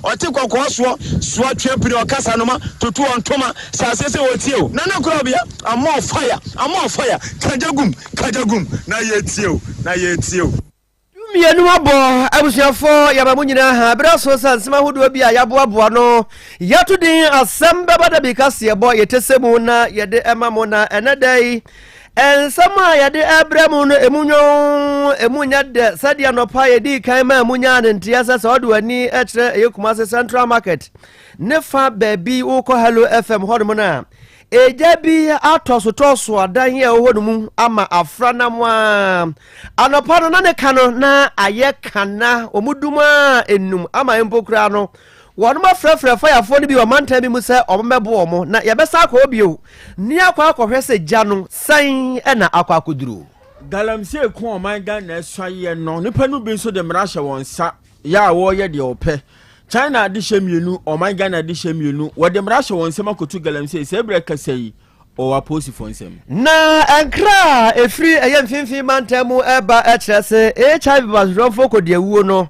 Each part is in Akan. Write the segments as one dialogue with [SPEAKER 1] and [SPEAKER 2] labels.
[SPEAKER 1] Ɔte kɔkɔɔ soɔ soa twe pini ɔkasa noma tutu ɔntoma sɛ aseɛ sɛ ɔtie o Nana Korabea I'm more fire I'm more fire Kagya gum kagya gum na yɛtie o na yɛtie o.
[SPEAKER 2] Dumienu abɔ, abusuafoɔ yɛma mo nyinaa ha berɛ aso sɛ nsɛm ahodoɔ bi a yɛaboaboa no yɛato din asɛm bɛba da bi kaseɛbɔ yɛtɛ sɛ mu na yɛde ɛma mo na ɛnɛ da yi nsɛm a yɛde ɛbrɛ mu no emu nwon emu nyɛ dɛ sɛdeɛ nɔpa yɛdii kan maa mu nyaa ne nteɛ sɛ sɛ ɔde w'ani kyerɛ ɛyɛ Kumase Central Market ne fa baabi wokɔ Hello FM hɔnom no a Egya bi atɔsotɔso adan a ɛwɔ hɔ no mu ama afra nam a anɔpa no na ne ka no na ayɛ kana wɔn dum a enum ama mpo koraa no wɔn afrɛfrɛ fayafoɔ no bi wɔ mantam bi mu sɛ wɔn bɛbo wɔn na yɛbɛsa akɔ hɔ bio ne akɔ akɔhwɛ sɛ gya no sɛn na akɔ akɔduru.
[SPEAKER 3] Galamsey ko a ɔman Ghana asua yɛ no, nnipa no bi nso de mmara hyɛ wɔn nsa yɛ a wɔreyɛ deɛ wɔpɛ. China adehyɛ mmienu, ɔman Ghana adehyɛ mmienu, wɔde mmara ahyɛ wɔn nsam akɔtu galamsey. Saa berɛ kasa yi, wɔwɔ apolisifoɔ nsam.
[SPEAKER 2] Na nkra a ɛfiri ɛyɛ mfimfini mantam mu ɛreba kyerɛ se HIV basodɔmfoɔ kɔdiawuo no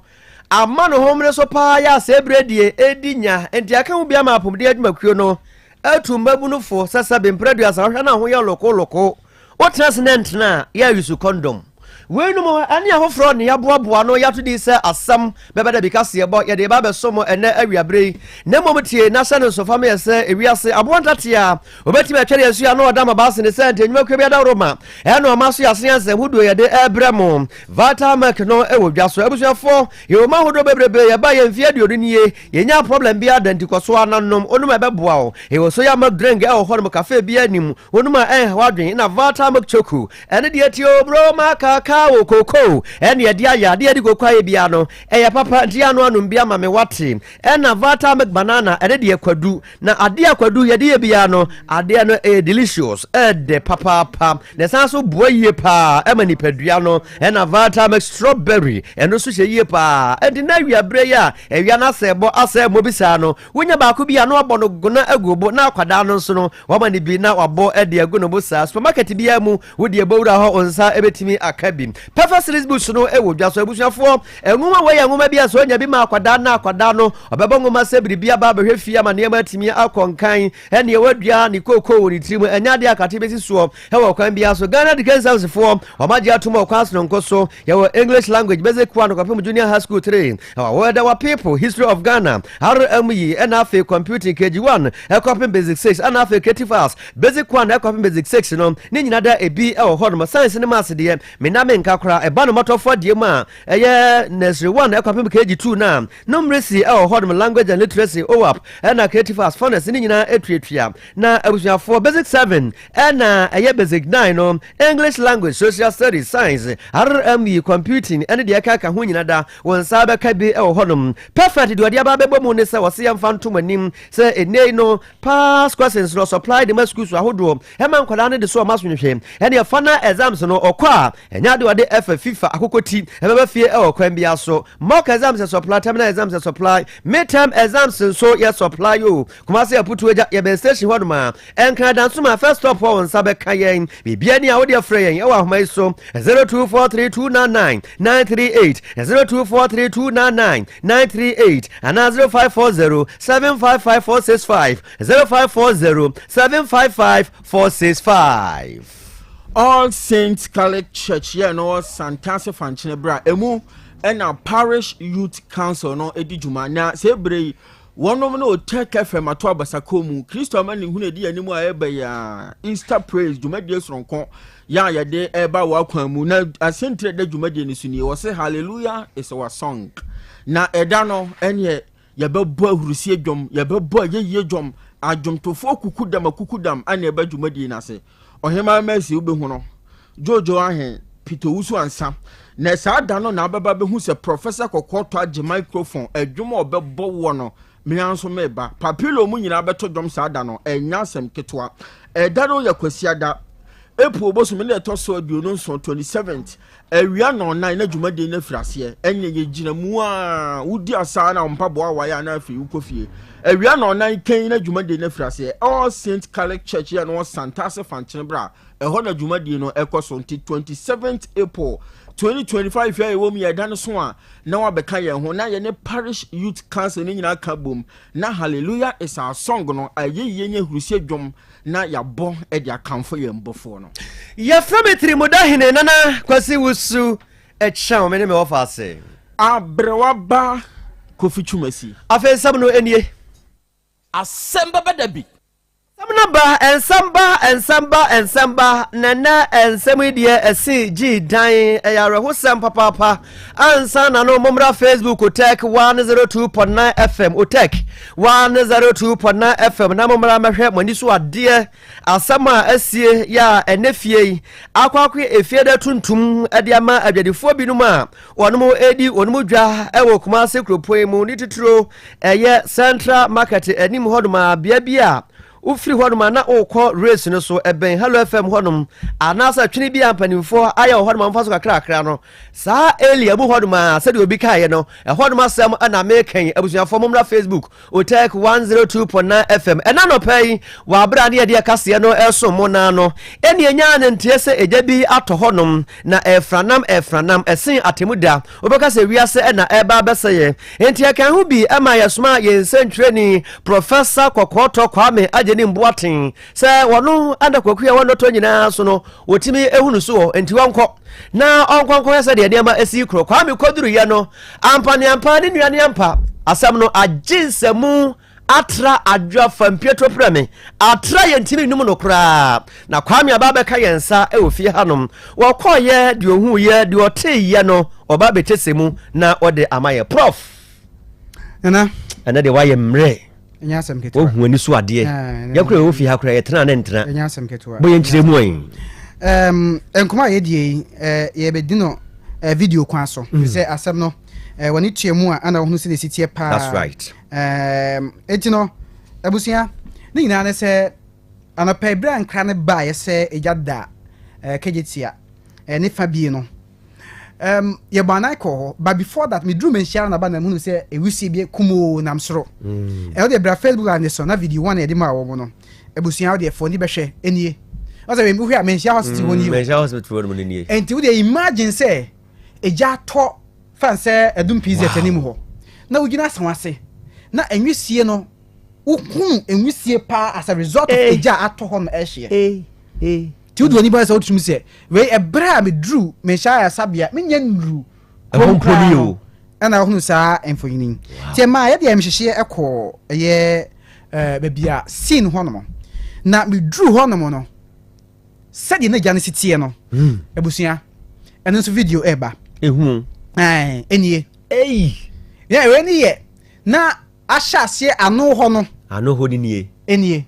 [SPEAKER 2] ama ne ho mmere so paa yɛ a saa berɛ die ɛredi nya nti aka ho bi ama apɔmuden adwumakuo no atu mmabunu fo sɛ sɛbe mprɛ aduasa wohwɛ no a ho yɛ lokoloko Wotena ase na ɛntena a, yɛ ayusu kɔndɔm. Weinom ne afoforɔ na yɛaboaboa ano yɛato din sɛ Asɛm Bɛba Da Bi Kaseɛbɔ. Yɛde reba abɛso mo ɛnnɛ awiaberɛ yi. Na mmom tie na hyɛ no nso fa ma yɛ sɛ ewiase aboa ntatea a wɔbɛtumi atwɛre yɛn so yi ano ɔda mmabaa sene sɛ nti nnwumakuo bi adaworoma ɛna ɔma so yɛasene asɛm hodoɔ yɛde ɛrebrɛ mo. Vital Milk no wɔ dwa so. Abusuafoɔ, yɛwɔ mu ahodoɔ bebrebe. Yɛba yɛn mfeɛ 20 nie. Yɛnyaa problem biara da nti kɔ so ara na nom. Wonom a ɛbɛboa wo. Yɛwɔ soya milk drink ɛwɔ hɔnom cafe biara nni mu. Wonom a ɛnhaw adwene na Vata milk choco ɛne deɛ ɛteɛ o bro ma kakao cocoa ɛne ɛde ayɛ adeɛ ɛde cocoa ayɛ biara no ɛyɛ papa nti ano anom bi ama me wate ɛna Vata milk banana ɛne deɛ kwadu na adeɛ a kwadu yɛde yɛ biara no adeɛ no ɛyɛ delicious ɛdɛ papaapa na ɛsan so boa yie paa ɛma nipadua no ɛna Vata milk strawberry ɛno nso hyɛ yie paa ɛnti na awia berɛ yi a awia no asɛ bɔ asɛ mmɔ bi saa no wonya baako bi a na wabɔ no gona agu bo na akwadaa no nso no Wama no bi na wabɔ de agu ne bo saa. Supermarket biara mu, wo deɛ bɔ wura hɔ, wo nsa bɛtumi aka bi. Perfect Series Books no wɔ dwa so. Abusuafoɔ, nwoma wei yɛ nwoma bi a sɛ onya bi ma akwadaa na akwadaa no, ɔbɛbɔ nwoma sɛ biribi aba abɛhwɛ fie ama nneɛma atumi akɔ nkan. Ɛnneɛ wadua ne kookoo wɔ ne tirim. Ɛnyɛ adeɛ a akate bɛsi soɔ wɔ kwan biara so. Ghana Education Service foɔ, wɔagye atom wɔ kwan sononko so. Yɛwɔ English Language, Basic 1 kɔpem Junior High School 3. Ɛwɔ Our People, History of Ghana, RME, ɛna afei Computing, KG1 ɛkɔpem Basic 6, ɛna afei Creative Arts, Basic 1 ɛkɔpem Basic 6 no, ne nyina da ebi ɛwɔ hɔ nom. Science ne Maths deɛ, me na menka koraa, ɛba no mmɔtɔfoɔ deɛ mu a, ɛyɛ Nursery 1 ɛkɔpem KG2 no a, Numeracy ɛwɔ hɔ nom, Language and Literacy, OAP, ɛna Creative Arts, Phonics, ne nyinaa ɛtuatua. Na abusuafoɔ, Basic 7 ɛna ɛyɛ Basic 9 no, English Language, Social Studies, Science, RME, Computing, ɛne deɛ ɛkeka ho nyina da Wo nsa bɛka bi wɔ hɔnom. Perfect deɛ ɔde aba abɛbɔ mu ne sɛ ɔse yɛmfa nto mo anim sɛ ɛnnɛ yi no past questions no ɔsupply de ma schools ahodoɔ ɛma nkwadaa no de so ɔma asonhwɛ ɛne final exams no ɔkɔ a ɛnyɛ adeɛ ɔde ɛfa FIFA akokɔ ti ɛbɛba fie ɛwɔ kwan biara so. Mock exams yɛ supply, terminal exams yɛ supply, midterm exams nso yɛ supply o. Kumasi Aputuo Agya yɛbɛn station hɔnom a Nkran Dansoma first stop hɔ wo nsa bɛka yɛn. Biribiara ni a wode afrɛ yɛn ɛwɔ ahoma yi so 0243299938 0243299938 anaa 0540755465 0540755465.
[SPEAKER 3] All Saints Catholic Church yɛ no wɔ Santase Fankyene berɛ a ɛmu ɛna Parish Youth Council no di dwuma na sɛ berɛ yi Wɔnom ne Otec FM ato abasakɔ mu Kristo amanehunu a ɛdi yɛn anim a ɛreba yi a Easter Praise dwumadie soronko yɛ a yɛde ɛreba wɔ akwan mu na asɛntire ɛda dwumadie no so nie wɔse Hallelujah is our song na ɛda no ɛneɛ yɛbɛbɔ ahurusie dwom yɛbɛbɔ ayɛyie dwom adwomtofoɔ kukudam akukudam ɛne ɛba dwumadie no ase Ɔhemaa Mercy wobɛhu no, Jojo Ahen, Peter Owusu Ansah. Na saa da no na abɛba bɛhu sɛ Professor Kɔkɔɔtɔ agye microphone, adwuma a ɔbɛbɔ woɔ no, me ara nso meba. Papilo mu nyinaa bɛto dwom saa da no, ɛnyɛ asɛm ketewa. Ɛda no yɛ Kwasiada, April bosome no da ɛtɔ so 27, 27th. Awia nnɔnnan na dwumadie no afiri aseɛ. Ɛnneɛ yɛgyina mu ara, wodi asa na wo mpaboa awae a na afei wokɔ fie. Awia nnɔnnan kɛn na dwumadie no afiri aseɛ. All Saints Catholic Church yɛ no wɔ Santase Fankyene Bra, ɛhɔ na dwumadie no ɛkɔ so. Nti 27th April 2025 a yɛwɔ mu yɛ da no so a na wabɛka yɛn ho na yɛne Parish Youth Council no nyinaa ka bom na Hallelujah is our song no ayɛyie ne ahurusie dwom na yɛabɔ de akamfo yɛn bɔfoɔ no.
[SPEAKER 2] Yɛfrɛ me Tirimuda Hene Nana Kwasi Wusu Ɛkyɛn me ne me wɔfa ase.
[SPEAKER 3] Aberewa ba Kofi Twumasi.
[SPEAKER 2] Afei nsɛm no nie.
[SPEAKER 4] Asɛm bɛba da bi.
[SPEAKER 2] Asɛm no ba, nsɛm ba, nsɛm ba, nsɛm ba, na ɛnnɛ nsɛm yi deɛ ɛse gyii dan, ɛyɛ awerɛhosɛm papaapa. Ansa na no mommra Facebook Otec 102.9 FM, Otec 102.9 FM na mommra mɛhwɛ mo ani so adeɛ, asɛm a asie yɛ a ɛnɛ fie yi akɔ akɔyɛ efie da tuntum de ama adwadifoɔ binom a wɔnom redi wɔnom dwa wɔ Kumasi kuropɔn yi mu ne titiro ɛyɛ Central Market anim hɔnom a bea bi a wofiri hɔnom a na wokɔ race no so ɛbɛn Hello FM hɔnom anaasɛ twene bi a mpanimfoɔ ayɛ wɔ hɔnom a wɔfa so kakrakra no saa area mu hɔnom a sɛdeɛ obi kaeɛ no ɛhɔnom asɛm na meka yi abusuafoɔ mommra Facebook Otec 102.9 FM ɛna nɔpɛ yi wɔ abere a ne yɛde ɛkaseɛ no ɛso mo naa no ɛne ɛnyaa ne nteɛ sɛ egya bi atɔ hɔnom na ɛfranam ɛfranam ɛsen atemu da wobɛka sɛ wiase ɛna ɛba abɛsɛeɛ enti ɛkan ho bi ɛma yɛsoma yɛn nsɛntwerɛni Professor Kɔkɔɔtɔ Kwame Agyenim Boateng sɛ wɔno ɛna kwaku a wɔnnɔtɔ nyinaa so no wɔtumi ehunu soɔ enti wɔnkɔ na ɔnkɔ nkɔhwɛ sɛdeɛ nneɛma esi korɔ Kwame kɔduruyɛ no Ampa ne ampa ne nua ne ampa asɛm no agye nsamu atra adwoa fa mpiaturo prɛ me atra yɛntumi nnum no koraa na Kwame aba abɛka yɛn nsa wɔ fie hanom wɔkɔɔyɛ deɛ ɔhuuyɛ deɛ ɔteeyɛ no ɔba abɛkyɛsɛ mu na ɔde ama yɛ prof
[SPEAKER 5] Nana
[SPEAKER 2] ɛnɛ deɛ wayɛ mmerɛ
[SPEAKER 5] ɛnyɛ asɛm ketewa
[SPEAKER 2] wohu ani so adeɛ yɛkora yɛwɔ fie ha koraa yɛtena ne ntena
[SPEAKER 5] ɛnyɛ asɛm ketewa
[SPEAKER 2] bɔ yɛnkyerɛ mu ɛ
[SPEAKER 5] nkɔmɔ a yɛdie yi yɛbɛdi no video kwan so mm. sɛ asɛm no wɔne tua mu a ana wohunu sɛ ne si teɛ paa
[SPEAKER 2] that's right
[SPEAKER 5] enti no abusua ne nyinaa ne sɛ anɔpɛ berɛ a nkra no baeɛ sɛ ɛgya da kagye tia ne fa bie no um, yɛbɔ anan kɔɔ hɔ but before that meduru manhyia no naba na mehunu sɛ ɛwisie bi kumoo nam soro mm. ɛno deɛ bra facebook live ne so na video one yɛde maa wɔ no abusua wo deɛ fo ni bɛhwɛ ɛnie ɔsɛ wohwɛ a manhyia hospital hɔ nie
[SPEAKER 2] manhyia hospital hɔ no nie
[SPEAKER 5] ɛnti wo deɛ imagine sɛ ɛgya atɔ fan sɛ ɛdum pz anim hɔ na wogyina asan ase na ɛnwisie no wohunu nwisie paa as a result of egya atɔ hɔ no ɛhyeɛ nti wode w'ani ba sɛ wotumi sɛ wei ɛberɛ a meduru menhyɛ ayasabea menyɛ nnuru
[SPEAKER 2] kurom koraa no
[SPEAKER 5] ɛna wohunu saa mfonini nti ɛmaa yɛde ayamhyehyeɛ ɛkɔɔ ɛyɛ baabi a scene hɔ nom na meduru hɔ nom no sɛdeɛ na gya no si teɛ no hmm. abusua ɛno nso video ɛba
[SPEAKER 2] ehu
[SPEAKER 5] ɛnie yɛ wei ne yɛ na ahyɛ aseɛ ano hɔ no.
[SPEAKER 2] Ano hɔ no nie.
[SPEAKER 5] Nie.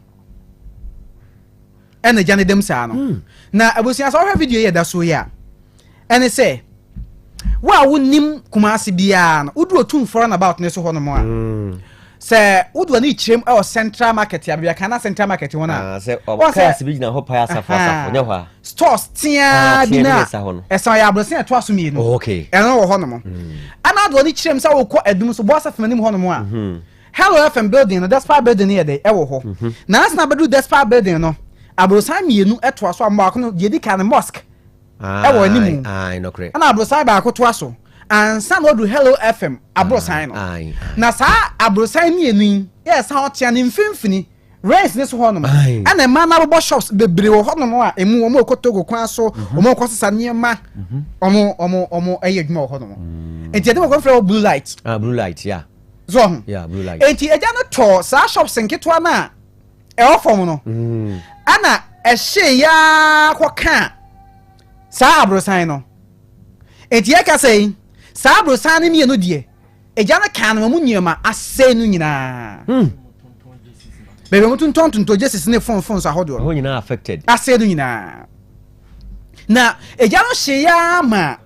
[SPEAKER 5] Ɛna gya no dam saa no. Hmm. Na abusua sɛ ɔhwɛ video yi ɛda so yi a, ɛne sɛ wo a wonim Kumasi biara no, wodu Otumfoɔ runabout ne so hɔ nom a. Hmm. Sɛ wodu ani kyerɛm ɛwɔ Central Market a, baabi a kan na Central Market hɔ no a.
[SPEAKER 2] Ah, sɛ ɔkaase bi gyina hɔ pae asafo asafo nyɛ hɔ a.
[SPEAKER 5] Stores teaa ah, bi na ɛsan yɛ abrɔsan ɛtoa so mmienu.
[SPEAKER 2] Oh, okay.
[SPEAKER 5] Ɛno wɔ hɔ nom. Hmm. Ɛna ade wɔde kyerɛ mu sɛ wokɔ adum so Boasa fam anim hɔ nom a. Hmm. Hello FM building no Despite building no yɛ dɛ ɛwɔ hɔ. Hmm. Na ansa na bɛduru Despite building no abrɔsan mmienu ɛtoa so a baako no deɛ edi kan no mosque ɛwɔ anim. Ɛna abrɔsan baako toa so ansa na ɔduru Hello FM abrɔsan no. Na saa abrɔsan mmienu yi yɛ san ɔtea ne mfimfini. Rains ne so hɔnom ɛna mmaa no abobɔ shops bebree wɔ hɔnom a emu wɔn rekɔ Togo kwan so mhm. wɔn rekɔ sesa nneɛma mhm. wɔn wɔn wɔn ɛyɛ adwuma wɔ hɔnom mm. nti ɛde wɔn kɔ frɛ wɔ blue light.
[SPEAKER 2] ah blue light ya.
[SPEAKER 5] so ɔho
[SPEAKER 2] yeah blue light.
[SPEAKER 5] nti ɛgya no tɔ saa shops nketewa no a ɛwɔ fam no mm. ɛna ɛhyɛ yaa kɔ kaa saa aborosan no nti yɛ kasa yi saa aborosan no mmienu deɛ. Agya no kaa no ma mu nneɛma asɛe no nyinaa.
[SPEAKER 2] Hmm.
[SPEAKER 5] Baabi a wɔtontɔn tontɔn jerseys ne phone phones ahodoɔ no.
[SPEAKER 2] Ɛhɔ nyinaa affected.
[SPEAKER 5] Asɛe no nyinaa. Na agya no hyee ara ma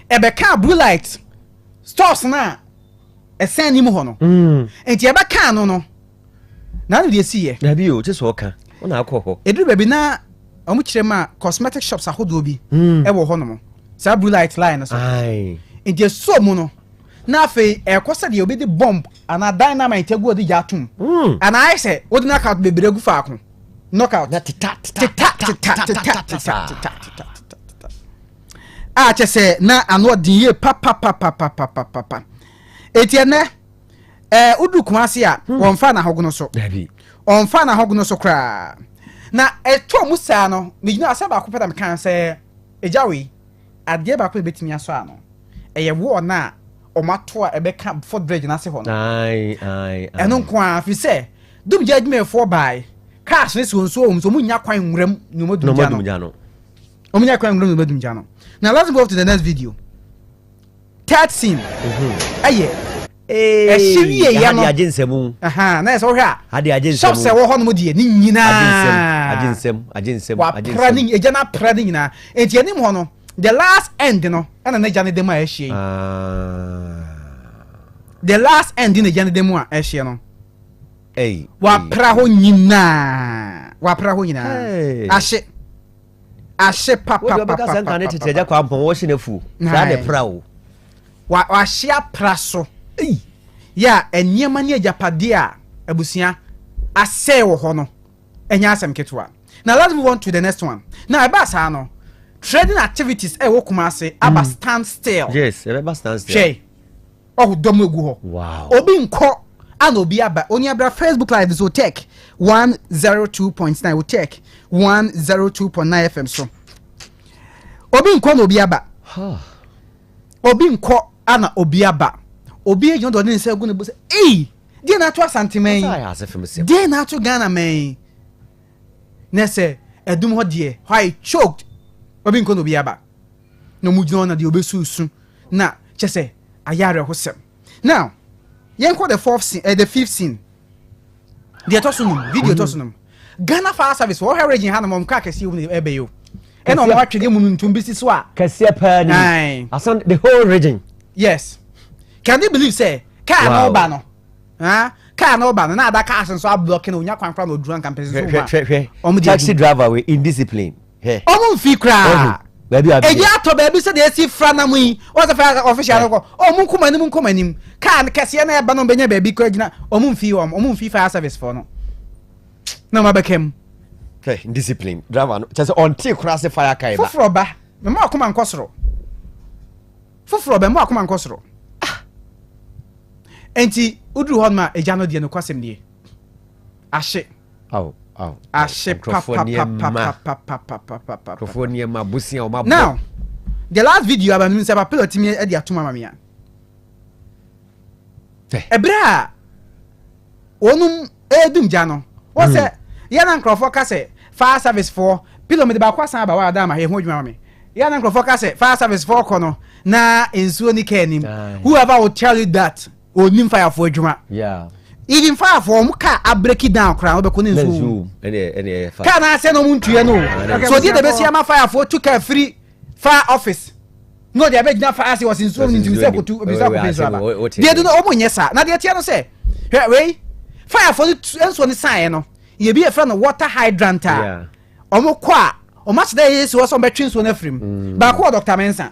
[SPEAKER 5] ɛbɛkaa blue light stores no a ɛsɛn anim hɔ no.
[SPEAKER 2] Hmm.
[SPEAKER 5] Nti ɛbɛkaa no no, na ano deɛ ɛsiiɛ.
[SPEAKER 2] Dabi o, kye sɛ ɔka, ɔna akɔ hɔ.
[SPEAKER 5] Ɛduru baabi na wɔn kyerɛ mu a cosmetic shops ahodoɔ bi
[SPEAKER 2] hmm.
[SPEAKER 5] ɛwɔ hɔ nom saa blue light line no so nti ɛsɔ mu no na afei ɛkɔ sɛ deɛ obi de bomb anaa dynamite agu ɔde gya atom
[SPEAKER 2] hmm.
[SPEAKER 5] anaa ayɛ sɛ wode knockout bebree agu faako knockout
[SPEAKER 2] na teta
[SPEAKER 5] teta teta teta teta teta teta teta. A kyɛ sɛ na ano ɔden yie papapapapapapa. Eti ɛnɛ ɛɛ wodu Kumasi a hmm. wɔnfa n'ahogono so. Wɔnfa n'ahogono so koraa. Na ɛtɔ mu saa no megyina asɛm baako pɛ na meka sɛ egya wei adeɛ baako na ebetumi asɔ ano ɛyɛ wɔɔ no a wɔn ato a ɛbɛka foot bridge n'ase hɔ no. Ɛno nko ara fi sɛ dumgya adwumayɛfoɔ baae cars ne si wɔn so wɔn so wɔn nya kwan nwuram na wɔn adumgya no. Wɔn nyɛ kwan nwura mu bɛdum gya no. Now let's move to the next video. Third scene. Mhm. Ɛyɛ. Ɛhye wie yɛ no.
[SPEAKER 2] Ade agye nsɛm.
[SPEAKER 5] Na yɛ sɛ wohwɛ a.
[SPEAKER 2] Ade agye nsɛm.
[SPEAKER 5] Shops ɛwɔ hɔ nom deɛ ne nyinaa.
[SPEAKER 2] Agye nsɛm agye nsɛm
[SPEAKER 5] agye nsɛm. Wapra ne egya no apra ne nyinaa. Nti anim hɔ no the last end no ɛna n'agya no dɛm a ɛhyɛ yi.
[SPEAKER 2] Ah.
[SPEAKER 5] The last end na egya no dɛm a ɛhyɛ no. Wapra hɔ nyinaa. Wapra hɔ nyinaa. Ahye. Ahye
[SPEAKER 2] Wode ɔbɛka sɛ nka ne tete agya
[SPEAKER 5] papapapapapa.
[SPEAKER 2] kwa mpɔn wɔhye no afuo. Saa na ɛpra o.
[SPEAKER 5] Wa wahye apra so. Ei! Yɛ a nneɛma ne agyapadeɛ a abusua asɛe wɔ hɔ no ɛnyɛ asɛm ketewa. Now let's move on to the next one. Now ɛbaa saa no, trading activities a ɛwɔ Kumasi aba stand still.
[SPEAKER 2] Yes, ɛbɛba stand still.
[SPEAKER 5] Hwɛ. Ɔho dɔm egu hɔ.
[SPEAKER 2] Wow.
[SPEAKER 5] Obi nkɔ ana obi aba. Onua bra Facebook live so Tech 102.9 wo Tech 102.9 FM so. Obi nkɔ na obi aba. Obi nkɔ ana obi aba. Obi egyina ɔde ne nsa egu ne bo sɛ, "Ei, deɛ na ato Asanteman yi? Deɛ na ato Ghana man yi?" Na sɛ ɛdum hɔ deɛ, hɔ ayɛ choked. Obi nkɔ na obi aba. Na wɔn gyina hɔ na deɛ obesusu na kyɛ sɛ ayɛ awerɛhosɛm. Now, yɛnkɔ the fourth scene, eh, the fifth scene. Deɛ ɛtɔ so num, video ɛtɔ so num. Ghana Fire Service, wɔhwɛ region ha nom, wɔn kaa kɛseɛ wɔ mu ɛbɛyɛ o. Ɛna wɔn atwedeɛ mu ntum bi si so a.
[SPEAKER 2] Kɛseɛ paa ni. Asan the whole region.
[SPEAKER 5] Yes. Can you believe sɛ kaa na ɔba no? Ah, kaa na ɔba no na ada cars nso ablɔke na onya kwan koraa na oduru anka mpɛsɛ so
[SPEAKER 2] wɔn a. Wɔn taxi driver we indiscipline. Hwɛ.
[SPEAKER 5] Ɔmo nfi koraa.
[SPEAKER 2] Baabi a
[SPEAKER 5] Egya atɔ baabi sɛdeɛ esi fra nam yi. Wɔn sɛ fire official no kɔ. Ɔmo nkɔ mo anim nkɔ mo anim. Kaa no kɛseɛ na ɛba no bɛnya baabi kɔ agyina. Ɔmo nfi wɔn. Ɔmo nfi fire service foɔ no. Na ɔmo abɛka mu.
[SPEAKER 2] Hwɛ discipline driver no kyɛ sɛ ɔnte koraa sɛ fire car ba.
[SPEAKER 5] Foforɔ ba. Mma wakoma nkɔ soro. Foforɔ ba. Mma wakoma nkɔ soro. Ah. Enti woduru hɔ nom a egya no deɛ nokwasɛm nie. Ahye.
[SPEAKER 2] Aw, aw,
[SPEAKER 5] ahye
[SPEAKER 2] nkurɔfoɔ nneɛma
[SPEAKER 5] papapapapapapapapa.
[SPEAKER 2] nkurɔfoɔ nneɛma bosia wɔn abɔ.
[SPEAKER 5] Now, the last video aba mi sɛ papa tumi de atom ama me a. Ɛberɛ a wɔnom ɛredum gya no, wọ́n sɛ yɛn na nkurɔfoɔ ka sɛ fire service foɔ pillow mi de baako asan aba wɔ adan ma yɛ ho adwuma ma me. Yɛn na nkurɔfoɔ ka sɛ fire service foɔ kɔ no na nsuo ni kaa nim. Whoever will tell you that onim firefoɔ adwuma. Even firefoɔ wɔn kaa abreki down koraa wɔbɛkɔ ne nsuo mu. Kaa na asɛ na wɔn ntua no o. So deɛ na ebesi ama firefoɔ tu kaa firi fire office na ɔde abɛgyina fire ase wɔsi nsuo mu ntumi sɛ kotu ebi sɛ akɔpɛ nsuo aba. Deɛ do no wɔn nyɛ saa na deɛ teɛ no sɛ hwɛ wei firefoɔ no tu nsuo no saeɛ no yɛ bi yɛfrɛ no water hydrant a wɔn kɔ a wɔn ahyɛ dɛ yɛ si hɔ sɛ wɔn bɛtwe nsuo no afiri mu. Baako wɔ Dr. Mensah.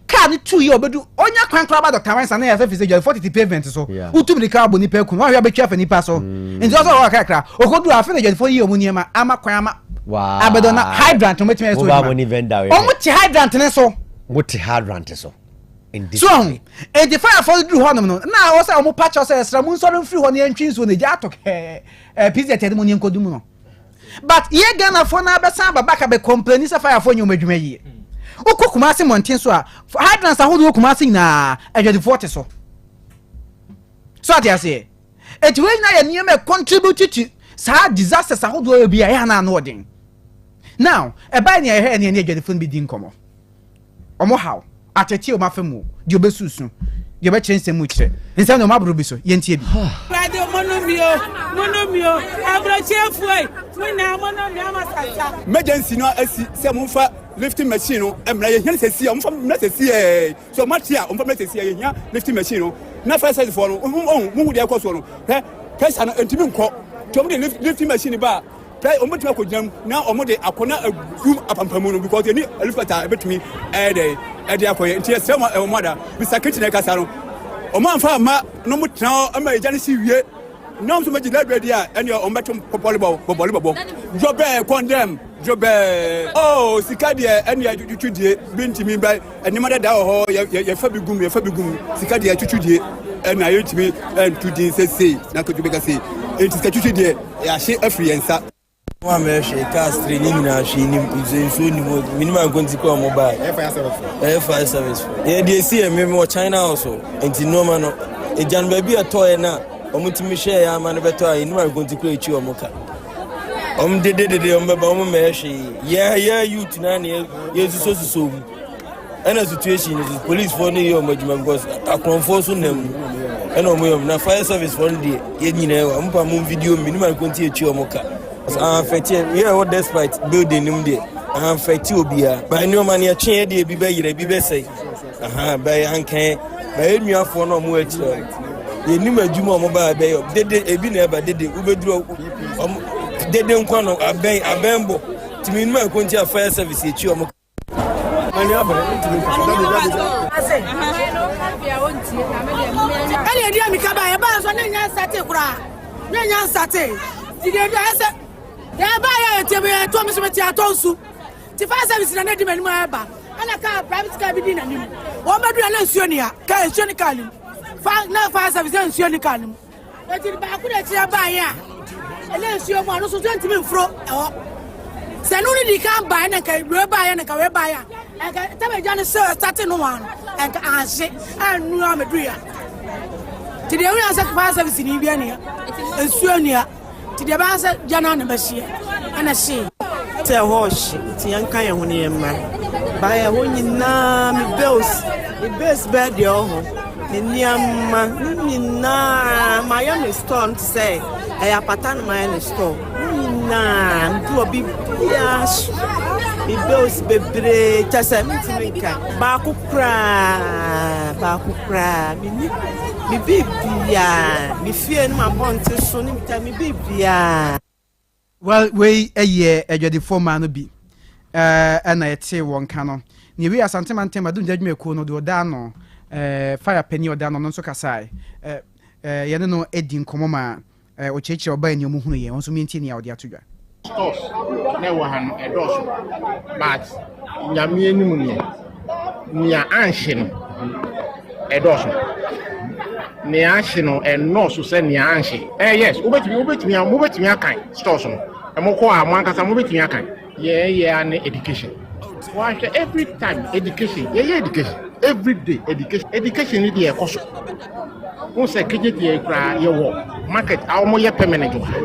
[SPEAKER 5] Kaa no tu yɛ ɔbɛdu ɔnya kwan koraa ba Dr. Wensa na yɛsɛ fi sɛ dwadifoɔ tete pavement so wotu mirika abɔ nipa aku no wahwɛ abɛtwi afa nipa so mm. nti ɔsɛ ɔwɔ kakra ɔkɔduru afe na dwadifoɔ yi ɔmo nneɛma ama kwan ama abɛdɔ na hydrant ɔmo atumi ayɛ so adwuma ɔmo te hydrant ne so
[SPEAKER 2] mo te hydrant so
[SPEAKER 5] so ɔho nti firefoɔ no duru hɔnom no na ɔwɔ sɛ ɔmo pa kyɛw sɛ ɛsrɛ mo nsɔre mfiri hɔ na yɛntwi nsuo na egya atɔ kɛɛ ɛɛ pizza tɛde mo ne nkɔdu mu no But yɛ Ghana foɔ naa bɛsan aba back abɛ complaini sɛ fire foɔ nyɛ wɔn adwuma yie. Wokɔ Kumasi mmɔnten so a, hydrants ahodoɔ wɔ Kumasi nyinaa, adwadifoɔ te so. So ate aseɛ? Eti wei nyinaa yɛ nneɛma contribute to saa disasters ahodoɔ bi a ɛyɛ ana ano ɔden. Now, ɛbae nea yɛhwɛ ɛne ɛne adwadifoɔ no bi di nkɔmmɔ. Wɔn haw, ateetee wɔn afa mu, deɛ ɔbɛsusu, deɛ ɔbɛkyerɛ nsɛm mu kyerɛ. Nsɛm deɛ wɔn aboro bi so, yɛntie bi.
[SPEAKER 6] Awurade mo no mi o, mo no mi o, aburokyefoɔ yi, mo nyinaa mo no mi ama sasa.
[SPEAKER 7] Emergency no asi sɛ momfa lifting machine no mmra yɛhia no sɛsi a momfa mmra sɛsi ɛɛ sɛ ɔmo ate a ɔmfa mmra sɛsi a yɛhia lifting machine no na fire service foɔ no ɔhu muhu deɛ ɛkɔ soɔ no hwɛ pressure no ntumi nkɔ nti ɔmo de lifting machine ba a Pɛ wɔn bɛtumi akɔgyina mu na wɔn de akɔ na agu apampamu no because yɛni elephant a ɛbɛtumi ɛyɛ dɛ ɛde akɔyɛ nti yɛsrɛ wɔn ɛwɔ mu ada Mr. Kitchen ɛkasa no wɔn amfa amma na wɔn tena hɔ ama egya no si wie na wɔn nso bɛgye library di a ɛne wɔn bɛto pɔpɔlebɔ bɔbɔlebɔbɔ dwɔ bɛɛ condemn. Dwobɛɛ. Oh sika deɛ ɛne twitwi die bi ntumi bɛ nneɛma dada wɔ hɔ yɛ yɛ yɛfa bi gum yɛfa bi gum sika deɛ twitwi die ɛna yɛntumi ɛnto din sɛ sei na kojú bɛka sei enti sika twitwi deɛ yɛahye afiri yɛn nsa.
[SPEAKER 8] Wɔn a mɛhwɛ cars three ne nyinaa hwee nim nsuo nsuo nim hɔ minim anko nti kɔ ɔmo baa ɛyɛ fire service fo yɛ deɛ esi yɛ mmemme wɔ China house o nti nneɛma no egya no baabi ɛtɔɔ yɛ na ɔmo tumi hwɛ yɛ ama no bɛtɔ a yɛnim anko nti kɔ ekyi ɔmo ka ɔmo dede dede ɔmo bɛba ɔmo mɛyɛ hwee yɛ yɛ youth na ne yɛ yɛ suso suso mu. Ɛna situation no so police foɔ no yɛ ɔmo adwuma because akorɔmfoɔ so nam mu ɛna ɔmo yɛ ɔmo na fire service foɔ no deɛ yɛ nyinaa wɔ ɔmo pa mo video mi ne ma nko nti etwi ɔmo ka ahafɛte yɛ ɛwɔ despite building no mu deɛ ahafɛte obiara ba nneɛma no yɛtwe yɛ deɛ ebi bɛyerɛ ebi bɛsɛe aha bɛyɛ ankɛn bɛyɛ nuafoɔ no ɔmo akyerɛ yɛnim adwuma ɔmo ba bɛyɛ dede ebi na ɛba dede wobɛduru ɔmo dede nkwa no abɛn abɛn bɔ tìmí nim a nko nti a fire service yɛtwi ɔmo.
[SPEAKER 6] Ɛna edi amika ba yɛ ba nso ne nya nsate koraa ne nya nsate ti deɛ bi ayɛ sɛ yɛ ba yɛ yɛ tie bi yɛ tɔ mi so mi ti atɔ nsu ti fire service na ne di m'anim ayɛ ba ɛna kaa private car bi di n'anim wɔn bɛ dura ne nsuo ni ha kaa nsuo ni kaa ni mu fa na fire service na nsuo ni kaa ni mu. Eti baako na akyire baeɛ a ɛna nsuo mu a ɔno nso so ntumi mforo ɛhɔ. Sɛ ɛno no di kan baeɛ na nka wei baeɛ na nka wei baeɛ a nka tɛmɛgya no sɛ sate no wa no nka anhye annu ameduru ya. Nti deɛ wonya sɛ fire service ni bi ania nsuo nia nti deɛ bɛyɛ sɛ gya no ana bɛhyeɛ ɛna hyee.
[SPEAKER 9] Sɛ ɛhɔ rehye nti yɛnka yɛn ho na yɛmmra. Baeɛ hɔ nyinaa me bills me bills bɛyɛ deɛ ɔwɔ hɔ me nneɛma ne nyinaa mayɛ me store no te sɛ ɛyɛ apata na mayɛ ne store ne nyinaa medu hɔ biribiara hye me bills bebree kyɛ sɛ mentumi nka baako koraa baako koraa menni me biribiara me fie no mabɔnte so ne me biribiara.
[SPEAKER 5] Well, wei yɛ adwadifoɔ mmaa no bi na yɛtee wɔn nka no. Nea ɛwie Asante Mantam Adumgya Adwumakuo no deɛ ɔda ano, fire panin a ɔda ano no nso kasae. Yɛne no di nkɔmmɔ ma ɔkyerɛkyerɛ ɔbae nea wɔhunuiɛ. Wɔn nso yɛntie nea ɔde ato dwa.
[SPEAKER 10] Stores na ɛwɔ ha no ɛdɔɔso but Nyame anim neɛ nea anhye no ɛdɔɔso nea ahye no ɛnnɔɔso sɛ nea anhye eh yes wobɛtumi wobɛtumi mobɛtumi akan stores no mokɔ a mo ankasa mobɛtumi akan yɛyɛ a ne education wɔahwɛ every time education yɛyɛ education every day education education ne deɛ ɛkɔ so Wohu sɛ kejetia yi koraa yɛwɔ market a wɔyɛ permanent wɔ ha.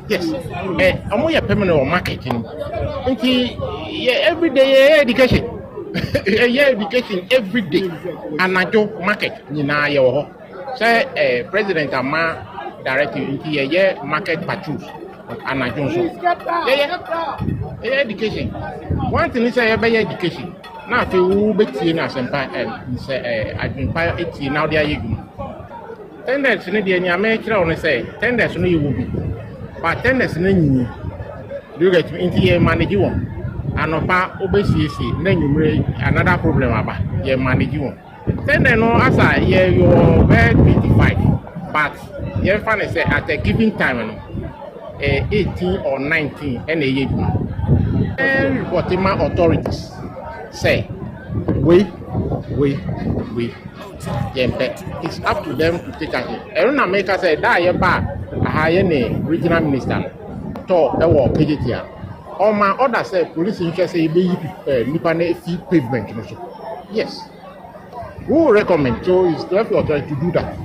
[SPEAKER 10] Yes, ɛ wɔyɛ permanent wɔ market no. Nti yɛ everyday yɛyɛ education. Yɛyɛ education everyday. Anadwo market nyinaa yɛwɔ hɔ. Sɛ ɛ president ama directive nti yɛyɛ market patrols anadwo nso. Yɛyɛ yɛyɛ education. One thing sɛ yɛbɛyɛ education. Na afei wobɛtie no asɛmpa ɛ sɛ ɛ adwempa tie na wode ayɛ adwuma. Tenders no deɛ nea mekyerɛ wo no sɛ tenders no yɛwɔ bi but tenders no nyinyi. Do you get me? Nti yɛ manage wɔn. Anɔpa wobɛsiesie na anwummere another problem aba. Yɛ manage wɔn. Tender no asa yɛ yɛwɔ bɛyɛ 25 but yɛmfa no sɛ at a given time no eh, 18 or 19 ɛna ɛyɛ adwuma. Yɛn report ma authorities sɛ wei wei wei yɛmpɛ it's up to them to take action. Ɛno na meka sɛ da a yɛba aha yɛ ne regional minister no tɔ ɛwɔ Kejetia ɔma order sɛ police nhwɛ sɛ yɛbɛyi eh, nipa no afi pavement no so. Yes. We will recommend so it's left to authority to do that.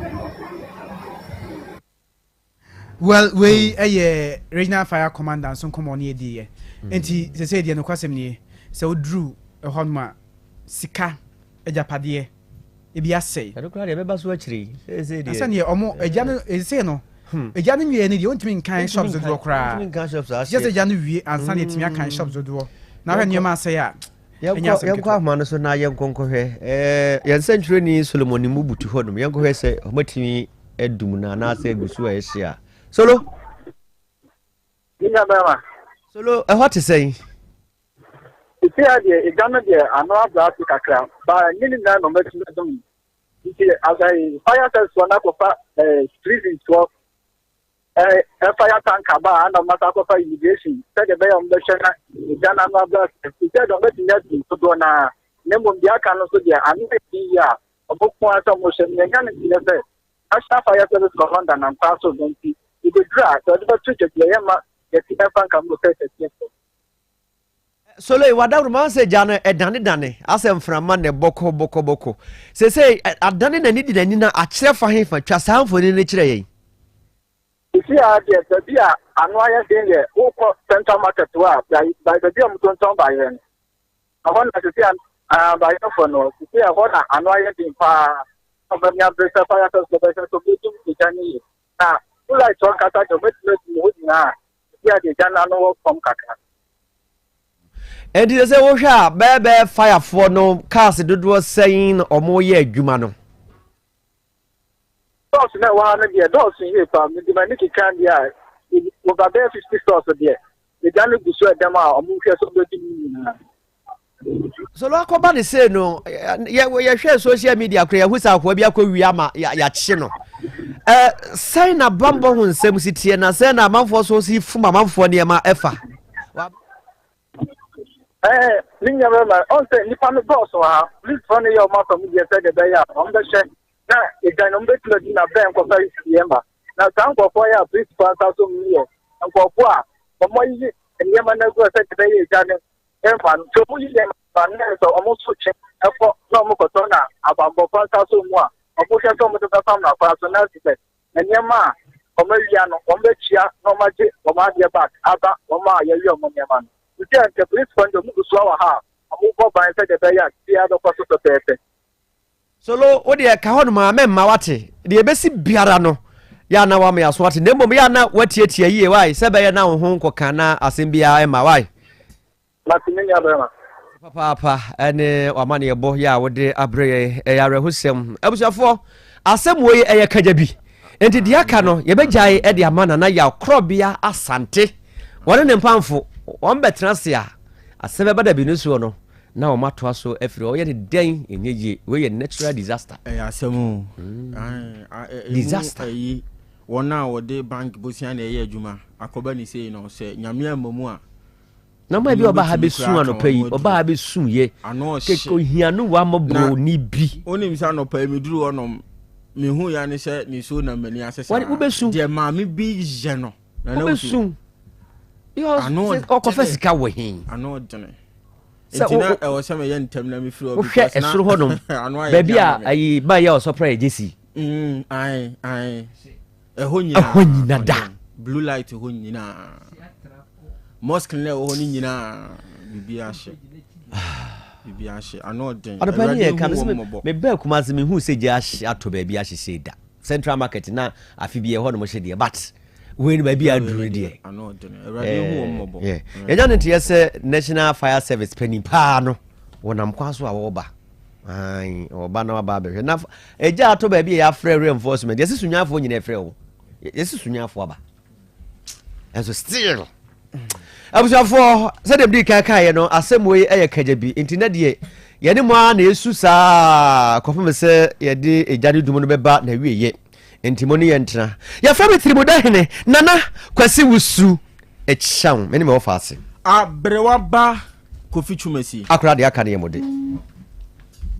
[SPEAKER 5] Well, wei ɛyɛ regional fire commander nso nkɔmɔ ne yɛdi yɛ. Nti sɛ sɛ deɛ nokwasɛm nie, sɛ woduru ɛhɔ nom a sika agyapadeɛ ebi asɛe.
[SPEAKER 2] Ɛno koraa deɛ ɛbɛba so akyire yi. Seesei deɛ.
[SPEAKER 5] Sɛ neɛ ɔmo agya no ɛsei no agya no nwieɛ no deɛ wontumi nkan shops dodoɔ koraa.
[SPEAKER 2] Wontumi nkan shops
[SPEAKER 5] aseɛ. Gye sɛ agya no wie ansa na yɛtumi akan shops dodoɔ. Na ahwɛ nneɛma asɛe a.
[SPEAKER 2] Yɛnkɔ yɛnkɔ ahoma no so na yɛnkɔ nkɔhwɛ ɛɛ yɛn nsɛntwerɛni Solomon ne mu butu hɔnom yɛnkɔhwɛ sɛ wɔatumi adum no anaasɛ agu so a ɛhye a Solo.
[SPEAKER 11] Nua bɛrima.
[SPEAKER 2] Solo ɛhɔ te sɛn?
[SPEAKER 11] Sisi a deɛ egya no deɛ ano abrɛ ase kakra ba nye ne nyinaa na ɔmatumi adum nti asɛe fire service foɔ no akɔfa ɛɛ prison foɔ. Fire tanker ba a na wɔasan akɔfa immigration sɛdeɛ ɛbɛyɛ a wɔbɛhwɛ na egya no ano abrɛ ase. Ɛfiri sɛ deɛ wɔbɛtumi asi dodoɔ no ara, na mmom deɛ aka no nso deɛ ano yɛ den yie a wɔko ara sɛ wɔhwɛ. Nea ɛnya no nti ne sɛ National Fire Service Commander nam kwan so reba nti, yɛbɛduru a, sɛ wɔde bɛto dwa bi a, yɛmma yɛte ɛmfa nka mu sɛ sɛteɛfoɔ.
[SPEAKER 2] Soloi, w'adawuruma sɛ gya no ɛdanedane asɛ mframa na ɛbɔ kɔ bɔkɔ bɔkɔ. Seesei adane n'ani de n'ani na akyerɛ fa he fa? Twa saa mfoni no kyerɛ yɛn.
[SPEAKER 11] Sisi a deɛ baabi a ano ayɛ den deɛ wokɔ central market hɔ a baabi a wɔtontɔn bayerɛ no ɛhɔ na sisi a bayerɛfoɔ no sisi a ɛhɔ na ano ayɛ den paa na wɔn ani abere sɛ fire service bɛhwɛ sɛ wɔbɛdum egya no yie na blue light hɔ ankasa deɛ wɔbɛtumi adum hɔ nyinaa Ebi a deɛ gya no ano wɔ fam kakra.
[SPEAKER 2] Enti sɛ sɛ wohwɛ a bɛyɛ bɛyɛ firefoɔ no cars dodoɔ sɛn na wɔyɛ adwuma no?
[SPEAKER 11] Stores na ɛwɔ ha no deɛ dɔɔso yie paa mede m'ani keka deɛ a wɔba bɛyɛ 50 stores deɛ egya no gu so ɛdɛm a wɔhwɛ sɛ wɔbɛdi mu nyinaa.
[SPEAKER 2] Solo akɔba ne sei no yɛhwɛ social media kora yɛhu sɛ akoa bi akɔwie ama yɛakye no sɛn na bambɔ ho nsɛm si teɛ na sɛn na amanfoɔ so si fom amanfoɔ nneɛma ɛfa
[SPEAKER 11] ne nua bɛma ɔn sɛ nnipa no dɔɔso ha polisifoɔ no yɛ ɔmo afa mu deɛ sɛ deɛ ɛbɛyɛ a ɔmo bɛhyɛ na ɛgya no ɔmo bɛtumi adi na bɛn nkɔfa yɛ ma na saa nkurɔfoɔ yɛ a polisifoɔ asa so mu yɛ nkurɔfoɔ a ɔmo ayiyi nneɛma no agu sɛ deɛ ɛbɛyɛ ɛgya no Ɛmfa no, sɛ wɔyi nneɛma ba no na sɛ wɔn nso twe kɔ na wɔkɔtɔ na abanbɔfoɔ nsa sɔ mu a, wɔhwɛ sɛ wɔde bɛfa mmara kwan so na sɛ nneɛma a wɔawia no wɔbɛtua na wɔagye wɔn adeɛ back aba wɔn a yɛawia wɔn nneɛma no. Nti a nka polisifoɔ no deɛ wɔgu so wɔ ha a wɔbɔ ban sɛdeɛ ɛbɛyɛ a biribiara bɛkɔ so pɛpɛɛpɛ.
[SPEAKER 2] Solo, wo deɛ ka hɔnom ara, mɛmma wate. Deɛ ɛbɛsi biara no, yɛ a na woama yɛaso ate, na mmom yɛ a na woatiatia yie, wae, sɛ ɛbɛyɛ na wo ho nkɔka na asɛm biara mma, wae.
[SPEAKER 11] Mate, me nuabarima.
[SPEAKER 2] Papaapa ne w'amanneɛbɔ yɛ a wode abrɛ yɛn, ɛyɛ awerɛhosɛm. Abusuafoɔ, asɛm wei ɛyɛ kagya bi, enti deɛ aka no yɛbɛgyae de ama Nana Yaw Korɔbea Asante, wɔne ne mpamfo, wɔn bɛtena ase a, asɛm bɛba da bi no soɔ no, Na wɔn atoa so afiri hɔ. Ɔyɛ ne dɛn ɛnyɛ yie. Wei yɛ natural disaster.
[SPEAKER 3] Ɛyɛ asɛm o. Mm.
[SPEAKER 2] Disaster.
[SPEAKER 3] Ɛyi wɔn a wɔde bank bosia na ɛyɛ adwuma akɔba ne sei no sɛ nyame amma mu a.
[SPEAKER 2] Na ɔmaa bi ɔba ha bɛsu anɔpa yi ɔba ha bɛsu yɛ kɛkɛ ohia no wa mɔborɔ ni bi.
[SPEAKER 3] Wonim sɛ anɔpa yi meduru hɔnom mehu ya ne sɛ nisuo nam m'ani ase saa.
[SPEAKER 2] Wobɛsu.
[SPEAKER 3] Deɛ maame bi yɛ no.
[SPEAKER 2] Wobɛsu. Ɔkɔfa sika wɔ he.
[SPEAKER 3] Ano ɔdene. Sɛ nti na ɛwɔ sɛ meyɛ ntɛm na mefiri hɔ
[SPEAKER 2] wohwɛ ɛsoro hɔ nom baabi a ayi ba yɛ ɔsɔpra yɛ gyesi.
[SPEAKER 3] Mm, ae ae ɛhɔ nyinaa
[SPEAKER 2] ɛhɔ nyina da
[SPEAKER 3] blue light hɔ nyinaa mosque na ɛwɔ hɔ no nyinaa biribi ahye biribi ahye ano ɔden
[SPEAKER 2] ɔdɔpɛ ne yɛ ka no sɛ mebɛɛ Kumasi mehu sɛ gya ahye atɔ baabi ahye sei da central market na afe bi ɛhɔ nom hye deɛ but wei no baabi a aduru deɛ yɛnya no nteɛ sɛ national fire service panin paa no wɔnam kwan so a wɔreba wɔba na waba abɛhwɛ na ɛgya ato baabi a yɛafrɛ reinforcement yɛse sunyanfoɔ nyina ɛfrɛ wo yɛse sunyanfoɔ aba ɛnso still abusuafoɔ sɛdeɛ mede kan kaeɛ no asɛm wei yɛ kagya bi nti na deɛ yɛne mo ara na ɛsu saa kɔpem sɛ yɛde ɛgya ne dum no bɛba na wieyɛ Enti mo ne yɛn ntena. Yɛfrɛ me Tirimuda Hene Nana Kwasi Wusu Ekyew. Me ne me wɔfa ase.
[SPEAKER 3] Aberewa ba Kofi Twumasi.
[SPEAKER 2] Akora deɛ aka no yɛ mo de.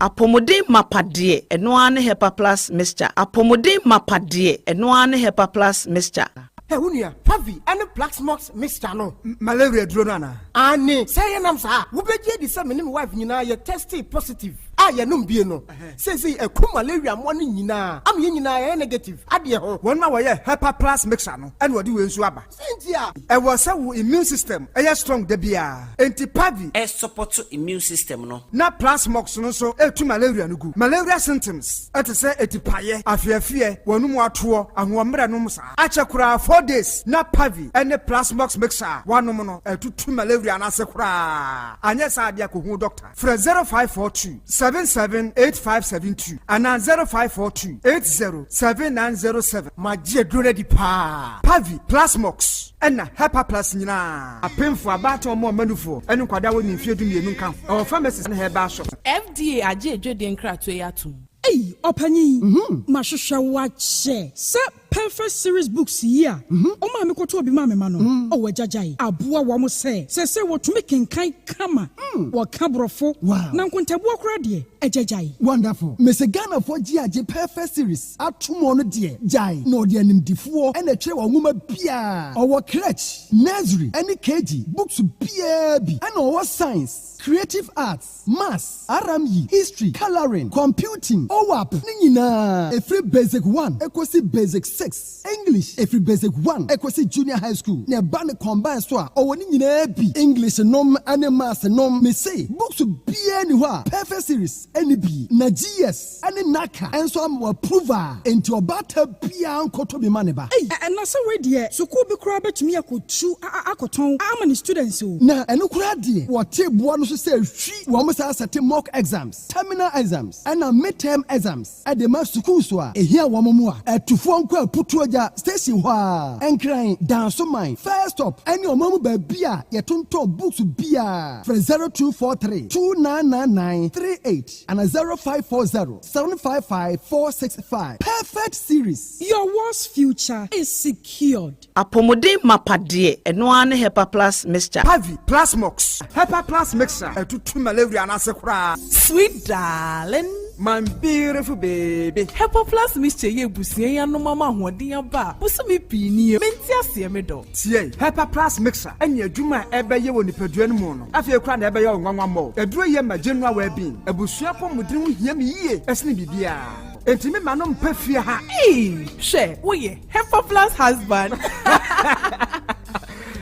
[SPEAKER 12] Apɔmuden mapa deɛ, ɛno ara ne Hepa Plus Mixture. Apɔmuden mapa deɛ, ɛno ara ne Hepa Plus Mixture.
[SPEAKER 13] Hey, wo nua, Favi ne Plaxmox mixture no, malaria duro no anaa? Aane, sɛ yɛnam saa a, wobɛgye adi sɛ me ne me wife nyinaa yɛ testee positive a yɛnom bie no. Seesei ɛku malaria mmoa no nyinaa ama yɛn nyinaa yɛayɛ negative adeɛ ho.
[SPEAKER 14] Wɔn a wɔyɛ Hepa Plus mixture no na wɔde wei nso aba.
[SPEAKER 13] Sɛ nti a.
[SPEAKER 14] Ɛwɔ sɛ wo immune system yɛ strong da biara. Enti Pavi.
[SPEAKER 15] Ɛsupɔto immune system no.
[SPEAKER 14] Na Plasmox no nso ɛtu malaria no gu. Malaria symptoms te sɛ atipaeɛ, afeafeɛ, w'anum atoɔ, ahoɔmmerɛ nom saa. Akyɛ koraa 4 days na Pavi ne Plasmox mixture a woanom no atutu malaria no ase koraa. Anyɛ saa deɛ kɔhu doctor. Frɛ 0542 77 8572 anaa 0542 80 7907.
[SPEAKER 13] Magye aduro no adi paa.
[SPEAKER 14] Pavi, Plasmox, ɛna Hepaplus nyinaa. Apemfoɔ, abaatan, wɔn a wɔma nufoɔ, ne nkwadaa a wɔnni mfeɛ dumienu nka ho. Ɛwɔ pharmacies ne herbal shops.
[SPEAKER 16] FDA agye adwadie nkratoɔ yi atom.
[SPEAKER 17] Ei ɔpanyin, mahwehwɛ wo akyɛ sɛ.
[SPEAKER 16] Perfect Series Books yi a wo maame kɔtɔɔ bi maa me mma no, oh agya gyae, aboa wɔn sɛ seesei wɔtumi kenkan kama, wɔka Borɔfo, na nkontabuo koraa deɛ, agya gyae.
[SPEAKER 13] Wonderful. Mese Ghanafoɔ gye agye Perfect Series atom ɔno deɛ gyae na ɔde animdifoɔ na ɛtwerɛ wɔn nwoma biara. Ɔwɔ crèche, nursery ɛne KG books biara bi ɛna ɔwɔ science, creative arts, maths, RME, history, colouring, computing, OAP ne nyinaa ɛfiri basic one ɛkɔsi basic 6, English ɛfiri basic 1 ɛkɔsi junior high school na ɛba ne combine so a ɔwɔ ne nyinaa bi English nom ne maths nom. Mese books biara ni hɔ a Perfect Series ɛni bi na GS ɛne NaCCA nso ama wɔ approval enti ɔbaata biara nkɔtɔ bi ma ne ba.
[SPEAKER 16] Ei ɛna sɛ wei deɛ sukuu bi koraa bɛtumi akɔtu akɔtɔn ama ne students o.
[SPEAKER 13] Na ɛno koraa deɛ wɔte boɔ no so sɛ hwi wɔn saa sɛte mock exams, terminal exams ɛna midterm exams ɛde ma sukuu so a ehia wɔn mu a ɛtufoɔ nkɔ Aputuogya station hɔ a Nkran, Dansoman, First Stop ɛne ɔman mu baabi a yɛtontɔn books biara. Frɛ 0243 2999 38 ana 0540 755 465. Perfect Series.
[SPEAKER 16] Your world's future is secured.
[SPEAKER 12] Apɔmuden mapa deɛ, ɛno ara ne Hepa Plus Mixture.
[SPEAKER 14] Pavi, Plasmox, Hepa Plus Mixture ɛtutu malaria no ase koraa.
[SPEAKER 17] Sweet darling.
[SPEAKER 14] My beautiful baby.
[SPEAKER 17] Hepa Plus Mixture yi abusua yi anom ama ahoɔden aba a bosome pii nie. Mente aseɛ me dɔ.
[SPEAKER 14] Tie, Hepa Plus Mixture ɛne adwuma a ɛbɛyɛ wɔ nipadua no mu no afei koraa na ɛbɛyɛ wo nwanwa mmɔ. Aduro yi ma general well-being. Abusua apɔmuden ho hia me yie ɛsene biribiara. Enti me ma no mpɛ fie ha.
[SPEAKER 17] Eii hwɛ woyɛ Hepa Plus husband.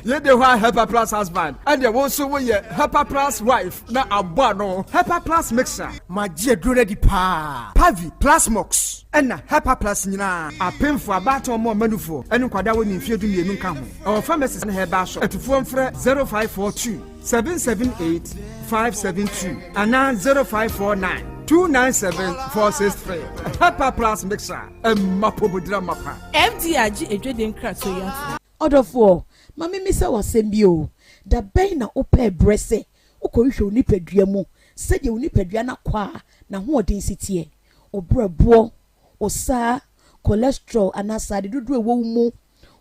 [SPEAKER 14] Yɛde hɔ a Hepa Plus husband ɛdeɛ wo nso woyɛ Hepa Plus wife na abɔ ano. Hepa Plus Mixture. Magye aduro no adi paa. Pavi, Plasmox ɛna Hepa Plus nyinaa. Apemfoɔ, abaatan, ɔmo ɔmanufoɔ ɛne nkwadaa a wɔnni mfeɛ 12 nka ho. Ɛwɔ pharmacies ne herbal shop. Atufoɔ mfrɛ 0542 778 572 anaa 0549 297 463. Hepa Plus Mixture, ɛmma pɔmudira mapa.
[SPEAKER 17] FDA agye adwadie nkratoɔ yi atom.
[SPEAKER 18] Ɔdɔfoɔ, ma memmisa wo asɛm bi o, da bɛn na wopɛɛ berɛ sɛ wokɔhwehwɛ wo nipadua mu sɛdeɛ wo nipadua no akwaa n'ahoɔden si teɛ, wo berɛboɔ, wo saa, cholesterol anaa sradeɛ dodoɔ a ɛwɔ wo mu,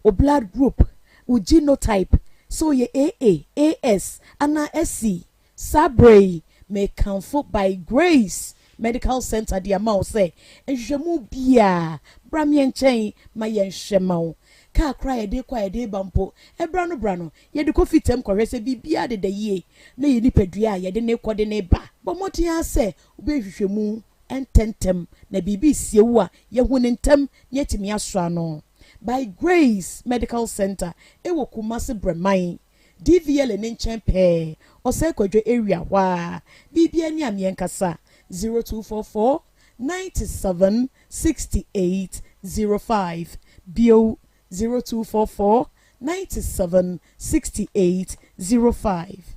[SPEAKER 18] wo blood group, wo genotype, sɛ woyɛ AA, AS anaa SC? Saa berɛ yi, mekamfo By Grace Medical Center de ama wo sɛ nhwehwɛmu biara, bra me nkyɛn ma yɛnhwɛ ma wo. Kaa koraa a yɛde rekɔ a yɛde reba mpo, ɛberɛ ano berɛ ano, yɛde kɔ fitam kɔhwɛ sɛ biribiara deda yie na yɛn nipadua a yɛde no rekɔ de no reba. Bɔ mmɔden ara sɛ wobɛyɛ nhwehwɛmu ntɛmntɛm na biribi resie wo a, yɛahu no ntɛm na yɛatumi asɔ ano. By Grace Medical Center wɔ Kumasi Brɛman, DVLA no nkyɛn pɛɛ, Ɔsɛe Kwadwo area hɔ ara. Biribiara ni a meɛnkasa, 0244 97 68 05, bio 0244 97 68 05.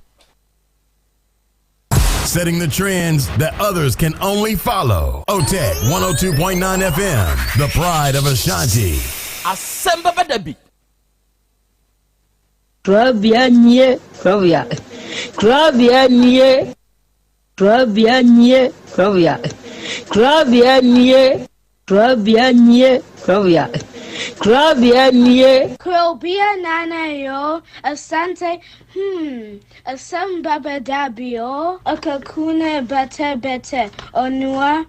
[SPEAKER 19] Setting the trends that others can only follow. OTEC 102.9 FM, the pride of Ashanti.
[SPEAKER 4] Asɛm bɛba da bi.
[SPEAKER 20] Korabea nie, korabea, korabea nie, korabea nie, korabea, korabea nie, korabea nie, korabea, korabea nie.
[SPEAKER 21] Krobea Nana yo, Asante hmm, Asem baba dabi o. Akakune bete bete, Onua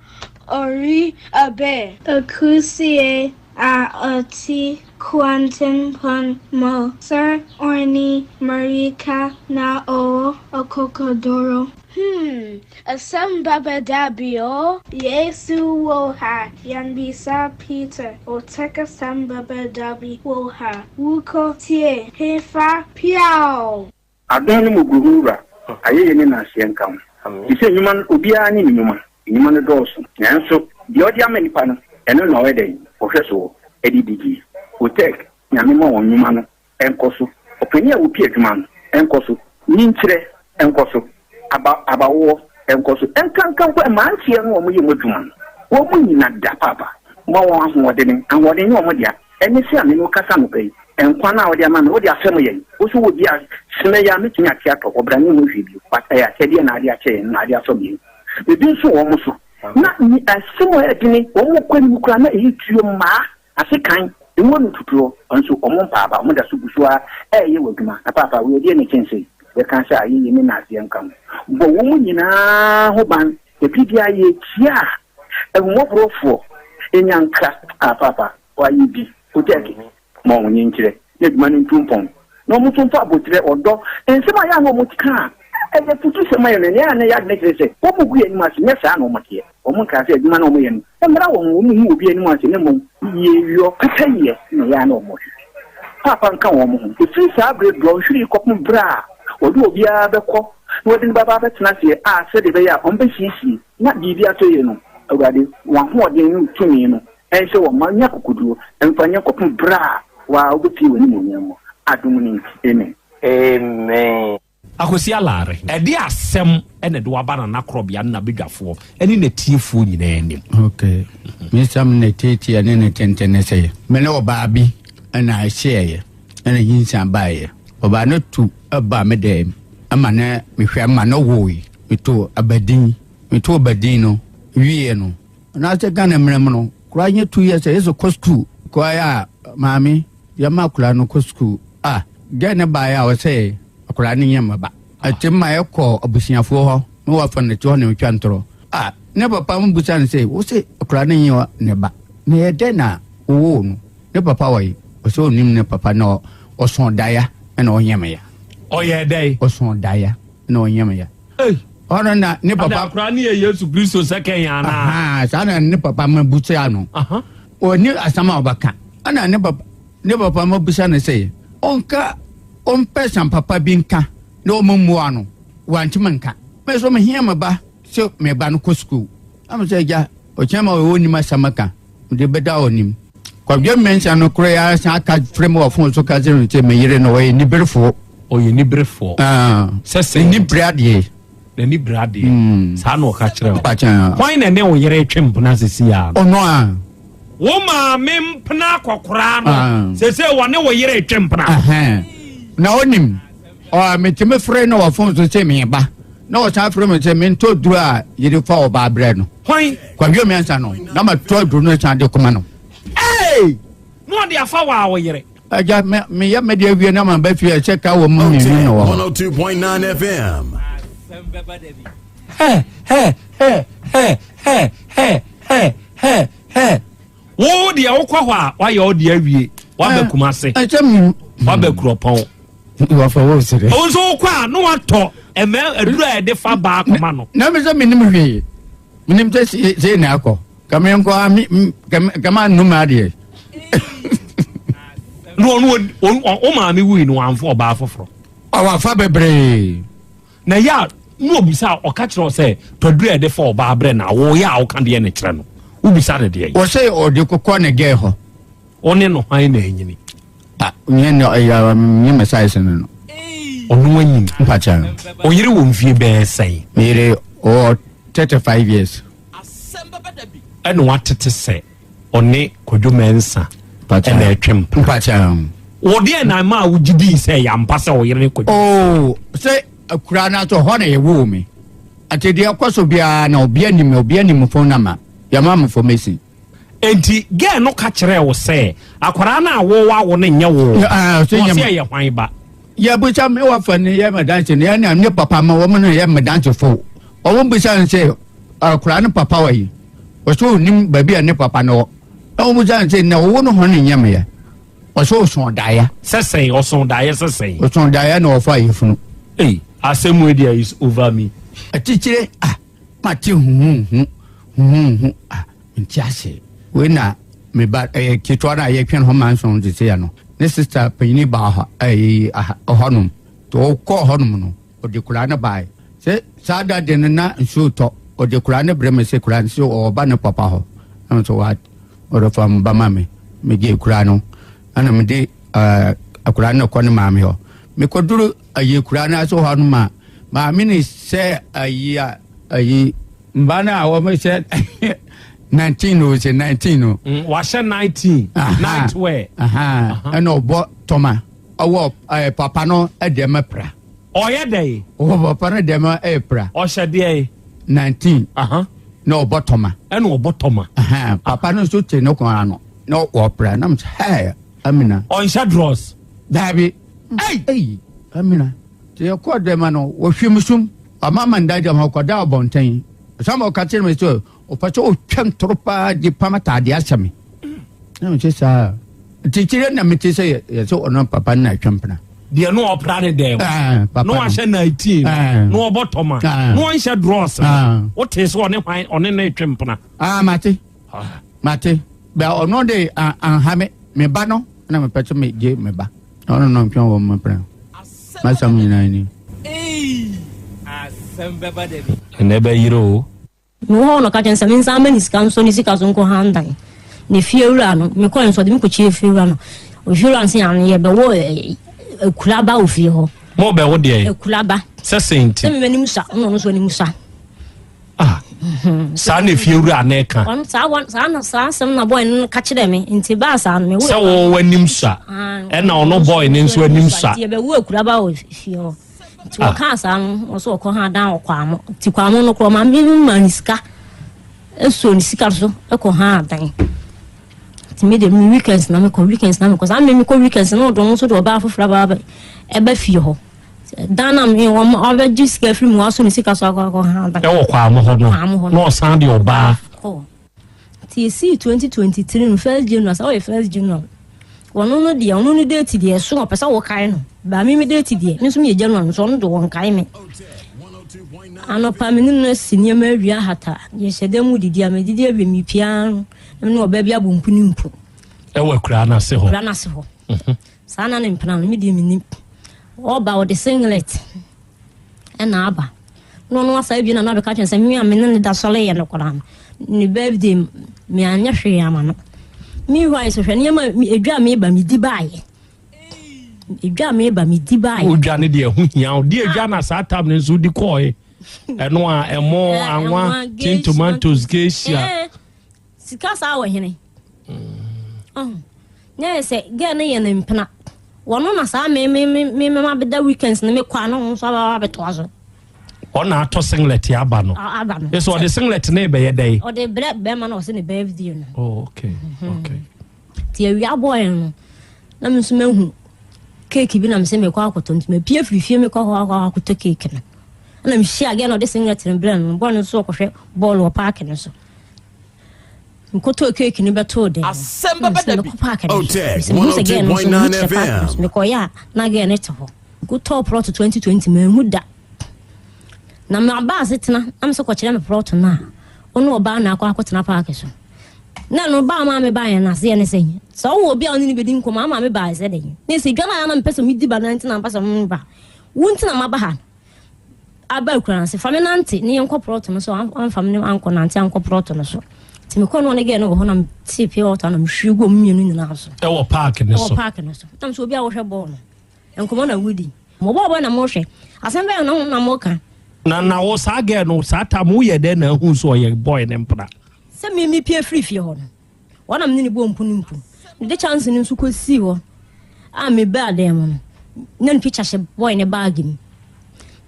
[SPEAKER 21] ori abe. Akusie a ɔte kwantempɔn mu, Sir Orni mmirika na ɔwɔ akokoduru. Hmm, asɛm bɛba da bi o. Yesu wɔ ha, yɛmmisa Peter, Ɔtɛk asɛm bɛba da bi wɔ ha, Wokɔ tie hefa piaw!
[SPEAKER 22] Adom ne mmɔborɔhunu Wura, ayɛyie ne nnaseɛ nka wo. Te sɛ nnwuma no, obiara ne ne nnwuma. Nnwuma no dɔɔso, nanso deɛ ɔde ama nnipa no, ɛno na ɔyɛ dɛn? Ɔhwɛ soɔ de di die. Otec, Nyame ma wɔn nnwuma no nkɔ so. Ɔpanin a ɔpi adwuma no nkɔ so. Nyinkyerɛ nkɔ so. Aba, abawoɔ nkɔ so. Ɛnkanka mpo mmeranteɛ no a wɔyɛ mu adwuma no, wɔn nyina da paapa. Ma wɔn ahoɔdene. Ahoɔden nyɛ wɔn dea. Ɛne sɛ a me ne wo kasa anɔpa yi, nkwa no a wode ama me, wode afɛm yɛn. Wo nso wɔ bi a, semɛ yi ara mɛtumi ate atɔ hɔ, bra ne ho hwee bio. But ɛyɛ akyɛdeɛ na ade akyɛ yɛn, na ade asɔ yɛn. Ebi nso wɔ wɔn so. Na asɛm a ɛyɛ dene, wɔn kɔ anim koraa na ɛyɛ tuo mmaa ase kan. Ngo no tutuɔ nso ɔmo mpaaba ɔmo da so gu so ara ɛɛyɛ wɔ adwuma. Na paapa wei ɛdeɛn na ɛkyɛn sei? Yɛka sɛ ayeyie ne naaseɛ nka ho. Bɔ wɔn nyinaa ho ban. Ɛbere biara yɛkyia ahummɔborɔfoɔ nyanka a paapa wayɛ bi. Kotɛɛke ma wɔn nkyerɛ na adwuma no ntu mpɔn na wɔn nso mfa aboterɛ, ɔdɔ, nsɛm a ɛyɛ a na wɔka a ɛyɛ afutusɛm ayɛ no, nea ɛyɛ a na ɛyɛ adwene kyerɛ sɛ wɔgu yɛn anim ase, nyɛ saa na wɔteɛ. Wɔnkaa sɛ adwuma no a wɔyɛ no mmra wɔn ho, wɔnhu obi anim ase, na mmom yieyɔ, pɛpɛyɛ na ɛyɛ a na wɔhwehwɛ. Paapa nka wɔn ho. Ɛfiri saa berɛ dɔnhwere yi kɔpem berɛ a wɔde obiara bɛkɔ na wɔde no bɛba abɛtena aseɛ a sɛdeɛ ɛbɛyɛ a wɔbɛsiesie na biribi atɔ yie no, Awurade, w'ahoɔden ne wo tumi no nhyɛ wɔn ma nya akokoduo mfa nyɛ kɔpem berɛ a wo ara wobɛpue w'animuonyam mu. Adom no nti, amen.
[SPEAKER 15] Amen.
[SPEAKER 4] Akwasi Alare, ɛde asɛm na ɛde wo aba Nana Korɔbea ne n'abadwafoɔ ne n'atiefoɔ nyinaa anim.
[SPEAKER 1] Ok, me nsɛm ne tietie ne ne tenten ne sɛ, me ne ɔbaa bi na ɛhyeɛeɛ ɛna nyinsɛn baeɛ. Ɔbaa no tu baa me dɛm ma ne mehwɛ ma no woe. Metoo abadin, metoo abadin no wieɛ no, anaasɛ Ghana mmerɛ mu no, koraa nyɛ 2 years a yɛsɛ kɔ sukuu. Kɔɛ a maame yɛma akwadaa no kɔ sukuu a gɛɛ no baeɛ a ɔsɛ akwadaa no nyɛ mmaba ɛte ma ɛkɔ abusuafoɔ hɔ na wafa no te hɔ na ɔtwa ntorɔ a ne papa mu busa no sɛ wo se akwadaa no nyɛ ne ba na yɛ dɛn na wowoo no ne papa wɔ yi ɔsɛ ɔnim ne papa na ɔsɔn daeɛ ɛna ɔnyɛ me ya
[SPEAKER 4] ɔyɛ dɛn
[SPEAKER 1] ɔsɔn daeɛ na ɔnyɛ me ya ɔno na ne papa
[SPEAKER 4] akwadaa no yɛ Yesu Kristo sɛ kɛn
[SPEAKER 1] anaa saa na ne papa ma busa no ɔni asɛm a ɔbɛka ɛna ne papa ne papa ma bisa no sɛ ɔnka ɔmpɛ sam papa bi nka na ɔma mmua no wantumi nka me so mehia me ba sɛ me ba no kɔ sukuu na me sɛ agya ɔkyɛn ma ɔwɔ nim asɛm ka mede bɛda ɔnim kwadwo mmiɛnsa no korɔ yɛ asan aka frɛ mu wɔ fon so ka kyerɛ no sɛ me yere no ɔyɛ niberefoɔ
[SPEAKER 4] ɔyɛ niberefoɔ
[SPEAKER 1] sɛ sɛ n'ani bere adeɛ
[SPEAKER 4] n'ani bere adeɛ hmm. saa na ɔka kyerɛ wo hwan na ɛne wo yere twe mpena sisi a
[SPEAKER 1] ɔno a
[SPEAKER 4] wo maame mpena akɔkoraa no ah. sese wɔne wo yere twe mpena
[SPEAKER 1] na ɔnim metumi frɛ no wɔ fon so sɛ meba na ɔsan frɛ me sɛ mentɔ duro a yɛde fa ɔbaa berɛ no
[SPEAKER 4] hwan
[SPEAKER 1] kwadwo mmiɛnsa no na matɔ duro no san de kɔma no
[SPEAKER 4] na ɔde afa wɔ a wo yere
[SPEAKER 1] Agya, me meyɛ me deɛ awie na maba fie a ɛsɛ ka wɔ mu mmienu na wɔ hɔ.
[SPEAKER 19] 102.9 FM.
[SPEAKER 4] Hɛ hɛ hɛ hɛ hɛ hɛ hɛ hɛ hɛ. Wo deɛ wokɔ hɔ a wayɛ wo deɛ awie waba eh, Kumase waba Kuropɔn.
[SPEAKER 1] Wafa wo sere.
[SPEAKER 4] Wo nso wokɔ a na watɔ ɛmɛ aduru a yɛde fa baa kɔma no.
[SPEAKER 1] Na mi sɛ mi nim hwee. Menim sɛ sei na akɔ. Ka me nkɔ a ka ma nnum adeɛ.
[SPEAKER 4] Na ɔno wo maame wui no wamfa ɔbaa foforɔ.
[SPEAKER 1] Wafa bebree.
[SPEAKER 4] Na yɛ a na obisa ɔka kyerɛ sɛ tɔduru a yɛde fa ɔbaa brɛ na woyɛ a woka deɛ ne kyerɛ no wobisa no deɛ.
[SPEAKER 1] Wɔsɛ ɔde kokɔ ne gɛɛ hɔ.
[SPEAKER 4] Wo ne no hwan na anyini?
[SPEAKER 1] Ah, nyɛ no ɛyɛ nyɛ me size no no.
[SPEAKER 4] Ɔno anyini.
[SPEAKER 1] Mpakyɛ no.
[SPEAKER 4] Ɔyere wɔ mfie bɛyɛ sɛn?
[SPEAKER 1] Me yere ɔwɔ 35 years.
[SPEAKER 4] Ɛna watete sɛ ɔne Kwadwo Mensah ɛna ɛtwe mpena.
[SPEAKER 1] Mpakyɛ no.
[SPEAKER 4] Wɔ deɛ na ɛma a wogye dii sɛ ɛyɛ ampa sɛ ɔyere ne Kwadwo?
[SPEAKER 1] Oh, sɛ akura no ato hɔ na yɛwoo me. Ate deɛ ɛkɔ so biara na obi anim obi anim phone number yɛma me information.
[SPEAKER 4] Enti girl no ka kyerɛɛ wo sɛ akwadaa no a wo wawo no nyɛ wo?
[SPEAKER 1] Ah,
[SPEAKER 4] ɔse ɛyɛ hwan ba?
[SPEAKER 1] Yɛbusa me wafa no yɛ medanse no yɛne ne papa ma wɔn no yɛ medansefo. Wɔn bisa no sɛ akwadaa no papa wɔ yi? Ɔsɛ onim baabi a ne papa no wɔ. Na wɔn bisa no sɛ na ɔwo no hɔn nyɛ meyɛ? Ɔsɛ ɔsɔn daeɛ.
[SPEAKER 4] Sɛ sɛn? Ɔsɔn daeɛ sɛ sɛn?
[SPEAKER 1] Ɔsɔn daeɛ na ɔfa ayefunu.
[SPEAKER 4] Ei, asɛm wei deɛ is over me.
[SPEAKER 1] Atikyire ah. Mate huhuhu, huhuhu, ah, mente ase. Wei na me ba ɛyɛ ketewa no a yɛtwɛn hɔ manson te sɛ no. Ne sista panyini baa hɔ ɛyi hɔnom. Nti ɔkɔɔ hɔnom no, ɔde koraa no bae. Sɛ saa da de no na nsuo tɔ, ɔde koraa no brɛ me sɛ koraa no sɛ ɔba ne papa hɔ. Na me sɛ what? Ɔde fa mo ba ma me. Megye koraa no. Ɛna mede ɛɛ akwadaa no kɔ ne maame hɔ. Mekɔduru ayi koraa no ase hɔ no ma maame ne sɛ ayi a ayi mba no a wɔhyɛ 19 o sɛ 19 o.
[SPEAKER 4] Mm, wahyɛ 19 night wear.
[SPEAKER 1] Ɛna ɔbɔ tɔma ɔwɔ ɛɛ papa no ɛdeɛ mɛ pra.
[SPEAKER 4] Ɔyɛ dɛ.
[SPEAKER 1] Ɔwɔ papa no deɛ mɛ ɛyɛ pra.
[SPEAKER 4] Ɔhyɛ deɛ.
[SPEAKER 1] 19. Na ɔbɔ tɔma.
[SPEAKER 4] Ɛna ɔbɔ tɔma.
[SPEAKER 1] Papa no nso te ne kɔn ano. na wɔpra na mesɛ hɛ Amina.
[SPEAKER 4] Ɔnhyɛ drɔs.
[SPEAKER 1] Daabi. Ei! Amina. Nti yɛkɔɔ dɛm no wɔhwɛ me sum. Ɔma ma nda gyam hɔ kɔda ɔbɔnten. Ɔsan ma ɔka kyerɛ me sɛ ɔpɛ sɛ ɔtwa ntoro paa de pam ataadeɛ ahyɛ me. Na mese saa. Nti kyerɛ na mete sɛ yɛ sɛ ɔno papa no na atwa mpena.
[SPEAKER 4] Deɛ no ɔpra ne dɛm.
[SPEAKER 1] Papa
[SPEAKER 4] no wahyɛ 19 no ɔbɔ tɔma no ɔnhyɛ drɔs no. Wote sɛ ɔne hwan ɔne ne twe mpena.
[SPEAKER 1] Ah mate. Mate. Bɛ ɔno de anha me me ba no na mepɛ sɛ megye me ba. Ɔno na ɔntwe wɔ mpena. Masɛm nyinaa ni.
[SPEAKER 15] Asɛm bɛba da bi.
[SPEAKER 4] Ɛnɛ bɛyere o.
[SPEAKER 7] Mewɔ hɔ na ɔka kyerɛ me sɛ mensan mma ne sika nsɔ ne sika so nkɔ han dan. Na fiewura no, mekɔe nso ɔde me kɔkyerɛɛ fiewura no. Ofiewura no sɛ ano yɛbɛwɔ akuraba wɔ fie hɔ.
[SPEAKER 4] Mo bɛwo deɛ?
[SPEAKER 7] Akuraba.
[SPEAKER 4] Sɛ sɛn nti?
[SPEAKER 7] Sɛ me m'anim sa, ɔno nso anim sa.
[SPEAKER 4] Ah, saa na efiewura no ka.
[SPEAKER 7] Ɔno saa wɔn saa na saa asɛm na bɔyɛ no ka kyerɛ me nti baa saa no me wo.
[SPEAKER 4] Sɛ wɔn w'anim sa, ɛna ɔno bɔyɛ no nso anim sa.
[SPEAKER 7] Nti yɛbɛwo akuraba wɔ fie hɔ. Nti ah. wɔkaa saa no wɔ so wɔkɔ ha dan wɔ kwamo nti kwamo no korɔ maame bi ma ne sika ɛsuo ne sika so ɛkɔ ha dan nti me de me weekends na mekɔ weekends na mekɔ saa me mekɔ weekends na ɔdɔn nso de ɔbaa foforɔ aba ɛbɛ fie hɔ dan na me wɔn ɔbɛgye sika firi mu waso ne sika so akɔ akɔ ha dan
[SPEAKER 4] ɛwɔ kwamo hɔ no na ɔsan de ɔbaa
[SPEAKER 7] Nti esii 2023 no first January sɛ ɔyɛ first January wɔno no deɛ ɔno no date deɛ ɛso ɔpɛ sɛ wɔkae no baa me me date deɛ me nso meyɛ January nso ɔno de wɔnkae me anɔpa me ne no asi nneɛma awie ahata yɛhyɛ dan mu didi a medidi awie mepia no na me ne ɔbaa bi abɔ mpu ne mpu
[SPEAKER 4] ɛwɔ akura no ase hɔ
[SPEAKER 7] akura no ase hɔ mhm. saa na ne mpena no me deɛ menim ɔba ɔde singlet ɛna aba na ɔno asa abie na na abɛka kyerɛ sɛ me a me ne ne da sɔre yɛ no koraa no ne birthday me anyɛ hwee ama no meanwhile so hwɛ nneɛma edwa a meba medi baayɛ edwa a meba medi baayɛ
[SPEAKER 4] odwa ne deɛ ɛho hia wo deɛ edwa na saa tam no nso di kɔɔe ɛno a ɛmo anwa tin tomatoes geisha
[SPEAKER 7] Sika saa wɔ hene. Mm. Nyɛ yɛ sɛ girl no yɛ ne mpena. Wɔno na saa me me me me me ma beda weekends ne me kɔ ano nso aba abɛtoa so.
[SPEAKER 4] Ɔna atɔ singlet aba no.
[SPEAKER 7] Aba no.
[SPEAKER 4] Ɛsɛ ɔde singlet ne bɛyɛ dɛ.
[SPEAKER 7] Ɔde brɛ bɛrima na ɔsɛ ne birthday no.
[SPEAKER 4] Oh okay mm-hmm. okay.
[SPEAKER 7] Ti awia bɔɔl no na me nso mahu keeki bi na me sɛ mekɔ akɔtɔ nti mapie firi fie mekɔ hɔ akɔ akɔtɔ keeki no. Ɛna mehyia girl na ɔde singlet no brɛ no bɔɔl no nso ɔkɔhwɛ bɔɔl wɔ paaki no so. Mekɔtɔɔ keeki no bɛtoo dɛm.
[SPEAKER 15] Asɛm bɛba da bi.
[SPEAKER 7] Mekɔ paaki no.
[SPEAKER 19] Otec
[SPEAKER 7] Mesɛ mehu sɛ gɛɛ no nso
[SPEAKER 19] 102.9
[SPEAKER 7] mehu kyerɛ paaki no so.
[SPEAKER 19] FM.
[SPEAKER 7] Mekɔyɛ a na gɛɛ no te hɔ. Mekɔtɔɔ prɔto 2020 manhu da. Na maba asetena na mesɛ kɔkyerɛ me prɔto no a ɔne ɔbaa na akɔ akɔtena paaki so. Na no baa maa me baeɛ no aseɛ ne sɛ sɛ wowɔ obi a ɔne no bɛdi nkɔmmɔ ama me baeɛ sɛ dɛn. Ne sɛ dwa no a na mepɛ sɛ medi ba no nti na mpɛ sɛ meba. Wo nti na maba ha. aba akura no ase fa me nante ne yɛnkɔ prɔto no so amfa me ankɔ nante ankɔ prɔto no so nti mekɔ no ɔne gɛɛ no wɔ hɔ na metee pure water na mehwie gu ɔmo mmienu nyinaa so
[SPEAKER 4] ɛwɔ park no so
[SPEAKER 7] ɛwɔ park no so na mesɛ obi a wɔhwɛ bɔɔl no nkɔmmɔ na wodi mo bɔɔl bɔ na mohwɛ asɛm bɛyɛ na na moka
[SPEAKER 4] na na wo saa gɛɛ no saa tam woyɛ dɛn na ahu so ɔyɛ bɔɔl ne mpena
[SPEAKER 7] sɛ me mepie firi fie hɔ no Hɔ na me ne no bɔɔ mpu ne mpu. Mede kyɛnse no nso kɔsii hɔ a mebaa dan mu no, na ne picture hyɛ boy ne baage mu.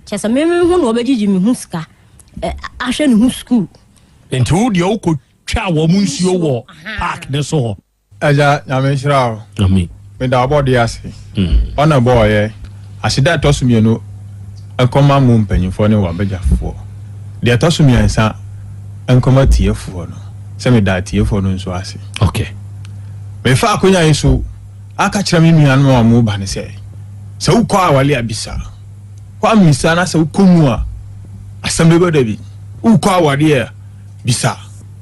[SPEAKER 7] Kyerɛ sɛ me me ho na ɔbɛgyegye me ho sika ahwɛ ne ho sukuu.
[SPEAKER 4] Nti wo deɛ wokɔtwa wɔn nsuo wɔ park ne so hɔ?
[SPEAKER 8] Agya Nyame nhyira wo.
[SPEAKER 4] Amen.
[SPEAKER 8] Meda ɔbɔdeɛ ase. Ɔna bɔɔyɛ. Aseda a ɛtɔ so mienu nkɔma mo mpanyimfoɔ ne w'abadwafoɔ. Deɛ ɛtɔ so miɛnsa nkɔma atiefoɔ no, sɛ meda atiefoɔ no nso ase.
[SPEAKER 4] Okay.
[SPEAKER 8] Mefa akonya yi so aka kyerɛ me nuanom a wɔn ba no sɛ, sɛ wokɔ awale a bisa. Woammisa na sɛ wokɔ mu a, asɛm bɛba da bi. Wokɔ awadeɛ a, bisa.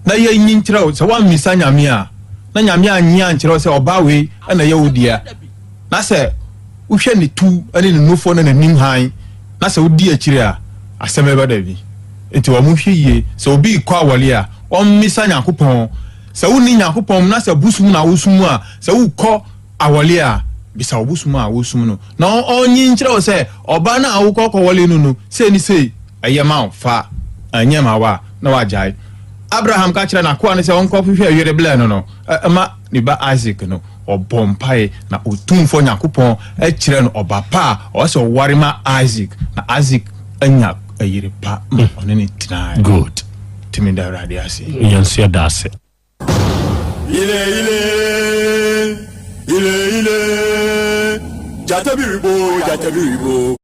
[SPEAKER 8] Na yɛnyi nkyerɛ wo, sɛ woammisa Nyame a, na Nyame annye ankyerɛ wo sɛ ɔbaa wei na ɛyɛ wo dea. Na sɛ wohwɛ ne tu ne ne nufoɔ ne n'anim hann, na sɛ wodi akyire a, asɛm bɛba da bi. Enti wɔnhwɛ yie, sɛ obi rekɔ awɔre a, ɔmmisa Nyankopɔn. Sɛ wonni Nyankopɔn mu na sɛ bosom na wosom a, sɛ wokɔ awɔre a, bisa wo bosom a wosom no, na ɔnyi nkyerɛ wo sɛ ɔbaa no a wokɔ kɔwɔre no no, sei ne sei, ɛyɛ ma wo, fa, ɛnyɛ ma wo a, na wagyae. Abraham ka kyerɛɛ n'akoa no sɛ ɔnkɔhwehwɛ yere blɛ no no ma ne ba Isak no, ɔbɔɔ mpae na Otumfoɔ Nyankopɔn kyerɛɛ no ɔba pa a ɔwɔ sɛ ɔware ma Isak, na Isak anya yere pa ma ɔne no tenae.
[SPEAKER 4] Good.
[SPEAKER 8] Nti meda Awurade ase.
[SPEAKER 4] Yɛn nso yɛda ase.
[SPEAKER 6] Ile ile ile ile gyata bi rebo gyata bi rebo.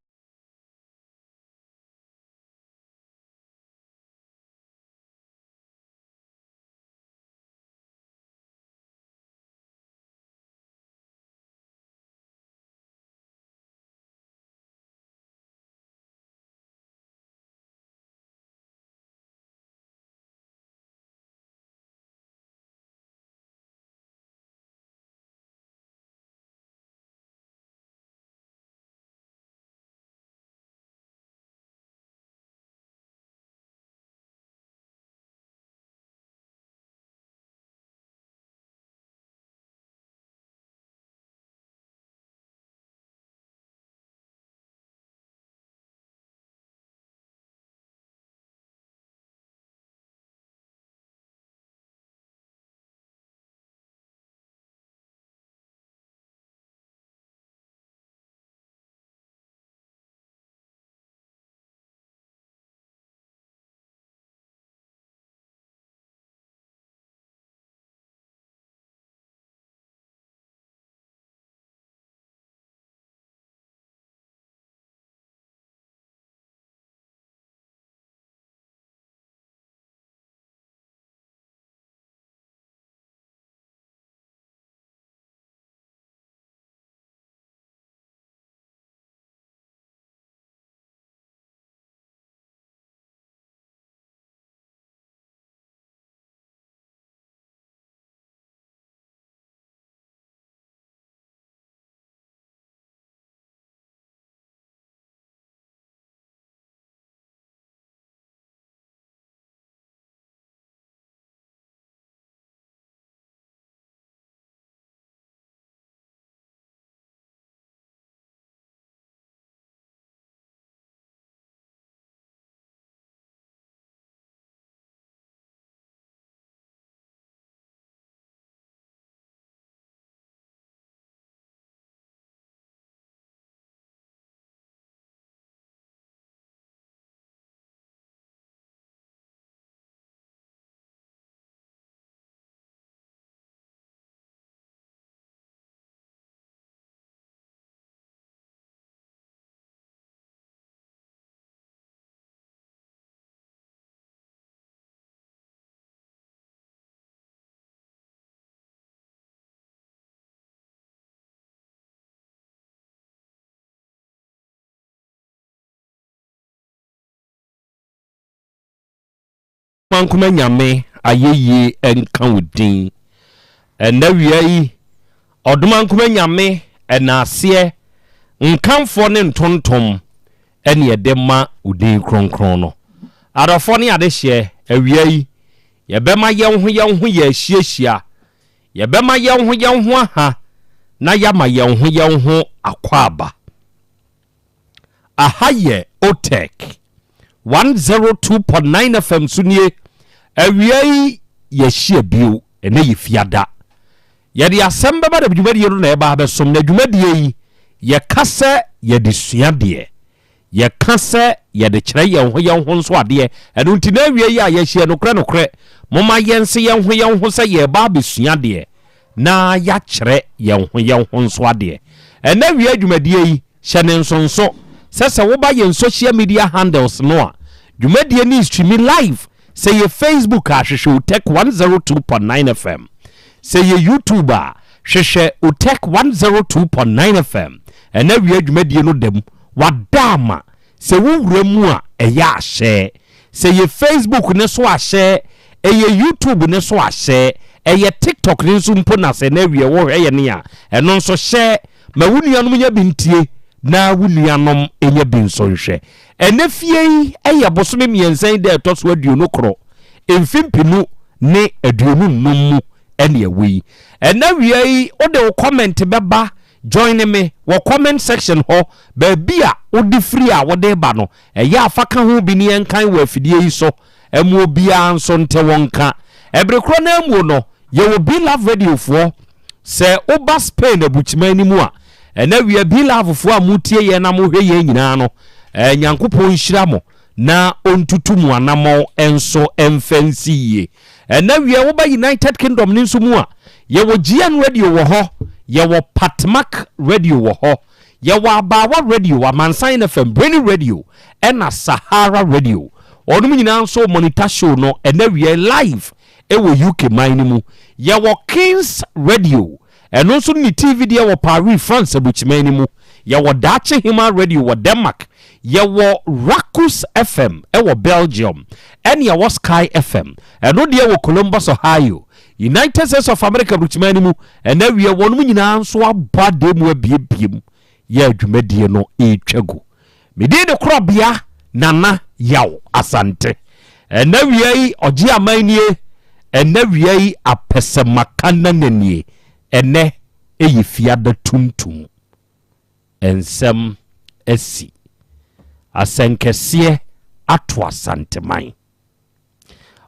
[SPEAKER 4] Mankoma Nyame ayɛyie nka wo din Ɛnɛ wia yi Ɔdomankoma Nyame ɛnaaseɛ nkamfoɔ ne ntontom ɛne ɛde ma wo din kronkron no Adɔfoɔ ne adehyeɛ awia yi yɛbɛma yɛn ho yɛn ho yɛ ahyiahyia Yɛbɛma yɛn ho yɛn ho aha na yɛama yɛn ho yɛn ho akwaaba. Aha yɛ OTEC 102.9 FM so nie. Awia yi yɛahyia bio, ɛnɛ yɛ Fiada. Yɛde asɛm bɛba na dwumadie no na ɛba abɛsom na dwumadie yi yɛka sɛ yɛde sua deɛ. Yɛka sɛ yɛde kyerɛ yɛn ho yɛn ho nso adeɛ. Ɛno nti na awiei a yɛahyia nokorɛ nokorɛ, momma yɛnse yɛn ho yɛn ho sɛ yɛreba abɛsua adeɛ na yɛakyerɛ yɛn ho yɛn ho nso adeɛ. Ɛnnɛ awia dwumadie yi, hyɛ no nsonso sɛ sɛ woba yɛn social media handles no a, dwumadie no restreami live. Sɛ yɛ Facebook a, hwehwɛ Otec 102.9 FM. Sɛ yɛ YouTube a, hwehwɛ Otec 102.9 FM. Ɛna awia dwumadie no da mu. Wada ama. Sɛ wo wura mu a, ɛyɛ ahyɛ. Sɛ yɛ Facebook ne so ahyɛ, ɛyɛ YouTube ne so ahyɛ, ɛyɛ TikTok ne nso mpo na sɛ na awia wohwɛ yɛn a, ɛno nso hyɛ. Ma wo nuanom nya bi ntie na wo nuanom nya bi nso nhwɛ. Ɛnnɛ fie yi yɛ bosome mmiɛnsa yi da a ɛtɔ so 21, mfe 2025 mu ɛne ɛwɔ yi. Ɛnnɛ awia yi wode wo comment bɛba join me wɔ comment section hɔ, baabi a wode firi a wode ba no, ɛyɛ a fa ka ho bi ne yɛnkan wɔ afidie yi so ma obiara nso nte wo nka. Ɛbere korɔ no ara mu no, yɛwɔ Be-Love Radio foɔ. Sɛ woba Spain abukyiman no mu a, ɛnɛ awia Be-Love foɔ a motie yɛn na mohwɛ yɛn nyinaa no, eh, Nyankopɔn nhyira mo na ɔntutu mo anammɔn nso mfa nsi yie. Ɛnɛ wia woba United Kingdom no nso mu a, yɛwɔ GN Radio wɔ hɔ, yɛwɔ Patmak Radio wɔ hɔ, yɛwɔ Abaawa Radio, Amansan FM, Brainy Radio, ɛna Sahara Radio. Wɔnom nyinaa nso monitor show no ɛnɛ wia live ɛwɔ UK man no mu. Yɛwɔ Kings Radio, ɛno nso ne TV deɛ wɔ Paris, France aburokyiman no mu. Yɛwɔ Daakye Hema Radio wɔ Denmark. Yɛwɔ Rakus FM wɔ Belgium. Ɛne yɛwɔ Sky FM, ɛno deɛ wɔ Columbus, Ohio, United States of America aburokyiman no mu. Ɛnɛ awie wɔnom nyinaa nso abɔ adeɛ mu abiebie mu yɛ dwumadie no retwa gu. Me din de Korɔbea Nana Yaw Asante. Ɛnɛ awia yi ɔgye aman nie, ɛnɛ awia yi apɛsɛmakanana nie, ɛnɛ ɛyɛ fiada tuntum. Nsɛm asi. Asɛnkɛseɛ ato Asanteman.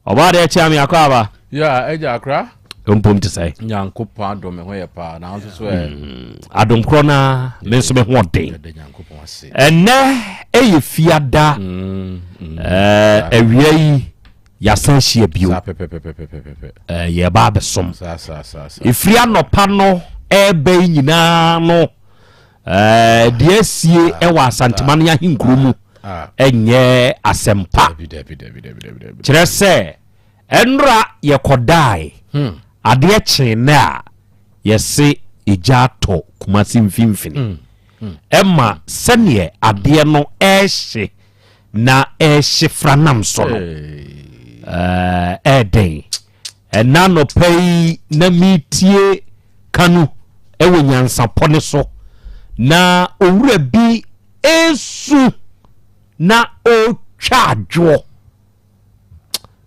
[SPEAKER 4] Ɔbaa deɛ kyea me akɔ aba.
[SPEAKER 9] Yeah, agya akra.
[SPEAKER 4] Mpom te sɛ.
[SPEAKER 9] Nyankopɔn adom me ho yɛ paa na nso so ɛ.
[SPEAKER 4] Mm, adom korɔ na me nso me ho ɔden.
[SPEAKER 9] Yɛda Nyankopɔn ase.
[SPEAKER 4] Ɛnɛ ɛyɛ fiada.
[SPEAKER 9] Mm, mm,
[SPEAKER 4] eh, awia yi yɛasan hyia bio.
[SPEAKER 9] Saa pɛpɛpɛpɛpɛpɛ.
[SPEAKER 4] Eh, yɛba abɛsom.
[SPEAKER 9] Saa saa saa saa.
[SPEAKER 4] Ɛfiri anɔpa no ɛɛbɛ yi nyinaa no eh, deɛ asie ɛwɔ Asantema no ahenkuro mu ɛnyɛ asɛmpa. Kyerɛ sɛ ɛnora yɛkɔdae
[SPEAKER 9] hmm.
[SPEAKER 4] adeɛ kyee nɛ a yɛse egya atɔ Kumasi mfimfini
[SPEAKER 9] hmm. Hmm.
[SPEAKER 4] ɛma sɛneɛ adeɛ no ɛɛhye na ɛrehye franam so no ɛɛdɛn ɛna nɔpa yi na metie kanu ɛwɔ nyansapɔ ne so na owura bi ɛresu na ɔretwa adwoɔ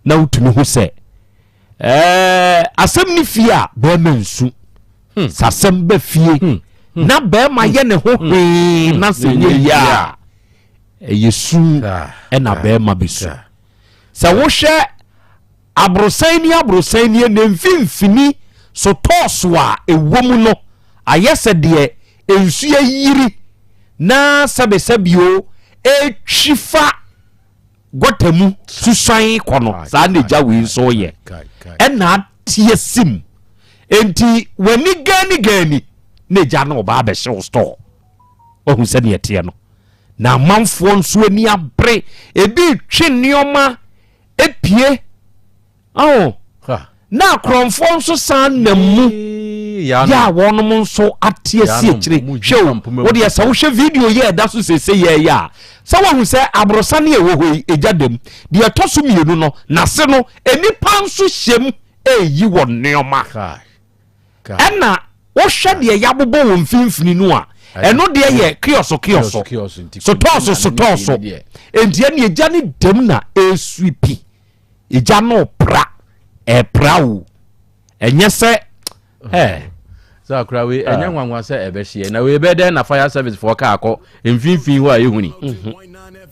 [SPEAKER 4] na wotumi ho sɛ ɛɛ asɛm ne fie a bɛrima nsu hmm. sɛ asɛm bɛ fie hmm. Hmm. na bɛrima yɛ ne ho hwee na sɛ nyɛ yie a ɛyɛ su ɛna bɛrima bɛsu sɛ wohwɛ aborosan ni aborosan ni ne mfimfini sotɔɔso a ɛwɔ mu no ayɛ sɛ deɛ nsuo ayiri na sɛbesɛbio ɛtwi fa gɔta mu susuan kɔ no saa na egya wei nso yɛ ɛna ateɛ sim nti w'ani gani gani na egya no ɔba abɛhyɛ wo store wahu sɛdeɛ ɛteɛ no na amanfoɔ nso ani abere ebi retwe nneɛma epie Aho. Na akorɔmfoɔ nso san nam mu yɛ a wɔnom nso ate asi akyire. Hwɛ o, wo deɛ sɛ wohwɛ video yi a ɛda so sese yɛ yɛ a, sɛ woahu sɛ aborɔsane a ɛwɔ hɔ yi, egya da mu. Deɛ ɛtɔ so mmienu no, n'ase no, nnipa nso hyɛ mu reyi wɔn nneɛma. Ɛna wohwɛ deɛ yɛabobɔ wɔ mfimfini no a, ɛno deɛ yɛ kiɔso kiɔso, sotɔɔso sotɔɔso. Enti ɛne egya ne dam na ɛreswipi. Egya no repra, ɛrepra o. Ɛnyɛ sɛ ɛɛ.
[SPEAKER 9] Sɛ akora wei ɛnyɛ nwanwa sɛ ɛbɛhyeɛ na wei bɛyɛ dɛn na fire service foɔ kaa kɔ mfimfini hɔ a yɛhu ni mhm.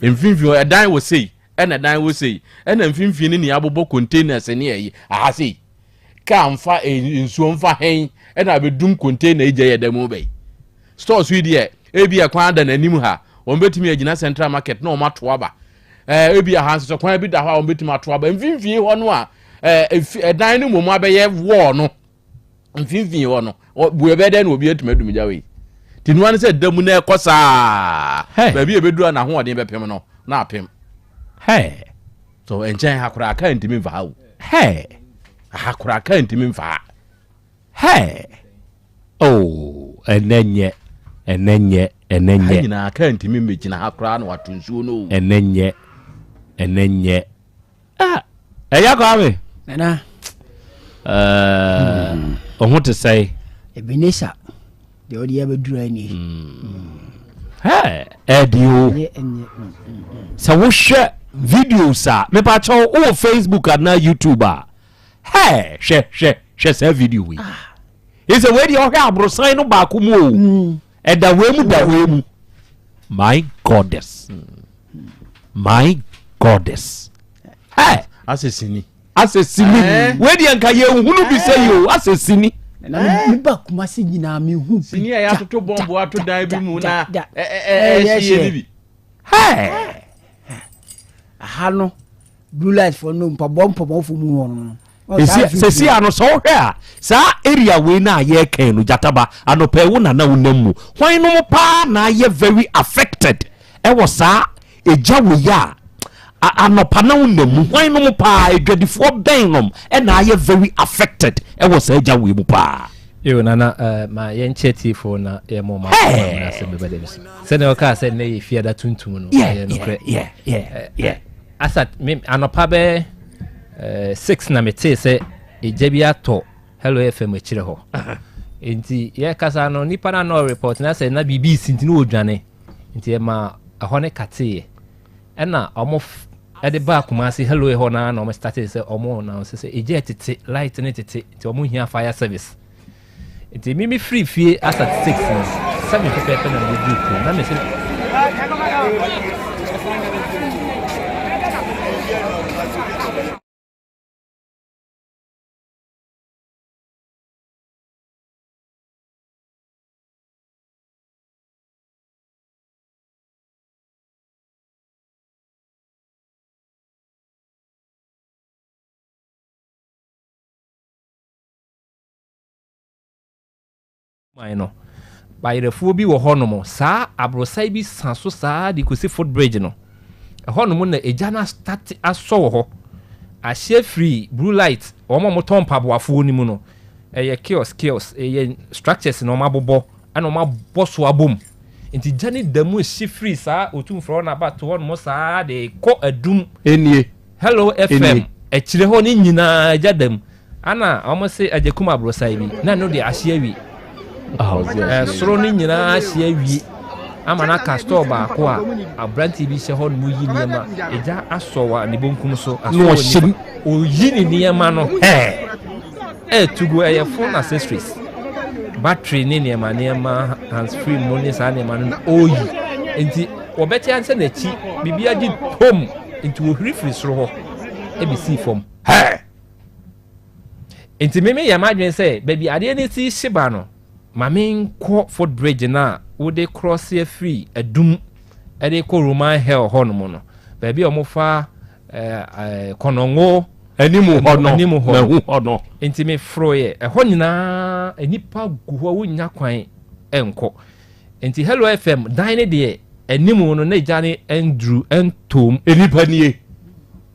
[SPEAKER 9] mfimfini hɔ ɛdan wɔ sei ɛna ɛdan wɔ sei ɛna mfimfini ne nea abobɔ containers ne ɛyi aha sei kaa nfa eh, nsuo nfa hɛn ɛna abɛdum container gya yɛ dɛm bɛyi stores yi deɛ ebi ɛkwan da n'anim ha wɔn bɛtumi agyina central market na wɔn ato aba ɛɛ ebi aha nso kwan bi da hɔ a wɔn bɛtumi ato aba mfimfini hɔ no a ɛɛ efi ɛdan no mmom abɛyɛ wɔɔ no mfimfini hɔ no bu ɛbɛyɛ dɛ na obi atumi adum gya wei te nua no sɛ da mu na ɛkɔ saa baabi a ebeduru a n'ahoɔden bɛpem no na apem so nkyɛn ha koraa kaa ntumi nfa ha o ha koraa kaa ntumi nfa ha.
[SPEAKER 4] Hey! Oh, ɛnɛ nyɛ, ɛnɛ nyɛ, ɛnɛ nyɛ.
[SPEAKER 9] Ha nyinaa kaa ntumi mmɛgyina ha koraa na wato nsuo no o.
[SPEAKER 4] Ɛnɛ nyɛ, ɛnɛ nyɛ. Ah, ɛyɛ Kwame.
[SPEAKER 10] Nana.
[SPEAKER 4] Ɛɛ, hmm. ɔho te sɛe.
[SPEAKER 10] Ebenezer, deɛ ɔde abɛduru ani.
[SPEAKER 4] Hey, ɛdi o. Sɛ wohwɛ videos a, mepakyɛw wowɔ Facebook anaa YouTube a. Hɛ hwɛ hwɛ hwɛ saa video wei. Ɛsɛ wei deɛ ɔhwɛ aborosan no baako mu o. Mm. Ɛda wei mu da wei mu. My goddess. My goddess. Hɛ.
[SPEAKER 9] Asɛ sini.
[SPEAKER 4] Asɛ sini. Eh. Wei deɛ nka yɛn hunu bi sɛ yi o asɛ sini.
[SPEAKER 10] Na mi ba Kumasi nyinaa mi hu bi.
[SPEAKER 9] Sini a yɛatoto bɔmbo ato dan bi mu na ɛɛ ɛhyɛ yɛ bi.
[SPEAKER 4] Hɛ.
[SPEAKER 10] Aha no blue light fo no mpaboa mpaboa fo mu hɔ no.
[SPEAKER 4] Sɛsi a no sɛ wohwɛ a saa area wei no a yɛrekɛn no gyataba anɔpɛ wo nana wo nam mu hwan nom paa na ayɛ very affected ɛwɔ saa egya wei a anɔpa na wo nam mu hwan nom paa adwadifoɔ bɛn nom ɛna ayɛ very affected ɛwɔ saa egya wei mu paa.
[SPEAKER 5] Yo nana uh, ma yɛnkyɛ tiefoɔ na yɛmmɔ ma asɛm bɛba dɛm so sɛdeɛ ɔkaa sɛ nnɛ yɛ fiada tuntum no ɛyɛ nokorɛ Asa me anɔpa bɛyɛ eh, 6 na metee sɛ egya bi atɔ Hello FM akyire hɔ. Nti yɛkasa no nipa no na ɔreport na sɛ na biribi si nti na wɔdwane. Nti ɛma ɛhɔ ne kateeɛ. Ɛna ɔmo ɛde baa Kumasi Hello hɔ na na ɔmo startee sɛ ɔmo announce sɛ egya tete light ne tete nti ɔmo hia fire service. Nti me me firi fie asa 6 no 7 pɛpɛɛpɛ na me duru kurom na me se. Man no, bayerɛfoɔ bi wɔ hɔnom, saa aborosan bi sa so saa de kɔsi footbridge no. Ɛhɔnom na egya no astate asɔ wɔ hɔ. Ahyeɛ firi blue light, wɔn a wɔtɔn mpaboafoɔ no mu no, ɛyɛ kiosk kiosk, ɛyɛ structures na wɔabobɔ, ɛna wɔabɔ so abom. Nti gya no da mu hye firi saa Otumfoɔ hɔ na aba to hɔnom saa de kɔ Adum.
[SPEAKER 4] Enie.
[SPEAKER 5] Hello FM akyire hɔ ne nyinaa agya da mu ana wɔn se agya kum aborosan bi na ɛno de ahye awie ɛsoro ne nyinaa ahye awie ama no aka store baako a aberanteɛ bi hyɛ hɔ nom yi nneɛma agya asɔ wɔ ne bonkum so asɔ wɔ nifa oyi ne nneɛma no ɛɛtugu ɛyɛ phone accessories battery ne nneɛma nneɛma hands free mu ne saa nneɛma no oyi nti wɔbɛte ansɛ n'akyi biribi agye tom Nti wɔhuri firi soro hɔ bɛsii fam.
[SPEAKER 4] Hɛɛ!
[SPEAKER 5] Nti me meyɛ m'adwene sɛ baabi adeɛ no si hye ba no, ma menkɔ footbridge no a wode krɔse afiri Adum de kɔ Roman Hell hɔ nom no, baabi a wɔfa Kɔnɔngo
[SPEAKER 4] anim hɔ no,
[SPEAKER 5] anim hɔ
[SPEAKER 4] mahu hɔ no.
[SPEAKER 5] Nti meforoeɛ, ɛhɔ nyinaa nnipa gu hɔ, wonnya kwan nkɔ. Nti Hello FM dan no deɛ anim no na egya no nduru ntoom.
[SPEAKER 4] Nnipa nie.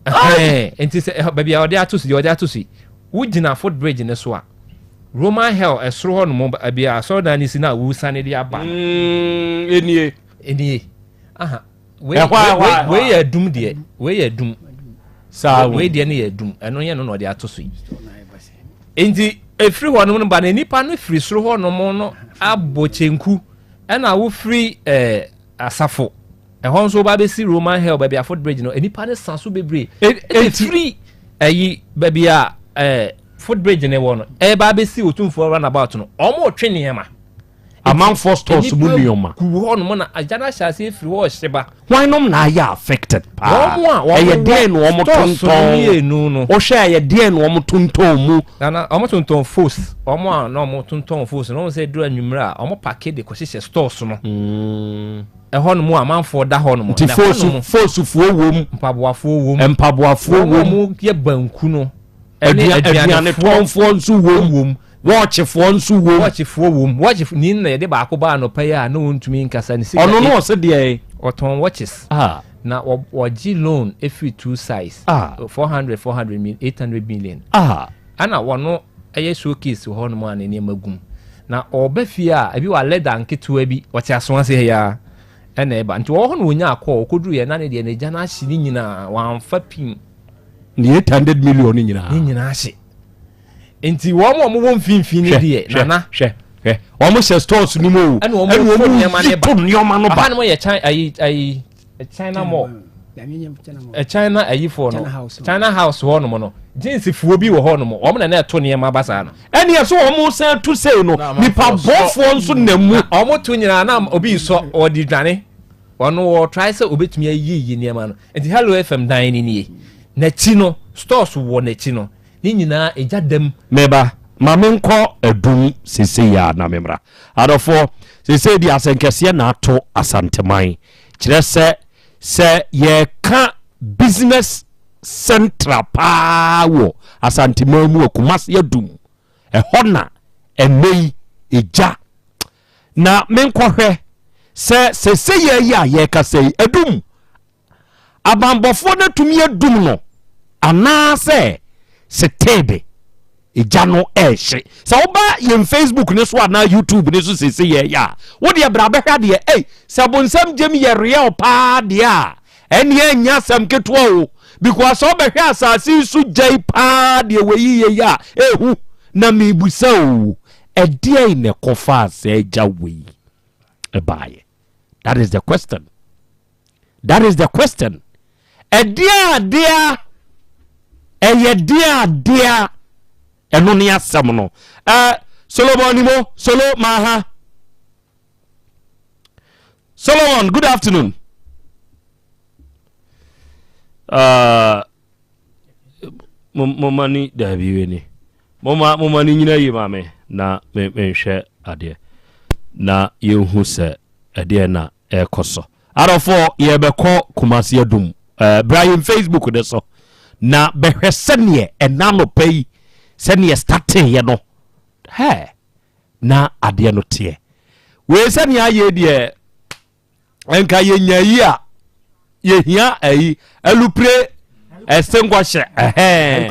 [SPEAKER 5] Nti sɛ baabi a ɔde ato so deɛ ɔde ato so yi wogyina footbridge no so a Roman hell ɛsoro hɔ nom baabi a asɔredan no si no a wosane de aba no.
[SPEAKER 4] Enie.
[SPEAKER 5] Enie. Aha. Wei wei yɛ adum deɛ wei yɛ adum.
[SPEAKER 4] Saa
[SPEAKER 5] wei deɛ no yɛ adum ɛno yɛ no na ɔde ato so yi. Nti efiri hɔ nom no ba na nipa no firi soro hɔ nom no abɔ kyenku ɛna wofiri ɛɛ asafo ɛhɔ nso ba bɛsi Roman hell baabi a footbridge no nipa no sa so bebree. Efiri ɛyi baabi a ɛɛ footbridge no wɔ no ɛba abɛsi Otumfoɔ runabout no wɔn retwe nneɛma.
[SPEAKER 4] Amanfoɔ stores mu nneɛma.
[SPEAKER 5] Gu hɔ nom na agya no ahyɛ aseɛ firi hɔ ɔhye ba.
[SPEAKER 4] Hwan nom na ayɛ affected paa?
[SPEAKER 5] Wɔn a wɔn
[SPEAKER 4] Ɛyɛ deɛn na wɔn
[SPEAKER 5] stores no
[SPEAKER 4] tontɔn?
[SPEAKER 5] mmienu no.
[SPEAKER 4] Wohwɛ a ɛyɛ deɛn na wɔn tontɔn mu?
[SPEAKER 5] Nana wɔn tontɔn fos wɔn a na wɔn tontɔn fos no wɔn sɛ duru anwummerɛ a wɔn pake de kɔhyehyɛ stores no. Ɛhɔ nom a amanfoɔ da hɔ nom.
[SPEAKER 4] Nti
[SPEAKER 5] Na ɛhɔ
[SPEAKER 4] fos
[SPEAKER 5] nom
[SPEAKER 4] fosufoɔ wom.
[SPEAKER 5] Mpaboafoɔ wom.
[SPEAKER 4] Mpaboafoɔ
[SPEAKER 5] Wɔn a
[SPEAKER 4] wom.
[SPEAKER 5] wɔyɛ banku no. Ɛne
[SPEAKER 4] Adua
[SPEAKER 5] aduanefoɔ
[SPEAKER 4] aduanetɔnfoɔ nso wom.
[SPEAKER 5] wom.
[SPEAKER 4] Wɔɔkyefoɔ nso wom.
[SPEAKER 5] Wɔɔkyefoɔ wom. Wɔɔkye ni na yɛde baako baa anɔpa yi a na ɔntumi nkasa ne sika.
[SPEAKER 4] Ɔno no ɔse deɛn?
[SPEAKER 5] Ɔtɔn watches.
[SPEAKER 4] Ah.
[SPEAKER 5] Na wɔgye loan efiri two sides.
[SPEAKER 4] Ah.
[SPEAKER 5] 400 400 mil 800 million.
[SPEAKER 4] Ah.
[SPEAKER 5] Ɛna wɔno ɛyɛ showcase wɔ hɔnom a ne nneɛma gum. Na ɔba fie a ebi wɔ leather nketewa bi ɔte aso ase ha yi ara ɛna ɛba. Nti ɔwɔ hɔ na ɔnya akɔ ɔkɔduru yɛ na ne deɛ n'agya no ahye ne nyinaa wamfa pin.
[SPEAKER 4] Ne 800 million no nyinaa.
[SPEAKER 5] Ne nyinaa ahye. Nti wɔn a wɔwɔ mfimfini no deɛ nana.
[SPEAKER 4] Hwɛ hwɛ wɔn hyɛ stores no mu o.
[SPEAKER 5] Ɛna wɔn fo nneɛma no ba.
[SPEAKER 4] to nneɛma no ba.
[SPEAKER 5] Aha no yɛ China ayi ayi China mall. China ayifoɔ no China house hɔ nom no jeans foɔ bi wɔ hɔ nom wɔn na na ɛto nneɛma ba saa no.
[SPEAKER 4] Ɛne ɛso wɔn san tu sei no nipa bɔfoɔ nso nam mu.
[SPEAKER 5] Wɔn to nyinaa na obi sɔ ɔde dwane wɔn wɔ try sɛ obetumi ayiyi nneɛma no nti Hello FM dan ni nie n'akyi no stores wɔ n'akyi no. Ne nyinaa egya da mu.
[SPEAKER 4] Meba, ma menkɔ Adum seesei ara na memmra. Adɔfoɔ, seesei deɛ asɛnkɛseɛ na ato Asanteman. Kyerɛ sɛ, sɛ yɛreka business. central paa wɔ Asanteman mu wɔ Kumasi Adum. Ɛhɔ na ɛnnɛ yi egya. Na menkɔhwɛ sɛ sɛsɛyɛ yi a yɛrekasa yi adum Abanbɔfoɔ no atumi adum no anaasɛ seteede egya no ɛrehye. Sɛ woba yɛn Facebook no so anaa YouTube no so sese yɛ yɛ a, wo deɛ bra bɛhwɛ adeɛ. Ei, sɛ bonsam gyem yɛ real paa deɛ a, ɛneɛ ɛnyɛ asɛm ketewa o. Because sɛ wobɛhwɛ asase yi so gya yi paa deɛ wɔ yi yɛ yi a, ehu. Na mebusa o, ɛdeɛn na ɛkɔfaa saa gya wei ɛbaeɛ? That is the question. That is the question. Ɛdeɛ adeɛ ɛyɛ deɛ adeɛ ɛno ne asɛm no. Ɛ Solomon Nimo Solo Maha. Solomon, good afternoon. Uh, moma ni daabi wei ni moma moma ni nyina yi ma me na me menhwɛ adeɛ na yɛnhu sɛ ɛdeɛ na ɛrekɔ so. Adɔfoɔ yɛbɛkɔ Kumasi Adum eh, bra yɛn Facebook ne so na bɛhwɛ sɛneɛ ɛna anɔpa yi sɛneɛ starteeɛ no hɛ na adeɛ no teɛ wei sɛneɛ ayɛ deɛ nka yɛnya yi a yɛhia ayi alupre ɛsengɔhyɛ ɛhɛn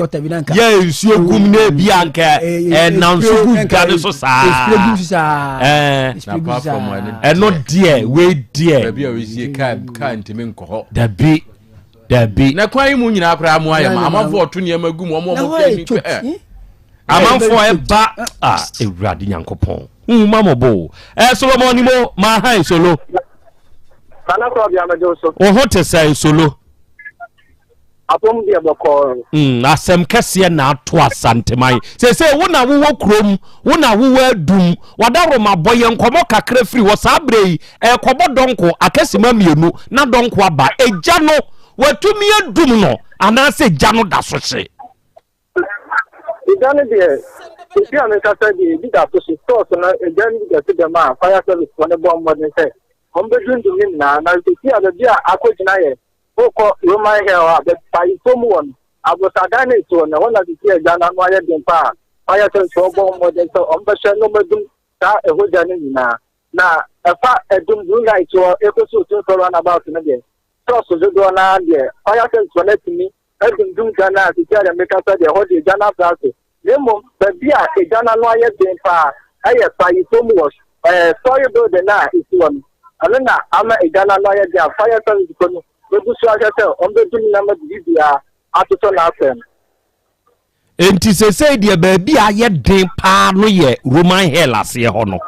[SPEAKER 4] yɛ nsuo gum na ebi anka ɛnam so gu dwa ne so saa ɛno deɛ wei deɛ
[SPEAKER 9] baabi a wɔsie kaa kaa ntumi nkɔ hɔ
[SPEAKER 4] dabi dabi
[SPEAKER 9] na kwan yi mu nyinaa koraa mu ayɛ ma amanfoɔ ɔto nneɛma gu mu ɔmo ɔmo kɛ ni ɛ
[SPEAKER 4] amanfoɔ ɛba a ewurade nyankopɔn nhuma mɔbo ɛ solomon ni mo maa han solo.
[SPEAKER 3] Nana Kɔbea mɛgye wo so.
[SPEAKER 4] Wo ho te sɛn Solo?
[SPEAKER 3] Apom deɛ bɔkɔɔ.
[SPEAKER 4] Mm, asɛm kɛseɛ na ato Asanteman. Seesei wo na wowɔ kurom, wo na wowɔ adum. Wadaroma bɔ yɛn nkɔmmɔ kakra firi hɔ. Saa berɛ yi, ɛrekɔbɔ dɔnko akasima mmienu na dɔnko aba. Egya no, watumi adum no anaasɛ gya no da so hye?
[SPEAKER 3] Egya no deɛ, ebi a menkasa deɛ ebi da so hye. Stores no, egya no bi da so dɛm a fire service foɔ no bɔ mmɔden sɛ wɔbɛdundum ne nyinaa. Na seesei a baabi a akɔgyina yɛ, wokɔ Roman Hill a, bayifo mu wɔ no, aborosadan no esi hɔ no, ɛhɔ na seesei a egya no ano ayɛ den paa. Fire service foɔ bɔ mmɔden sɛ wɔbɛhwɛ na wɔadum saa ɛhɔ gya no nyinaa. Na ɛfa Adum Blue Light hɔ ɛkɔsi Otumfoɔ Runabout no deɛ, stores dodoɔ no ara deɛ, fire service foɔ no atumi adundum gya no a seesei a deɛ mekasa deɛ ɛhɔ deɛ gya no abrɛ ase na mmom baabi a egya no ano ayɛ den paa ɛyɛ Payifo mu wɔ ɛɛ story building no a esi hɔ no ɛno na ama egya no ano ayɛ den a fire service fo no egu so ahwɛ sɛ wɔn bɛdum na ama biribiara atotɔ n'asɛm.
[SPEAKER 4] Enti seesei deɛ baabi a ayɛ den paa no yɛ Roman hell aseɛ hɔ no.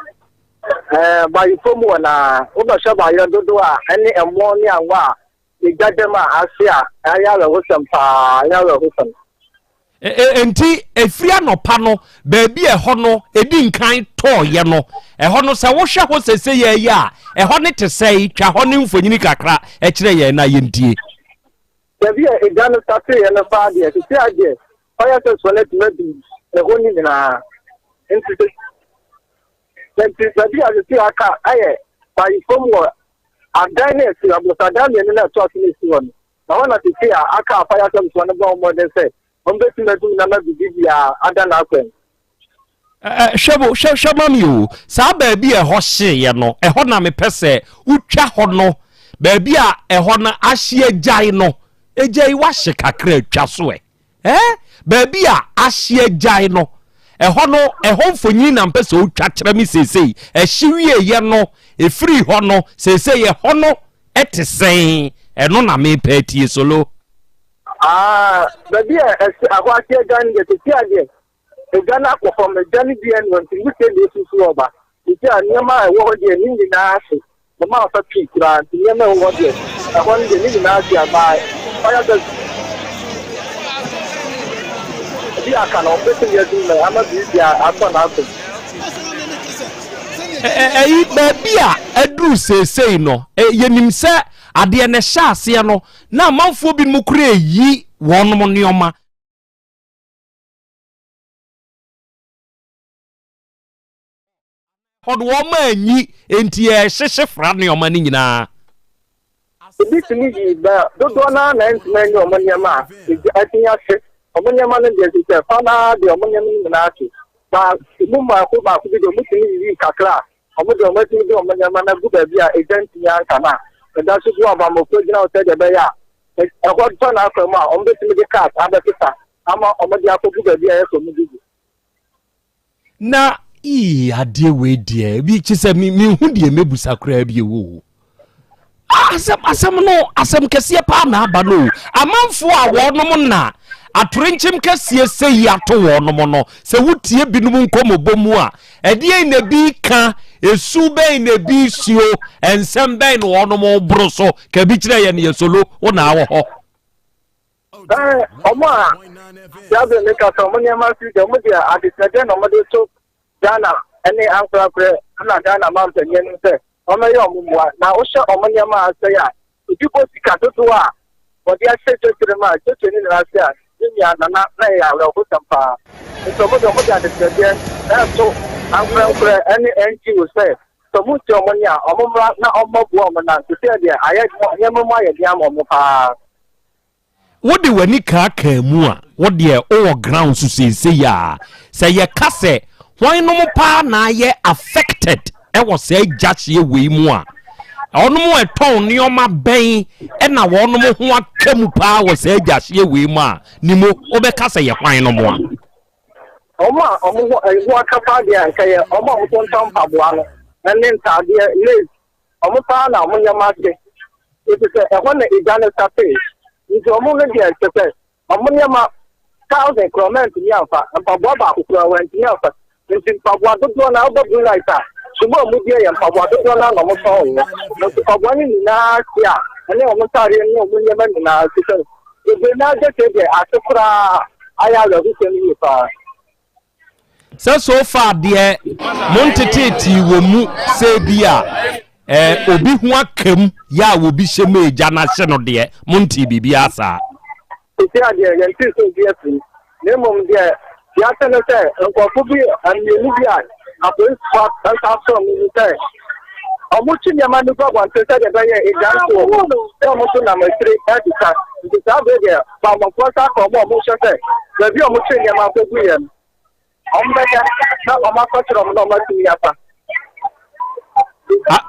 [SPEAKER 3] Ɛɛ Bayifo mu wɔ na wobɛhwɛ bayerɛ dodoɔ a ɛne ɛmoɔ ne anwa a Egya dɛm a ahye a, ɛyɛ awerɛhosɛm paa, ɛyɛ awerɛhosɛm.
[SPEAKER 4] Enti ɛfiri anɔpa no, baabi a ɛhɔ no ɛdi nkan tɔɔyɛ no, ɛhɔ no sɛ wohwɛ hɔ sese yɛ yi a, ɛhɔ no te sɛe, twa hɔ no mfonini kakra kyerɛ yɛn na yɛntie.
[SPEAKER 3] Baabi a egya no stateeɛ no paa deɛ, sese a deɛ fire service foɔ no atumi adu ɛhɔ no nyinaa. Nti sɛ Nti baabi a sisi aka ayɛ bayi fam wɔ adan no esi aborosadan mmienu na ɛtoa so no esi hɔ no, ɛhɔ na sisi a aka a fire service foɔ no bɔ wɔn mmɔden sɛ wɔn bɛtumi adum na ama biribi biara ada n'akwan.
[SPEAKER 4] Hwɛ mo, hwɛ, hwɛ ma me o. Saa baabi a ɛhɔ hyeeɛ no, ɛhɔ na mepɛ sɛ wotwa hɔ no, baabi a ɛhɔ no ahye agyae no, egya yi wahye kakra atwa so ɛ. Eh, baabi a ahye agyae no, ɛhɔ no, ɛhɔ mfonyin na mpɛ sɛ otwa kyerɛ me seesei. Ɛhye wieeɛ no, ɛfirii hɔ no, seesei ɛhɔ no ɛte sɛn? Ɛno na mepɛ atie, Solo.
[SPEAKER 3] Ah, baabi a ɛhye, ɛhɔ ahye agyae no deɛ, seesei adeɛ, egya no akɔ fam, egya no bi ɛnɔ nti wusie na esusu ɔba. Seesei a nneɛma a ɛwɔ hɔ deɛ ne nyinaa ahye, wɔn amfa pii koraa nti nneɛma a ɛwɔ hɔ deɛ ɛhɔ no deɛ ne nyinaa ahye ama fire service bi aka no wɔbɛtumi adum no ama biribiara atɔ n'asom.
[SPEAKER 4] Ɛyi baabi a aduru seesei no, yɛnim sɛ adeɛ no ɛhyɛ aseɛ no na amanfoɔ binom koraa reyi wɔnom nneɛma. Hɔ no wɔn anyi, enti yɛrehyehye fra nneɛma no nyinaa.
[SPEAKER 3] Ebi tumi yii bɛ dodoɔ no ara na ɛntumi anyi wɔn nneɛma a egya atumi ahye wɔn nneɛma no deɛ ɛfiri sɛ fa no ara deɛ wɔn nneɛma no nyinaa ahye. Ba emu mmaako mmaako bi deɛ wɔtumi yiyii kakra a wɔn deɛ wɔatumi de wɔn nneɛma no agu baabi a egya ntumi anka no a ɛda so gu abammɔfoɔ gyina hɔ sɛdeɛ ɛbɛyɛ a ɛhɔ tɔ n'akwan mu a wɔbɛtumi de cars abɛsesa ama wɔde akɔgu baabi a ɛyɛ sɛ wɔde gu.
[SPEAKER 4] Na ii adeɛ wei deɛ bi kye sɛ menhu deɛ mɛbusa koraa bi o asɛm asɛm no asɛm kɛseɛ paa na aba no o amanfoɔ a wɔnom na atorenkyem kɛseɛ sɛ yi ato wɔnom no sɛ wotie binom nkɔmmɔbɔ mu a ɛdeɛn na bi ka esu bɛn na bi suo nsɛm bɛn na wɔnom boro so ka bi kyerɛ yɛ no yɛ solo wo na awɔ hɔ
[SPEAKER 3] Ɛɛ, wɔn a Gabriel ne kasa wɔn nneɛma si deɛ wɔn deɛ adesrɛdeɛ na wɔde to Ghana ne ankorakorɛ na Ghana mampanyin anim sɛ wɔmmɛyɛ wɔn mmoa. Na wohyɛ wɔn nneɛma a asɛe a, ebi bɔ sika dodoɔ a wɔde ahyɛ dwetire mu a dwetire no nyinaa ase a ne nua nana na ɛyɛ awerɛhosɛm paa. Nti wɔn deɛ wɔde adesrɛdeɛ ɛreto ankorankorɛ ne NGO sɛ sɛ wɔn ntie wɔn nne a wɔn mmra na wɔmmɛboa wɔn na seesei deɛ ayɛ nneɛma mu ayɛ den ama wɔn paa.
[SPEAKER 4] Wode w'ani kaakaa mu a, wo deɛ wowɔ ground so seesei a, sɛ yɛka sɛ hwan nom paa na ayɛ affected wɔ saa gya hyeɛ wei mu a, wɔnom ɛtɔn nneɛma bɛn na wɔnom ho aka mu paa wɔ saa gya hyeɛ wei mu a, ne mu wobɛka sɛ yɛ hwan nom a?
[SPEAKER 3] Wɔn a wɔn ho ho aka paa deɛ anka yɛ wɔn a wɔtontɔn mpaboa no ne ntaadeɛ, lace, Wɔn paa na wɔn nneɛma ase, efisɛ ɛhɔ na egya no startee. Nti wɔn no deɛ kyerɛ sɛ wɔn nneɛma thousand koraa wɔn antumi amfa, mpaboa baako koraa wɔn antumi amfa. Nti mpaboa dodoɔ no ara wobɛ blue light a, suma a wɔn die yɛ mpaboa dodoɔ no ara na wɔtɔn wɔ hɔ. Nanso mpaboa no nyinaa hye a ɛne wɔn ntaadeɛ ne wɔn nneɛma nyinaa kyerɛ sɛ bebree no ara dwetɛ deɛ ase koraa ayɛ awerɛhosɛm yie paa.
[SPEAKER 4] Sɛ so far deɛ monteteetee wɔ mu sɛ bi a eh, obi ho aka mu yɛ a obi hyɛ mu egya no ahye no deɛ montee biribiara saa.
[SPEAKER 3] Sisi a deɛ yɛntee sɛ obi afiri mu na mmom deɛ yɛate ne sɛ nkurɔfo bi mmienu bi a apolisifoɔ nsa asɔ wɔn mu sɛ wɔtwe nneɛma no gu abɔnten sɛdeɛ ɛbɛyɛ egya nso wɔ hɔ sɛ wɔn nso nam akyire resesa nti saa bere deɛ bammɔfoɔ nsa aka wɔn a wɔhwɛ sɛ baabi a wɔtwe nneɛma akɔgu yɛ no wɔbɛyɛ na wɔakɔkyerɛ wɔn na wɔatumi afa.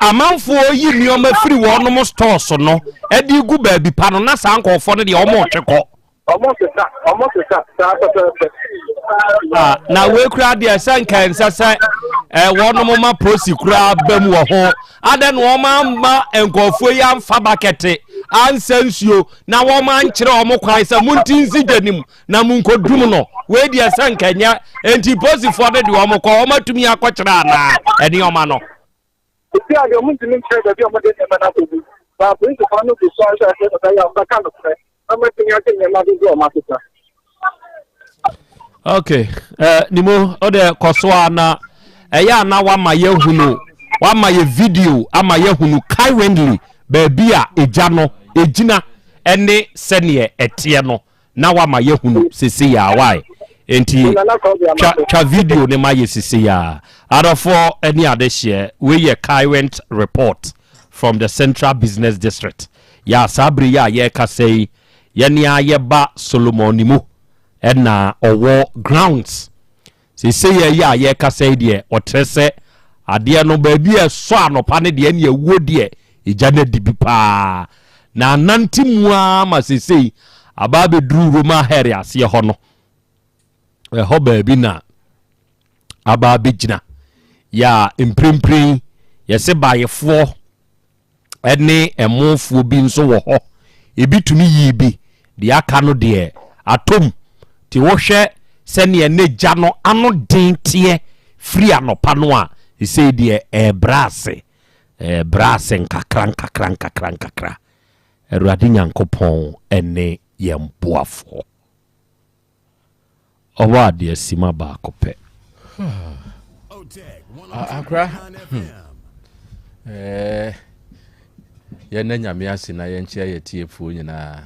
[SPEAKER 4] Amanfoɔ yi nneɛma firi wɔnom stores no de gu baabi pa no na saa nkurɔfoɔ no deɛ wɔretwe kɔ.
[SPEAKER 3] Ɔmo sesa, ɔmo sesa saa pɛpɛɛpɛ.
[SPEAKER 4] Ah, na wei koraa deɛ sɛ nka ɛnsɛ sɛ eh, wɔnom ma prosi koraa ba mu wɔ ho adɛn na wɔn amma nkurɔfoɔ yi amfa bakɛte ansa nsuo na wɔn ankyerɛ wɔn kwan sɛ monti nsi gya nim na monkɔdum no wei deɛ sɛ nka nyɛ enti posifoɔ no de wɔn kɔ wɔn atumi akɔkyerɛ anaa nneɛma no
[SPEAKER 3] Seesei a deɛ wɔntumi nkyerɛ baabi a wɔde nneɛma no akɔgu, na apolisifoɔ no gu so ara sɛ ɛbɛyɛ a wɔbɛka nokorɛ na wɔatumi agye nneɛma dodoɔ a wɔasesa.
[SPEAKER 4] Okay, uh, Nimo, ɔde kɔ so a na ɛyɛ a na wama yɛhunu wama yɛ video ama yɛhunu currently baabi a egya no egyina ɛne sɛneɛ ɛteɛ no na wama yɛhunu sesei a why enti twa twa video ne ma yɛ sesei a adɔfoɔ ne adehyeɛ wei yɛ current report from the central business district yɛ a saa bere yi a yɛrekasa yi yɛne a yɛba Solomon ne mu ɛna ɔwɔ grounds Seesei yi a yɛrekasa yi deɛ, ɔkyerɛ sɛ adeɛ no baabi a ɛsɔ anɔpa no deɛ ɛne awuo deɛ egya no adi bi paa. Na anante mu ara ma seesei aba abɛduru Roma Hɛre aseɛ hɔ no, ɛhɔ baabi na aba abɛgyina. Yɛ a mprempren yɛse bayefoɔ ne ɛmofoɔ bi nso wɔ hɔ. Ebi tumi yii bi, deɛ aka no deɛ atom. Nti wohwɛ sɛdeɛ ne gya no ano den teɛ firi anɔpa no a, seesei deɛ ɛrebrɛ ase. Ɛrebrɛ ase nkakra nkakra nkakra nkakra. Awurade Nyankopɔn ne yɛn boafoɔ. Ɔwɔ adeɛ sima baako pɛ.
[SPEAKER 9] Akora, hmm. Eh, yɛnna Nyame ase na yɛnkyerɛ yɛ tiefoɔ nyinaa.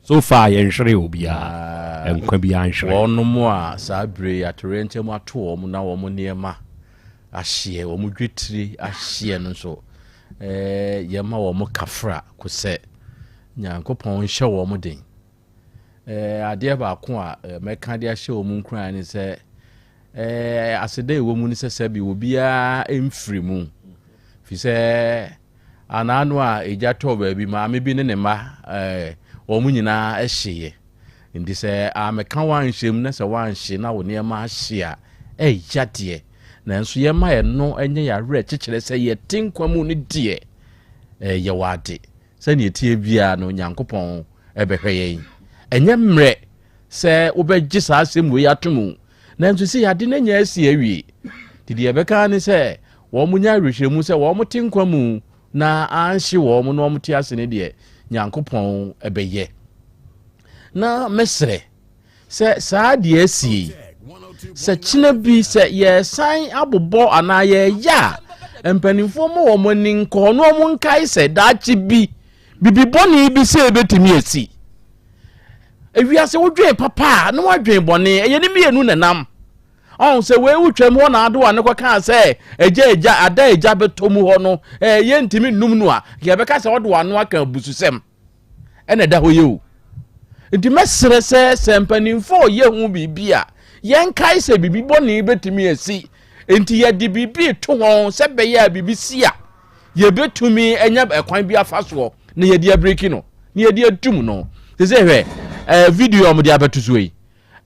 [SPEAKER 4] So far yɛnhwere obiara, ah, nkwa biara nhwere.
[SPEAKER 9] Wɔnom a saa bere yi atoyerɛnkyɛm ato wɔn na wɔn nneɛma ahyeɛ, wɔn dwetire ahyeɛ no nso, eh, yɛma wɔn kafra kosɛ. Nyankopɔn nhyɛ wɔn den. Eh, adeɛ baako a eh, mɛka de ahyɛ wɔn nkuran ne sɛ eh, aseda ɛwɔ mu ne sɛ sɛbi obiara mfiri mu. Fi sɛ anaano a egya tɔɔ baabi maame bi ne ne mma eh, wɔn nyinaa hyeeɛ. Nti sɛ amɛka woanhyɛ mu na sɛ woanhye na wo nneɛma ahye a, ɛya deɛ. Nanso yɛma ɛno nyɛ yɛn awerɛkyekyerɛ sɛ yɛte nkwa mu no deɛ, eh, yɛwɔ ade. Sɛnea ɛteɛ biara no, Nyankopɔn bɛhwɛ yɛn. Ɛnyɛ mmerɛ sɛ wobɛgye saa asɛm wei ato mu, nanso sɛ ade no anya asi awie. Nti deɛ yɛbɛka ara ne sɛ, wɔn nya awerɛhyɛmu sɛ wɔn te nkwa mu na anhye wɔn na wɔn te ase no deɛ, Nyankopɔn bɛyɛ. Na mɛsrɛ sɛ saa deɛ asie yi, sɛ kyena bi sɛ yɛresan abobɔ anaa yɛreyɛ a, mpanimfoɔ ma wɔn ani nkɔ na wɔn nkae sɛ daakye bi bibi bɔne bi sɛ ebetumi asi. Ewiase wodwen papa a na wadwen bɔne, ɛyɛ ne mmienu na nam. Ɔn sɛ wei wotwam hɔ na adoa no kɔkaa sɛ agya agya ada agya bɛtɔ mu hɔ no, ɛɛ yɛntumi nnum no a, yɛbɛka sɛ ɔde wano aka abususɛm. ɛna ɛda hɔ yɛ o nti mɛsrɛ sɛ sɛ mpanimfoɔ yɛ ho biribi a yɛnkae sɛ biribi bɔne bɛtumi asi nti yɛde biribi to wɔn sɛ bɛyɛ a biribi si a yɛbɛtumi anya ɛkwan bi afa soɔ na yɛde abiriki no na yɛde atum no sɛ sɛ hwɛ ɛɛ video a wɔde abɛto so yi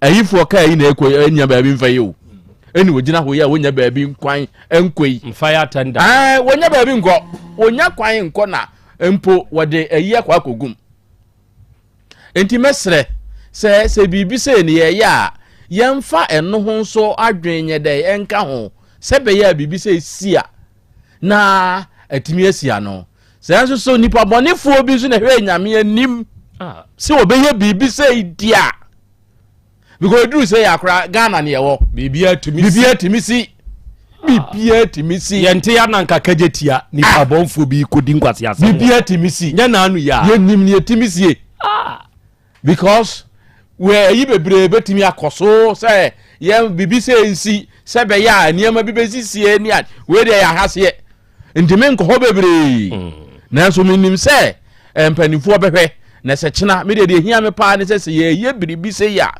[SPEAKER 9] Ayifoɔ kaa yi na ɛkɔ ɛnya baabi mfa yi o. Ɛni wɔgyina hɔ yi a wɔnya baabi nkwan nkɔ yi.
[SPEAKER 4] Fire tender.
[SPEAKER 9] Ɛɛ wɔnya baabi nkɔ. Wɔnya kwan nkɔ na mpo wɔde ayi akɔ akɔgum. Nti mɛsrɛ sɛ sɛ biribi sɛ ne yɛyɛ a yɛmfa ɛno ho nso adwene nyɛ dɛ ɛnka ho sɛ bɛyɛ a biribi sɛ si a na atumi asi ano. Sɛ nso so nipa bɔnefoɔ bi nso na ɛhwɛ nyame anim ah. sɛ wɔbɛyɛ biribi sɛ di a because eduru sɛ yɛ akora Ghana ne yɛwɔ
[SPEAKER 4] biribiara tumi si
[SPEAKER 9] biribiara tumi si biribiara tumi si
[SPEAKER 4] yɛnte ya nanka kagye tia nipa ah. bɔnfoɔ bi kɔdi nkwasi asɛm
[SPEAKER 9] biribiara tumi si
[SPEAKER 4] nyɛ naanu yɛ a
[SPEAKER 9] yɛnim ne yɛtumi sie ah. Because wɔ ayi bebree betumi akɔ so sɛ yɛn biribi sɛ nsi sɛ bɛyɛ a nneɛma bi bɛsisie ne a wei deɛ yɛ ahaseɛ ntumi nkɔ hɔ bebree mm. nanso menim sɛ eh, mpanimfoɔ bɛhwɛ na sɛ kyena me deɛ deɛ hia me paa ne sɛ sɛ yɛyɛ biribi sɛ yi a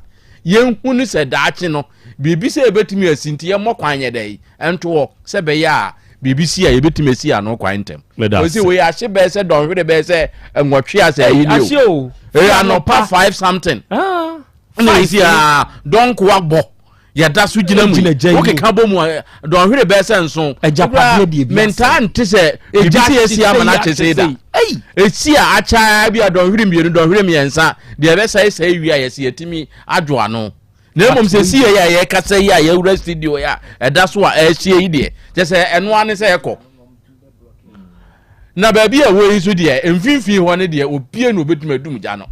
[SPEAKER 9] yɛnhu no sɛ daakye no biribi sɛ yɛbɛtumi asi nti yɛmmɔ kwan yɛ dɛ ɛnto hɔ sɛ bɛyɛ a biribi si a yɛbɛtumi asi ano kwan ntɛm. Ɔsi wei ahye bɛyɛ sɛ dɔnhwere bɛyɛ sɛ nwɔtwe asɛ ayi ni o. Ɛyɛ anɔpa five something. Ah. Ɛna esi a dɔnko abɔ yɛda so gyina mu wokeka bɔ mu a dɔnhwere bɛyɛ sɛ nson. Mentaa nte sɛ biribi sɛ esi ama no akyɛ sɛ da. Esi a akyɛ bi a dɔnhwere mmienu dɔnhwere mmiɛnsa deɛ ɛbɛsɛe sɛe wie a yɛsi yɛtumi adwo ano. na mmom sɛ si yɛ a yɛkasa yi a yɛwura studio yi a ɛda so a ɛrehyia yi deɛ kyɛ sɛ ɛno ara ne sɛ ɛkɔ na baabi a ɛwɔ yi nso deɛ mfimfini hɔ no deɛ obie na obetumi adum gya no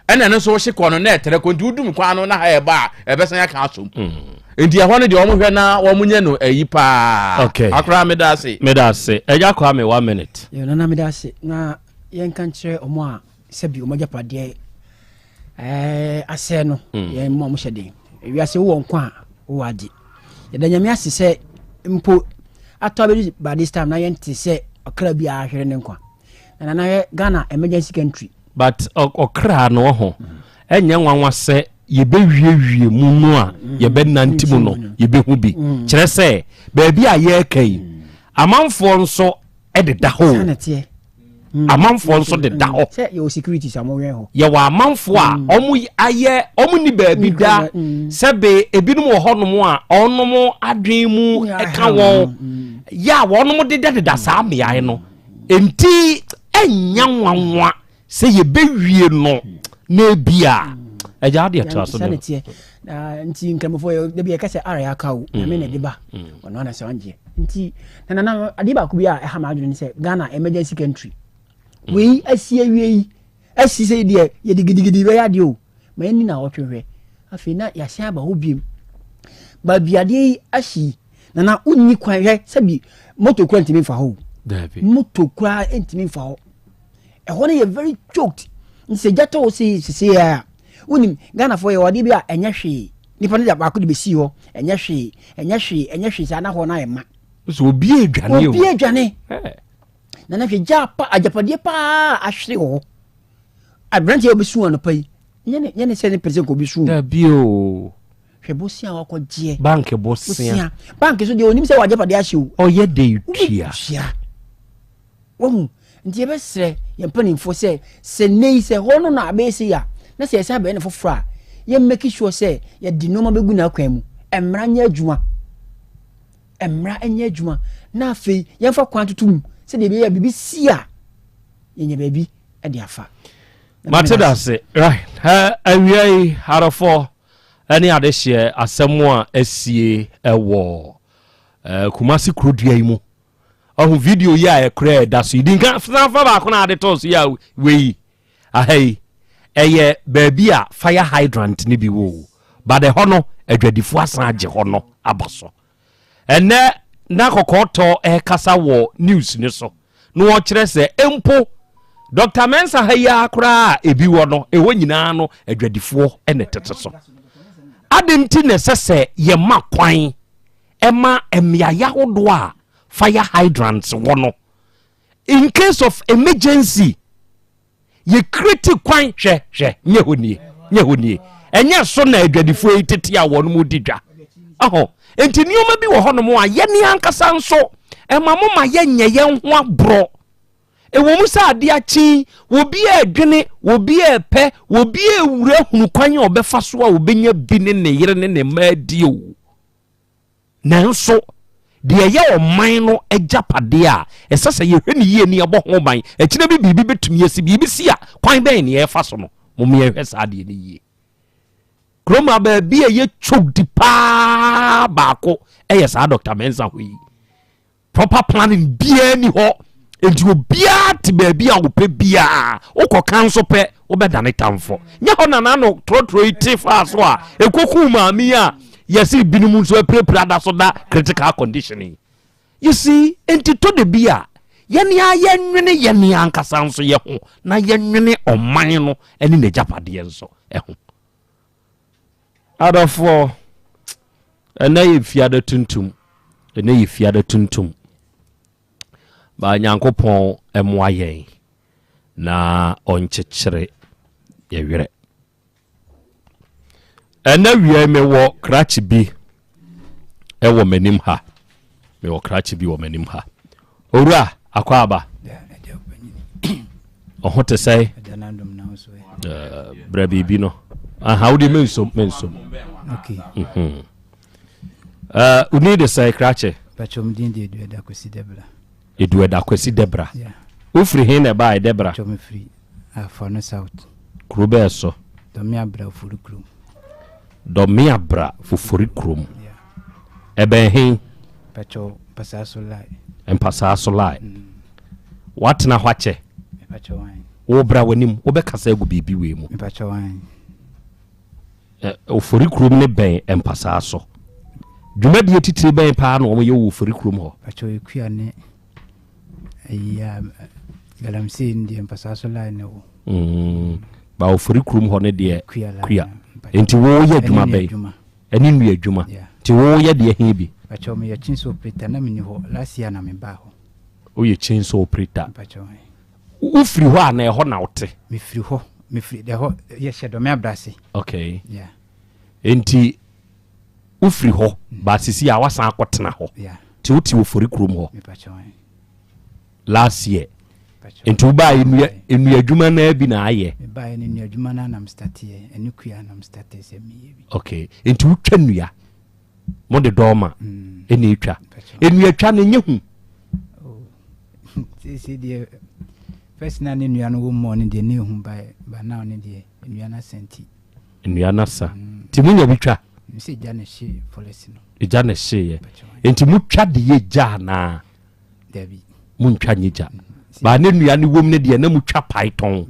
[SPEAKER 9] ɛna ɛno nso wohye kɔ no na ɛtrɛ kɔ nti wodum kwan no na ha ɛba a ɛbɛsan aka asom mm. nti ɛhɔ no deɛ wɔn hwɛ na wɔn nyɛ no ayi paa
[SPEAKER 4] okay.
[SPEAKER 9] akora meda ase
[SPEAKER 4] meda ase ɛgya kɔ ame one minute
[SPEAKER 10] yɛ nana meda ase na yɛnka nkyerɛ wɔn a sɛbi wɔn agyapadeɛ ɛɛ asɛe no mm. yɛn mu a wɔhyɛ den wiase wowɔ nkwa a wowɔ ade yɛda nyame ase sɛ mpo atɔ abɛdu by this time na yɛnte sɛ ɔkra bi a ahwere ne nkwa na nana yɛ Ghana emergency country
[SPEAKER 4] but ɔkra no ɔho ɛnyɛ nwanwa sɛ yɛbɛwiewie mu no a mm. yɛbɛnante mu no yɛbɛhu bi mm. kyerɛ sɛ baabi a yɛreka yi amanfoɔ nso deda hɔ o hmm. amanfoɔ nso deda hɔ yɛwɔ amanfoɔ a hmm. wɔn ayɛ wɔn ni baabi da hmm. sɛbe ebinom wɔ hɔnom a wɔn adwene mu ka wɔn yɛ a wɔn deda deda saa mmeae no nti ɛnya nwanwa sɛ yɛbɛwie no na ebi a ɛgya adeɛ tra so
[SPEAKER 10] dɛ nti nkramofoɔ yɛ dabi yɛka sɛ ara yɛaka o nyame na ɛde ba ɔno ana sɛ ɔngyeɛ nti na nana adeɛ baako bi a ɛha m'adwene ne sɛ Ghana emergency country wei asi awie yi asi sɛ deɛ yɛde gidigidi bɛyɛ adeɛ o ma yɛnni na ɔtwe hwɛ afei na yɛasan aba hɔ biem baabi adeɛ yi ahyi nana wonni kwan hwɛ sɛbi moto kura ntumi mfa hɔ o moto kura ntumi mfa hɔ ɛhɔ no yɛ very choked nti sɛ gya tɔ wo se sese a wonim Ghanafoɔ yɛwɔ adeɛ bi a ɛnyɛ hwee nipa no de baako de bɛsii hɔ ɛnyɛ hwee ɛnyɛ hwee ɛnyɛ hwee saa na hɔ no ayɛ ma
[SPEAKER 4] so obi adwane
[SPEAKER 10] obi adwane na na hwɛ gya pa agyapadeɛ paa ahwere wɔ hɔ. Aberanteɛ a ɔbɛsu anɔpa yi, nyɛ ne nyɛ ne sɛ ne pɛ sɛ nka ɔbɛsu.
[SPEAKER 4] Dabi o.
[SPEAKER 10] Hwɛ bosea a wakɔgyeɛ.
[SPEAKER 4] Bank bosea.
[SPEAKER 10] Bank so deɛ onim sɛ wagyapadeɛ ahye o.
[SPEAKER 4] Ɔyɛ de tua.
[SPEAKER 10] Wobɛtua. Wahu? Nti yɛbɛsrɛ yɛn mpanimfoɔ sɛ, sɛ nnɛ yi sɛ hɔ no na abɛyɛ sei a, na sɛ yɛsan bɛyɛ no foforɔ a, yɛ make sure sɛ yɛde nneɛma bɛgu n'akwan mu. Mmara nyɛ adwuma. Mmara nyɛ adwuma. Na afei yɛmfa kwan toto mu sɛdeɛ ɛbɛyɛ a biribi si a, yɛnya baabi de afa.
[SPEAKER 4] Mate da ase. Right. Awia yi, arɔfɔ ne adehyeɛ asɛm a asie wɔ Kumasi kurodua yi mu. Ɔho video yi a ɛkorɛ ɛda so yi. Di nka san fa baako na ade tɔɔ so yi a wei aha yi ɛyɛ baabi a fire hydrant ne bi wɔ o. But ɛhɔ no adwadifoɔ asan agye hɔ no aba so. Ɛnɛ na kɔkɔɔtɔ ɛrekasa wɔ news ne so na wɔkyerɛ sɛ mpo Dr. Mensah ha yi ara koraa a ebi wɔ no ɛhɔ nyinaa no adwadifoɔ na ɛtete so. Adɛn nti na ɛsɛ sɛ yɛma kwan ɛma mmeaeɛ ahodoɔ a fire hydrants wɔ no in case of emergency yɛ create kwan hwɛ hwɛ nyɛ hɔ nie nyɛ hɔ nie ɛnyɛ so na adwadifoɔ yi tete a wɔn mu di dwa ɛhɔ nti nneɛma bi wɔ hɔnom a yɛne ankasa nso ɛma mo ma yɛnyɛ yɛn ho aborɔ Ɛwɔ mu sɛ ade akye yi, obiara redwene, obiara repɛ, obiara rewura hunu kwan a ɔbɛfa so a ɔbɛnya bi ne ne yere ne ne mma adi o. Nanso, deɛ ɛyɛ ɔman no agyapadeɛ a ɛsɛ sɛ yɛhwɛ no yie ne yɛbɔ ho ban, akyire bi biribi bɛtumi asi, biribi si a, kwan bɛn ne yɛfa so no, mom yɛnhwɛ saa adeɛ no yie. Kurom a baabi a ɛyɛ choked paa baako ɛyɛ saa Dr. Mensah hɔ yi. Proper planning biara ni hɔ nti obiara te baabi a ɔpɛ biara wokɔka nso pɛ wobɛdane tamfo nyɛ hɔ na n'ano torɔtorɔ yi te faa so a ɛkɔkuu maame yi a yɛse binom nso apirapira da so da critical condition yi you see nti tɔ da bi a yɛne a yɛnwene yɛne ankasa nso yɛ ho na yɛnwene ɔman no ne n'agyapadeɛ nso ho Adɔfoɔ, ɛnɛ yɛ fiada tuntum, ɛnɛ yɛ fiada tuntum. Ba Nyankopɔn mmoa yɛn na ɔnkyekyere yɛ werɛ. Ɛnɛ wia mewɔ krakye bi ɛwɔ m'anim ha. Mewɔ krakye bi wɔ m'anim ha. Owura, akwaaba. Ɔho te sɛe? Brɛ biribi no. Aha, wode mensom, mensom.
[SPEAKER 2] Okay.
[SPEAKER 4] Mm-hmm. Uh, woni de sɛe krakye?
[SPEAKER 2] Pacho mdin de Eduada Kwesi Debra.
[SPEAKER 4] Eduada Kwesi Debra.
[SPEAKER 2] Yeah.
[SPEAKER 4] Wofiri he na ɛbae Debra?
[SPEAKER 2] Pacho mefiri Afano South.
[SPEAKER 4] Kuro bɛɛ so?
[SPEAKER 2] Dɔme Abra Ofori Kurom.
[SPEAKER 4] Dɔme Abra Ofori Kurom. Ɛbɛn he?
[SPEAKER 2] Pacho Mpasaa so line.
[SPEAKER 4] Mpasaa so line. Mm. Watena hɔ akyɛ?
[SPEAKER 2] Mepacho wan.
[SPEAKER 4] Wo bra w'anim, wobɛkasa agu biribi wei mu.
[SPEAKER 2] Mepacho wan.
[SPEAKER 4] Ofori kurom ne bɛn Mpasaa so. Dwumadie titire bɛn paa na wɔyɛ wɔ Ofori kurom hɔ?
[SPEAKER 2] Pacho Ekua ne ayi a galamsey no deɛ Mpasaa so line ne wɔ.
[SPEAKER 4] Mm. Ba Ofori kurom hɔ ne deɛ kua. Nti woyɛ adwuma bɛn? Ɛne nnua adwuma. Nti wo yɛ deɛ he bi?
[SPEAKER 2] Mpakyɛw meyɛ chainsaw operator na menni hɔ last year na me baa hɔ.
[SPEAKER 4] Woyɛ chainsaw operator.
[SPEAKER 2] Mpakyɛw he.
[SPEAKER 4] Wo firi hɔ anaa ɛhɔ na wote?
[SPEAKER 2] Me firi hɔ, me firi ɛhɔ yɛ hyɛ dɔme abrase.
[SPEAKER 4] Okay.
[SPEAKER 2] Yeah.
[SPEAKER 4] Nti wo firi hɔ ba sisi a wasan akɔ tena hɔ.
[SPEAKER 2] Yeah.
[SPEAKER 4] Nti wote ofori kurom hɔ.
[SPEAKER 2] Mepakyɛw he.
[SPEAKER 4] Last year. Nti wo baa nnua nnua adwuma naa bi na ayɛ.
[SPEAKER 2] Me baa yɛ no nnua adwuma naa na me starte yɛ ɛne kua na me starte sɛ me yɛ bi.
[SPEAKER 4] Okay nti wo twa nnua mo de dɔɔma mm. ɛna etwa nnua twa no nyɛ hu.
[SPEAKER 2] Oh sese deɛ first na ne nnua no wɔ mɔ no deɛ ne ehu ba ba now ne deɛ nnua no asa nti.
[SPEAKER 4] Nnua no asa mm. nti mo nya bi twa.
[SPEAKER 2] Sɛ gya na ɛhye forest no.
[SPEAKER 4] Gya na ɛhye yɛ nti mo twa de yɛ gya anaa.
[SPEAKER 2] Dabi.
[SPEAKER 4] Montwa nyɛ gya. Baa ne nnua no wom no deɛ na motwa pae tɔn.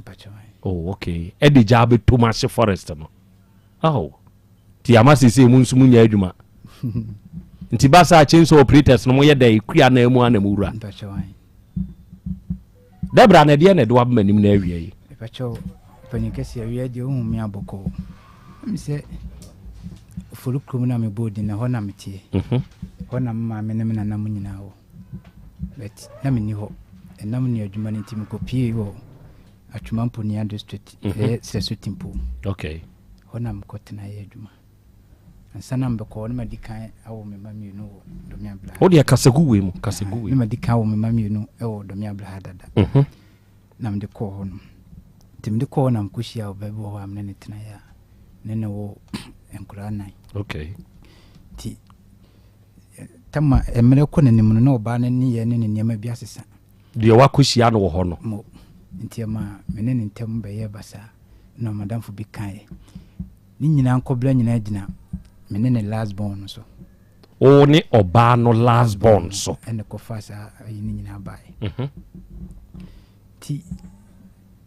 [SPEAKER 4] Oh, okay. Ɛde gya abɛtom ahye forest no. Oh. Nti ama seesei mo nso monya adwuma. Nti ba saa chainsaw operators no moyɛ dɛ kua na mu ana mu wura. Debra na ɛdeɛ na ɛde waba m'anim na awia yi.
[SPEAKER 2] Mepakyɛw, panyin kɛse awia deɛ wohu me abɔkɔɔ. Ɛmi sɛ Ofori kurom na mebɔɔ din na hɔ na meteɛ.
[SPEAKER 4] Mhm.
[SPEAKER 2] Hɔ na me maame ne me nana mo nyinaa wɔ. But na menni hɔ. Ɛnam nua adwuma no nti mekɔpie wɔ Atwima Mponua district, ɛyɛ Srɛso Timpo.
[SPEAKER 4] Okay.
[SPEAKER 2] Hɔ na mekɔtena yɛ adwuma. Ansa na mebɛkɔ hɔ no madi kan awo me mma mmienu wɔ Dɔme Abla.
[SPEAKER 4] Wo deɛ kasa gu wei mu, kasa gu wei.
[SPEAKER 2] Na madi kan awo me mma mmienu wɔ Dɔme Abla ha dada. Na mede kɔɔ hɔ nom. Nti mede kɔɔ hɔ na mekɔhyia ɔbaa bi wɔ hɔ a mene ne tenaeɛ a ne ne wɔ nkwadaa nnan.
[SPEAKER 4] Okay.
[SPEAKER 2] Nti tama mmerɛ kɔ n'anim no na ɔbaa no ne yɛ ne ne nneɛma bi asesa.
[SPEAKER 4] Deɛ wakɔhyia no wɔ hɔ no.
[SPEAKER 2] Mo. Nti ɛma me ne ne ntam bɛyɛɛ basaa na madamfo bi kaeɛ. Ne nyinaa nkɔbla nyinaa gyina me ne ne last born no so.
[SPEAKER 4] Wo ne ɔbaa no last born so.
[SPEAKER 2] Ɛna kɔfa saa ayi no nyinaa baeɛ. Nti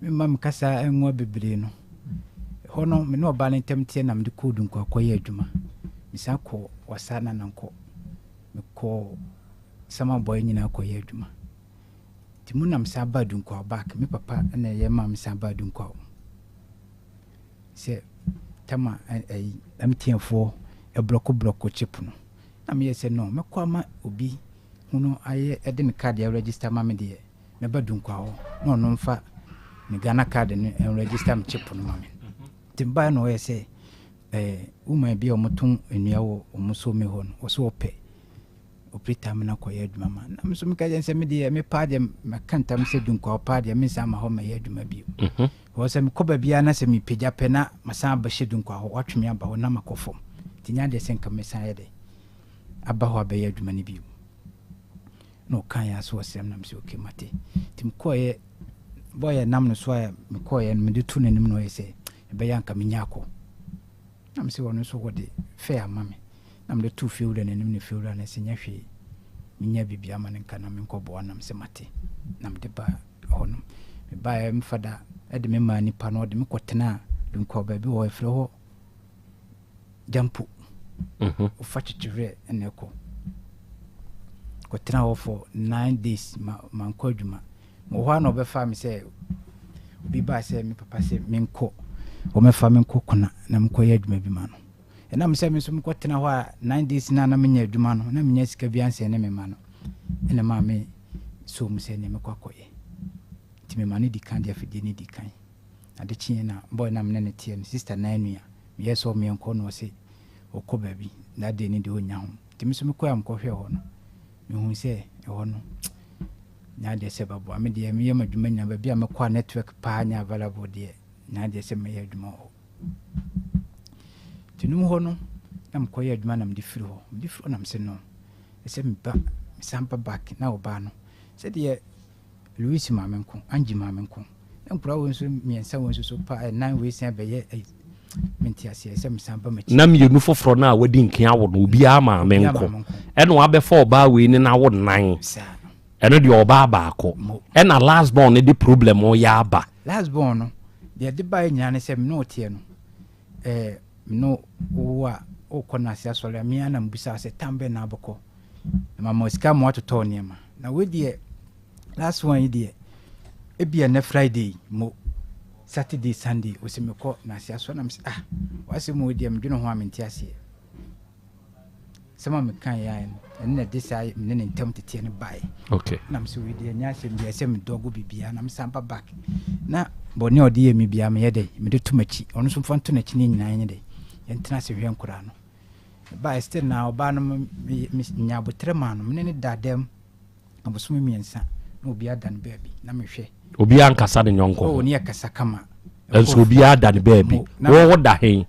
[SPEAKER 2] memma me kasa nwa bebree no, hɔ no me ne ɔbaa no ntam teɛ na mede kɔɔ Dunkwa kɔyɛ adwuma. Mesan kɔɔ Wasa Nanankɔ. Mekɔɔ Samabɔe nyinaa kɔyɛ adwuma. Nti mu na mesan baa Dunkwa back. Me papa na ɛyɛ maa mesan baa Dunkwa. Sɛ tama ɛyi MTN foɔ ɛblɔko blɔko chip no na meyɛ sɛ no mɛkɔ ama obi hunu ayɛ ɛde ne card ɛregister ma me deɛ mɛba Dunkwa hɔ na ɔno mfa ne Ghana card no ɛnregister me chip no ma me. Nti mebaeɛ na ɔyɛ sɛ ɛɛ woman bi a wɔtɔn nnua wɔ wɔn so me hɔ no ɔsɛ ɔpɛ Operator me na kɔyɛ adwuma ma na me nso meka kyerɛ sɛ me deɛ me paa deɛ maka ntam sɛ Dunkwa paa deɛ mensan ma hɔ mɛyɛ adwuma bio. Wɔ sɛ mekɔ baabiara na sɛ mepagya pɛ na masan abɛhyɛ Dunkwa hɔ, watwe me aba hɔ na makɔ fam. Nti nyɛ adeɛ sɛ nka mɛsan ayɛ dɛ aba hɔ abɛyɛ adwuma no bio. Na ɔka yɛ aso ɔsrɛm na mesɛ okay mate. Nti mekɔɔyɛ bɔyɛ nam no so a mekɔɔyɛ no mede to n'anim na ɔyɛ sɛ ɛbɛyɛ anka menya akɔ. Na mese ɔno nso wɔde fɛ ama me na mede too fiewura no anim na fiewura no se nyɛ hwee menya biribi ama no nka na menkɔboa na mese mate na mede baa hɔ nom. Mebaeɛ me fada de me maa nipa no ɔde me kɔtenaa Dunkwa baabi wɔ hɔ yɛfrɛ hɔ Gyampo. Wofa Kyekyewerɛ na ɛkɔ. Kɔtena hɔ for nine days ma mankɔ adwuma. Wɔ hɔ ara na wɔbɛfaa me sɛ obi baa sɛ me papa sɛ menkɔ wɔmɛfa me nkɔ Kuna na menkɔyɛ adwuma bi ma no. Ɛnam sɛ me nso mekɔtena hɔ a nine days na na menya adwuma no na menya sika bi ansɛn ne me ma no ɛna maa me soo mu sɛ nea mekɔ akɔyɛ. Nti me ma no di kan de afidie no di kan. Ade kyeeɛ na boy na mene no teɛ no sister nan nua meyɛɛ sɛ ɔmeɛnkɔ na ɔse ɔkɔ baabi that day no deɛ ɔnnya ho. Nti me nso mekɔɛ a mekɔhwɛɛ hɔ no Mehuu sɛ ɛhɔ no nyɛ adeɛ sɛ ɛbɛboa. Me deɛ meyɛ m'adwuma nyinaa baabi a mɛkɔ a network paa nyɛ available deɛ nyɛ adeɛ sɛ mɛyɛ adwuma wɔ hɔ. Nti nom hɔ no na mekɔyɛ adwuma na mede firi hɔ. Mede firi hɔ na mese no ɛsɛ meba mesan ba back na ɔbaa no sɛdeɛ Louis maame nko, Angie maame nko. Na nkura wei nso mmiɛnsa wei nso so pa ɛnan wei san bɛyɛ mente aseɛ sɛ mesan ba m'akyi.
[SPEAKER 4] Na mmienu foforɔ no a wadi nkan awo no obiara maame nko ɛna wabɛfa ɔbaa wei ne n'awo nan ɛno deɛ ɔbaa baako ɛna last born no de problem yɛ aba.
[SPEAKER 2] Last born no deɛ ɛde baeɛ nyinaa ne sɛ me ne ɔteɛ no ɛɛ me ne wo a wokɔ no ase asɔre a me ara na mebisa sɛ tam bɛn na abɛkɔ na mama sika ma watotɔ nneɛma na wei deɛ last one yi deɛ ebia nnɛ Friday mo Saturday Sunday ɔsɛ mekɔ nase asɔ na mesɛ ah wasɛ mu deɛ medwene ho a mente aseɛ sɛm a meka yɛ ayɛ no ɛno na ɛde saa mene ne ntam teteɛ no baeɛ
[SPEAKER 4] okay.
[SPEAKER 2] na mesɛ wei deɛ ɛnyɛ asɛm biara sɛ medɔgo biribiara na mesan ba back na bɔne a ɔde yɛ me biara meyɛ dɛ mede to m'akyi ɔno nso mfa nto n'akyi ne nyinaa nyɛ dɛ yɛntena ase hwɛ nkoraa no Mebaeɛ still na ɔbaa no menya aboterɛ maa no mene ne da dɛm abosome mmiɛnsa na obiara da no baabi na mehwɛ.
[SPEAKER 4] Obiara nkasa ne nyɔnko ho.
[SPEAKER 2] Oh ne yɛ kasa kama.
[SPEAKER 4] Nso obiara da ne baabi. Wo wo da he?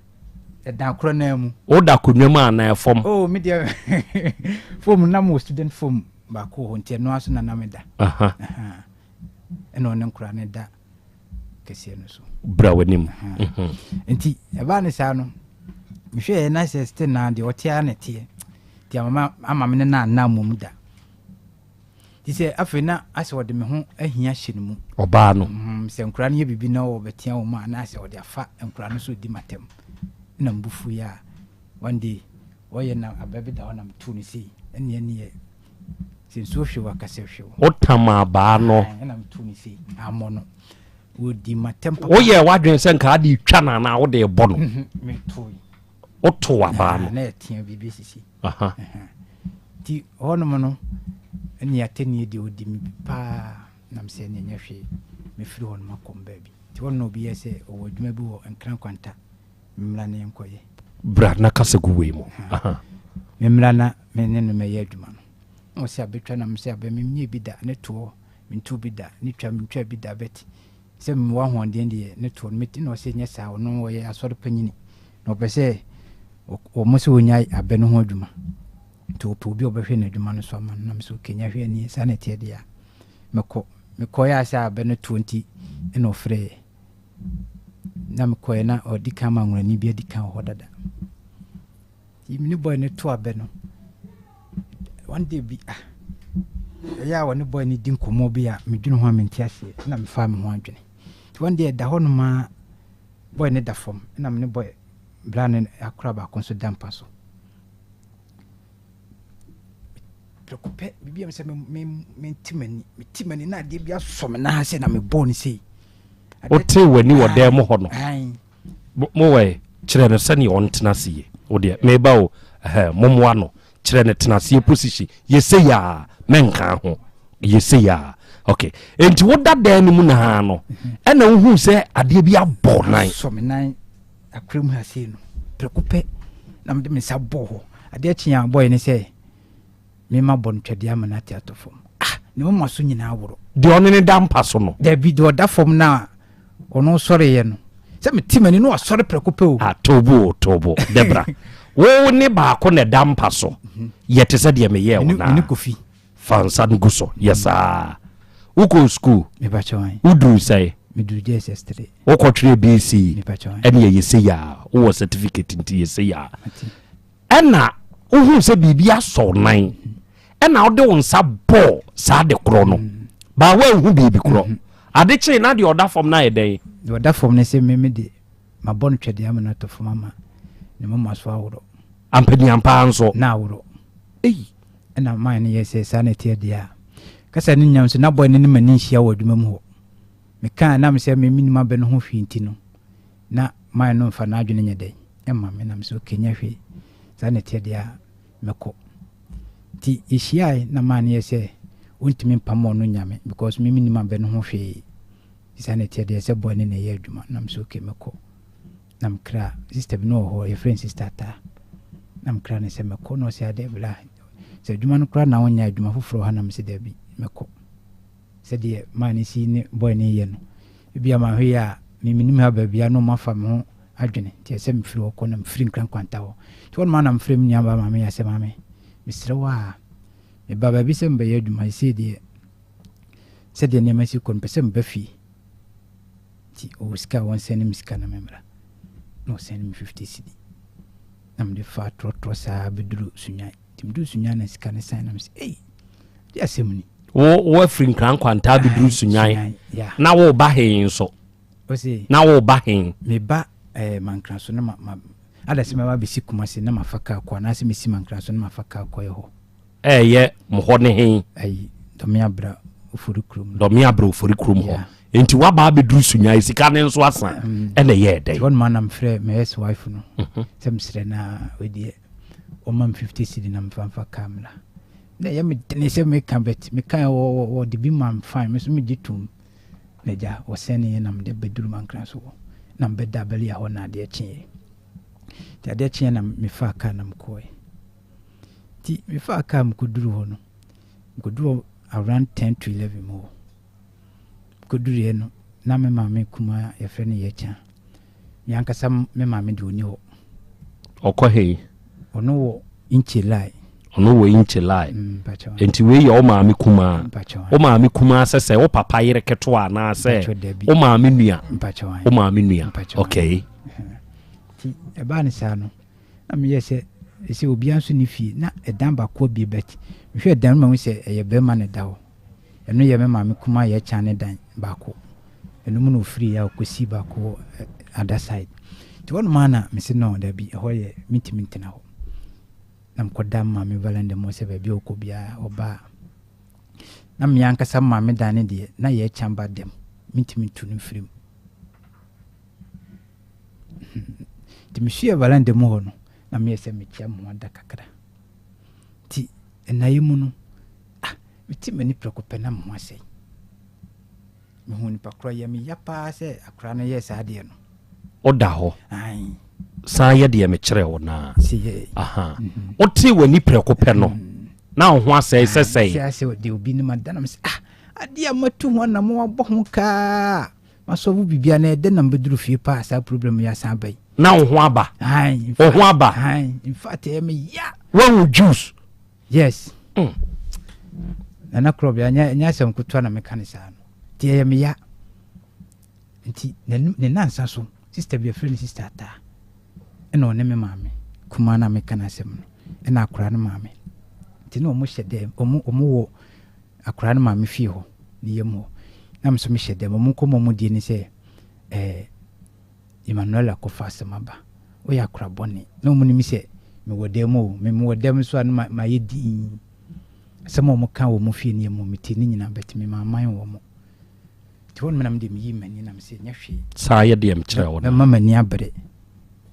[SPEAKER 2] Ɛdan korɔ naa mu.
[SPEAKER 4] Wo da akonnwa mu anaa fam?
[SPEAKER 2] Oh me deɛ fam na mo student fam baako wɔ hɔ nti ɛno ara so na na meda. Ɛna ɔne nkora ne da kɛseɛ no so.
[SPEAKER 4] Bra w'anim.
[SPEAKER 2] Nti ɛbaa ne saa no mehwɛɛ na sɛ still na deɛ ɔte ara na ɛteɛ nti ama ama me ne no anna mmom da nti sɛ afei na asɛ ɔde me ho ahia hyɛ ne mu
[SPEAKER 4] ɔbaa no
[SPEAKER 2] mm, sɛ nkora no yɛ biribi na ɔbɛtea wɔ mu a na asɛ ɔde afa nkora no so di matam na mbufu yɛ a one day ɔyɛ na abɛ bi da hɔ na metu no sei ɛneɛ neɛ sɛ nsuo hwew akasɛ hwew
[SPEAKER 4] wotam abaa no
[SPEAKER 2] ɛna metu no sei ammɔ no Wɔdi m'atɛm papa.
[SPEAKER 4] Woyɛɛ w'adwene sɛ nka ade retwa no anaa wode rebɔ no?
[SPEAKER 2] Mhm, metoe.
[SPEAKER 4] Wotow abaa no?
[SPEAKER 2] Na ɛtea biribi sisi. Nti hɔnom no, ɛne atɛnnie deɛ ɔdi me paa. Nam sɛ ɛneɛ nyɛ hwee, mɛfiri hɔ no makɔ me baabi. Nti hɔ no na obi yɛ sɛ ɔwɔ adwuma bi wɔ Nkran Kwanta, memmra na yɛnkɔyɛ.
[SPEAKER 4] Bra na kasa gu wei mu.
[SPEAKER 2] Memmra na me ne no mɛyɛ adwuma no. Na ɔsɛ abɛtwa na mesɛ abɛ menyɛɛ bi da, ne toɔ mentuu bi da, ne twa mentwaa bi da but sɛ mewɔ ahoɔden deɛ ne toɔ no mɛti na ɔsɛ nyɛ saa, ɔno ɔyɛ asɔre panyini na ɔpɛ sɛ wɔn sɛ ɔnyae abɛ no ho adwuma. Nti ɔpɛ obi a ɔbɛhwɛ n'adwuma no so ama no. Na mesɛ okay nyɛ hwee nie saa na ɛteɛ deɛ a mɛkɔ. Mekɔeɛ a sɛ abɛ no toɔ nti ɛna ɔfrɛeɛ. Na mekɔeɛ na ɔdi kan ma nwurani bi adi kan wɔ hɔ dada. Nti me ne boy no to abɛ no one day bi ah ɛyɛ a wɔne boy no di nkɔmmɔ bi a medwene ho a mente aseɛ na mefaa me ho adwene. Nti one day ɛda hɔ nom a boy no da fam ɛna me ne boy bra no akora baako nso da mpa so. Prɛko pɛ, biribi a mesɛ mente m'ani, mete m'ani na adeɛ bi asɔ me nan ase na mebɔɔ no sei.
[SPEAKER 4] Wotee w'ani wɔ dan mu hɔ no? Mowɛ kyerɛ no sɛdeɛ ɔntena ase yie. Wo deɛ meba o, ɛhɛ mommoa no kyerɛ no tena aseɛ position. Yɛ sei a mɛnka ho. Yɛ sei a okay. Enti woda dan no mu naa no ɛna wohuu sɛ adeɛ bi abɔ nan.
[SPEAKER 2] Asɔ me nan. Akura mu ha sei no, prɛko pɛ na mede me nsa bɔɔ hɔ. Adeɛ kyeeɛ a ɔbɔeɛ ne sɛ mema bɔ no twɛdeɛ ama no ate atɔ fam. Ah, ne moma so nyinaa woro.
[SPEAKER 4] Deɛ ɔne ne da mpa so no?
[SPEAKER 2] Dabi, deɛ ɔda fam no a ɔno sɔreeɛ no. Sɛ mete m'ani na wasɔre prɛko pɛ o.
[SPEAKER 4] Ah, tobo o, tobo. Debra, wo ne baako na ɛda mpa so. Yɛ te sɛ deɛ meyɛɛ wo no ara.
[SPEAKER 2] Me ne Kofi.
[SPEAKER 4] Fa nsa no gu so. Yɛ saa. Wokɔɔ sukuu? Woduru sɛn?
[SPEAKER 2] Meduru JSS 3.
[SPEAKER 4] Wokɔtwerɛ BC? Ɛne ɛyɛ sei a, wowɔ certificate nti yɛ sei a. Ɛna wohuu sɛ biribi asɔ wo nan, ɛna wode wo nsa bɔɔ saa de korɔ no. Mm. Baa woanhu biribi korɔ. Mm-hmm. Ade kyee na deɛ ɔda fam no ayɛ dɛn?
[SPEAKER 2] Deɛ ɔda fam no sɛ meme de mabɔ no twɛdeɛ ama no atɔ fam ama ne moma so aworɔ.
[SPEAKER 4] Ampaniampaa nso.
[SPEAKER 2] Na aworɔ.
[SPEAKER 4] Ei.
[SPEAKER 2] Ɛna man no yɛɛ sɛ saa na ɛteɛ deɛ a, kasa no nyinaa nso na boy no ne m'ani nhyia wɔ adwuma mu hɔ. Mekaa nam sɛ me mennim abɛ no ho hwee nti no, na man no mfa n'adwene nyɛ dɛn mma me. Na me sɛ okay nyɛ hwee, saa na ɛteɛ deɛ a mɛkɔ. Nti yɛhyiae na man no yɛ sɛ ɔntumi mpam ɔno nnya me because me mennim abɛ no ho hwee. Nti saa na ɛteɛ deɛ sɛ boy no na ɛyɛ adwuma. Na me sɛ okay mɛkɔ. Na mekra sister bi na ɔwɔ hɔ yɛfrɛ no sister Ataa na mekra no sɛ mɛkɔ na ɔsɛ adɛ bla sɛ adwuma no koraa na wonyɛ adwuma foforɔ wɔ ha na mesɛ daabi mɛkɔ sɛdeɛ maa ne si ne boy ne yɛ no ebi a mahwɛ yɛ a memenim ha baabi a na ɔma fa me ho adwene nti ɛsɛ mefiri hɔ kɔ na mefiri nkra nkwanta hɔ nti hɔ nom na mefrɛ me nuabaa maame yɛ sɛ maame mesrɛ wo a meba baabi sɛ mebɛyɛ adwuma sɛ deɛ sɛdeɛ nneɛma si kɔ no pɛ sɛ meba fie Nti ɔwɔ sika a ɔnsɛne me sika na memmra. Na ɔsɛne me 50 cedi. Na mede faa trɔtrɔ saa bɛduru Sunyani. Nti meduru Sunyani na sika no san na mesɛ ei, de asɛm ni.
[SPEAKER 4] Wo woafiri Nkran Kwantaa bɛduru Sunyani. Na woreba he nso?
[SPEAKER 2] Ɔse.
[SPEAKER 4] Na woreba he?
[SPEAKER 2] Meba eh, Mankraso na ma, ma, ada sɛ mɛba bɛsi Kumasi na mafa kaa kɔ anaasɛ mesi Mankraso na mafa kaa kɔ ɛhɔ.
[SPEAKER 4] Ɛyɛ mo hɔ ne he?
[SPEAKER 2] Ayi, Dɔmeabrɛ Ofori kurom.
[SPEAKER 4] Dɔmeabrɛ Ofori kurom hɔ. Nti waba abɛduru Sunyani, sika no nso asa, mm. ɛna ɛyɛɛ dɛn?
[SPEAKER 2] Hɔ noma na mefrɛ me ex wife no mhm. sɛ mesrɛ na wedeɛ ɔma me 50 cedi na memfa mfa kaa mmra. Na ɛyɛ me dene sɛ meka bet meka wɔde bi ma me fine me nso megye tom. Na agya wɔsɛneeɛ na mede bɛduru Mankran so hɔ na mebɛda Abalia hɔ na adeɛ kyeeɛ. Nti adeɛ kyeeɛ na mefaa kaa na mekɔɔɛ. Nti mefaa kaa mekɔduru hɔ no, mekɔduru hɔ around 10 to 11 mu hɔ. Mekɔduruiɛ no, na me maame kumaa yɛfrɛ no Yɛkya. Me ankasa me maame deɛ ɔnni hɔ.
[SPEAKER 4] Ɔkɔ he?
[SPEAKER 2] Ɔno wɔ Nkyelai.
[SPEAKER 4] Ɔno wɔ Nkyelai. Mm, Nti wei yɛ wo maame kumaa. Wo maame kumaa sɛ sɛ wo papa yere ketewa anaasɛ wo maame nua? Wo maame nua. Okay.
[SPEAKER 2] Nti ɛbaa ne saa no, Na meyɛɛ sɛ sɛ obiara nso nni fie na ɛdan baako abue but mehwɛɛ dan no mahu sɛ ɛyɛ barima na ɛda hɔ. Ɛno yɛ me maame kumaa yɛ kyan ne dan baako. Ɛno mu na ɔfiri a ɔkɔsii baako wɔ other side. Nti hɔnom ara na mese no dabi ɛhɔ yɛ mentumi ntena hɔ. Na mekɔda me maame veranda mu sɛ baabi a ɔkɔ biara ɔba a. Na me ankasa maame dan no deɛ na yɛ kyan ba dɛm mentumi ntu no mfiri mu. Nti mesuaa veranda mu hɔ no, na meyɛ sɛ mekyia me ho ada kakra. Nti nnaeɛ mu no, ah, mete m'ani prɛko pɛ na me ho asɛe. Mehu nipa korɔ yɛ me ya paa sɛ akora no yɛɛ saa adeɛ no.
[SPEAKER 4] Woda hɔ. San yɛ deɛ mekyerɛ wo naa. Aha. Mhm. Wotee w'ani prɛko pɛ no. Mhm. Na wo ho asɛe sɛ sɛe.
[SPEAKER 2] Sɛ asɛ ɔde obi no ma da na mesɛ ah adeɛ a matu ho anam wabɔ ho kaa masɔbo biribia na ɛdɛ na mbɛduru fie paa saa problem yi asan aba yi.
[SPEAKER 4] Na wo ho aba. Wo ho aba.
[SPEAKER 2] In fact ɛyɛ me ya.
[SPEAKER 4] Wahu juice.
[SPEAKER 2] Yes. Mm. Nana Krɔbea nyɛ asɛm ketewa na meka ne saa no. Nti ɛyɛ me ya. Nti ne nansa so sister bi yɛfrɛ no sister Ataa ɛna ɔne me maame kumaa no a meka n'asɛm no ɛna akwadaa no maame. Nti na wɔn hyɛ dɛm wɔn wɔn wɔ akwadaa no maame fie hɔ ne yam hɔ. Na me nso mehyɛ dɛm wɔn nkɔmmɔ wɔn die ne sɛ ɛɛ Emmanuella kɔfa asɛm aba. Woyɛ akora bɔne. Na wɔn nim sɛ mewɔ dɛm o. Me mewɔ dɛm nso a na mayɛ dinn. Asɛm a wɔn ka wɔ wɔn fie ne yam mete ne nyinaa but me mamman wɔn. Nti hɔ nom na mede meyii m'ani na mese nyɛ hwee.
[SPEAKER 4] Saa yɛ deɛ mekyerɛ wo no.
[SPEAKER 2] Mɛma m'ani abere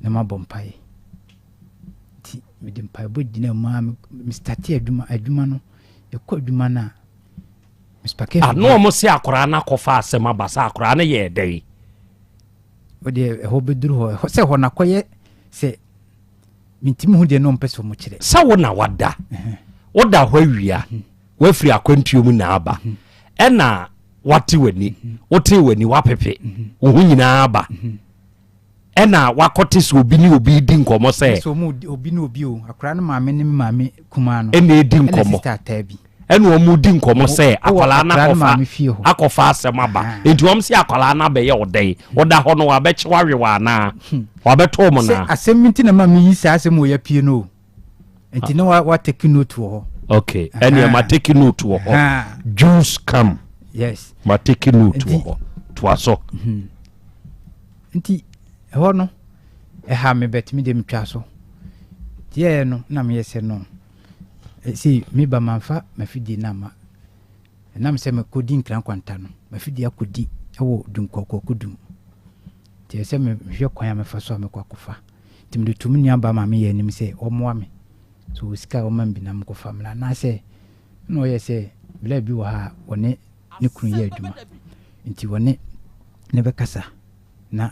[SPEAKER 2] na mabɔ mpaeɛ. Nti mede mpaebɔ gyina mu a me starte adwuma adwuma no yɛkɔ adwuma no a
[SPEAKER 4] Ano ah, wɔn se akwaraa no akɔfa asɛm aba sɛ akwaraa no yɛɛ dɛn.
[SPEAKER 2] Wodeɛ ɛhɔ bɛduru hɔ ɛhɔ sɛ hɔ nakɔyɛ sɛ mentimi hu deɛ na ɔmpɛ sɛ ɔmo kyerɛ.
[SPEAKER 4] Sɛ wo na wada woda hɔ awia mhm. wafiri akwantuo mu na aba mhm. ɛna wate w'ani mhm. wotee w'ani wapepe wo ho nyinaa aba ɛna wakɔte sɛ obi ne obi di nkɔmmɔ sɛ.
[SPEAKER 2] Sɛ ɔmo obi ne obi o akwaraa no maame ne maame kumaa no.
[SPEAKER 4] Ɛna edi nkɔmmɔ
[SPEAKER 2] ɛna sista ataa bi.
[SPEAKER 4] Ɛna wɔn di nkɔmɔ sɛ akwadaa no akɔfa akɔfa asɛm aba ah. nti wɔn sɛ akwadaa no abɛyɛ ɔdɛn ɔda hɔ no wabɛkye wawe wɔ anaa hmm. wabɛtɔ wɔn naa.
[SPEAKER 2] Sɛ asɛm nti na ma mi yi saa asɛm wɔ yɛ pie no o nti na wa wa take note wɔ hɔ.
[SPEAKER 4] Okay ɛnna ma take note wɔ hɔ juice come.
[SPEAKER 2] Yes.
[SPEAKER 4] Ma take note wɔ hɔ toa so.
[SPEAKER 2] Hmm. Nti ɛhɔ no ɛha mi bɛtumi de mi twa so tiɛ no na mi yɛ sɛ no. Sei, me ba mamfa m'afidie no amma. Ɛnam sɛ mekɔdi nkra nkwanta no, m'afidie akɔdi wɔ Dunkwa-Kwakodum. Nti ɛsɛ sɛ mehwɛ kwan a mɛfa so a mɛkɔ akɔfa. Nti mede too me nuabaa maame yɛ anim sɛ ɔmmoa me. Sɛ ɔwɔ sika a ɔmma me bi na menkɔfa mmra. Anaasɛ na ɔyɛ sɛ bla bi wɔ ha a ɔne ne kunu yɛ adwuma. Nti ɔne no bɛkasa na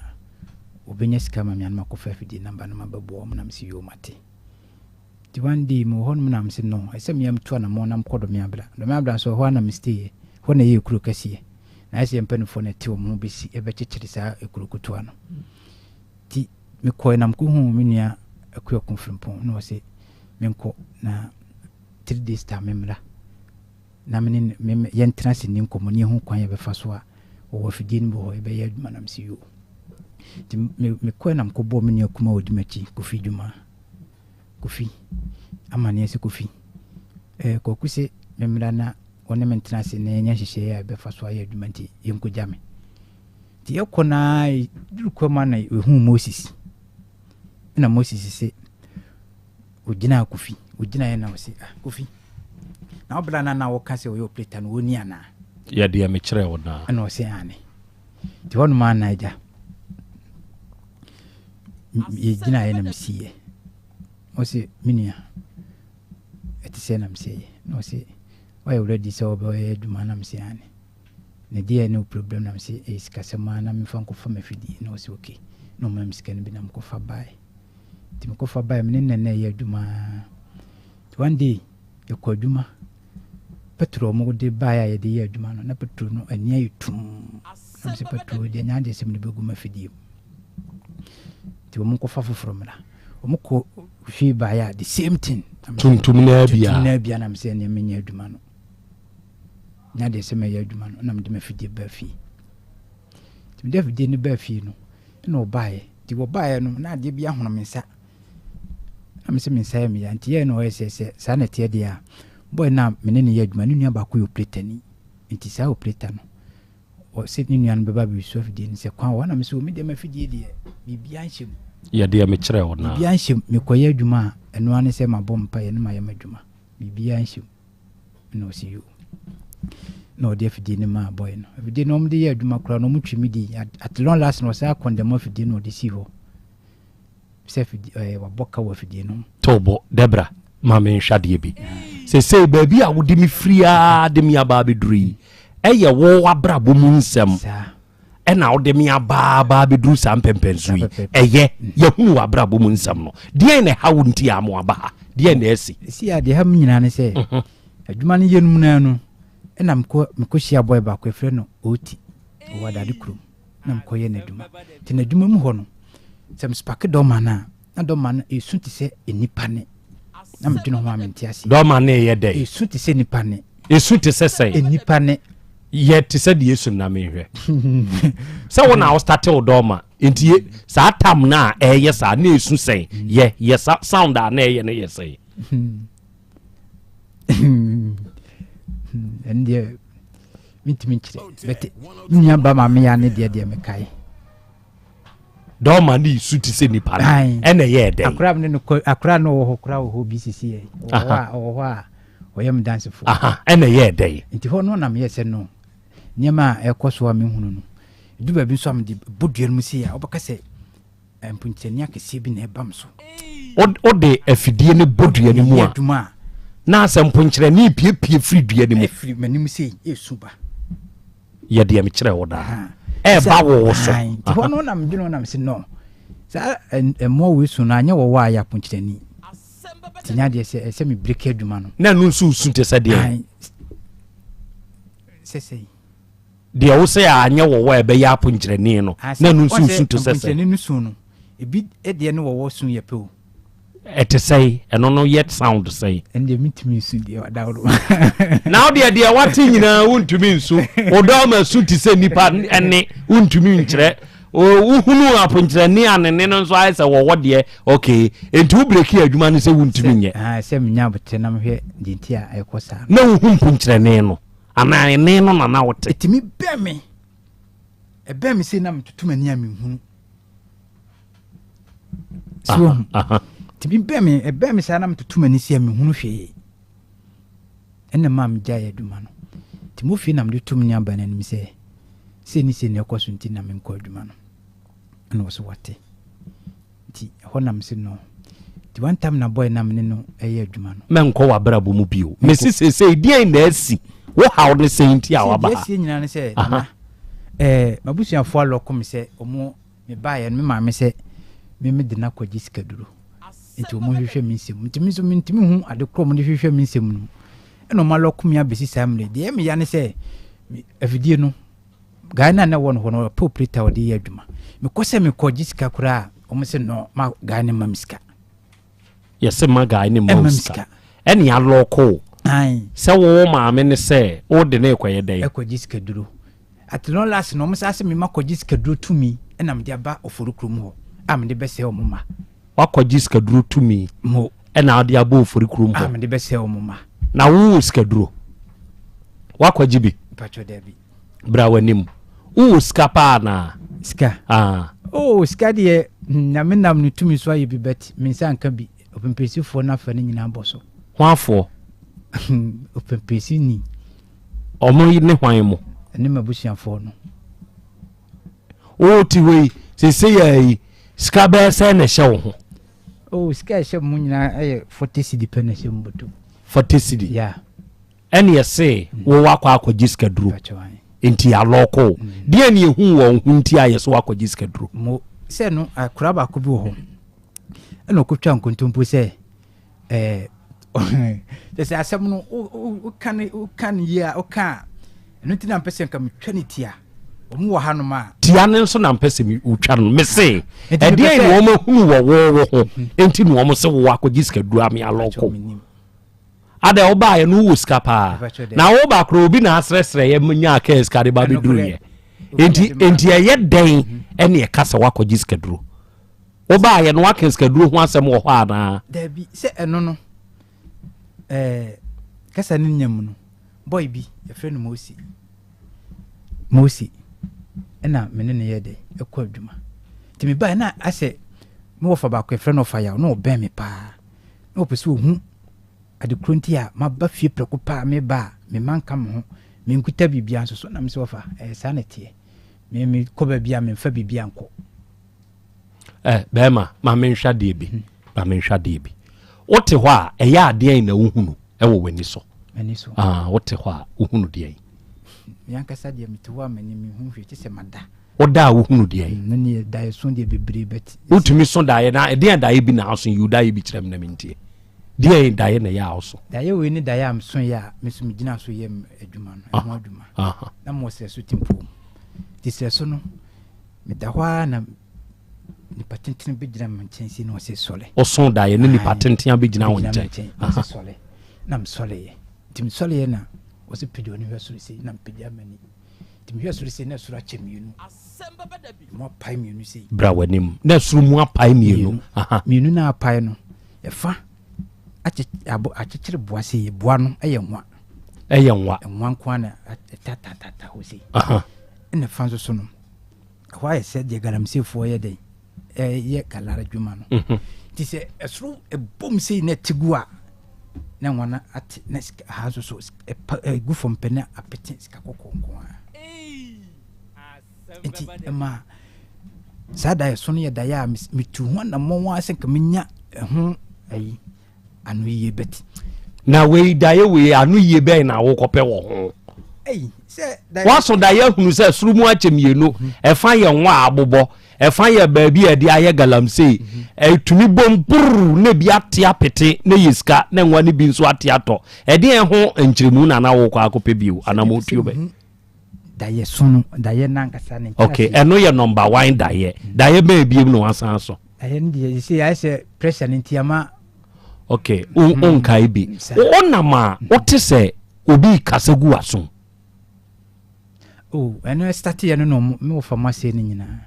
[SPEAKER 2] ɔbɛnya sika ama me a na makɔfa afidie no aba na mabɛboa wɔn. Na mese yoo mate. Nti one day mewɔ hɔ nom na mese no ɛsɛ sɛ mea metu anamɔn na mekɔ Dɔme Abla. Dɔme Abla nso ɛhɔ ara na me stay yɛ. Ɛhɔ na ɛyɛ ekuro kɛseɛ. Na ayɛ sɛ yɛn mpaninfoɔ na ɛte wɔn ho bɛsi ɛbɛkyekyere saa ekuro ketewa no. Nti mekɔɛ na mekɔhuu me nua Akuako Frimpong na ɔse menkɔ na 3 days time memmra na me ne me yɛntena ase nni nkɔmmɔ ne yɛhu kwan yɛbɛfa so a wɔwɔ afidie no bi wɔ hɔ yɛbɛyɛ adwuma na mese yoo. Nti mekɔɛ na mekɔbɔɔ me nua kumaa a ɔdi m'akyi Kofi Dwuma. Kofi amaneɛ sɛ Kofi, eh, Kwaku se memmra na ɔne me ntena ase na yɛnyɛ nhyehyɛeɛ a yɛbɛfa so ayɛ adwuma nti yɛnkɔgya me. Nti yɛkɔ no ara duru kwa mu a na yɛhuu Moses. Ɛna Moses se ɔgyinaa Kofi, ɔgyinaeɛ na ɔse, ah, Kofi, na wobra no na wɔka sɛ ɔyɛ operator no wɔni anaa?
[SPEAKER 4] Yɛ deɛ mekyerɛɛ wo no a.
[SPEAKER 2] Ɛna ɔse aane. Nti hɔnom a na agya yɛgyinaeɛ na mesiiɛ. Ɔse me nua ɛte sɛ na mesɛ yɛ. Na ɔse woayɛ ready sɛ wobɛyɛ adwuma na mese aane. Ne deɛ ne wo problem na mese ɛyɛ sikasɛm a na memfa nkɔfa m'afidie na ɔse okay. Na ɔmaa me sika no bi na mekɔfa baeɛ. Nti mekɔfa baeɛ me ne no na na ɛyɛ adwuma. Nti one day yɛkɔ adwuma Petrol a wɔde baeɛ a yɛde yɛ adwuma no, na petrol no ani ayɛ tumm. Na mesɛ petrol deɛ nyɛ adeɛ sɛ mede bɛgu m'afidie mu. Nti wɔn nkɔfa foforɔ mmra. Wɔn kɔ hwie baeɛ a the same thing.
[SPEAKER 4] Tuntum naa bia.
[SPEAKER 2] Tuntum naa bia na mesɛ ɛneɛ menyɛ adwuma no. Nyɛ adeɛ sɛ mɛyɛ adwuma no na mede m'afidie baa fie. Nti mede afidie no baa fie no, ɛna ɔbaeɛ. Nti wɔbaeɛ no na adeɛ bi ahono me nsa. Na mese me nsa yɛ me ya nti yɛɛ na ɔyɛ sɛ sɛ saa na ɛteɛ deɛ a boy no a me ne no yɛ adwuma ne nua baako yɛ operatani nti saa operator no ɔsɛ ne nua no bɛba abɛsu afidie no sɛ kwan wɔ hɔ na mese o me deɛ m'afidie deɛ biribiara nhyɛ mu.
[SPEAKER 4] Yɛ deɛ mekyerɛ wo no a.
[SPEAKER 2] Biribiara nhyɛ mu mekɔyɛ adwuma a ɛno ara ne sɛ mabɔ mpaeɛ na mayɛ m'adwuma biribiara nhyɛ mu na ɔse yoo na ɔde afidie no maa boy no afidie no wɔde yɛ adwuma koraa no wɔtwi me di at long last na ɔsan akɔndɛm afidie no ɔde sii hɔ sɛ afidie ɛɛ wabɔ ka wɔ afidie no ho.
[SPEAKER 4] To bo, Debra, ma menhwɛ adeɛ bi. Seesei baabi a wode me firi ara de me aba abɛduru yi, Ɛyɛ wo w'abrabɔ mu nsɛm ɛna wode me abaabaa bɛduru saa mpɛmpɛnso yi. Ɛyɛ yɛhunu w'abrabɔ mu nsɛm no. Deɛn na ɛha wo nti a mo aba ha? Deɛn na ɛsi?
[SPEAKER 2] Ɛsi a deɛ ɛha me nyinaa ne sɛ mhm. adwuma no yɛ no mu naa no ɛna mekɔ mekɔhyia bɔɛ baako ɛfrɛ no Oti ɔwɔ adade kurom na mekɔyɛ n'adwuma nti n'adwuma mu hɔ no sɛ mesopake dɔma no a na dɔma no ɛsu te sɛ nnipa ne na medwene ho a mente aseɛ.
[SPEAKER 4] Dɔma ne yɛ dɛn?
[SPEAKER 2] Ɛsu te sɛ nnipa ne.
[SPEAKER 4] Ɛsu te sɛ sɛn?
[SPEAKER 2] Nnipa ne.
[SPEAKER 4] Yɛ te sɛ deɛ ɛsu na menhwɛ. Sɛ wo na wo starte wo dɔma nti saa tam no a ɛyɛ saa na ɛsu sɛn? Yɛ yɛ sa sound a na ɛyɛ no yɛ sɛn?
[SPEAKER 2] Ɛno deɛ mentumi nkyerɛ bɛte me nua ba ma meyɛ ne deɛ deɛ mekae.
[SPEAKER 4] Dɔɔma ne su te sɛ nipa no ɛna ɛyɛɛ dɛn?
[SPEAKER 2] Akora ne no kɔ akora no wɔ hɔ kora wɔ hɔ bi sisi yɛ wɔ hɔ a ɔwɔ hɔ a ɔyɛ me dansefo.
[SPEAKER 4] Ɛna ɛyɛɛ dɛn?
[SPEAKER 2] Nti hɔ no na meyɛ sɛ no nneɛma a ɛkɔ so a mehunu no edu baabi nso a mede bɔ dua no mu sei a wobɛka sɛ mponkyerɛni akɛseɛ bi na ɛba me so.
[SPEAKER 4] Wode afidie no bɔ dua no mu a na sɛ mponkyerɛni piepie firi dua no mu.
[SPEAKER 2] Ɛfiri m'anim sei ɛsu ba.
[SPEAKER 4] Yɛ deɛ mekyerɛ wo daa. Ɛreba wo wo so.
[SPEAKER 2] Nti hɔ no na medwene ho na mese no saa mmoa wei su no anyɛ wɔwɔ a yɛ aponkyerɛni nti nya deɛ sɛ ɛsɛ me breki adwuma no.
[SPEAKER 4] Na ɛno nso su te sɛ deɛ.
[SPEAKER 2] Sɛ sɛ
[SPEAKER 4] deɛ wo sɛ anyɛ wɔwɔ a ɛbɛyɛ aponkyerɛni no na ɛno nso su te sɛ sɛ.
[SPEAKER 2] Aponkyerɛni no su no ebi deɛ ne wɔwɔ su yɛ pɛ o.
[SPEAKER 4] Ɛte sɛn? Ɛno no yɛ sound sɛn?
[SPEAKER 2] Ɛno deɛ mentumi nsu deɛ ɔdaworo.
[SPEAKER 4] Na wo deɛ deɛ wate nyinaa wontumi nsu. Wo dɔɔma su te sɛ nnipa ɛne wontumi nkyerɛ. Wohunu aponkyerɛni a ne ne no nso ayɛ sɛ wɔwɔ deɛ okay. Enti wo breki adwuma no sɛ wontumi nyɛ.
[SPEAKER 2] Sɛ menya aboterɛ na mehwɛ deɛ nti a ɛkɔ saa.
[SPEAKER 4] Na wohu mponkyerɛni no anaa ɛne no na na wote?
[SPEAKER 2] Ɛtumi bɛn me. Ɛbɛn me sei na metoto m'ani a menhunu. so wahu nti bi bɛn me ɛbɛn me saa na metoto m'ani si a mehunu hwee ɛna maa megyae adwuma no nti mo fie na mede to me nuaba no anim sɛ sei ne sei na ɛkɔ so nti na menkɔ adwuma no ɛna wɔ so wate nti ɛhɔ nam se no nti one time na boy na mene no ɛyɛ adwuma no
[SPEAKER 4] mɛnkɔ w'abrabɔ mu bio mesi seesei deɛn na asi wo haw ne sɛn nti a waba ha
[SPEAKER 2] deɛ asie nyinaa ne sɛ nana ɛɛ m'abusuafoɔ alɔko me sɛ ɔmo Mebaeɛ no, me maame sɛ me mede no akɔgye sikaduro nti wɔn hwehwɛ me nsɛm nti me nso mentumi hu ade korɔ wɔn de hwehwɛ me nsɛm no ɛna wɔn alɔko me abɛsi saa mmerɛ deɛ ɛyɛ me ya ne sɛ afidie no guy no a na ɛwɔ no hɔ no ɔpɛ operator ɔde yɛ adwuma mekɔ sɛ mekɔgye sika koraa wɔn sɛ no ma guy no ma me sika
[SPEAKER 4] yɛsɛ ma guy no ma sika ɛne alɔko sɛ wo maame ne sɛ wode ne rekɔyɛ dɛn
[SPEAKER 2] ɛkɔgye sikaduro At long last no, wɔsan se me makɔgye sikaduro tumi na mede aba Ofori kurom hɔ a mede bɛsɛe wɔn mma.
[SPEAKER 4] Woakɔgye sikaduro tumi
[SPEAKER 2] Mo.
[SPEAKER 4] na wode aba Ofori kurom hɔ?
[SPEAKER 2] A mede bɛsɛe wɔn mma.
[SPEAKER 4] Na wowɔ sikaduro? Woakɔgye bi?
[SPEAKER 2] Mpakyɛ daabi.
[SPEAKER 4] Bra w'anim. Wowɔ sika paa anaa?
[SPEAKER 2] Sika?
[SPEAKER 4] Ah.
[SPEAKER 2] Oh, sika deɛ, hmm, Nyame nam ne tumi so ayɛ bi but me nsa nka bi. Ɔpempensifoɔ no afa ne nyinaa bɔ so.
[SPEAKER 4] Hwanfoɔ?
[SPEAKER 2] Ɔpempensini.
[SPEAKER 4] Ɔmo ne hwan mo?
[SPEAKER 2] Ɛne m'abusuafoɔ no.
[SPEAKER 4] O te hɔ yi, seesei ara yi, sika bɛyɛ sɛn na ɛhyɛ wo ho?
[SPEAKER 2] Oh, sika a ɛhyɛ mu nyinaa ɛyɛ 40 cedi pɛ na ɛhyɛ mu bɔtɔ.
[SPEAKER 4] 40 cedi?
[SPEAKER 2] Yeah.
[SPEAKER 4] Ɛne ɛse wo wakɔ akɔgye sika duro. Nti alɔɔko wo. Mm. Deɛ ne ehu wɔ wo ho nti a yɛsɛ wakɔgye sika duro?
[SPEAKER 2] Mo, sɛ no, akora baako bi wɔ hɔ. Ɛna ɔkɔtwa nkontompo sɛ ɛɛ kyɛ sɛ asɛm no woka ne woka ne yie a woka a ɛno nti na mpɛ sɛ nka metwa ne tia wɔn wɔ hanom a.
[SPEAKER 4] tia ne nso na mpɛ sɛ wotwa no mese ɛdeɛn na wɔn ahunu wɔ wo wo ho mhm. nti na wɔn sɛ wo akɔgye sika duro ame alɔko adɛ wobaeɛ no wowɔ sika paa na woba korɔ obi na asrɛsrɛ yɛ nyaa kaa sika de ba bɛduruyɛ nti nti ɛyɛ dɛn mhm. ɛne ɛka sɛ woakɔgye sika duro Wobaeɛ no woaka sikaduro ho asɛm wɔ hɔ anaa?
[SPEAKER 2] Dabi, sɛ ɛno no, ɛɛ kasa no nya mu no, boy bi, yɛfrɛ no Mose. Mose, ɛna me ne no yɛ dɛ, ɛkɔ adwuma. Nti mebaeɛ na asɛ me wɔfa baako yɛfrɛ no ɔfa yaw, na ɔbɛn me paa. Na ɔpɛ sɛ ɔhu ade koro nti a maba fie prɛko paa meba a, me mma nka me ho, menkuta biribiara nso so. Na me sɛ wɔfa, ɛyɛ saa na ɛteɛ. Me mekɔ baabi a memfa biribiara nkɔ.
[SPEAKER 4] Eh, bɛrima, ma menhwɛ adeɛ bi. Hmm. Ma menhwɛ adeɛ bi. Wote hɔ a, ɛyɛ adeɛ na wohunu ɛwɔ w'ani so.
[SPEAKER 2] M'ani so.
[SPEAKER 4] Ah, wote hɔ a, wohunu deɛ yi.
[SPEAKER 2] Me ankasa deɛ mete hɔ a m'ani menhu hwee kye sɛ mada.
[SPEAKER 4] Woda a wohunu deɛn?
[SPEAKER 2] No neɛ daeɛ so deɛ bebree but.
[SPEAKER 4] Wotumi so daeɛ na ɛdeɛn daeɛ bi na aso yi wo daeɛ bi kyerɛ me na mentie. Deɛn daeɛ na ɛyɛ a woso?
[SPEAKER 2] Daeɛ wei ne daeɛ a mesoeɛ a me nso megyina so yɛ adwuma no, ɛho adwuma. Na mewɔ serɛ so tempɔn mu. Nti serɛ so no, meda hɔ ara na nipa tenten bɛgyina me nkyɛn sei na ɔse sɔre.
[SPEAKER 4] Woso daeɛ ne nipa tenten abɛgyina wo nkyɛn.
[SPEAKER 2] Ɔse sɔre. Na mesɔreeɛ. Nti mesɔreeɛ na ɔse pagya w'ani hwɛ soro sei na mepagya m'ani. Nti mehwɛ soro sei na soro akyɛ mmienu. Mu apae mmienu sei.
[SPEAKER 4] Bra w'anim. Na soro mu apae mmienu.
[SPEAKER 2] Mmienu na apae no, ɛfa akyekyere boa sei. Boa no ɛyɛ nwa.
[SPEAKER 4] Ɛyɛ nwa.
[SPEAKER 2] Nwa nko ara na ɛtatatata hɔ sei. Ɛna ɛfa nso so no, ɛhɔ ayɛ sɛ deɛ galamseyfoɔ yɛ dɛn ɛyɛ galara adwuma no. Mhm. Nti sɛ ɛsoro ɛbom sei na ɛte gu a, na nwa no ate na sika ha nso so ɛpa ɛgu fam pɛ na apete sika kɔkɔɔ nko ara. Nti ɛma saa daeɛ so no yɛ daeɛ a metu ho anammɔn ara sɛ nka menya ɛho ayi ano yie bɛte.
[SPEAKER 4] Na wei daeɛ wei ano yie bɛn na wokɔpɛ wɔ ho? Woaso daeɛ ahunu sɛ soro mu akyɛ mmienu, ɛfa yɛ nwa a abobɔ, ɛfa yɛ baabi a yɛde ayɛ galamsey, ɛtumi bom brrr na ebi ate apete na ɛyɛ sika na nwa no bi nso ate atɔ. Ɛdeɛn ho nkyerɛmu na na wokɔ akɔpɛ bio anammɔntuo bɛn?
[SPEAKER 2] Daeɛ so no, daeɛ no ankasa ne nkyerɛaseɛ.
[SPEAKER 4] Okay, ɛno yɛ number one daeɛ. Daeɛ bɛn biom na wasan so?
[SPEAKER 2] Daeɛ no deɛ, sɛ ayɛ sɛ pressure no nti ama.
[SPEAKER 4] Okay, wonkae bi. Wonam a wote sɛ obi rekasa gu w'asom.
[SPEAKER 2] Oh, ɛno ɛstate yɛ no na ɔmo me wɔfa mo asɛe no nyinaa.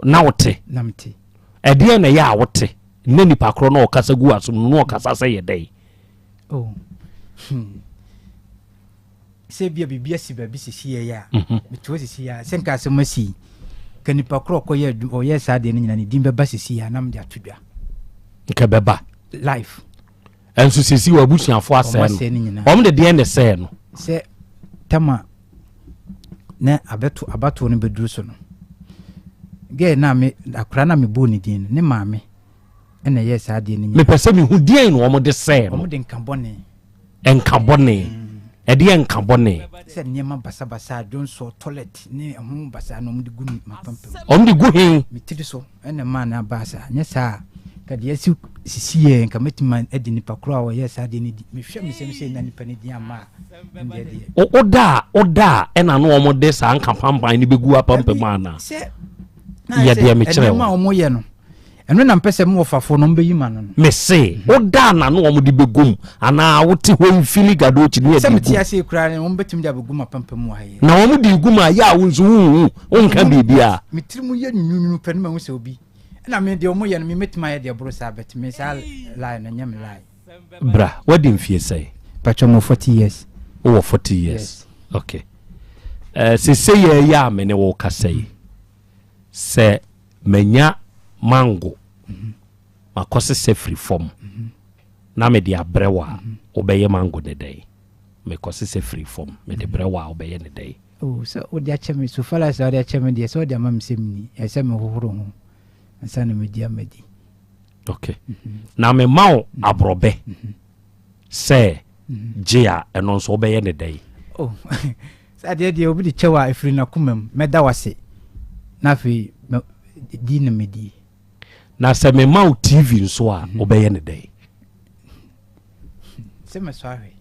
[SPEAKER 4] Na wote?
[SPEAKER 2] Na mete.
[SPEAKER 4] Ɛdeɛn na ɛyɛ a wote? Na nipa korɔ na ɔkasa gu w'asom no na ɔkasa sɛ yɛ dɛn?
[SPEAKER 2] Oh, hmm. Sɛ ebia biribi asi baabi sisi yɛ a, mhm. mete hɔ sisi a, sɛ nka asɛm asi ka nipa korɔ ɔkɔyɛ ɔyɛ saa deɛ no nyinaa ne din bɛba sisi a na mede ato dwa.
[SPEAKER 4] Nka bɛba.
[SPEAKER 2] Life.
[SPEAKER 4] Ɛnso sisi wɔ abusuafo asɛe no. Wɔn de deɛ na ɛsɛe no.
[SPEAKER 2] Sɛ tama na abɛto abatoɔ no bɛduru so no, gɛɛ na me akora na mebɔɔ ne din no ne maame ɛna ɛyɛ saa adeɛ no nyinaa.
[SPEAKER 4] Mepɛ sɛ mehu deɛn na wɔn de sɛe no.
[SPEAKER 2] Wɔn de nka bɔne.
[SPEAKER 4] Nka bɔne. Ɛdeɛ nka bɔne.
[SPEAKER 2] Sɛ nneɛma basabasa, dwonsɔ, toilet ne ɛho basaa na wɔn de gu m'apampam.
[SPEAKER 4] Wɔn de gu he?
[SPEAKER 2] Me tiri so. Ɛna ɛmaa no abaa saa. Nyɛ saa a, nka deɛ asi sisi yɛ, nka mɛtumi adi nipa korɔ a ɔyɛɛ saa adeɛ no di. Mehwɛ me nsam sei na nipa no din amma a, ɛndeɛ deɛ.
[SPEAKER 4] Woda a, woda a, ɛna na wɔn de saa nka pampan no bɛgu apampam anaa?
[SPEAKER 2] Sɛ,
[SPEAKER 4] Yɛ deɛ mekyerɛ wo.
[SPEAKER 2] Nneɛma a wɔyɛ no, ɛno na mpɛ sɛ mo wɔfafoɔ no wɔbɛyi ma no no.
[SPEAKER 4] Mese, woda a na na wɔn de bɛgu mu anaa wote hɔ yi fili gadochi ne
[SPEAKER 2] Sɛ
[SPEAKER 4] yɛde
[SPEAKER 2] mete
[SPEAKER 4] gu.
[SPEAKER 2] ase yi koraa no, wɔbɛtumi de abɛgu m'apampam wɔ ha yi.
[SPEAKER 4] Na wɔn de gu mu a, yɛ a wo nso wonhu, wonka biribiara.
[SPEAKER 2] Me tiri mu yɛ nwununwunu pɛ no mahu sɛ obi ɛna me deɛ wɔyɛ no me mɛtumi ayɛ deɛ ɛboro saa but me saa lie no ɛnyɛ me lie.
[SPEAKER 4] Bra, wadi mfie sɛn?
[SPEAKER 2] Pakyɛ mewɔ 40 years.
[SPEAKER 4] Wowɔ 40 years?
[SPEAKER 2] Yes.
[SPEAKER 4] Okay. Eh, sesei yɛ a me ne wo kasa yi, sɛ manya mango, makɔsesa firi fam na mede abrɛ wo a, wobɛyɛ mango ne dɛn? Mekɔsesa firi fam, mede brɛ wo a, wobɛyɛ ne dɛn?
[SPEAKER 2] Oh, sɛ wode akyɛ me, so far as wode akyɛ me deɛ, sɛ wode ama me sɛ menni, ɛsɛ sɛ mehohoro ho ansa na madi ama di.
[SPEAKER 4] Okay. Na mema wo aborɔbɛ sɛ gye a, ɛno nso wobɛyɛ ne dɛn?
[SPEAKER 2] Oh, sɛ adeɛ deɛ obi de kyɛ wo a, ɛfiri n'akoma mu, mɛda wo ase, na afei di na medi.
[SPEAKER 4] Na sɛ mema wo TV nso a, wobɛyɛ ne dɛn?
[SPEAKER 2] Sɛ mɛsɔ ahwɛ.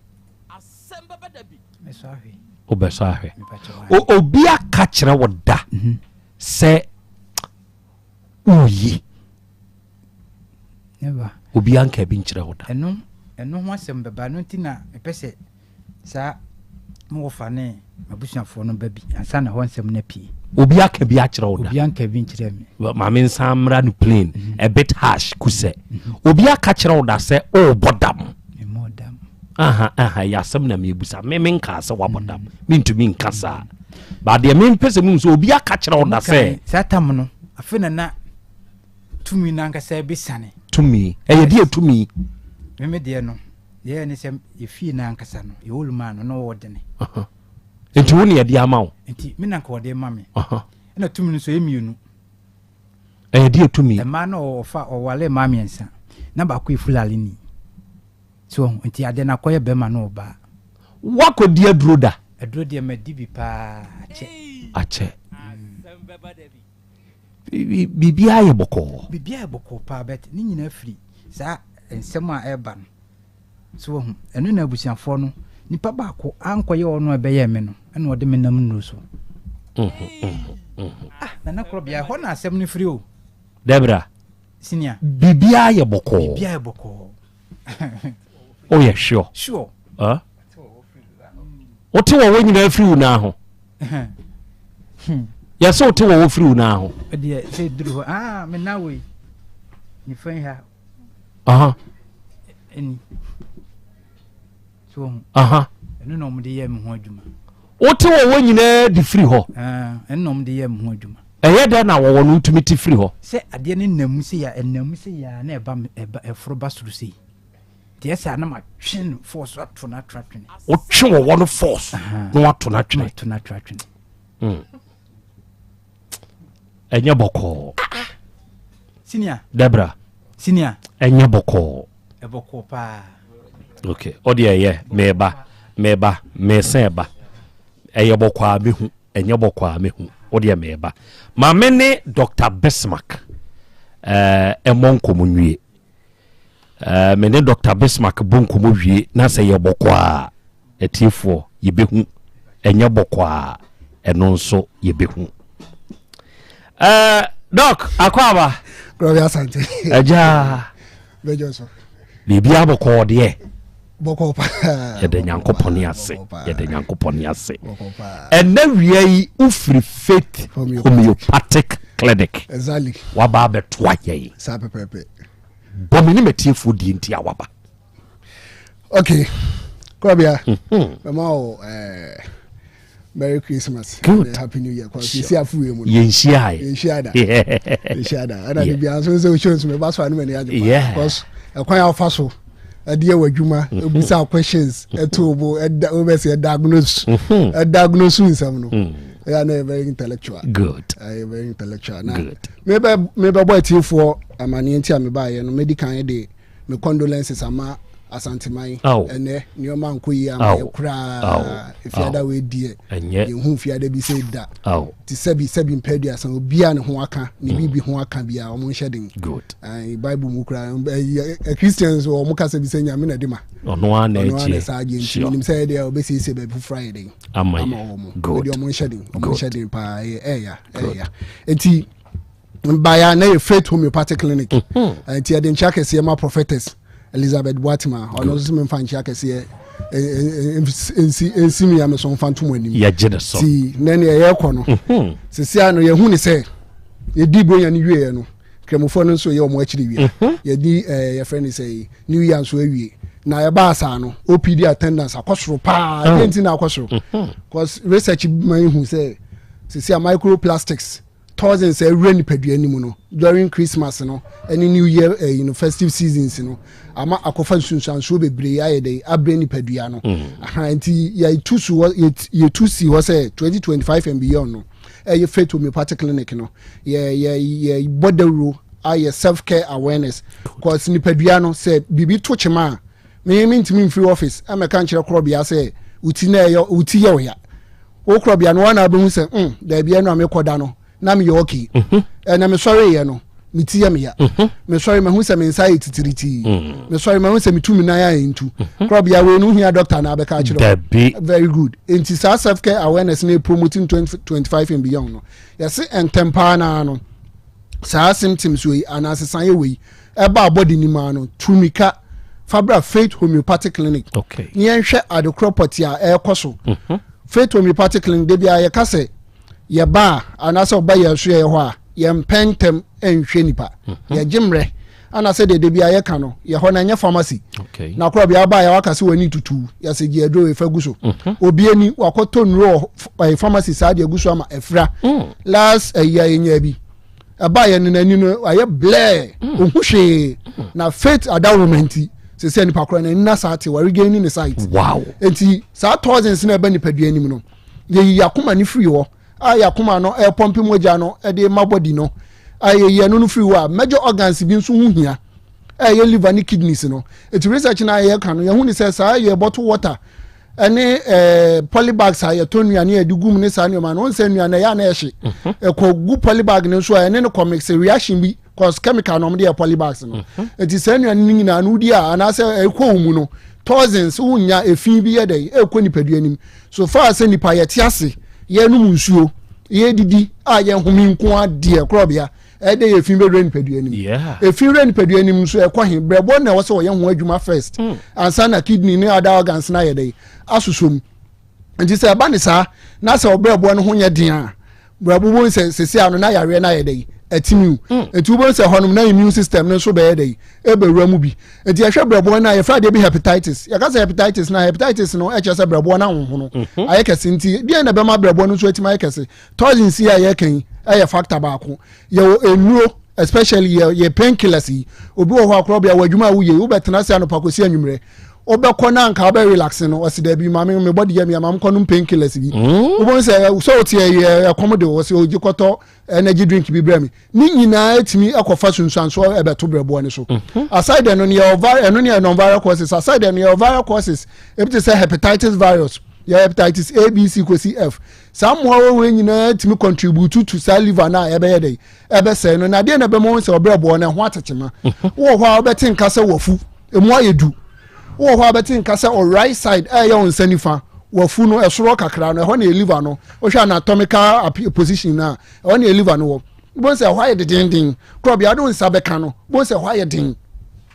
[SPEAKER 2] Mɛsɔ ahwɛ.
[SPEAKER 4] Wobɛsɔ ahwɛ. Obi aka kyerɛ wo da mhm. sɛ woyi. Obi anka bi nkyerɛ wo da.
[SPEAKER 2] Ɛno ɛno ho asɛm bɛba ɛno nti na mepɛ sɛ Saa me wɔfa ne m'abusuafoɔ no ba bi ansa na hɔ nsɛm no apue.
[SPEAKER 4] Obi aka bi akyerɛ wo da?
[SPEAKER 2] Obi anka bi nkyerɛ me.
[SPEAKER 4] Ma me nsan mmra no plain, mm -hmm. a bit harsh kusɛ. Mm -hmm. Obi aka kyerɛ wo da sɛ ɔrebɔ dam?
[SPEAKER 2] Memmɔ dam.
[SPEAKER 4] Aha, aha, yɛ asɛm na mebusa. Me menkaa sɛ wabɔ dam. Mentumi nka saa. Ba deɛ mempɛ sɛ mehu sɛ obi aka kyerɛ wo da sɛ.
[SPEAKER 2] Saa tam no, afei na na tumi no ankasa bɛsiane.
[SPEAKER 4] Tumi? Ɛyɛ deɛ tumi?
[SPEAKER 2] Meme deɛ no. Deɛ ɛyɛ ne sɛ yɛfie no ankasa no yɛ old man no na ɔwɔ dene.
[SPEAKER 4] Nti wo ne yɛde ama wo?
[SPEAKER 2] Nti me na nka wɔde ma me. Ɛna tumi no nso ɛyɛ mmienu.
[SPEAKER 4] Ɛyɛ deɛ tumi?
[SPEAKER 2] Mmaa no ɔfa ɔwale mmaa mmiɛnsa na baako yɛ Fulani ni. So nti adeɛ no akɔyɛ bɛrima ne ɔbaa.
[SPEAKER 4] Woakɔdi aduro da?
[SPEAKER 2] Aduro deɛ madi bi paa akyɛ.
[SPEAKER 4] Akyɛ. Biribiara yɛ bɔkɔɔ.
[SPEAKER 2] Biribiara yɛ bɔkɔɔ paa but ne nyinaa firi saa nsɛm a ɛreba no. So wahu? Ɛno na abusuafoɔ no, nipa baako ankɔyɛ ɔno a ɛbɛyɛɛ me no, ɛna ɔde me nam nnuro so. Ah, Nana Korɔbea, ɛhɔ na asɛm no firi o.
[SPEAKER 4] Debra.
[SPEAKER 2] Senior.
[SPEAKER 4] Biribiara yɛ bɔkɔɔ.
[SPEAKER 2] Biribiara yɛ bɔkɔɔ.
[SPEAKER 4] Woyɛ sure?
[SPEAKER 2] Sure.
[SPEAKER 4] Huh? Wote wɔwɔ nyinaa firi wo nan ho. Yɛsɛ wote wɔwɔ firi wo nan ho.
[SPEAKER 2] Ɛdeɛ sɛ duru hɔ, ah, me nan wei, nifa yi ha.
[SPEAKER 4] Aha.
[SPEAKER 2] Ɛni. So ho.
[SPEAKER 4] Aha.
[SPEAKER 2] Ɛno na wɔde yɛ me ho adwuma.
[SPEAKER 4] Wote wɔwɔ nyinaa di firi hɔ.
[SPEAKER 2] Ɛno na wɔde yɛ me ho adwuma.
[SPEAKER 4] Ɛyɛ dɛn na wɔwɔ no wotumi te firi hɔ?
[SPEAKER 2] Sɛ adeɛ no nam mu sei a, ɛnam mu sei a na ɛba ɛba ɛforo ba soro sei. Deɛ saa na matwe no force ato no ato atwene.
[SPEAKER 4] Wotwe wɔwɔ no force na wato no atwene.
[SPEAKER 2] Ato no ato atwene.
[SPEAKER 4] Ɛnyɛ bɔkɔɔ.
[SPEAKER 2] Ah, ah. Senior.
[SPEAKER 4] Debra.
[SPEAKER 2] Senior.
[SPEAKER 4] Ɛnyɛ bɔkɔɔ.
[SPEAKER 2] Ɛbɔkɔɔ paa.
[SPEAKER 4] Okay. Ɔde ɛyɛ meba meba mesɛn ba. Ɛyɛ bɔkɔɔ a mehu. Ɛnyɛ bɔkɔɔ a mehu. Wodeɛ meba. Ma me ne Dr. Bismarck eh, ɛmmɔ nkɔmmɔ nwie. Eh, me ne Dr. Bismarck bɔ nkɔmmɔ wie na sɛ yɛ bɔkɔɔ a, atiefoɔ yɛbɛhu. Ɛnyɛ bɔkɔɔ a, ɛno nso yɛbɛhu. Eh, Doc, akɔ aba.
[SPEAKER 11] Gloria Asante.
[SPEAKER 4] Agya.
[SPEAKER 11] Bɛjɔ so.
[SPEAKER 4] Biribiara bɔkɔɔ deɛ.
[SPEAKER 11] Bɔkɔɔ paa.
[SPEAKER 4] Yɛda Nyankopɔn ase. Yɛda Nyankopɔn ase. Ɛnɛ wia yi wofiri Faith Homeopathic Clinic.
[SPEAKER 11] Exactly.
[SPEAKER 4] Waba abɛtoa yɛn.
[SPEAKER 11] Saa pɛpɛɛpɛ.
[SPEAKER 4] Bɔ me ne m'atiefoɔ die nti a waba.
[SPEAKER 11] Okay. Kɔbea. Mɛma wo eh, Merry Christmas.
[SPEAKER 4] Good.
[SPEAKER 11] And Happy New Year. Kɔ sisi afuwe mu.
[SPEAKER 4] Yɛnhyia yɛ.
[SPEAKER 11] Yɛnhyia da. Yɛnhyia da. Ɛna de bia nso sɛ wohyɛ nso mɛba so a ne m'ani agye paa.
[SPEAKER 4] Yeah.
[SPEAKER 11] Because ɛkwan a wofa so ɛde yɛ w'adwuma, ebisa questions, ɛto bo, ɛda wobɛsɛ ɛdiagnose, ɛdiagnose nsɛm no. Ɛyɛ na yɛ very intellectual.
[SPEAKER 4] Good.
[SPEAKER 11] Ɛyɛ very intellectual. Na
[SPEAKER 4] Good.
[SPEAKER 11] mebɛ mebɛbɔ atiefoɔ amaneɛ nti a mebaeɛ no, medi kan de me condolences ama Asanteman. Ɛnɛ nneɛma nkɔ yie ama yɛ koraa. Efiada wei deɛ yɛnhu fiada bi sɛ da. Ti sɛbi sɛbi mpɛ aduasa obiara ne ho aka ne biribi ho aka biara wɔn nhyɛ den.
[SPEAKER 4] Good.
[SPEAKER 11] Bible mu koraa Christians wɔn kasa bi sɛ nyame na de ma.
[SPEAKER 4] Ɔno ara na
[SPEAKER 11] Ɔno ara na
[SPEAKER 4] ɛgyeɛ.
[SPEAKER 11] saa gye nti
[SPEAKER 4] Sure.
[SPEAKER 11] menim sɛ ɛdeɛ ɔbɛsiesie baabi foforɔ ayɛ den
[SPEAKER 4] Ama yɛ.
[SPEAKER 11] wɔn.
[SPEAKER 4] Good.
[SPEAKER 11] Ɛdeɛ wɔn nhyɛ den wɔn
[SPEAKER 4] Good.
[SPEAKER 11] nhyɛ den paa ɛyɛ ɛyà ɛyà nti baeɛ a na yɛ Faith Homeopathic Clinic mhm. nti yɛde nkyia kɛseɛ ma Prophetess Elizabeth Boatima ɔno nso memfa nkyia kɛseɛ nsi nsi mi ame so mfa ntom anim
[SPEAKER 4] yɛgye ne so
[SPEAKER 11] ti na nea yɛrekɔ no mhm. sisi a no yɛhu ne sɛ yɛdi bronya no wieɛ no kramofoɔ no nso yɛ wɔn akyiri wia mhm. yɛdi ɛɛ yɛfrɛ no sɛ new year nso awie na ɛbaa saa no opd attendance akɔ soro paa ɛdɛn nti na akɔ soro cause research ma ehu sɛ sisi a microplastics Toxins a ɛwura nipadua no mu no during Christmas no ne New Year eh, you know, festive seasons no ama akɔfa nsunsuansoɔ bebree ayɛ dɛ abrɛ nipadua no. Mm. Aha, nti yɛtu so hɔ yɛtu si hɔ sɛ 2025 and beyond no ɛyɛ Faith Homeopathic Clinic no yɛ yɛ yɛbɔ dawuro ayɛ self care awareness cause nipadua no sɛ biribi to kyema a me mentumi mfiri office ɛmɛka nkyerɛ korɔbea sɛ wo ti na ɛyɛ wo ti yɛ ɔya Wo korɔbea no, woa na wobɛhu sɛ, mm, daabi, ɛno a mekɔda no, na meyɛ okay. Mhm. Ɛna mesɔreeɛ no, me ti yɛ me ya. Mhm. Mesɔre mahu sɛ me nsa ayɛ titiritii. Mm. Mesɔre mahu sɛ metu me nan ayɛ ntu. Mhm. Korɔbea wei no hia doctor na abɛka akyerɛ
[SPEAKER 4] Dabi.
[SPEAKER 11] Very good. Nti saa self care awareness na promoting 2025 and beyond no. Yɛse ntɛm paa naa no, saa symptoms wei anaa sesaeɛ wei ɛba abɔde nim ara no, tu mmirika fa bra Faith Homeopathic Clinic.
[SPEAKER 4] Okay.
[SPEAKER 11] Ne yɛnhwɛ adekorɔ pɔte a ɛrekɔ so. Mhm. Faith Homeopathic Clinic de bia yɛka sɛ yɛba a anaasɛ ɔba yɛn so yɛyɛ hɔ a yɛmpɛ ntɛm nhwɛ nipa. Mhm. Yɛgye mmerɛ anaasɛ deɛ de bia yɛka no yɛ hɔ na ɛnyɛ pharmacy.
[SPEAKER 4] Okay.
[SPEAKER 11] Na korɔ bia aba a yɛwaka sɛ w'ani tutu yɛsɛ gye aduro efa gu so. Mhm. Obi ani wakɔtɔ nnuro wɔ pharmacy saa deɛ gu so ama afira. Mm. Last ɛyi a yɛnya bi. ɛbaeɛ no n'ani no ayɛ blɛɛ mm. ɔhu hwee mm. na faith adawoma nti sɛ sɛ nipa korɔ n'ani na saa te wɔregain ne sight
[SPEAKER 4] wow
[SPEAKER 11] nti saa toxins na ɛba nipadua anim no yɛyi yakoma no firi hɔ a yakoma no ɛpɔmpe mogya no ɛde ma body no a yɛyi ɛno no firi hɔ a major organs bi nso ho hia ɛyɛ liver ne kidneys no nti research na yɛka no yɛhu ne sɛ saa yɛ bottle water. ɛne ɛɛ polybags a yɛtɔ nnuane a yɛde gu mu ne saa nneɛma no, wɔn sɛ nnuane ɛyɛ a na ɛhye mhm. ɛkɔ gu polybag no nso a ɛne no kɔ mix reaction bi cause chemical na wɔn de yɛ polybags no mhm. nti saa nnuane no nyinaa no wodi a anaasɛ ɛkɔ wɔn mu no toxins wonya efi bi yɛ dɛ ɛkɔ nipadua nim so far sɛ nipa yɛte ase yɛnom nsuo yɛdidi a yɛhome nko adeɛ korɔbea Ɛdɛ yɛ efi bɛwura nipadua nim. Efi wura nipadua nim nso ɛkɔ he? Brɛboɔ na ɛwɔ sɛ wɔyɛ ho adwuma first hmm. ansa na kidney ne other organs no ayɛ dɛ asosɔ mu. Nti sɛ ɛba ne saa na sɛ ɔbrɛboɔ no ho nyɛ den a brɛbo bo sɛ sese ano na yareɛ no ayɛ dɛ atimi o. Hmm. Nti wobɛhu sɛ hɔnom na immune system no nso bɛyɛ dɛ ɛbɛwura mu bi. Nti yɛhwɛ brɛboɔ no a yɛfrɛ adeɛ bi hepatitis. Yɛka sɛ hepatitis na hepatitis no ɛkyerɛ sɛ brɛboɔ no ahohono mhm. ayɛ kɛse nti deɛn na ɛbɛma brɛboɔ no nso atumi ayɛ kɛse Toxins yi a yɛka yi yɛ factor baako. Yɛwɔ nnuro especially yɛ yɛ painkillers yi. Obi wɔ hɔ akorɔ bia wɔ adwuma a woyɛ yi wobɛtena ase anɔpa kɔsi anwummerɛ. Wobɛkɔ na anka wobɛ relax no ɔsi daabi maame me body yɛ me ama mekɔ nom painkillers bi. Mm. Wobɛhu sɛ sɛ wote ɛyɛ ɛkɔm de wɔ sɛ ogye kɔtɔ energy drink bi brɛ me. Ne nyinaa etumi ɛkɔfa sunsuansoɔ ɛbɛto brɛboɔ no so. Mhm. Aside ɛno no yɛ ɛno ne yɛ non-viral causes. Aside ɛno yɛ viral causes ebi te sɛ hepatitis virus yɛ hepatitis A B C kɔsi F. Saa mmoawa wei nyinaa tumi contribute to saa liver no a ɛbɛyɛ dɛn ɛbɛsɛe no. Na adeɛ na ɛbɛma wɔn sɛ ɔbrɛboɔ no ɛho atekyema. Mhm. Wowɔ hɔ a wobɛte nka sɛ wafu emu ayɛ du. Wowɔ hɔ a wobɛte nka sɛ o right side ɛyɛ wo nsa nifa wafu no ɛsoro kakra no ɛhɔ na yɛ liver no. Wohwɛ anatomical position no a ɛhɔ na yɛ liver no wɔ. Wobɛhu sɛ ɛhɔ ayɛ dedenden. Korɔ bia wode wo nsa bɛka no wobɛhu sɛ ɛhɔ ayɛ den.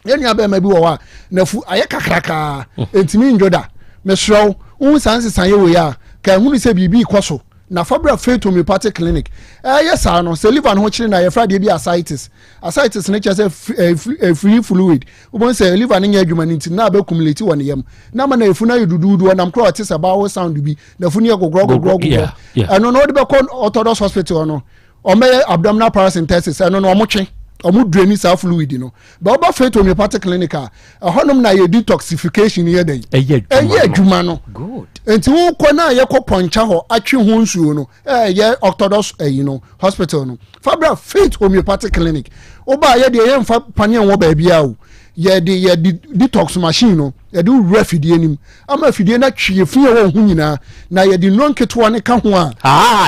[SPEAKER 11] Yɛn nua bɛrima bi wɔ hɔ a n'afu ayɛ kakrakaa ntumi ndwo da. Mesrɛ wo, wohu saa nsesaeɛ wei a, ka ehunu sɛ biribi rekɔ so na fa bra Faith Homeopathic Clinic. Ɛyɛ saa no, sɛ liver no ho kyere no a, yɛfrɛ adeɛ bi ascites. Ascites no kyerɛ sɛ free fluid. Wobɛhu sɛ liver no nyɛ adwuma no nti na abɛkumulate wɔ ne yam. Na ama n'afu no ayɛ duduudu, ɔnam koraa ɔte sɛ bowel sound bi, n'afu no yɛ gogorɔ gogorɔ gogorɔ. Ɛno no wode bɛkɔ Orthodox Hospital no, Wɔbɛyɛ abdominal paracentesis, ɛno no wɔtwe, wɔn draini saa fluid no. Bɛ woba Faith Homeopathic Clinic a, ɛhɔnom na yɛ detoxification yɛ dɛn? Ɛyɛ adwuma no.
[SPEAKER 4] Good.
[SPEAKER 11] Nti wokɔ na yɛkɔ pɔnkya hɔ atwe ho nsuo no, ɛyɛ Orthodox ɛyi no, hospital no. Fa bra Faith Homeopathic Clinic. Woba a yɛdeɛ yɛmfa paneɛ nwɔ baabiara o. Yɛde yɛ detox machine no, yɛde wura afidie no mu. ama afidie no atwe efi a ɛwɔ ho nyinaa na yɛde nnuro nketewa no ka ho a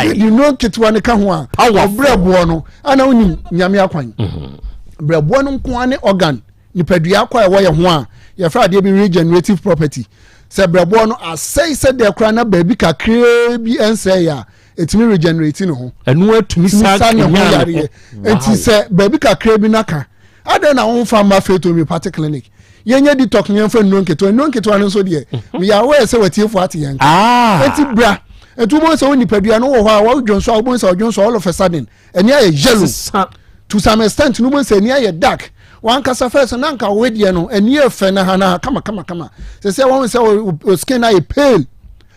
[SPEAKER 11] yɛde nnuro nketewa no ka ho a ɔbrɛboɔ no ana wonim nyame akwan mhm. brɛboɔ no nko ara ne organ nipadua akɔ a ɛwɔ yɛ ho a yɛfrɛ adeɛ bi regenerative property sɛ brɛboɔ no asɛe sɛ deɛ koraa na baabi kakraa bi ɛnsɛe a ɛtumi regenerate ne ho
[SPEAKER 4] ɛno atumi sa
[SPEAKER 11] ne ho yareɛ nti sɛ baabi kakraa bi naka adɛn na womfa mma Faith Homeopathic Clinic yɛnyɛ detox no yɛmfa nnuro nketewa nnuro nketewa no nso deɛ mhm. meyɛ aware sɛ watiefo ate yɛn nka ah. enti bra nti wobɛhu sɛ wo nipadua no wɔ hɔ a wodwo nso a wobɛhu sɛ ɔdwo nso all of a sudden ani ayɛ yellow to some extent no wobɛhu sɛ ani ayɛ dark wankasa first na nka wo deɛ no ani yɛ fɛ na ha na kama kama kama sɛ sɛ wɔn sɛ o skin ayɛ pale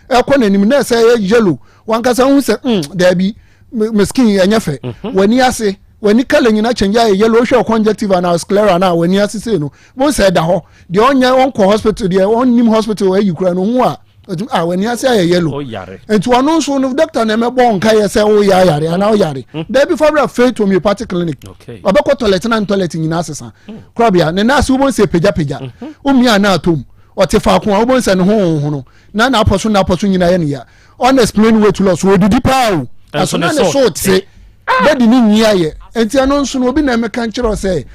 [SPEAKER 11] ɛkɔ n'anim na ɛsɛ ɛyɛ yellow wankasa ho sɛ mm daabi me skin ɛnyɛ fɛ mhm. w'ani ase w'ani kala nyina kyɛnjɛ ayɛ yellow wohwɛ conjunctiva na sclera na w'ani ase sei no wɔn sɛ ɛda hɔ deɛ ɔnyɛ ɔnkɔ hospital deɛ ɔnnim hospital ayi kura no ho a ɔtum a w'ani ase ayɛ yellow nti ɔno nso no doctor na ɛmɛbɔ nka yɛ sɛ ɔyɛ ayare anaa ɔyare hmm. daabi fabra faith homeopathic clinic ɔbɛkɔ toilet na toilet nyinaa sesa hmm. korɔbea ne nan ase wobɛn sɛ pagyapagya womia hmm. na atom ɔte faako a wobɛn sɛ ne ho honhono na n'apɔ so n'apɔ so nyinaa yɛ ne ya unexplained weight loss wɔdidi paa o ɛso na ne so te bɛdi ne nyi ayɛ nti ɛno nso no obi na ɛmɛka nkyerɛ sɛ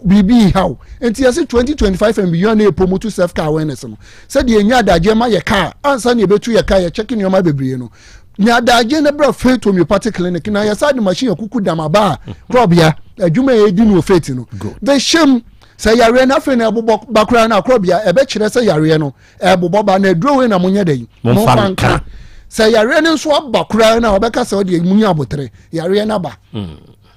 [SPEAKER 11] biribi ha o nti yɛsi 2025 and beyond na ɛpromote self care awareness no sɛdeɛ ɛnya adagyeɛ ma yɛ kaa ansa na yɛbɛtu yɛ kaa yɛkyɛke nneɛma bebree no nya adagyeɛ no brɛ Faith Homeopathic Clinic na yɛsa de machine akuku dam aba a korɔbea adwuma a yɛdi no wɔ Faith no bɛhyɛm sɛ yareɛ no afei na ɛbobɔ ba koraa no akorɔbea ɛbɛkyerɛ sɛ yareɛ no ɛbobɔ ba na aduro wei na monyɛ dɛ momfa nka sɛ yareɛ no nso aba koraa no a wɔbɛka sɛ ɔdeɛ munya abotere yareɛ no aba hmm.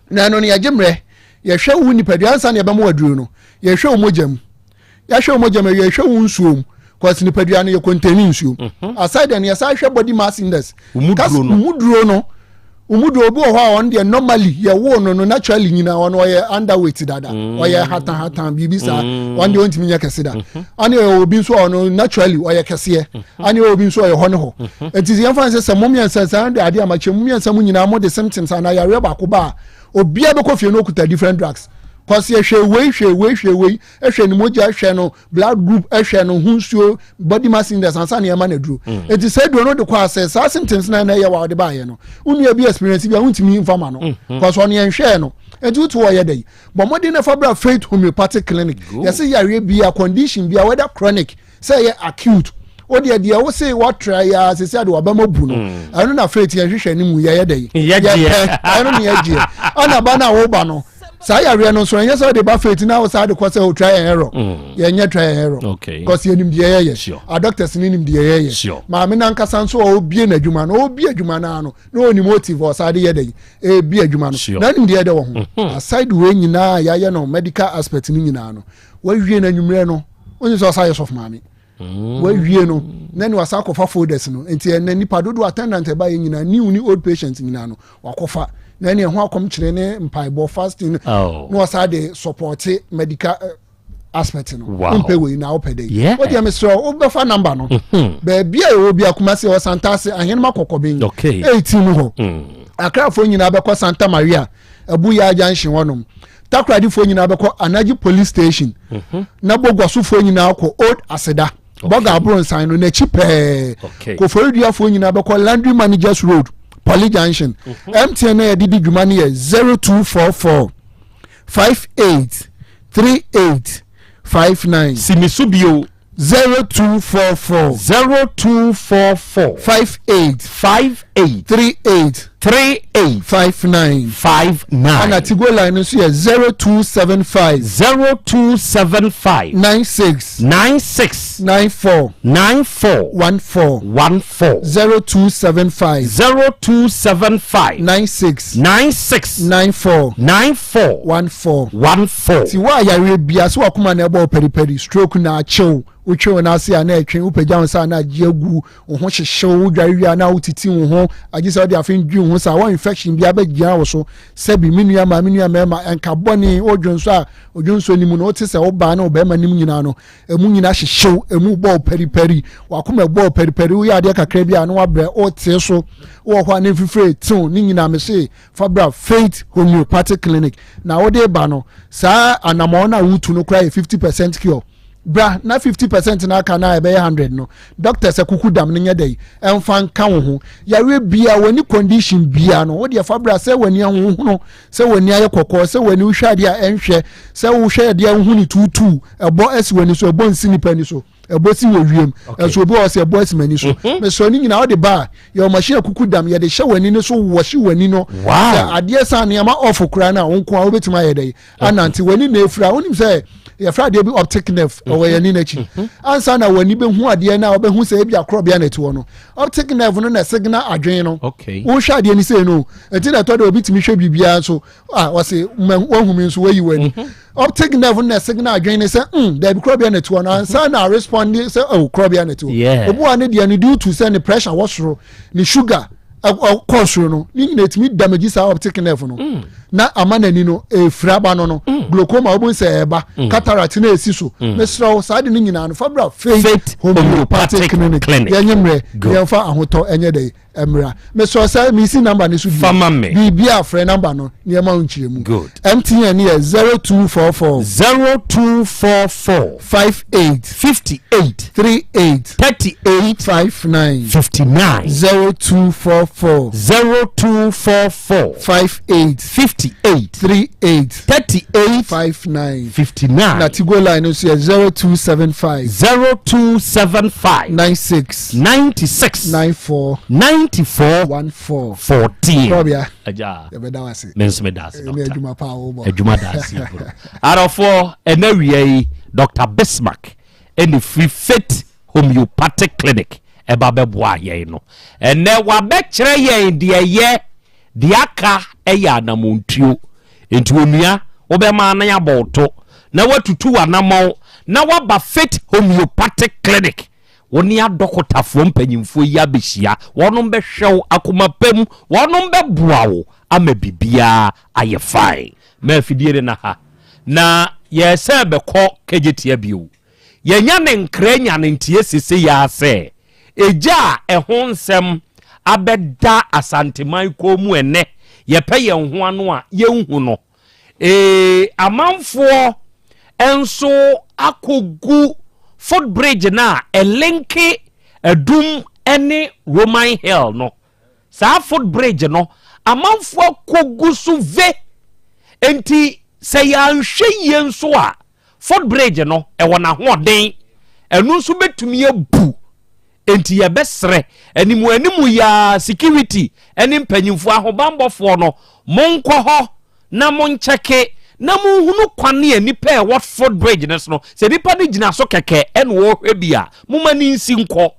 [SPEAKER 11] na ɛno no yɛgye mmerɛ yɛhwɛ wo nipadua ansa na yɛbɛma aduro no yɛhwɛ wo mogya mu yɛhwɛ wo mogya mu yɛhwɛ wo nsuo mu kɔsi nipadua no yɛ kɔntɛni nsuo mhm. aside no yɛsan hwɛ body mass index mu duro no Wɔn deɛ obi wɔ hɔ a ɔno deɛ normally yɛwoo no no naturally nyinaa ɔno ɔyɛ underweight dada mm. ɔyɛ hatahata biribi saa mm. ɔno deɛ ɔntumi nyɛ kɛse da mm-hmm. ɔne ɔyɛ obi nso ɔno naturally ɔyɛ kɛseɛ mm-hmm. ɔne ɔyɛ obi nso ɔyɛ hɔ ne hɔ mm-hmm. nti sɛ yɛmfa sɛ sɛ mo mmiɛnsa saa de adeɛ amakyɛ mo mmiɛnsa mo nyinaa mo de symptoms anaa yareɛ baako ba a obiara bɛkɔ fie no okuta different drugs. Cause yɛhwɛ wei hwɛ wei hwɛ wei hwɛ ne mogya hwɛ no blood group hwɛ no ho nsuo body mass index ansa na yɛma no aduro. Mm. Nti sɛ aduro no de kɔ asɛ saa symptoms na na ɛyɛ wa ɔde baayɛ no wo nua bi experience bi a wontumi mfa ma no. Mm-hmm. Cause ɔno yɛnhwɛɛ no. Nti wotu hɔ yɛ dɛ bɔ mmɔden na fa bra Faith Homeopathic Clinic. Yɛsɛ yareɛ bi a condition bi a whether chronic sɛ ɛyɛ acute o deɛ deɛ wo se wɔtra yi ara sisi ade waba ma bu no mm. ɛno na faith yɛn hwehwɛ ne mu yɛyɛ dɛ yɛpɛ ɛno ne yɛgyeɛ ɛna ba no a woba no saa yareɛ no nso ɛnyɛ sɛ ɔde ba faith na wosaa de kɔ sɛ o try and error mm. yɛnyɛ try and error because yɛnim deɛ yɛyɛ a doctors ne nim deɛ yɛyɛ maame nankasa nso a ɔbie n'adwuma no ɔbie adwuma no ano na ɔnim motive ɔsaa de yɛ dɛ ɛbi adwuma no na nim deɛ ɛdɛ wɔ ho mm-hmm. aside wei nyinaa yɛayɛ no medical aspect no nyinaa no wawie no anwummerɛ no wonye sɛ ɔsa yɛ sɔfo maame mm. wawie no na ne wasa akɔfa folders no nti ɛnɛ nipa dodoɔ attendant ɛba yɛ nyinaa new ne old patient nyinaa no wakɔfa na ɛne ɛho akɔm kyerɛ ne mpaebɔ fasting oh. na wasa de support medical eh, aspect no wompɛ wei na wopɛ dɛ wodeɛ mesrɛ wobɛfa number no mhm. baabi a ɛwɔ bi akoma sɛ ɔsantase ahenema kɔkɔben 18 hɔ mm. akrafoɔ nyinaa bɛkɔ santa maria abuya junction hɔnom Takoradifoɔ nyinaa bɛkɔ Anagye police station mhm. na Boguasofoɔ nyinaa kɔ Old Aseda bɔga aburonsan no n'akyi pɛɛ Koforiduafoɔ nyinaa bɛkɔ Landry Managers Road Poly Junction MTN mhm. na yɛde di dwuma no yɛ 0244 58 38 59.
[SPEAKER 4] Simiso bio.
[SPEAKER 11] 0244.
[SPEAKER 4] 0244.
[SPEAKER 11] 58.
[SPEAKER 4] 58.
[SPEAKER 11] 38.
[SPEAKER 4] 38.
[SPEAKER 11] 59.
[SPEAKER 4] 59.
[SPEAKER 11] Ɛna Tigo line no nso yɛ 0275.
[SPEAKER 4] 0275.
[SPEAKER 11] 96.
[SPEAKER 4] 96.
[SPEAKER 11] 94.
[SPEAKER 4] 94.
[SPEAKER 11] 14.
[SPEAKER 4] 14.
[SPEAKER 11] 0275.
[SPEAKER 4] 0275.
[SPEAKER 11] 96.
[SPEAKER 4] 96.
[SPEAKER 11] 94.
[SPEAKER 4] 94.
[SPEAKER 11] 14.
[SPEAKER 4] 14.
[SPEAKER 11] Ti wo a yareɛ bia sɛ wakoma na ɛbɔ wo pɛripɛri stroke na akyew wotwe wo n'ase a na ɛtwe wopagya wo nsa a na agye agu wo ho hyehyew wodware wie a na wotiti wo ho agye sɛ wode afe ndwi wo ho saa wɔ infection bi abɛgyina wo so sɛbi me nua maa me nua mmarima ɛnka bɔne wodwo nso a odwo nso ne mu no wote sɛ wo baa ne wo bɛrima nim nyinaa no emu nyinaa hyehyew emu bɔ wo pɛripɛri wakoma ɛbɔ wo pɛripɛri woyɛ adeɛ kakra bi a na wabrɛ wotee so wɔ hɔ a ne mfifire tew ne nyinaa mese fa bra Faith Homeopathic Clinic na wode ba no saa anamɔn no a wotu no koraa yɛ 50 percent cure bra na 50 percent na aka na ɛbɛyɛ 100 no doctor sɛ kuku dam no nyɛ dɛ ɛmfa nka wo ho yareɛ bia w'ani condition bia no wode fa bra sɛ w'ani ahohono sɛ w'ani ayɛ kɔkɔɔ sɛ w'ani wohwɛ adeɛ a ɛnhwɛ sɛ wohwɛ adeɛ a wohu ne tuutuu ɛbɔ asi w'ani so ɛbɔ nsi nipa ani so ɛbɔ si wɔ wiem ɛnso obi wɔ sɛ ɛbɔ asi m'ani so mhm. mesɔ ne nyinaa ɔde ba a yɛwɔ machine akuku dam yɛde hyɛ w'ani no so wɔhye w'ani no sɛ adeɛ san nneɛma ɔfo koraa no a wo nko a wobɛtumi ayɛ dɛ anante w'ani na efura wonim sɛ yɛfrɛ adeɛ bi optic nerve ɛwɔ yɛn ani n'akyi mhm. ansa na w'ani bɛhu adeɛ no a wobɛhu sɛ ebi akorɔbea na ɛte hɔ no optic nerve no na signal adwene no wohwɛ adeɛ no sei no ɛnti na ɛtɔ de obi tumi hwɛ biribiara nso a wɔse wahu mi nso wayi w'ani mhm. optic nerve na signal adwene ne sɛ mm daabi korɔbea na ɛte hɔ no ansa na respond sɛ oh korɔbea na ɛte hɔ obi wa ne deɛ no due to sɛ ne pressure wɔ soro ne sugar kɔ soro no ne nyina ɛtumi damage saa optic nerve no mm. na ama n'ani no ɛfira ba no no mm. glaucoma wobɛhu sɛ ɛba mm. cataract na ɛsi so mesrɛ wo saa de no nyinaa no fa bra Faith Homeopathic Clinic yɛnye mmerɛ yɛmfa ahotɔ ɛnyɛ dɛ mmra mesrɛ sɛ mesi number no so bio biribi a frɛ number no nneɛma wo nkyerɛ mu MTN yɛ 0244
[SPEAKER 4] 0244
[SPEAKER 11] 58
[SPEAKER 4] 58
[SPEAKER 11] 38
[SPEAKER 4] 38
[SPEAKER 11] 59
[SPEAKER 4] 59
[SPEAKER 11] 0244
[SPEAKER 4] 0244
[SPEAKER 11] 58
[SPEAKER 4] 58
[SPEAKER 11] 38
[SPEAKER 4] 38
[SPEAKER 11] 59
[SPEAKER 4] 59
[SPEAKER 11] na Tigo line no nso yɛ 0275
[SPEAKER 4] 0275
[SPEAKER 11] 96
[SPEAKER 4] 96
[SPEAKER 11] 94
[SPEAKER 4] 94
[SPEAKER 11] 14
[SPEAKER 4] 14
[SPEAKER 11] Krɔbea
[SPEAKER 4] Agya
[SPEAKER 11] yɛbɛda wo ase.
[SPEAKER 4] Me nso meda ase
[SPEAKER 11] Ɛne
[SPEAKER 4] dɔkta.
[SPEAKER 11] adwuma pa a wobɔ.
[SPEAKER 4] Adwuma da ase bro. Adɔfoɔ ɛna wia yi Dr. Bismarck ɛne firi Faith Homeopathic Clinic ɛba bɛboa yɛn no. Ɛnɛ wabɛkyerɛ yɛn deɛ yɛ deɛ aka ɛyɛ anamontuo. Nti onua wobɛma anan abɔ wo to na watutu w'anamɔn na waba Faith Homeopathic Clinic. Wo ne adɔkotafoɔ mpanyimfoɔ yi abɛhyia, wɔnom bɛhwɛ wo akoma pa mu, wɔnom bɛboa wo ama biribiara ayɛ fine. Ma afidie no na ha. Na yɛresɛ bɛkɔ Kejetia bio. Yɛanya ne nkra anya ne nteɛ sesei ara sɛ, egya a ɛho nsɛm abɛda Asanteman kɔn mu ɛnnɛ, yɛpɛ yɛn ho ano a yɛnhu no. Ee, amanfoɔ nso akɔgu footbridge no a ɛlinke Adum ne Roman Hill no. Saa footbridge no, amanfoɔ akɔgu so ve. Enti sɛ yɛanhwɛ yie nso a, footbridge no, ɛwɔ n'ahoɔden. Ɛno nso bɛtumi abu. Enti yɛbɛsrɛ, animuanimu yi ara, security ne mpanyimfoɔ, ahobanbɔfoɔ no, monkɔ hɔ na monkyɛke na monhunu kwane a nnipa a ɛwɔ footbridge no so no, sɛ nnipa no gyina so kɛkɛ ɛna wɔrehwɛ bi a, momma no nsi nkɔ.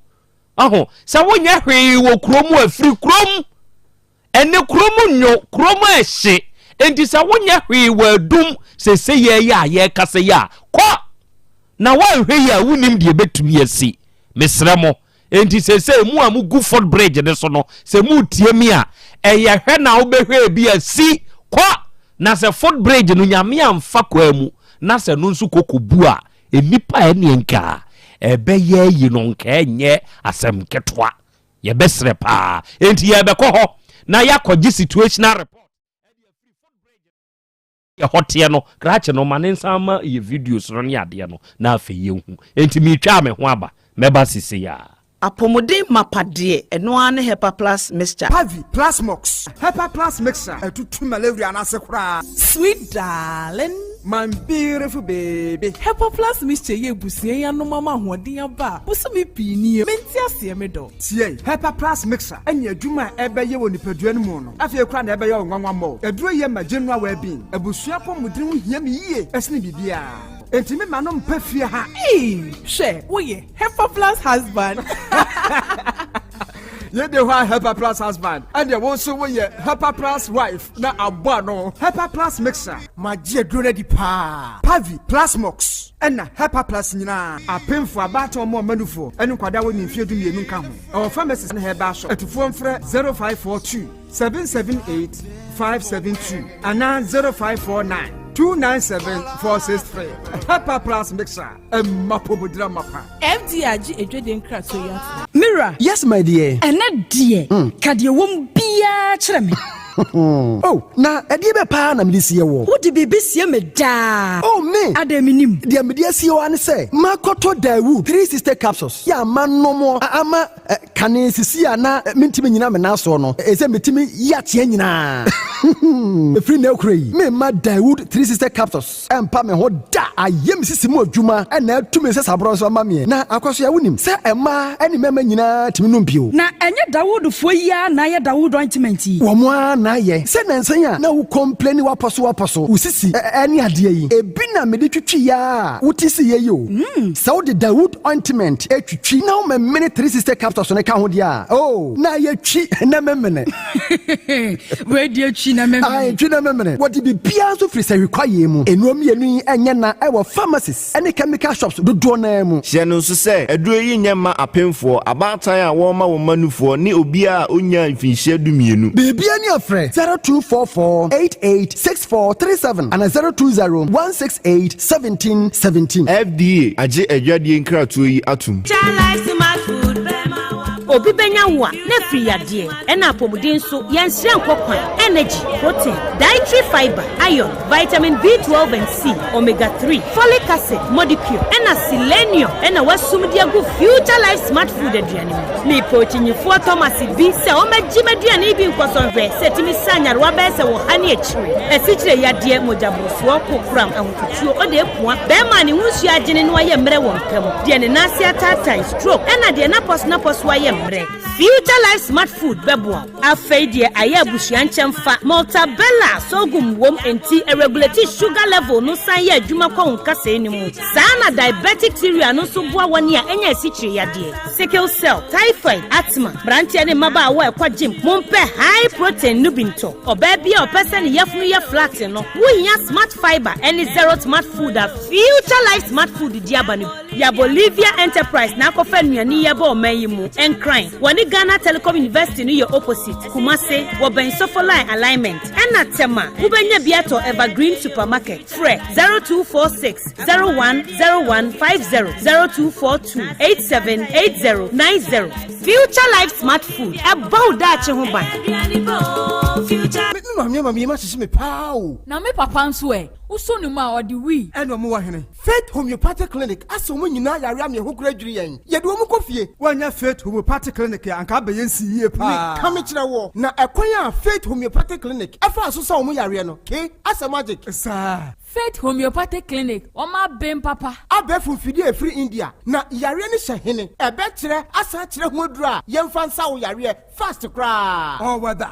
[SPEAKER 4] Aho, sɛ wonyɛ hwee wɔ kurom a, firi kurom. Ɛnɛ kurom nnwo, kurom ɛhye. Enti sɛ wonyɛ hwee wɔ adum sese yɛ yɛ a yɛrekasa yi a, kɔ! Na woanhwɛ yie a wonnim deɛ ɛbɛtumi asi. Mesrɛ mo. Enti seesei mo a mogu foot bridge no so no, sɛ moretie me a, ɛyɛ hwɛ na wobɛhwɛ ebi a si kɔ! Na sɛ foot bridge no Nyame amfa kwaa mu na sɛ ɛno nso kɔ kɔbu a, nnipa a ɛneɛ nka ɛbɛyɛ ayi no nka ɛnyɛ asɛm ketewa. Yɛbɛsrɛ paa. Enti yɛrebɛkɔ hɔ na yɛakɔgye situational report ɛhɔ teɛ no, krakye no ma ne nsa ma yɛ videos no ne adeɛ no na afei yɛhu. Enti meretwaa me ho aba, mɛba sesei ara.
[SPEAKER 12] Apɔmuden mapa deɛ, ɛno ara ne Hepa Plus Mixture.
[SPEAKER 14] Pavi, Plasmox, Hepa Plus Mixture, ɛtutu malaria no ase koraa.
[SPEAKER 17] Sweet darling.
[SPEAKER 14] My beautiful baby.
[SPEAKER 17] Hepa Plus Mixture yɛ abusua yi anom ama ahoɔden aba a bosome pii nie. Mente aseɛ me dɔ.
[SPEAKER 14] Tie! Hepa Plus Mixture ne adwuma a ɛbɛyɛ wɔ nipadua no mu no, afei koraa na ɛbɛyɛ wo nwanwa mmɔ. Aduro yi yɛ ma general well-being. Abusua apɔmuden ho hia me yie sene biribiara. Enti me ma no mpa fie ha.
[SPEAKER 17] Eii hwɛ woyɛ Hepa Plus husband.
[SPEAKER 14] Yei de hɔ a Hepa Plus husband, ɛdeɛ wo nso woyɛ Hepa Plus wife na abɔ ano. Hepa Plus mixer. Magye aduro no adi paa. Pavi, Plasmox, ɛna Hepa Plus nyinaa. Apemfoɔ, abaatan, wɔn a wɔma nufoɔ, ne nkwadaa a wɔnni mfeɛ dumienu nka ho. Ɛwɔ pharmacies ne herbal shop. Atufoɔ mfrɛ 0542 778 572 anaa 0549 297 463. Hepa Plus mixer, ɛma pomodira mapa.
[SPEAKER 17] FDA agye adwadie nkratoɔ yi atom.
[SPEAKER 13] Me wura.
[SPEAKER 16] Yes my dear.
[SPEAKER 13] Ɛnɛ deɛ, ka deɛ ɛwɔ mu biara kyerɛ me.
[SPEAKER 16] Oh, na ɛdeɛ bɛ paa na mede sie woɔ?
[SPEAKER 13] Wode biribi sie me daa.
[SPEAKER 16] Oh, me!
[SPEAKER 13] Adɛn mennim?
[SPEAKER 16] Deɛ mede asie wo ara ne sɛ, makɔtɔ Daewoo 360 capsules yɛ a manom a ama kane sisi a na mentumi nnyina me nan soɔ no, ɛsɛ metumi yi ateɛ nyinaa. Ɛfiri nnɛ rekora yi, meremma Daewoo 360 capsules Ɛmpa me ho da. Ayɛ me sisi mu adwuma na atu me nsasaborɔ nso ama meɛ. Na Akwasoa, wonim sɛ mmaa ne mmarima nyinaa tumi nom bio.
[SPEAKER 13] Na ɛnyɛ Dawoodfoɔ yi ara na ayɛ Dawood ointment yi?
[SPEAKER 16] Wɔn ara na ayɛ. Sɛ nansa yi a na wo complaini w'apɔso w'apɔso, wo sisi ne adeɛ yi, ebi na mede twitwiiɛ ara a wote siiɛ yi o. Sɛ wode Dawood ointment twitwi na womemene 360 capsules no ka ho deɛ a, oh, na ayɛ twi na memene.
[SPEAKER 13] Wei deɛ twi na memene.
[SPEAKER 16] Ae, twi na memene. Wɔde biribiara nso firi sahwi kwaeɛ mu. Nnuro mmienu yi nyɛ na ɛwɔ pharmacies ne chemical shops dodoɔ no ara mu.
[SPEAKER 23] Hyɛ no nso sɛ, aduro yi nyɛ mma apemfoɔ, abaatan a wɔrema wɔn mma nufoɔ ne obiara a ɔnnyaa mfinhyia dumienu.
[SPEAKER 16] Biribiara ni a frɛ 0244 88 6437 anaa 020 168 1717.
[SPEAKER 23] FDA agye adwadie nkratoɔ yi atom.
[SPEAKER 24] Obi bɛnya wo a, na afiri yadeɛ, ɛna apɔmuden nso, yɛnsrɛ nkɔ kwan, energy, protein, dietary fibre, iron, vitamin B12 and C, omega 3, folic acid, modicure, ɛna selenium ɛna wasum de agu Future Life Smart Food aduane mu. Mepɛ okyinyifoɔ Thomas bi sɛ ɔmmɛgye m'aduane yi bi nkɔsɔ nhwɛ sɛ ɛtumi sa nyarewa bɛyɛ sɛ ɔha ne akyire, asikyire yadeɛ, mogyaborosoɔ, kokoram, ahotutuo, ɔde apua, bɛrima a ne ho nsuo agyene na wayɛ mmerɛ wɔ nka mu, deɛ ne nan ase ataatae, stroke, ɛna deɛ n'apɔso-napɔso ayɛ mmerɛ. Future Life Smart Food bɛboa wo. Afei deɛ ayɛ abusua nkyɛmfa. Maltabella sorghum wom enti ɛregulate sugar level no san yɛ adwuma kɔ wo nkasɛɛ no mu. Saa na diabetic cereal no nso boa wɔn a anya asikyire yadeɛ, sickle cell, typhoid, asthma. Mmeranteɛ ne mmabaawa a ɛkɔ gym, mompɛ high protein no bi ntɔ. Ɔbaa bi a ɔpɛ sɛ ne yafunu yɛ flat no, wohia Smart Fibre ne Zero Smart Food a Future Life Smart Food de aba no bi. Yabolivia Enterprise na akɔfa nnuane yi aba ɔman yi mu. Nkran, wɔne Ghana Telecom University no yɛ opposite. Kumase, wɔbɛn Sofoline Alignment. Ɛna Tema, wobɛnya bi atɔ Evergreen Supermarket. Frɛ 0246 010150, 0242 878090. Future Life Smart Food, ɛbɔ wo daakye ho ban.
[SPEAKER 16] Me maame ama me yam ahyehye me paa o.
[SPEAKER 18] Na me papa nso ɛ? Wosɔ ne mu a, ɔde wii.
[SPEAKER 16] Ɛna ɔmo wɔ hene? Faith Homeopathic Clinic asa wɔn nyinaa yare ama yɛn ho kora adwiri yɛn. Yɛde wɔn kɔ fie.
[SPEAKER 14] Woannya Faith Homeopathic Clinic a, anka abɛyɛ nsi yie paa.
[SPEAKER 16] Meka mekyerɛ woɔ, na ɛkwan a Faith Homeopathic Clinic faa so sa wɔn yareɛ no, ke, asɛ magic.
[SPEAKER 14] Saa.
[SPEAKER 18] Faith Homeopathic Clinic, wɔn aben papa.
[SPEAKER 16] Abɛɛfo mfidie a ɛfiri India, na yareɛ no hyɛ hene? Ɛbɛkyerɛ asan akyerɛ ho aduro a yɛmfa nsa wo yareɛ fast koraa.
[SPEAKER 14] All weather.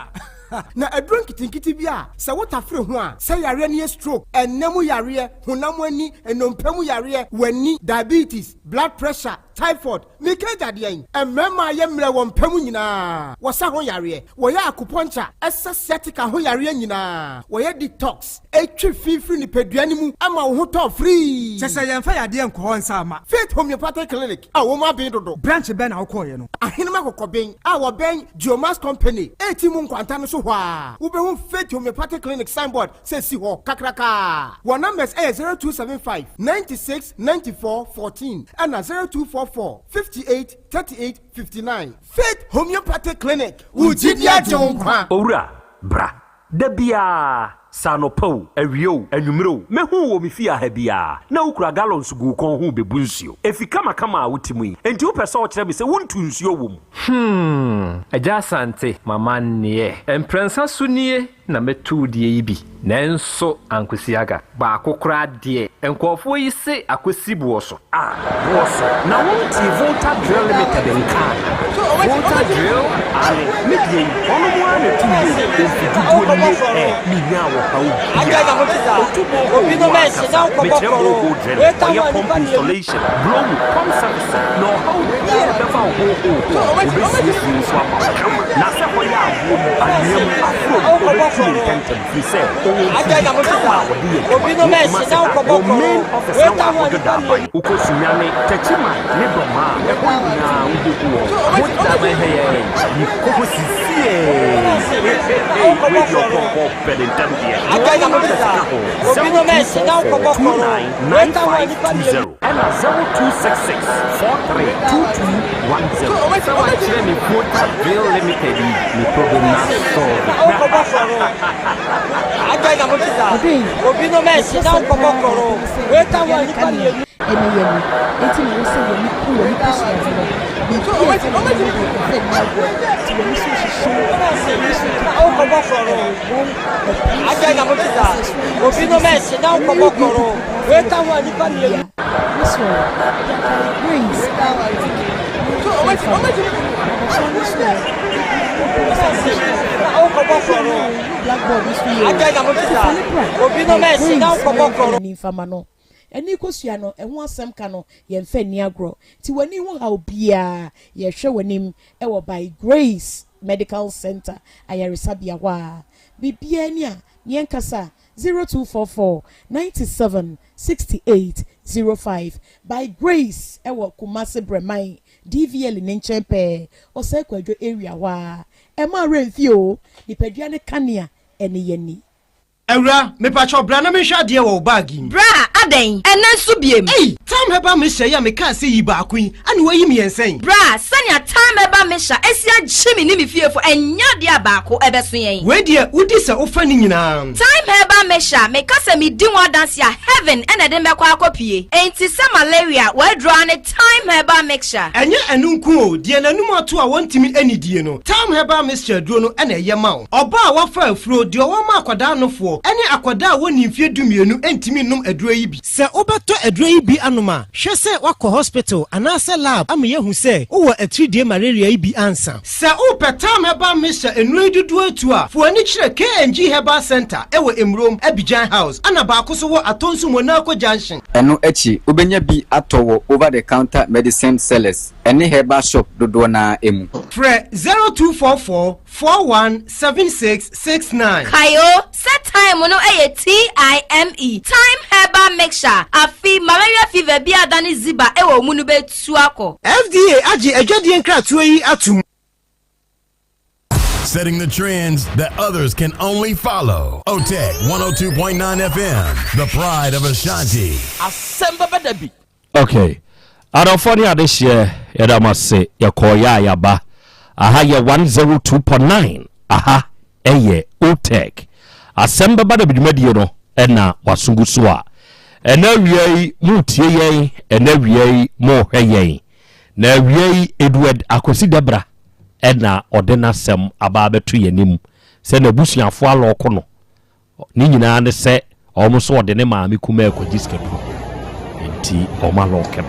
[SPEAKER 16] Na aduro nketenkete bi a sɛ wotafere ho a, sɛ yareɛ no yɛ stroke, ɛnna mu yareɛ, honam ani, nnompe mu yareɛ, w'ani, diabetes, blood pressure, typhoid, meka agya deɛn? Mmarima a yɛ mmerɛ wɔ mpa mu nyinaa, wɔsa ho yareɛ, wɔyɛ acupuncture, ɛsa sciatica ho yareɛ nyinaa, wɔyɛ detox, ɛtwe fi firi nipadua no mu ma wo ho tɔ firii.
[SPEAKER 14] Kyɛ sɛ yɛmfa yadeɛ nkɔ hɔ nsa mma.
[SPEAKER 16] Faith Homeopathic Clinic a wɔn aben dodo.
[SPEAKER 14] Branch bɛn na wokɔeɛ no?
[SPEAKER 16] Ahenem Akokɔben a wɔbɛn Geomax Company a mu nkwanta no so hɔ a, wobɛhu Faith Homeopathic Clinic signboard sɛ si hɔ kakrakaa. Wɔn numbers yɛ 0275 96 94 14 ɛna 0244 58 38 59. Faith Homeopathic Clinic, wo gyidi agye wo nkwa.
[SPEAKER 4] Owura, bra. Da biara, sɛ anɔpa o, awia o, anwummere o, mɛhu wo wɔ me fie ha biara, na wokura gallons gu wo kɔn ho rebebu nsuo. Efi kamakama a wote mu yi, enti wopɛ sɛ wokyerɛ me sɛ wontu nsuo wɔ mu?
[SPEAKER 5] Hmm, Agya Asante, m'amanneɛ. Mprɛnsa so nie na mɛtu wo deɛ yi bi, nanso ankosi aga. Baako koraa deɛ, nkurɔfoɔ yi se akosi boɔ so.
[SPEAKER 4] Ah, boɔ so. Na wontee Volta Drill Limited nka anaa? Volta Drill? Aane, me deɛ yi, wɔnom ara na ɛtu yie o, mfe dodoɔ nie ɛ, menyaa ɔhaw biara. Ɔtu borehole no ankasa, mekyerɛ borehole drilling, ɔyɛ pump installation, blow, pump servicing, na ɔhaw biara a ɛbɛba wo borehole ho no, ɔbɛsiesie nso ama wo kama. Na sɛ hɔ yɛ aboɔ mu, anwea mu, afuro mu, ɔbɛtu no ntɛmntɛm. Firi sɛ ɔwɔ mfidie kama a wɔde yɛ adwuma wɔ Kumasi ha, wɔ main office na wɔ Ahodwo Daban. Wokɔ Sunyani, Techiman ne Dɔmaa a, ɛhɔ nyinaa wobɛhu wɔn. Mo daban ha yi ara yi, yi kɔ hɔ sisiei. Hehehe, wei deɛ ɔpɔnkɔ pɛ ne ntɛm deɛ. Wɔn numbers ka ho, 0244 29 9520. Ɛna 0266 43 2210.
[SPEAKER 5] Sɛ wakyerɛ me Volta Drill Limited yi me problem no asɔlve.
[SPEAKER 20] Ɛne yɛn ni. Enti na ɛwɔ sɛ w'ani ku w'ani kosua ho no. Biribi a ɛfa w'ani ho deɛ, ɛmfa nni agorɔ. Nti w'ani so hyehye wo, w'ani so keka wo, ɛwowɔ wo, ɛpue so, ɛsɛ so ayɛ wo sisi. Ɛno yɛ obi a bia. Mesrɛ wo, bra by grace Bible Clinic na yɛmfa mfa wo. Abɔfra no nso ɛ, da biara wobɔ wo sɛ ɔbɛhyɛ wo. Ebia na wonhu blackboard no so yie o, nti fa no bra by grace na yɛmfa n'ani mfa ma no. Ani kosua no, ɛho asɛm ka no, yɛmfa nni agorɔ. Nti w'ani ho haw biara, yɛhwɛ w'anim wɔ By Grace Medical Centre ayaresabea hɔ a. Biribiara ni a, ne yɛnkasa, 0244 97 68 05. By Grace wɔ Kumasi Brɛman, DVL ne nkyɛn pɛɛ, Osei Kwadwo area hɔ ara. Ɛmma wo werɛ mfi o, nipadua no kanea ne yɛn ani.
[SPEAKER 21] Awuraa, mepakyɛw bra na menhwɛ adeɛ wɔ wo bag yi mu.
[SPEAKER 22] Bra, adɛn? Ɛnnɛ nso biem?
[SPEAKER 21] Ei! Tam Herbal Mixture yi a mekaa sɛ yi baako yi, ɛna woayi mmiɛnsa yi?
[SPEAKER 22] Bra, sɛnea Tam Herbal Mixture asi agye me ne me fiefo, ɛnyɛ adeɛ a baako ɛbɛso yɛn.
[SPEAKER 21] Wei deɛ, wodi sɛ wofa ne nyinaa.
[SPEAKER 22] Thyme Herbal Mixture, meka sɛ medi ho adanse a, heaven na ɛde me bɛkɔ akɔpue. Enti sɛ malaria, w'aduro ara ne Thyme Herbal Mixture.
[SPEAKER 21] Ɛnyɛ ɛno nko o, deɛ n'anum ato a wɔntumi nnidie no, Thyme Herbal Mixture aduro no na ɛyɛ ma wo. Ɔbaa a wafa afuro, deɛ ɔwɔ ma akwadaa nofoɔ, ne akwadaa a wɔnnii mfeɛ dumienu ntumi nnom aduro yi bi. Sɛ wobɛtɔ aduro yi bi anom a, hwɛ sɛ woakɔ hospital anaasɛ lab ama yɛahu sɛ wowɔ atiridie malaria yi bi ansa. Sɛ wopɛ Tam Herbal Mixture nnuro yi dodoɔ atu a, fa w'ani kyerɛ KNG Herbal Centre wɔ Emurom, Abidjan House, ɛna baako nso wɔ Atonsu Monaco Junction.
[SPEAKER 25] Ɛno akyi, wobɛnya bi atɔ wɔ over-the-counter medicine sellers ne herbal shop dodoɔ no ara mu.
[SPEAKER 21] Frɛ 0244 41 76 69.
[SPEAKER 22] Kae o, sɛ. Thyme no yɛ T-I-M-E, Thyme Herbal Mixture. Afi, malaria fever bi a adane ziba wɔ wo mu no bɛtu akɔ.
[SPEAKER 21] FDA agye adwadie nkratoɔ yi atom.
[SPEAKER 6] Setting the trends that others can only follow. OTEC 102.9 FM, the pride of Ashanti.
[SPEAKER 1] Asɛm bɛba da bi.
[SPEAKER 4] Ok adɔfoɔ ne adehyeɛ yɛda mo ase yɛkɔɔ yɛ a yɛaba aha yɛ 102.9 aha ɛyɛ otec asɛm bɛba da dwumadie no ɛna waso gu so a ɛna awia yi motie yɛn ɛna awia yi mohwɛ yɛn na awia yi Edward Akwasi Debra ɛna ɔde n'asɛm aba abɛto yɛn anim sɛ n'abusuafoɔ alɔɔko no Ne nyinaa ne sɛ wɔn nso wɔde ne maame kumaa rekɔgye sikaduro nti wɔn alɔɔke no.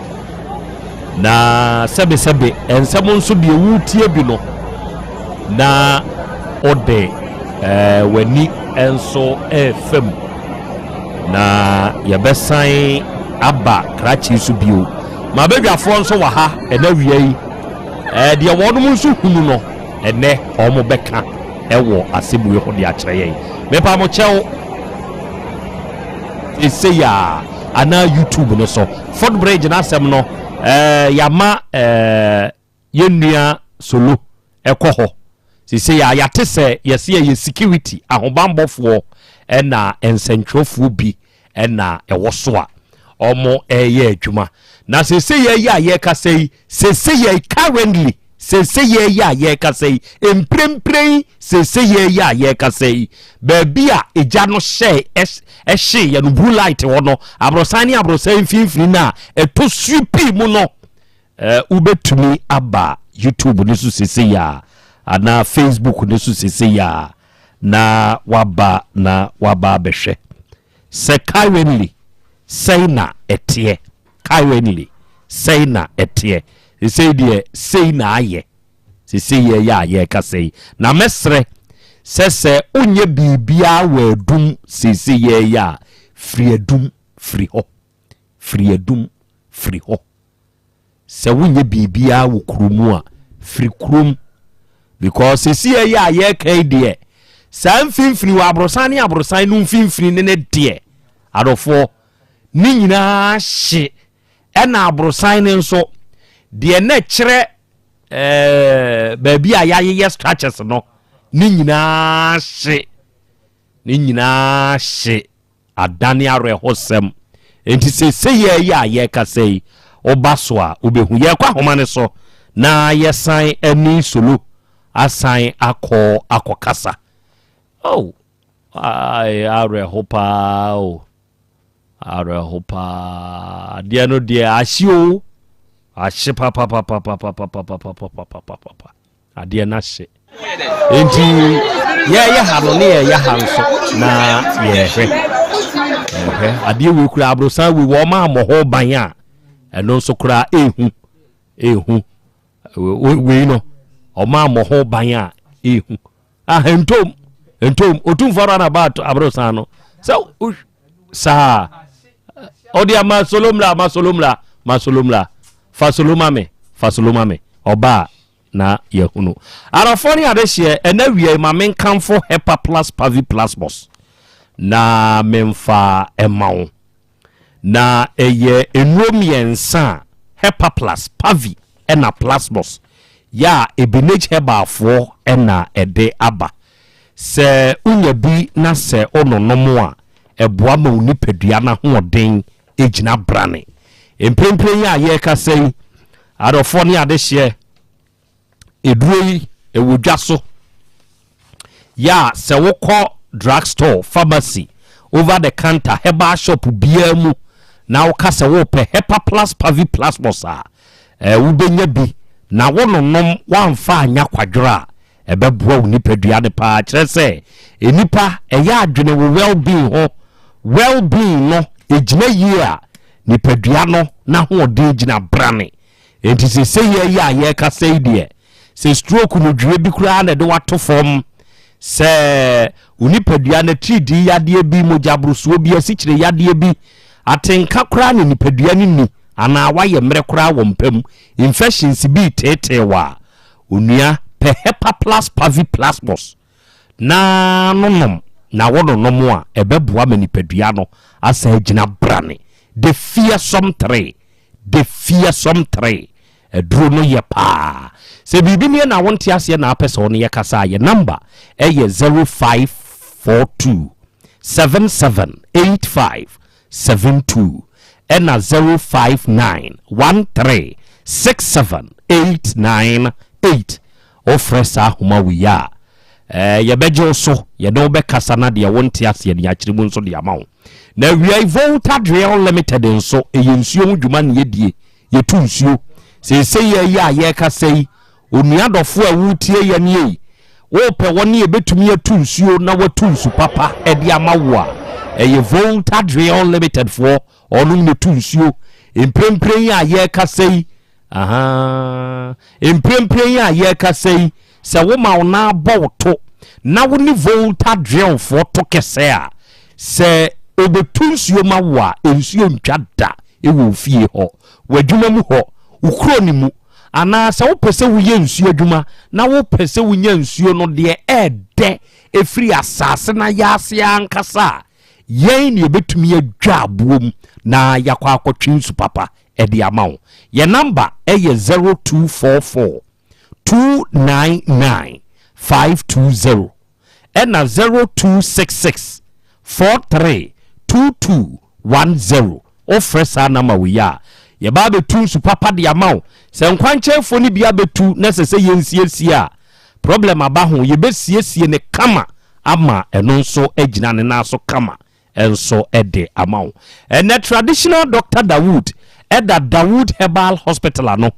[SPEAKER 4] Na sɛbesɛbe nsɛm nso deɛ woretie bi no na wode eh, w'ani nso refa mu na yɛbɛsan aba krakye so bio. Ma badwafoɔ nso wɔ ha ɛna wia yi eh, deɛ wɔnom nso hunu no ɛnɛ wɔn bɛka wɔ asɛm wei ho de akyerɛ yɛn. Mepa mo kyɛw seesei a anaa YouTube no so. Footbridge n'asɛm no ɛɛ yama ɛɛ yɛn nua Solo ɛkɔ hɔ. Seesei a yɛate sɛ yɛse yɛyɛ security ahobanbɔfoɔ ɛna nsɛntwerɛfoɔ bi ɛna ɛwɔ so a wɔn ɛreyɛ adwuma. Na seesei yɛ yi a yɛrekasa yi seesei yɛ currently Seesei yi a yɛrekasa yi, mprempren seesei yi a yɛrekasa yi, baabi a egya no hyɛe ɛhyeeɛ no, blue light hɔ no, aborosan ne aborosan mfimfini no a ɛtɔ sui pii mu no, wobɛtumi aba YouTube no so seesei a anaa Facebook no so seesei a na waba na waba abɛhwɛ sɛ currently sɛn na ɛteɛ. Currently, sɛn na ɛteɛ? Sesei deɛ sei na ayɛ. Sesei yɛyɛ a yɛrekasa yi. Na mɛsrɛ sɛ sɛ wonyɛ biribiara wɔ adum seesei yɛreyɛ a, firi adum firi hɔ. Firi adum firi hɔ. Sɛ wonyɛ biribiara wɔ kuro mu a, firi kurom. Because seesei yɛyɛ a yɛreka yi deɛ, saa mfimfini wɔ aborosan ne aborosan no mfimfini ne ne deɛ, adɔfoɔ, ne nyinaa hye ɛna aborosan no nso deɛ na ɛkyerɛ ɛɛ baabi a yɛayeyɛ structures no ne nyinaa hye ne nyinaa hye adane awerɛhosɛm nti sese yɛ yi a yɛrekasa yi woba so a wobɛhu yɛkɔ ahoma no so na yɛsan ani solo asan akɔ akɔkasa oh Ae awerɛho paa o awerɛho paa adeɛ no deɛ ahye o ahye papapapapapapapapapapapa adeɛ no ahye nti yɛyɛ ha no ne yɛyɛ ha nso na yɛhwɛ yɛhwɛ adeɛ wei kura aborosan wei wɔn a mmɔ ho ban a ɛno nso koraa ehu ehu wei no wɔn a mmɔ ho ban a ehu Ah, ntom, ntom, otumfoɔ ara na ba aborosan no. Sɛ saa, ɔde ama solomla, ma solomla, ma solomla, fa soloma me, fa soloma me, ɔba a na yɛhunu. Arafoɔ ne adehyeɛ, ɛna wia yi ma menkamfo Hepa Plus Pavi Plasmos na memfa ɛma wo. Na ɛyɛ nnuro mmiɛnsa a Hepaplus, Pavi ɛna Plasmos yɛ a Ebenage Herbalfoɔ na ɛde aba. Sɛ wonya bi na sɛ wononom a, ɛboa ma wo nipadua no ahoɔden gyina brane. Mprempren yi a yɛrekasa yi, adɔfoɔ ne adehyeɛ, Eduro yi ɛwɔ dwa so. Yɛ a sɛ wokɔ drug store, pharmacy, over the counter, herbal shop biara mu na woka sɛ wopɛ Hepa Plus Pavi Plasmos a, eh, wobɛnya bi na wononom woamfa anya kwadworɔ a, ɛbɛboa wo nipadua no paa. Kyerɛ sɛ, nnipa ɛyɛ adwene wo well being ho. Well being no ɛgyina yie a, nipadua no n'ahoɔden gyina brane. Enti seesei yi a yɛrekasa yi deɛ, sɛ stroke no dwie bi koraa na ɛde wato fam, sɛ wo nipadua no atiridii yadeɛ bi, mogyaborosoɔ bi, asikyire yadeɛ bi, atenka koraa na nipadua no nni, anaa wayɛ mmerɛ koraa wɔ mpa mu, infections bi reteetee wo a, onua, pɛ Hepa Plus Pavi Plasmos na no nom. na wononom a, ɛbɛboa ma nipadua no asan agyina brane. The Fearsome 3, The Fearsome 3, aduro no yɛ paa. Sɛ biribi nie na wonte aseɛ na apɛ sɛ wo ne yɛkasa a, yɛ number ɛyɛ 0542 7785 72 ɛna 059 13 67 898. Wofrɛ saa ahoma wei a, eh, yɛbɛgye wo so, yɛne wo bɛkasa na deɛ wonte aseɛ no yɛakyerɛ mu nso de ama wo. Na awiai Volta Drill Limited nso, ɛyɛ nsuo ho dwuma ne yɛdie, yɛtu nsuo. Seesei yɛ yi a yɛrekasa yi, onua dɔfo a woretie yɛn ei, wopɛ wɔn a ɛbɛtumi atu nsuo na watu nsu papa de ama wo a, ɛyɛ Volta Drill Limited foɔ, ɔnom na ɛtu nsuo. Mprempren yi a yɛrekasa yi, Ahaa. Mprempren yi a yɛrekasa yi, sɛ woma wo nan bɔ wo to na wo ne Volta Drillfoɔ to kɛsɛ a, sɛ obetu nsuo ma wo a, nsuo ntwa da wɔ wo fie hɔ, w'adwuma mu hɔ, wo kuro no mu, anaa sɛ wopɛ sɛ woyɛ nsuo adwuma na wopɛ sɛ wonya nsuo no deɛ ɛɛdɛ ɛfiri asase no ayaase ankasa a, yɛn na yɛbɛtumi adwa aboɔ mu na yɛakɔ akɔtwe nsu papa de ama wo. Yɛn namba yɛ 0244 299 520 ɛna 0266 43 2210. Wofrɛ saa namba wei a, yɛba abɛtu nsu papa de ama wo. Sɛ nkwankyɛnfoɔ no bi abɛtu na ɛsɛ sɛ yɛnsiesie a, problem aba ho, yɛbɛsiesie no kama ama ɛno nso agyina ne nan so kama. nso de ama wo. Ɛnnɛ Traditional Doctor Dawood da Dawood Herbal Hospital ano.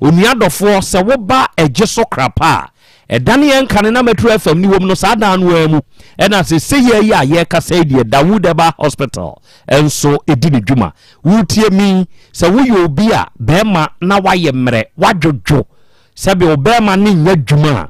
[SPEAKER 4] Onua dɔfoɔ, sɛ woba Ɛgye So Krapa a, ɛdane yɛn kane na Metro FM ne wom no saa dan no ara mu ɛna seesei yi a yɛrekasa yi deɛ Dawood Herbal Hospital nso di ne dwuma. Woretie me yi, sɛ woyɛ obi a bɛrima na woayɛ mmerɛ, woadwodwo, Sɛbe wo bɛɛma no nnya dwuma a,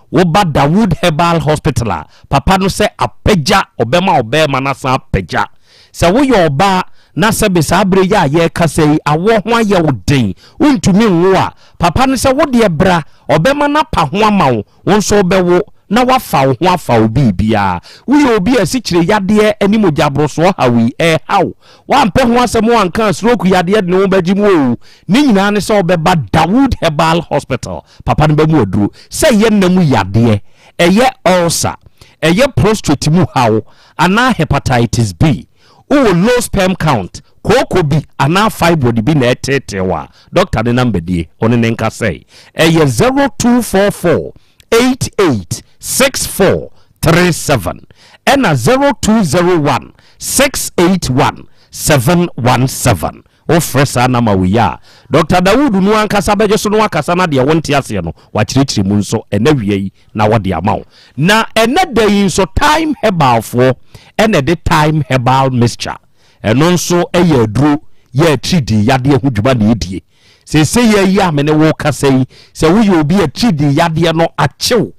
[SPEAKER 4] wo ba Dawood Herbal Hospital a, papa no sɛ apagya, ɔbɛma wo bɛɛma no asan apagya. Sɛ wo yɛ ɔbaa na sɛbe saa berɛ yi a yɛrekasa yi awoɔ ho ayɛ wo den, wontumi nwo a, papa no sɛ wo deɛ bra, ɔbɛma no apa ho ama wo, wo nso wobɛwo na wafa wo ho afa wo biribiara. Woyɛ obi a asikyire yadeɛ ne mogyaborosoɔ haw yi ɛreha wo, woampɛ ho asɛm anka a stroke yadeɛ de ne ho bɛgye mu oo, ne nyinaa ne sɛ wobɛba Dawood Herbal Hospital, papa no bɛmu aduro. Sɛ ɛyɛ nna mu yadeɛ, ɛyɛ ulcer, ɛyɛ prostrate mu haw anaa hepatitis B, wowɔ low sperm count, kooko bi anaa fibroid bi na ɛreteetee wo a, dɔkta ne namba nie, wo ne no nkasa yi. Ɛyɛ 0244 88 64 37 ɛna 0201 681 717. Wofrɛ saa namba wei a, Dɔkta Dawood no ankasa bɛgye so na wakasa na deɛ wonte aseɛ no, wakyerɛkyerɛ mu nso ɛnɛ wia yi na wɔde ama wo. Na ɛnɛ da yi nso Thyme Herbalfoɔ ɛna ɛde Thyme Herbal Mixture, ɛno nso ɛyɛ aduro yɛ atiridii yadeɛ ho dwuma na ɛdie. Seesei yi a me ne wo kasa yi, sɛ woyɛ obi a atiridii yadeɛ no akyew,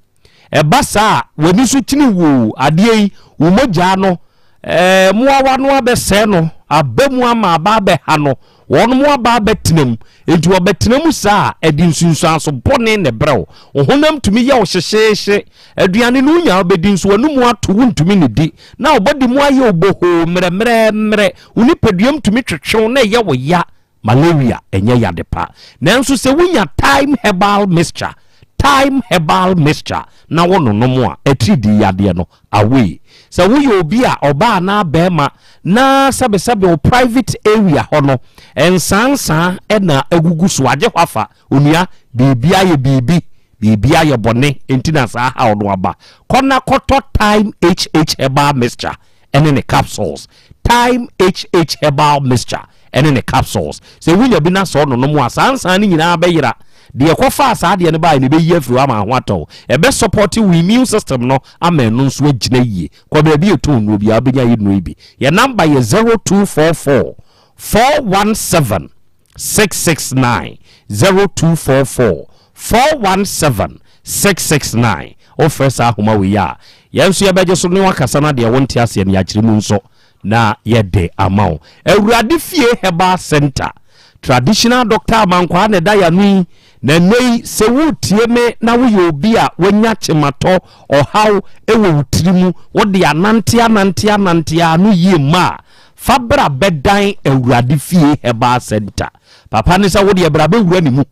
[SPEAKER 4] ɛba saa a w'ani so kyini woo, adeɛ yi, wo mogyaa no, ɛɛ, mmoawa no abɛsɛe no, aba mu ama aba abɛha no, wɔn mo aba abɛtena mu. Enti wɔbɛtena mu saa a, ɛde nsunsuanso bɔne na ɛbrɛ wo. Wo honam tumi yɛ wo hyehyeehye. Aduane no wonya wobɛdi nso w'anomu ato, wontumi nnidi. Na wo bɔde mu ayɛ wo bohoo mmerɛmmerɛmmerɛ. Wo nipaduam tumi twetwe wo na ɛyɛ wo ya. Malaria ɛnyɛ yade pa. Nanso sɛ wonya Thyme Herbal Mixture, Thyme Herbal Mixture, na wononom a, atiridii yadeɛ no, away. Sɛ woyɛ obi a, ɔbaa anaa barima, na sɛbesɛbe wo private area hɔ no, nsaansaa na agugu so, agye hɔ afa, onua, biribi ayɛ biribi, biribi ayɛ bɔne, enti na saa haw no aba. Kɔ na kɔtɔ Thyme HH Herbal Mixture ne ne capsules. Thyme HH Herbal Mixture ne ne capsules. Sɛ wunya bi na sɛ ɔnonom a, saa nsa no nyinaa bɛyera. Deɛ ɛkɔfaa saa adeɛ no baeɛ no, ɛbɛyi afiri hɔ ama ho atɔ wo. Ɛbɛsɔpɔte wo immune system no ama ɛno nso agyina yie. Kɔ baabi a yɛtɔn nnuro biara, wobɛnya yɛn nnuro yi bi. Yɛn namba yɛ 0244 417 669 0244 417 669. Wofrɛ saa ahoma wei a, yɛn nso yɛbɛgye so ne wo akasa na deɛ wonte aseɛ no yɛakyerɛ mu nso na yɛde ama wo. Awurade Fie Herbal Center, Traditional Doctor Amankwaa na ɛda yɛn ano yi. Na nnɛ yi, sɛ woretie me na woyɛ obi a wanya kyematɔ, ɔhaw wɔ wo tiri mu, wode anante anante anante a ano yie mma a, fa bra bɛdan Awurade Fie Herbal Centre. Papa ne sɛ wodeɛ bra bɛwura ne mu.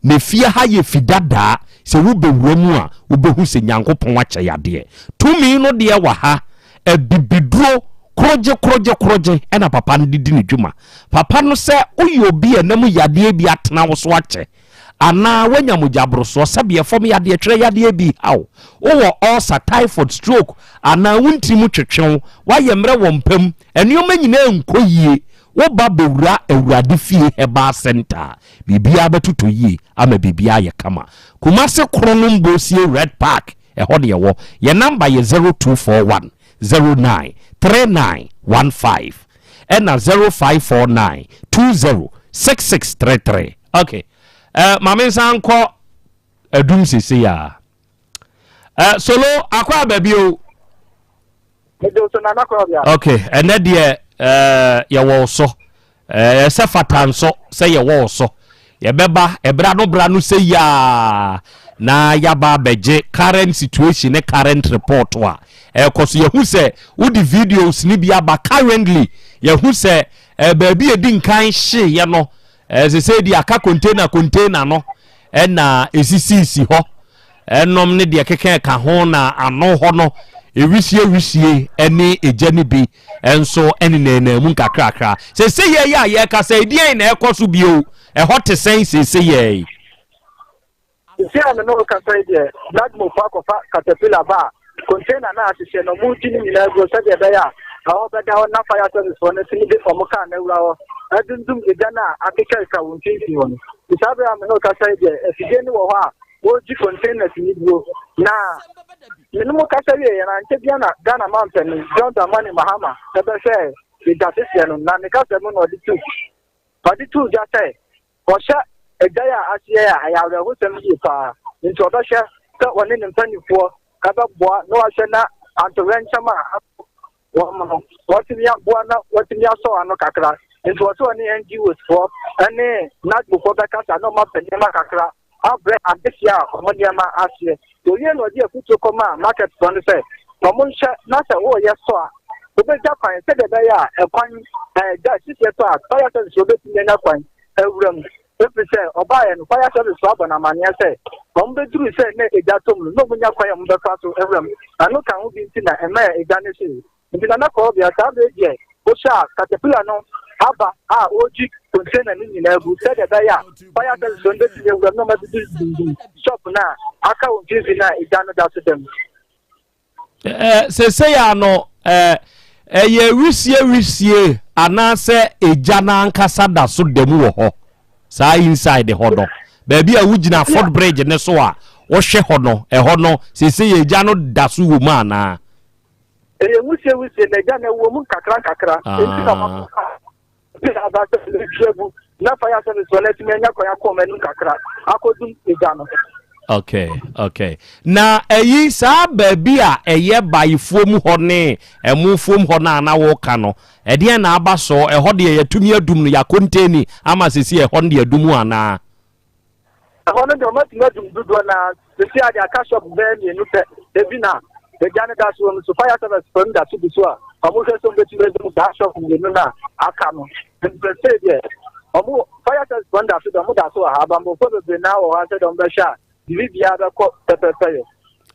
[SPEAKER 4] Na fie ha yɛ fi dadaa, sɛ wobɛwura mu a, wobɛhu sɛ Nyankopɔn akyɛ yadeɛ. Tumi no deɛ wɔ ha, abibiduro korogye korogye korogye ɛna papa no de di ne dwuma. Papa no sɛ woyɛ obi a ɛnam yadeɛ bi atena wo so akyɛ, anaa woanya mogyaborosoɔ, sɛbeɛ fam yadeɛ, twerɛ yadeɛ bi ha wo, wowɔ ulcer, typhoid, stroke, anaa wo ntiri mu twetwe wo, woayɛ mmerɛ wɔ mpa mu, nneɛma nyinaa nkɔ yie, woba bɛwura Awurade Fie Herbal Centre a, biribiara bɛtotɔ yie ama biribiara ayɛ kama. Kumase Kronom Bosie Red Park, ɛhɔ ne yɛwɔ. Yɛn namba yɛ 0241 09 3915 ɛna 0549 20 6633. Ok, eh, ma me nsan nkɔ adum sesei a. Eh, solo akɔ aba bio. Ok, ɛnɛ deɛ eh, yɛwɔ wo so. Eh, ɛsɛ fata nso sɛ yɛwɔ wo so. Yɛbɛba ɛbra no bra no sɛ yaa na yaba abɛgye current situation ne current report a ɛkɔ so. Yɛhu sɛ wode videos ne bi aba currently. Yɛhu sɛ eh, baabi ɛdi nkan hyeeɛ no Ɛsɛ sɛ di aka container container no ɛna esisiisi hɔ ɛnom ne deɛ keka ɛka ho na ano hɔ no ewisie wisie ɛne egya no bi ɛnso ɛnenanaa mu nkakrakra. Sese yɛ yɛ a yɛka sɛ ɛdeɛn na ɛkɔ so bio ɛhɔ te sɛn sese yɛ yi.
[SPEAKER 3] Seesei a me ne wo rekasa yi deɛ, Bladmofo akɔfa katapila ba a container no a ahyehyɛ no, wɔregye ne nyinaa agu hɔ sɛdeɛ ɛbɛyɛ a ɛhɔ bɛda hɔ na fire service foɔ no atumi de wɔn kaa no awura hɔ adundum egya no a akekakeka wɔ mfimfini hɔ no. Nti saa berɛ a me ne wo rekasa yi deɛ, afidie no wɔ hɔ a wɔregye containers no guo. Na me ne mo kasa wieeɛ no, ankyɛ biara na Ghana mampanin John Dramani Mahama bɛhwɛɛ egya hyehyeɛ no, na ne kasa mu na ɔde too ɔde too dwa sɛ Ɔhyɛ agyae a ahyeɛ a ɛyɛ awerɛhosɛm yie paa, nti ɔbɛhwɛ sɛ ɔne ne mpanimfoɔ bɛboa na wahwɛ na antowrɛnkyɛm a ato wɔn no wɔatumi aboa na wɔatumi asɔ ano kakra. Nti ɔsɛ ɔne NGOs foɔ ne NADMO foɔ bɛkasa na wɔapɛ nneɛma kakra abrɛ adehyeɛ a wɔn nneɛma ahyeɛ. Owie na ɔde afutuo kɔmaa market foɔ no sɛ wɔn nhwɛ na sɛ wɔreyɛ sɔ a wobɛgya kwan sɛdeɛ ɛbɛyɛ a ɛkwan ɛɛ gya hyehyeɛ tɔ a fire service wɔbɛtumi anya kwan awura mu ɛfiri sɛ ɔbaeɛ no fire service foɔ abɔ no amaneɛ sɛ wɔn bɛduru sɛ na egya tɔ mu no na wɔn nya kwan a wɔn bɛfa so awura mu ɛno ka ho bi nti na ɛmɛ egya no hyee nti na na kɔɔbea saa bere deɛ wohyɛ a caterpillar no aba a ɔregye container no nyinaa gu sɛdeɛ ɛbɛyɛ a fire service no bɛtumi awura mu na wɔn adidi dundum shop no a aka wɔ mfimfini a egya no da so da mu.
[SPEAKER 4] Seesei a no, ɛyɛ wisie wisie anaasɛ egya no ankasa da so da mu wɔ hɔ saa inside hɔ no baabi a wogyina foot bridge ne so a wohwɛ hɔ no ɛhɔ no seesei egya no da so wɔ mu anaa?
[SPEAKER 3] Ɛyɛ wusie wusie na egya no ɛwɔ mu nkakra nkakra nti na wɔakɔ Bi na aba sɛ ɛbɛtwi agu na fire service foɔ no atumi anya kwan akɔ wɔn anim kakra akɔdum egya no.
[SPEAKER 4] Okay, okay. Na ɛyi saa baabi a ɛyɛ bayifoɔ mu hɔ ne ɛmofoɔ mu hɔ no a na woka no, ɛdeɛn na aba so? Ɛhɔ deɛ yɛatumi adum no, yɛakonteni ama sisi ɛhɔ no deɛ adum anaa?
[SPEAKER 3] Ɛhɔ no deɛ wɔatumi adum dodoɔ no ara. Seesei a deɛ aka shop bɛyɛ mmienu pɛ, ebi na egya no da so wɔ mu. So fire service foɔ no da so gu so a wɔhwɛ sɛ wɔbɛtumi adum saa shop mmienu no a aka no. Nti seesei deɛ wɔn fire service foɔ no da so deɛ wɔda so wɔ ha. Abanbɔfoɔ bebree naa wɔ hɔ a sɛdeɛ wɔbɛhwɛ a biribiara bɛkɔ pɛpɛɛpɛ yɛ.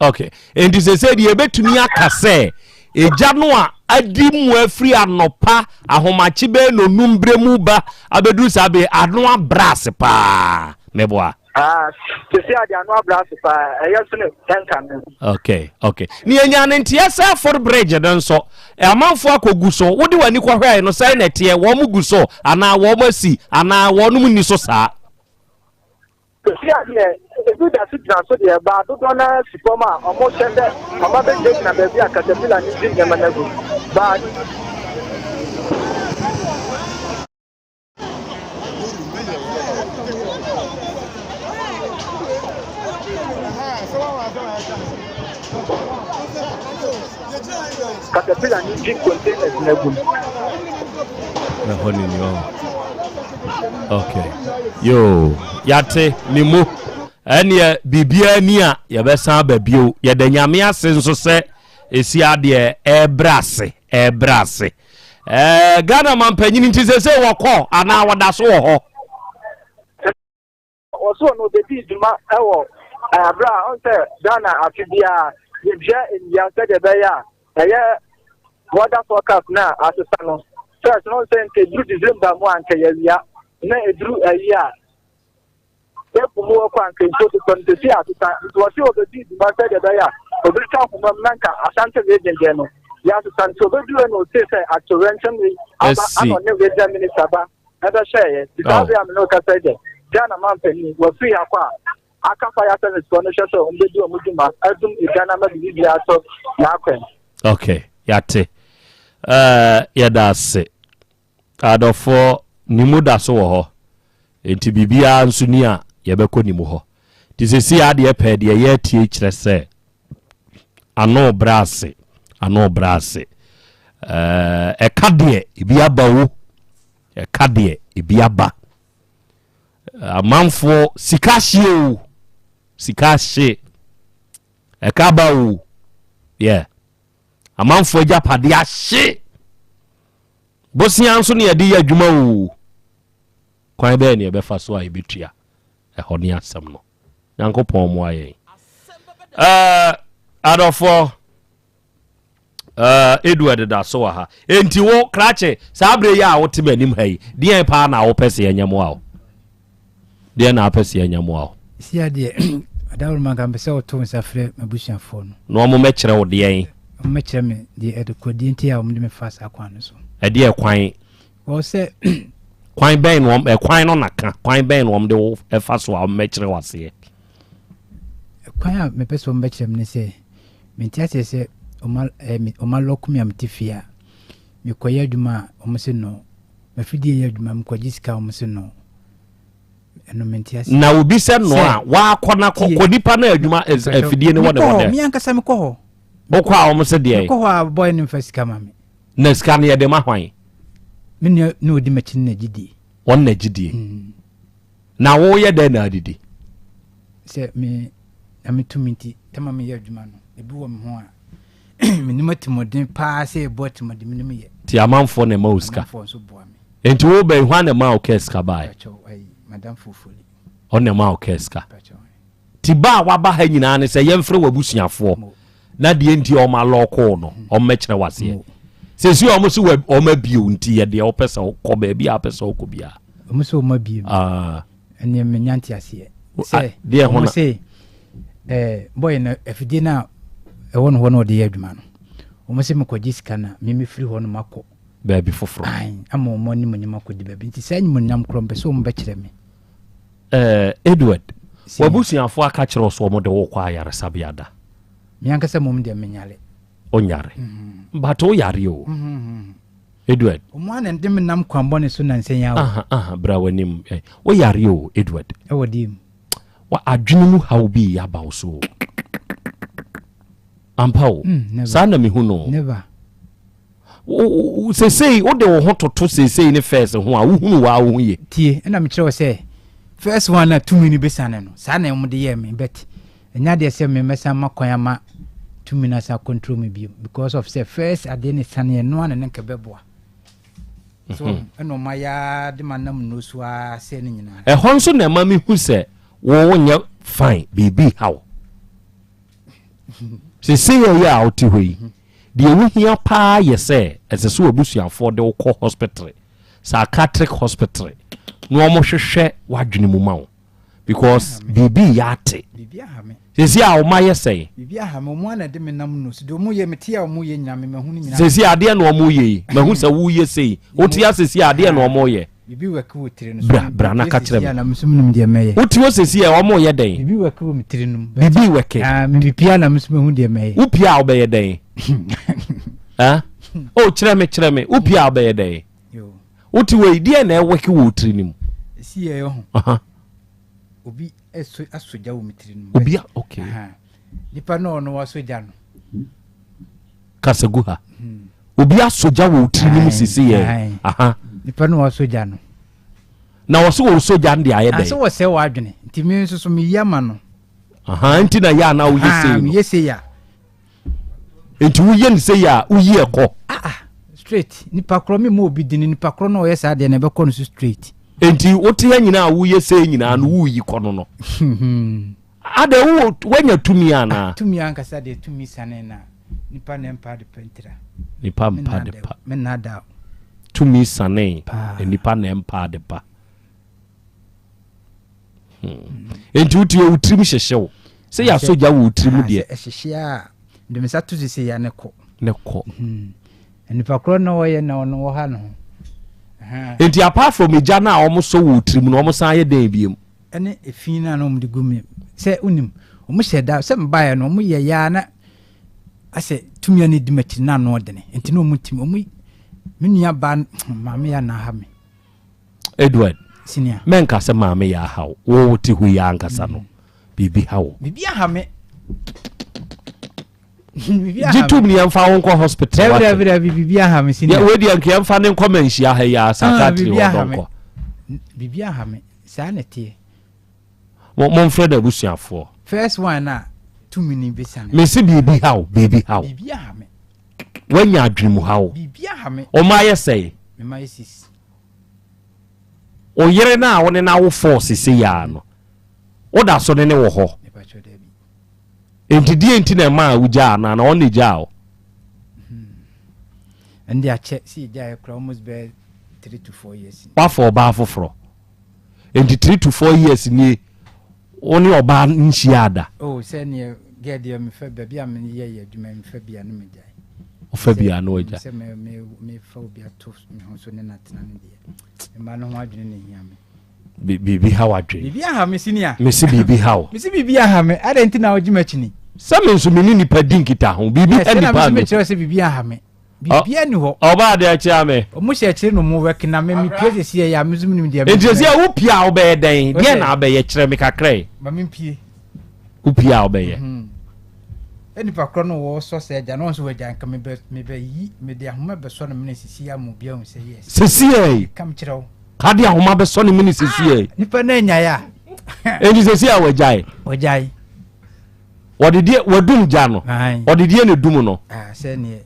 [SPEAKER 4] Ok, nti sese deɛ yɛbɛtumi aka sɛ egya no a adi mu afiri anɔpa ahomakye bɛyɛ nonum berɛ mu ba abɛduru saa bere ano abrɛ ase paa mɛboa.
[SPEAKER 3] Ah, sese ade ano abrɛ ase paa ɛyɛ so ne ɛnka no.
[SPEAKER 4] Ok, ok. Ne yɛnya ne nteɛ sɛ foot bridge no nso amanfoɔ akɔgu so wode w'ani kɔhwɛe no sɛn na ɛteɛ wɔn gu so anaa wɔn asi anaa wɔn nni so saa.
[SPEAKER 3] Seesei a deɛ ebi da so gyina so deɛ, baa dodoɔ no ara si fam a wɔhyɛ sɛ wɔabɛgyinagyina baabi a katapila no di nneɛma no agu. Baa. Katapila no di containers no agu no.
[SPEAKER 4] Ɛhɔ ne ni ɔ. Okay. Yo, yate ne mu. Ɛneɛ biribiara ni a yɛbɛsan aba bio. Yɛda Nyame ase nso sɛ ɛsi adeɛ ɛrebrɛ ase, ɛrebrɛ ase. Ɛɛ Ghana mampanyini nti sɛ sɛ wɔkɔ anaa wɔda so wɔ hɔ?
[SPEAKER 3] Wɔso ɔno ɔbɛdii dwuma wɔ berɛ a ɔn sɛ Ghana afe biara yɛdua nnua sɛdeɛ ɛbɛyɛ a ɛyɛ weather forecast no a asesa no. First no sɛ nka ɛduru December mu a nka yɛawia na ɛduru ayi a April mu wɔkɔ a nka nsuo totɔ no sɛsi asesa nti wɔse ɔbɛdii dwuma sɛdeɛ ɛbɛyɛ a ɔbɛtwa nhoma mu na nka Ashanti region deɛ no yɛasesa nti ɔbɛduru na ɔtee sɛ atowerɛnkyɛm yi aba ana ɔne regional minister ba ɛbɛhyɛeɛ. Nti saa
[SPEAKER 4] Oh.
[SPEAKER 3] berɛ a me ne wo kasa yi deɛ, Ghana manpanin, wafiri ha kɔ a, aka fire service foɔ no hwɛ sɛ wɔn bɛdi wɔn dwuma adum egya no ama biribi biara atɔ n'akwan.
[SPEAKER 4] Okay, yɛate. Uh, yɛda ase. Adɔfoɔ, ne mu da so wɔ hɔ. Nti biribiara nso ni a yɛbɛkɔ ne mu hɔ. Nti sɛsi adeɛ pɛɛ deɛ yɛatie kyerɛ sɛ ano brɛ ase, ano brɛ ase. Uh, ɛka deɛ ebi aba o. Ɛka deɛ ebi aba. Amanfoɔ sika ahye o. Sika ahye. Ɛka aba o. Yeah. Amanfoɔ agyapadeɛ ahye. Bosea nso ne yɛde yɛ adwuma o. Kwan bɛyɛ ne yɛbɛfa so a yɛbɛtua. Ɛhɔ ne asɛm no. Nyankopɔn mmoa yɛn. Uh, adɔfoɔ. Uh, Edward da so wɔ ha. Enti wo krakye saa berɛ yi a wote m'anim ha yi, deɛn paa na wopɛ sɛ yɛnyɛ mmoa wo? Deɛn na wopɛ sɛ yɛnyɛ mmoa wo?
[SPEAKER 2] Si adeɛ, adaworo nka mpɛ sɛ woto nsa frɛ m'abusuafoɔ no.
[SPEAKER 4] Na wɔn mɛkyerɛ wo deɛn?
[SPEAKER 2] Wɔn mɛkyerɛ me deɛ ɛde kɔdie nti a wɔn de me fa saa kwan no so.
[SPEAKER 4] Ɛdeɛ kwan?
[SPEAKER 2] Wɔ sɛ
[SPEAKER 4] kwan bɛn na wɔn ɛkwan no na ka kwan bɛn na wɔn de wo ɛfa so a wɔn mɛkyerɛ wo aseɛ?
[SPEAKER 2] Kwan a mepɛ sɛ wɔn bɛkyerɛ me ne sɛ Mente aseɛ sɛ ɔma ɛɛ me ɔma lɔk me a mete fie a mekɔyɛ adwuma a wɔn se no mafidie yɛ adwuma mekɔgye sika a wɔn se no ɛno mente aseɛ.
[SPEAKER 4] Na obi sɛ no a wakɔ na kɔ kɔ nipa na adwuma afidie no wɔ ne hɔ dɛ.
[SPEAKER 2] Me ankasa mekɔ hɔ.
[SPEAKER 4] Wokɔ a wɔn se deɛ.
[SPEAKER 2] Mekɔ hɔ a bɔyɛ no mfa sika ma me.
[SPEAKER 4] Na sika no yɛde ma hwan?
[SPEAKER 2] Me nua na odi m'akyi no na gyidie.
[SPEAKER 4] Wɔn na gyidie. Mm. Na woyɛ dɛn na adidi?
[SPEAKER 2] Sɛ me na me tumi nti tɛma meyɛ adwuma no ebi wɔ me ho a menim atirimuɔden paa sɛ yɛbɔ atirimuɔden menim yɛ.
[SPEAKER 4] Ti amanfoɔ na ɛma wo sika.
[SPEAKER 2] Amanfoɔ nso boa me.
[SPEAKER 4] Nti wo bɛn hwan na ɛma wo kɛɛ sika baeɛ?
[SPEAKER 2] Pakyɛw ayi madam Fofoli.
[SPEAKER 4] Ɔno na ɛma wo kɛɛ sika. Ti ba a waba ha nyinaa ne sɛ yɛmfrɛ w'abusuafoɔ na deɛ nti a wɔn alɔɔko no wɔn mɛkyerɛ waseɛ. Sɛsi wɔn so wɔn abie wo nti yɛ deɛ wopɛ sɛ wokɔ baabi a wopɛ sɛ wokɔ biara.
[SPEAKER 2] Wɔn sɛ wɔn abie mi.
[SPEAKER 4] Ah.
[SPEAKER 2] Ɛnneɛ menya nteaseɛ. Sɛ
[SPEAKER 4] deɛ ho
[SPEAKER 2] wɔn
[SPEAKER 4] na.
[SPEAKER 2] se ɛɛ bɔyɛ no afidie no a ɛwɔ no hɔ na ɔde yɛ adwuma no wɔn se mekɔgye sika no a me mefiri hɔ no makɔ.
[SPEAKER 4] Baabi foforɔ.
[SPEAKER 2] Ae ama wɔn animuonyam akɔdi baabi nti saa animuonyam korɔ mpɛ sɛ wɔn bɛkyerɛ me.
[SPEAKER 4] Ɛɛ Edward, w'abusuafoɔ aka kyerɛ wo sɛ wɔn de wo kɔ ayaresabea da?
[SPEAKER 2] Me ankasa mmom deɛ menyare.
[SPEAKER 4] Onyare. But wo yare o. Edward.
[SPEAKER 2] Ɔmo a na ɛde me nam kwan bɔne so nansa yi ara o.
[SPEAKER 4] Aha aha bra w'anim. Wo yare o Edward.
[SPEAKER 2] Ɛwɔ deɛ mu.
[SPEAKER 4] Wa adwene mu haw bi aba wo so o. Ampa o.
[SPEAKER 2] Mm,
[SPEAKER 4] Saa na mehu no.
[SPEAKER 2] Never.
[SPEAKER 4] Seesei wode wo ho toto seesei ne first ho a wohunu waa wo ho yie.
[SPEAKER 2] Tie ɛna mekyerɛ wo sɛ first one na tumi no bɛsiane no saa na wɔde yɛɛ me but Ɛnyɛ adeɛ sɛ me mɛsan ma kwan ama tumi no asan control me bio because of sɛ first adeɛ ne saneɛ no ana ne nka bɛboa so mhm. ɛna ɔma ya de ma nam nnuro so ara sɛ no nyinaa
[SPEAKER 4] ɛhɔ nso na ɛma mehu sɛ wo wonyɛ fine biribi ha wo sesei ɛyɛ a wote hɔ yi mhm. deɛ wohia paa yɛ sɛ ɛsɛ sɛ w'abusuafoɔ de wokɔ hospital psychiatric hospital na wɔhwehwɛ w'adwene mu ma wo because biribi yɛ ate sisi a wɔn ayɛ sɛn.
[SPEAKER 2] Biribi aha me wɔn ana de me nam no so deɛ wɔn yɛ me te a wɔn yɛ nyina me mahu ne nyina.
[SPEAKER 4] Sisi adeɛ na wɔn yɛ yi mahu sɛ wɔyɛ sei wote a sisi adeɛ na wɔn yɛ.
[SPEAKER 2] Biribi wɛke wɔ tiri no so.
[SPEAKER 4] Bra bra na ka kyerɛ
[SPEAKER 2] me. Nso menim deɛ mɛyɛ.
[SPEAKER 4] Wote hɔ sisi a wɔn yɛ dɛn.
[SPEAKER 2] Biribi wɛke wɔ me tiri no mu.
[SPEAKER 4] Biribi wɛke.
[SPEAKER 2] Ah me pia na nso mahu deɛ mɛyɛ.
[SPEAKER 4] Wo pia a wobɛyɛ dɛn. Ah oh kyerɛ me kyerɛ me wo pia a wobɛyɛ dɛn. Wote wɔ yi, deɛ na ɛwɛke wɔ tiri no mu?
[SPEAKER 2] Esi yɛ ɛho. Obi ɛso asɔ gya wɔ me tiri no mu.
[SPEAKER 4] Obi a okay.
[SPEAKER 2] Nipa no ɔno wasɔ gya no.
[SPEAKER 4] Kasa gu ha. Hmm. Obi asɔ gya wɔ tiri no mu sisi yɛ. Aha.
[SPEAKER 2] Nipa no wasɔ gya no.
[SPEAKER 4] Na wɔsɛ wɔsɔ gya no de ayɛ dɛn?
[SPEAKER 2] Asɛ wɔsɛ wɔ adwene. Nti me nso so meyi ama no.
[SPEAKER 4] Aha, nti na yɛ a na woyɛ sei no.
[SPEAKER 2] Meyɛ sei a.
[SPEAKER 4] Nti woyɛ no sei a woyi ɛkɔ.
[SPEAKER 2] Ah ah, straight. Nipa korɔ me mu obi dini nipa korɔ na ɔyɛ saa deɛ na ɛbɛkɔ no so straight.
[SPEAKER 4] Nti wote ha nyinaa a woyɛ sei nyinaa no woyi kɔ no no. Adɛ wo woanya tumi anaa?
[SPEAKER 2] Ah, tumi ankasa deɛ tumi sane na nipa na mpa de pa ntira.
[SPEAKER 4] Nipa mpa de pa.
[SPEAKER 2] Me nna da.
[SPEAKER 4] Tumi sane na nipa na mpa de pa. Hmm. Enti wotie wo tirim hyehye wo. Sɛ yɛ asɔ gya wɔ wo tirim deɛ.
[SPEAKER 2] Ɛhyehye a, de me nsa to sese ya ne kɔ.
[SPEAKER 4] Ne kɔ.
[SPEAKER 2] Hmm. Nipa korɔ na ɔyɛ na ɔno wɔ ha no ho.
[SPEAKER 4] Enti apart from egya no a wɔn sɔ wɔ tirim no, wɔn san yɛ dɛn biem?
[SPEAKER 2] Ɛne efi no a na wɔn de gu mi sɛ wonim wɔn hyɛ da sɛ mbaeɛ no wɔn yɛ yaa na asɛ tumi a na edi m'akyi na ano ɔdene nti na wɔn tumi wɔn me nua ba maame ya na aha me.
[SPEAKER 4] Edward
[SPEAKER 2] senior
[SPEAKER 4] mɛnka sɛ maame yɛ aha wo wo wote hɔ yi ankasa no biribi ha wo.
[SPEAKER 2] Biribi aha me.
[SPEAKER 4] Gye tom ne yɛmfa wo nkɔ hospital
[SPEAKER 2] wate. Dabi dabi biribi aha me senior.
[SPEAKER 4] Wei deɛ nka yɛmfa ne nkɔ manhyia ha yi a psychiatry hɔ dɔnkɔ.
[SPEAKER 2] Biribi aha me. Saa na ɛteɛ.
[SPEAKER 4] Mo momfrɛ no abusuafoɔ.
[SPEAKER 2] First one na tumi ni besiane.
[SPEAKER 4] Mesi biribi ha wo, biribi ha wo.
[SPEAKER 2] Biribi aha me.
[SPEAKER 4] Wanya adwene mu ha wo.
[SPEAKER 2] Biribi aha me.
[SPEAKER 4] Ɔma ayɛ sɛe.
[SPEAKER 2] Mema yɛ sis.
[SPEAKER 4] O yere no a wo ne no awo fɔɔ sese yaa no, woda so ne ne wɔ hɔ. Enti deɛ nti na ɛmaa wogyaa no anaa ɔno na egyaa wo?
[SPEAKER 2] Ɛnde akyɛ sɛ yɛgyaeɛ koraa almost bɛyɛ 3 to 4 years.
[SPEAKER 4] Wafa ɔbaa foforɔ. Enti 3 to 4 years nie wo ne ɔbaa nhyiaa da?
[SPEAKER 2] Oh sɛ neɛ gɛ deɛ mefa baabi a meyɛ yɛ adwuma mefa bi a ne megyae.
[SPEAKER 4] Wofa bi a na wagya.
[SPEAKER 2] Sɛ mefa obi ato me ho so ne no atena no deɛ mma no ho adwene na ehia me.
[SPEAKER 4] Biribi ha w'adwene.
[SPEAKER 2] Biribi aha me senior.
[SPEAKER 4] Mese biribi ha wo.
[SPEAKER 2] Mese biribi aha me adɛn nti na wogye m'akyini?
[SPEAKER 4] Sɛ me nso me ne nipa di nkitaho biribi ha nipa a
[SPEAKER 2] me. Sɛ na me nso mekyerɛ sɛ biribi aha me. Biribiara ni hɔ.
[SPEAKER 4] Ɔbaa adeɛ akyea me.
[SPEAKER 2] Ɔmo hyɛ akyire no mo wɛk na me me pie sisi yɛ ya me nso menim deɛ.
[SPEAKER 4] Nti sɛ wo pie a wobɛyɛ dɛn? Deɛ na abɛyɛ kyerɛ me kakra yi.
[SPEAKER 2] Ma me mpie.
[SPEAKER 4] Wo pie a wobɛyɛ.
[SPEAKER 2] Mhm. Nipa korɔ no wɔ sɔ sɛ agya no nso wɔ agya nka me bɛ me bɛ yi me de ahoma bɛsɔ no mene sisi ama obi ahu sɛ yes.
[SPEAKER 4] Sisi yɛ yi.
[SPEAKER 2] Kam kyerɛ wo.
[SPEAKER 4] Ka de ahoma bɛsɔ ne mene sisi yɛ yi.
[SPEAKER 2] Nipa no anyae a.
[SPEAKER 4] Nti sisi a wagyae.
[SPEAKER 2] Wagyae.
[SPEAKER 4] Wɔde deɛ wadum gya no. Ɔde deɛ na edum no.
[SPEAKER 2] Ah, sɛ neɛ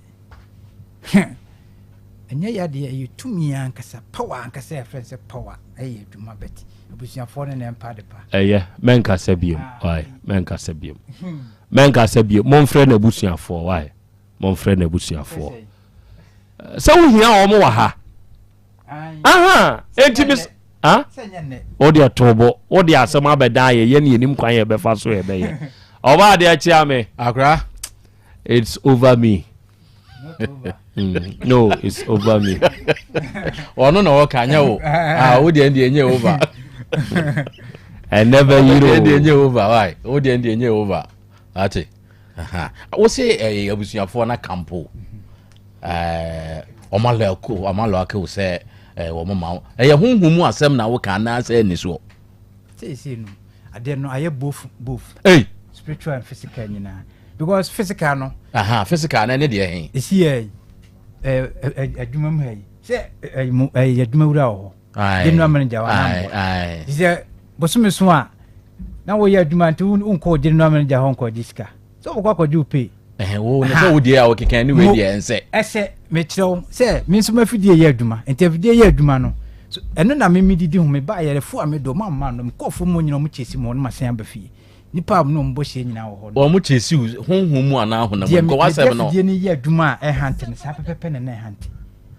[SPEAKER 2] ɛnyɛ yadeɛ ɛyɛ tumi ankasa power ankasa yɛfrɛ no sɛ power ɛyɛ adwuma bɛt abusuafoɔ no na ɛmpa de pa.
[SPEAKER 4] Ɛyɛ mɛnkasa biom why mɛnkasa biom mɛnkasa biom momfrɛ n'abusuafoɔ why momfrɛ n'abusuafoɔ sɛ wohia wɔn wɔ ha. Aha, enti me ah? Wode ɛto bo, wode asɛm abɛdan yɛ, yɛne yɛnim kwan yɛ bɛfa so yɛ bɛyɛ. Ɔba adeɛ kyea me.
[SPEAKER 7] Akora.
[SPEAKER 4] It's over me. No, it's over me.
[SPEAKER 7] Ɔno na ɔka nyɛ wo. Ah, wo deɛ deɛ nyɛ over.
[SPEAKER 4] Ɛnɛ bɛ yiri o.
[SPEAKER 7] Deɛ nyɛ over, why? Wo deɛ deɛ nyɛ over. Ate. Wo se ɛyɛ abusuafoɔ na kampo. Ɛɛ wɔn alɔko wɔn alɔko sɛ ɛɛ wɔn ma wo ɛyɛ honhom mu asɛm na woka anaasɛ ɛni soɔ.
[SPEAKER 2] Seesei no adeɛ no ayɛ both both.
[SPEAKER 7] Hey.
[SPEAKER 2] Spiritual and physical nyinaa because physical no.
[SPEAKER 7] Aha physical no ɛne deɛ he.
[SPEAKER 2] Esi yɛ ɛɛ adwuma mu ha yi sɛ ɛɛ mu ɛyɛ adwuma wura wɔ hɔ. General manager wɔ anambɔ. Sɛ bosome so a na woyɛ adwuma nti wonkɔ general manager hɔ nkɔ gye sika. Sɛ wokɔ akɔgye wo pay.
[SPEAKER 7] Ɛhɛn wo ne sɛ wo deɛ a wɔkeka ne wei deɛ ɛnsɛ.
[SPEAKER 2] Ɛsɛ mekyerɛ wo sɛ me nso m'afidie yɛ adwuma nti afidie yɛ adwuma no so ɛno na me medidi ho meba ayarefo a medɔ ɔmo amma no mekɔɔ fam hɔ nyinaa ɔmo kyesi me hɔ no masan aba fie nipa a ne ɔmo bɔ hyia nyinaa wɔ hɔ no.
[SPEAKER 7] Wɔn kyesi wo honhom mu anaa honam mu
[SPEAKER 2] deɛ
[SPEAKER 7] nkɔ w'asɛm no.
[SPEAKER 2] Deɛ afidie no yɛ adwuma a ɛhante no saa pɛpɛpɛ na na ɛhante.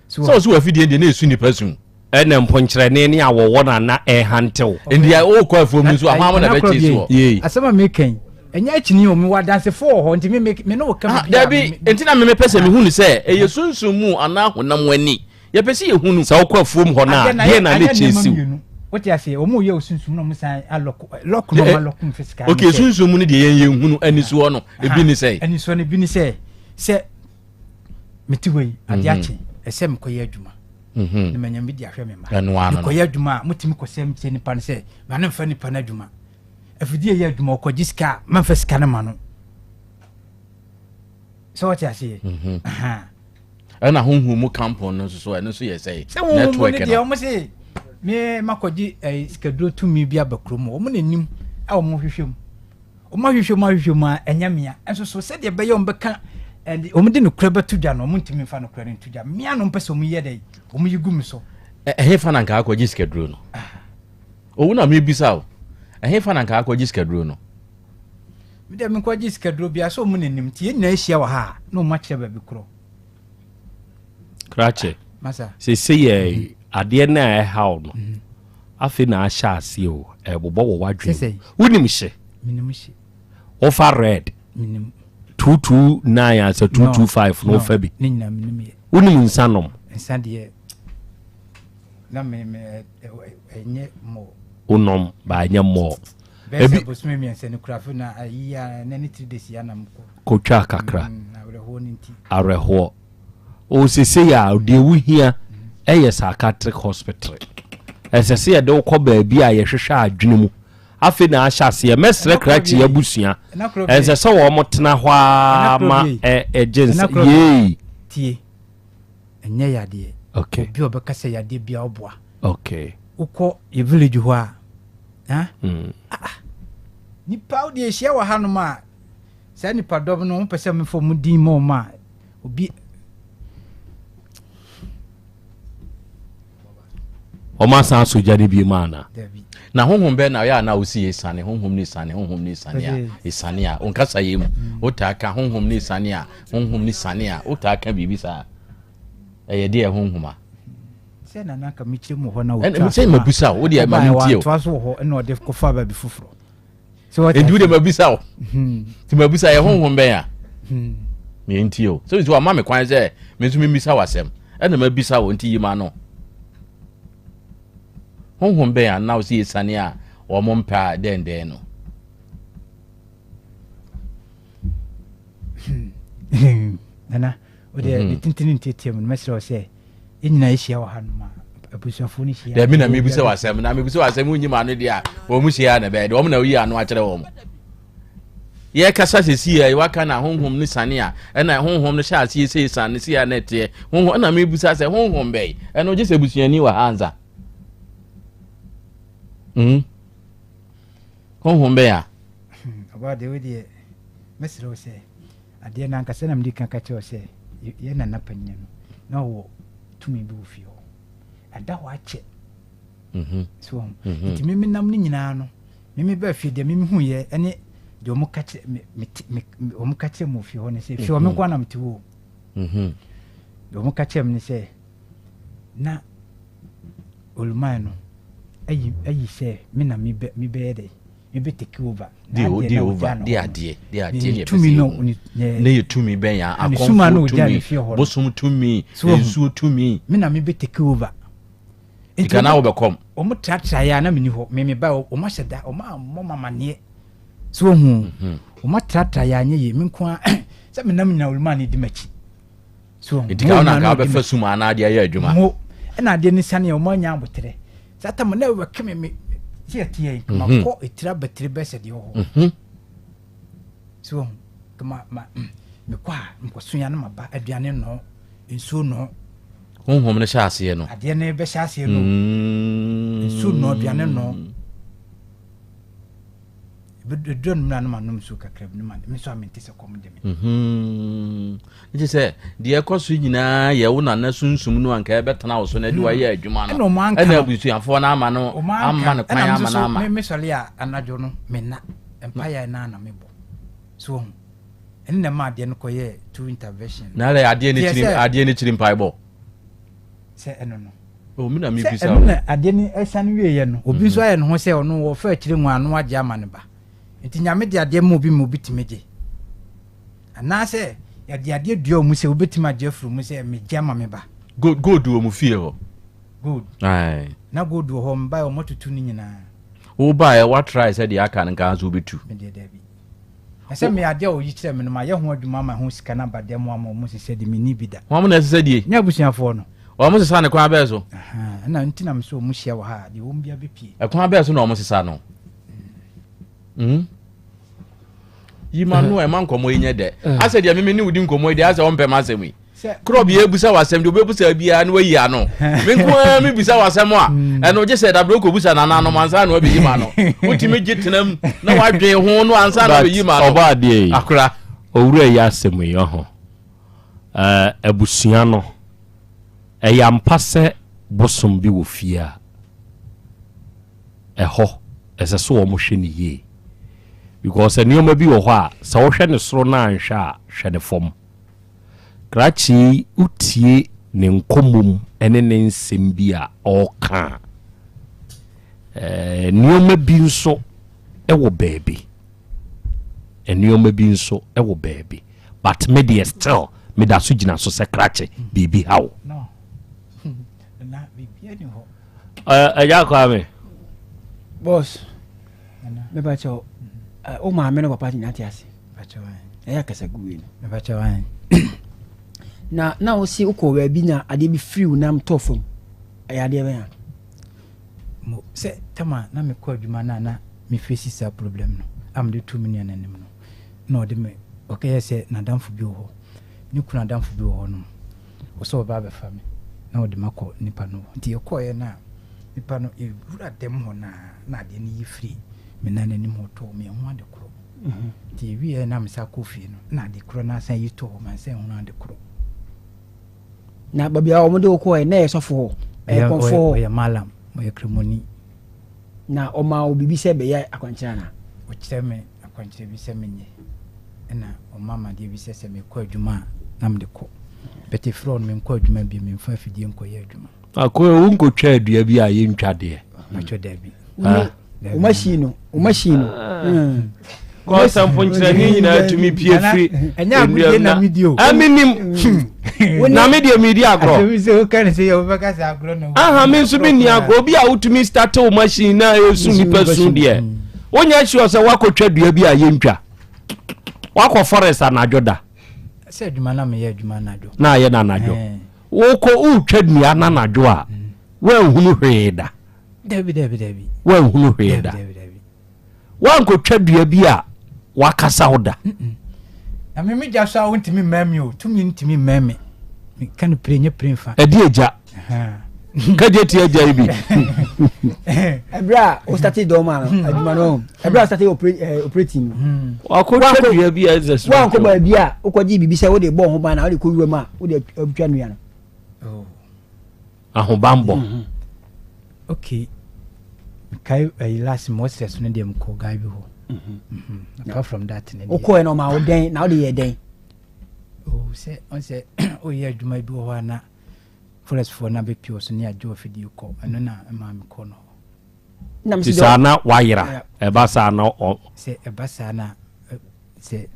[SPEAKER 7] Sɛ ɔsɛ wɔ afidie deɛ na esu nipa su.
[SPEAKER 4] Ɛna mponkyerɛne ne awɔwɔ na na ɛrehantew.
[SPEAKER 7] Nti wokɔ afuom nso a, hwan na bɛkyɛ si hɔ?
[SPEAKER 2] Asɛm a meka yi, ɛnyɛ akyini o, mewɔ adansefo wɔ hɔ, nti me me ne wo ka
[SPEAKER 7] ah, Dabi, nti na memepɛ sɛ mehu no sɛ ɛyɛ sunsum mu anaa honam ani. Yɛpɛ sɛ yɛhu no.
[SPEAKER 4] Sɛ wokɔ afuom hɔ no a, deɛ na ne kyɛ siw?
[SPEAKER 2] Wote aseɛ, wɔn yɛ osunsum na wɔn san alɔko lɔko na wɔn alɔko mu fisika.
[SPEAKER 7] Ok, sunsum mu no deɛ yɛn yɛn hunu anisoɔ no ebi ne sɛ.
[SPEAKER 2] Anisoɔ no ebi ne sɛ sɛ mete hɔ yi adeɛ mhm. akye ɛsɛ mekɔyɛ adwuma mhm. na manya bi de ahwɛ me mma mekɔyɛ adwuma a motumi kɔsɛm kyerɛ nipa no sɛ ma ne mfa nipa no adwuma afidie yɛ adwuma ɔkɔgye sika a mamfa sika no ma no sɛ wɔte aseɛ
[SPEAKER 7] mhm. ɛna honhom mu kampɔn no nso so ɛno nso yɛ sɛ
[SPEAKER 2] sɛ honhom mu no deɛ wɔn se me makɔgye eh, sikaduro tumi bi aba kurom wɔn na nim. a wɔhwehwɛ mu. Wɔahwehwɛ mu ahwehwɛ mu a ɛnyɛ mea. Nso so sɛdeɛ ɛbɛyɛ wɔn bɛka ɛde wɔn de nokorɛ bɛto dwa no wɔn ntumi nfa nokorɛ no nto dwa. Mea na wɔn pɛ sɛ wɔn yɛ dɛ wɔn yi gu me so.
[SPEAKER 7] Ɛhefa na nka akɔgye sikaduro no? Owu na mebisa o. Ɛhefa na nka akɔgye sikaduro no?
[SPEAKER 2] Me deɛ menkɔgye sikaduro biara sɛ wɔn na nim nti yɛn nyinaa ahyia wɔ ha a na wɔn akyerɛ baabi korɔ.
[SPEAKER 4] Krakye, sese yɛ mhm. adeɛ no a ɛhaw no mhm. afei na ahyɛ aseɛ o ɛbobɔ wɔ w'adwene wonim hye wofa red 229 asɛ 225 na wofa bi wonim nsa nom wonom baanyɛ mmɔɔ
[SPEAKER 2] ebi bosome mmiɛnsa no kura afei na ayi a na ne tiri de si anam kɔ
[SPEAKER 4] kotwa kakra mm, awerɛhoɔ no nti awerɛhoɔ o sese yɛ a deɛ wohia ɛyɛ psychiatric hospital ɛsɛ sɛ yɛde wokɔ baabi a yɛhwehwɛ adwene mu afei na ahyɛ aseɛ mɛsrɛ krakye abusua ɛnsɛ sɛ wɔn tena hɔ ara ma ɛgye nsa yei
[SPEAKER 2] tie ɛnyɛ yadeɛ
[SPEAKER 4] okay.
[SPEAKER 2] obi a ɔbɛka sɛ yadeɛ bia ɔboa
[SPEAKER 4] okay.
[SPEAKER 2] wokɔ yɛ village hɔ a ah? mm. ah, ah. nipa wo deɛ ɛhyia wɔ hanom a saa nipa dɔm no wopɛ sɛ mefa mu din ma ɔma a obi
[SPEAKER 4] wɔn asan asɔ gya no bi mu ana.
[SPEAKER 7] na honhom bɛn na ɔyɛ a na wosi esiane honhom ne esiane honhom ne esiane a esiane a onkasa yɛ mu mm. wotaa ka honhom ne esiane a honhom ne siane a wotaa ka biribi saa ɛyɛ deɛ honhom a.
[SPEAKER 2] sɛ nana nka mekyerɛ mu hɔ na wotwa
[SPEAKER 7] sɛ mabisa wo deɛ ma mentie o
[SPEAKER 2] wantoa so wɔ hɔ ɛna ɔde kɔfa baabi foforɔ
[SPEAKER 7] nti wode mabisa wo hmm. nti mabisa yɛ honhom bɛn a hmm. mentie o sɛ nti wama me kwan sɛ me nso memmisa wo asɛm ɛna mabisa wo nti yi ma no honhom bɛn a na wo sɛ yɛsane a wɔn mpɛ a dɛndɛn no
[SPEAKER 2] Nana, wo deɛ ne tentene ntiatia mu no mɛsrɛ wo sɛ yɛn nyinaa yɛhyia wɔ ha nom a abusuafoɔ no hyia.
[SPEAKER 7] Dabi na mebisa wɔ asɛm na mebisa wɔ asɛm wonyi ma ano deɛ a wɔn mu hyia na ɛbɛyɛ deɛ wɔn na woyi ano akyerɛ wɔn. Yɛkasa sɛsi yɛ waka na honhom no sane a ɛna honhom no hyɛ aseɛ sɛ sane si a na ɛteɛ honhom ɛna mebisa sɛ honhom bɛyi ɛno gye sɛ busuani wɔ ha ansa. Mm. Honhom bɛn a?
[SPEAKER 2] Ɔbaa deɛ wo deɛ mɛsrɛ wo sɛ adeɛ no ankasa na mede ka ka kyerɛ wo sɛ yɛ nana panyin no na ɔwɔ tumi bi wɔ fie hɔ ɛda hɔ akyɛ mhm. so ho mhm. nti meme nam no nyinaa no meme baa fie deɛ meme hu yɛ ɛne deɛ ɔmo ka kyerɛ me me ɔmo ka kyerɛ mu fie hɔ no sɛ fie hɔ me nko anam te hɔ deɛ ɔmo ka kyerɛ me ne sɛ na oluman no ayi ayi sɛ me na mebɛ mebɛyɛ dɛ mebɛ take over.
[SPEAKER 7] De o de over de adeɛ de adeɛ ne tumi no ne yɛ tumi bɛn ya akɔnfo tumi bosom tumi nsuo tumi.
[SPEAKER 2] Me na mebɛ take over.
[SPEAKER 7] Nti na wobɛ kɔm.
[SPEAKER 2] Wɔn tratra yɛ a na meni hɔ me me ba wɔn ahyɛ da wɔn ammɔ mamaneɛ so ohun mhm. wɔn atratra yɛ anyɛ yie me nko ara sɛ me nam nyina oluman ne di m'akyi.
[SPEAKER 7] So nti ka wona nka wobɛfa sum anaa adeɛ ayɛ adwuma
[SPEAKER 2] mo ɛna adeɛ no sane a wɔn anya aboterɛ saa tam na ɛwɛke me me teɛteɛ yi kama mhm. kɔ etira batiri bɛsɛ deɛ wɔ hɔ mhm. so wɔn kama ma mm, mekɔ a nkɔsoya no ma ba aduane nɔ nsuo nɔ
[SPEAKER 7] honhom no hyɛ aseɛ no
[SPEAKER 2] adeɛ no bɛhyɛ aseɛ no mm. nsuo nɔ aduane nɔ Ɛduru anwummerɛ a na manom nsuo kakra bi na ma me nso a mente sɛ kɔm de me.
[SPEAKER 7] Mhm. Nti sɛ deɛ ɛkɔ so nyinaa yɛ wo nana sunsum no anka ɛbɛtena wo so na ɛde hmm. wayɛ adwuma no. Ɛna abusuafoɔ no ama no ama no kwan ama no ama.
[SPEAKER 2] Me mesɔre a anadwo no menna mpaeɛ na na mebɔ. So ɔho ɛne na ɛma adeɛ no kɔyɛ two intervention.
[SPEAKER 7] Na adeɛ no kyiri adeɛ no kyiri mpaebɔ.
[SPEAKER 2] Sɛ ɛno no.
[SPEAKER 7] Oh, me na mebisa
[SPEAKER 2] Sɛ ɛno na adeɛ no ɛsan wieɛ no, obi nso mhm. ayɛ ne ho sɛ ɔno wɔfa akyire mu ano agye ama ne ba. Nti Nyame de adeɛ ma obi ma obi tumi gye. Anaasɛ yɛde adeɛ dua mu sɛ wobɛtumi agye afiri mu sɛ megye ama me ba.
[SPEAKER 7] Gold gold wɔ mu fie hɔ.
[SPEAKER 2] Gold. Aye. Na gold wɔ hɔ mbaeɛ wɔn atutu no nyinaa.
[SPEAKER 7] Wo baeɛ wa try sɛ deɛ aka no nka nso wobɛtu.
[SPEAKER 2] Medeɛ daabi. Na sɛ me adeɛ a ɔyi kyerɛ me no mayɛ ho adwuma ama ho sika no aba dɛm ama wɔn sesɛ de menni bi da.
[SPEAKER 7] Wɔn na ɛsesɛ die.
[SPEAKER 2] Nyɛ abusuafoɔ no.
[SPEAKER 7] Wɔn sesa no kwan bɛɛ so.
[SPEAKER 2] Ɛna nti na mesɛ wɔn hyia wɔ ha a deɛ wɔn bia bɛpie.
[SPEAKER 7] Ɛkwan bɛɛ so na wɔn sesa no. Mm. Yi ma no ɛma nkɔmɔ yi nyɛ dɛ. Asɛ deɛ mimi ne wodi nkɔmɔ yi deɛ asɛ wɔn mpɛ ma asɛm yi. Korɔ bi ebusa w'asɛm deɛ obebusa biara na wayi ano. Me nko ara mi bisa w'asɛm a hmm. ɛno gye sɛ dabere kɔ busa nananom ansa na wabeyi ma no. Wotumi gye tena mu na wadwen ho no ansa na wabeyi ma no.
[SPEAKER 4] Ɔbɔ adeɛ yi.
[SPEAKER 7] Akora.
[SPEAKER 4] Owura yi asɛm yi ɔho. Ɛɛ abusua no ɛyɛ ampa sɛ bosom bi wɔ fie a ɛhɔ ɛsɛ sɛ wɔn hwɛ ne yie because nneɛma bi wɔ hɔ a sɛ wohwɛ ne soro na anhwɛ a hwɛ ne fam. Krakye yi wotie ne nkɔmmɔ mu ne ne nsɛm bi a ɔreka a, eh, nneɛma bi nso wɔ baabi. Nneɛma bi nso wɔ baabi. But me deɛ still meda so gyina so sɛ krakye biribi ha wo. Ɛgya Kwame.
[SPEAKER 8] Boss, meba kyɛw, wo maame ne papa nyina te ase. Ɛyɛ akasa gu wei no. Na na wo se wokɔ baabi na adeɛ bi firi wo nam tɔ fam. Ɛyɛ adeɛ bɛn a?
[SPEAKER 2] Mo sɛ tama na mekɔ adwuma no a na me face saa problem no a mede to me nua no anim no na ɔde me ɔkɛyɛ sɛ n'adamfo bi wɔ hɔ ne kunu adamfo bi wɔ hɔ nom ɔsɛ ɔba abɛfa me na ɔde makɔ nipa no hɔ nti yɛkɔɔeɛ no a nipa no yɛwura dɛm hɔ no a na adeɛ no yi firi me nan anim hɔ tɔɔ me ɛho ade korɔ Nti yɛwieɛ na mesan kɔɔ fie no na ade korɔ no asan yi tɔɔ hɔ mansan hunu ade korɔ.
[SPEAKER 8] Na baabi a wɔde wo kɔɛ na ɛyɛ sɔfo hɔ? Ɛyɛ kɔmfoɔ hɔ?
[SPEAKER 2] Ɔyɛ malam, ɔyɛ kramoni.
[SPEAKER 8] Na ɔmaa wo biribi sɛ bɛyɛ akwankyerɛ anaa?
[SPEAKER 2] Ɔkyerɛ me akwankyerɛ bi sɛ menyɛ ɛna ɔma me adeɛ bi sɛ sɛ mekɔ adwuma a na mede kɔ. But ɛfiri hɔ no menkɔ adwuma bio, memfa afidie nkɔyɛ adwuma.
[SPEAKER 4] Akoe wonkɔtwa dua bi a yɛntwa deɛ?
[SPEAKER 2] Matwa daabi.
[SPEAKER 8] O machine no, o machine no. Ah.
[SPEAKER 4] Kɔsɛ mponkyerɛni nyinaa tumi pie firi
[SPEAKER 2] nnuam na
[SPEAKER 4] ɛmenim hmm. na me deɛ medi agorɔ aha me nso menni agorɔ obi a wotumi starte wo machine na ɛsu nipa su deɛ wonyɛ sure sɛ woakɔtwa dua bi a yɛntwa woakɔ forest anadwo da
[SPEAKER 2] sɛ adwuma na meyɛ adwuma anadwo
[SPEAKER 4] na ayɛ no anadwo wokɔ wotwa nnua no anadwo a woanhunu hwee da
[SPEAKER 2] Dabi, dabi, dabi.
[SPEAKER 4] Woanhunu hwee da. Woankɔtwa dua bi a wakasa wo da.
[SPEAKER 2] Na me me gya so a wontumi mmɛn me o, tumi ntumi mmɛn me. Meka no pire nyɛ pire mfa.
[SPEAKER 4] Ɛde agya. Kagye ti agya yi bi.
[SPEAKER 8] Ɛberɛ a wo starte dɔɔma no adwuma no ɛberɛ a wo starte eh, operating no. Hmm.
[SPEAKER 4] Wakɔtwa dua bi a ɛsɛ sɛ.
[SPEAKER 8] Woankɔ baabi a wokɔgye biribi sɛ wode bɔ ho ban na wode kɔ wuram a wode atwa nnua no.
[SPEAKER 2] Oh.
[SPEAKER 4] Ahobanbɔ.
[SPEAKER 2] Mm-hmm. Okay. Mekae ɛyi eh, last mo sɛ so no deɛ mekɔ guy bi hɔ. Mm-hmm. Mm-hmm. Apart from that ne deɛ.
[SPEAKER 8] Wokɔɛ no ɔma wo dɛn na wode yɛ dɛn?
[SPEAKER 2] Oh sɛ ɔn sɛ woyɛ adwuma bi wɔ hɔ a na forestfoɔ no abɛpie wɔ so ne agye afidie kɔ ɛno na ɛma mekɔ no hɔ.
[SPEAKER 4] Nti saa na wayera ɛba saa na ɔ.
[SPEAKER 2] Sɛ ɛba saa na sɛ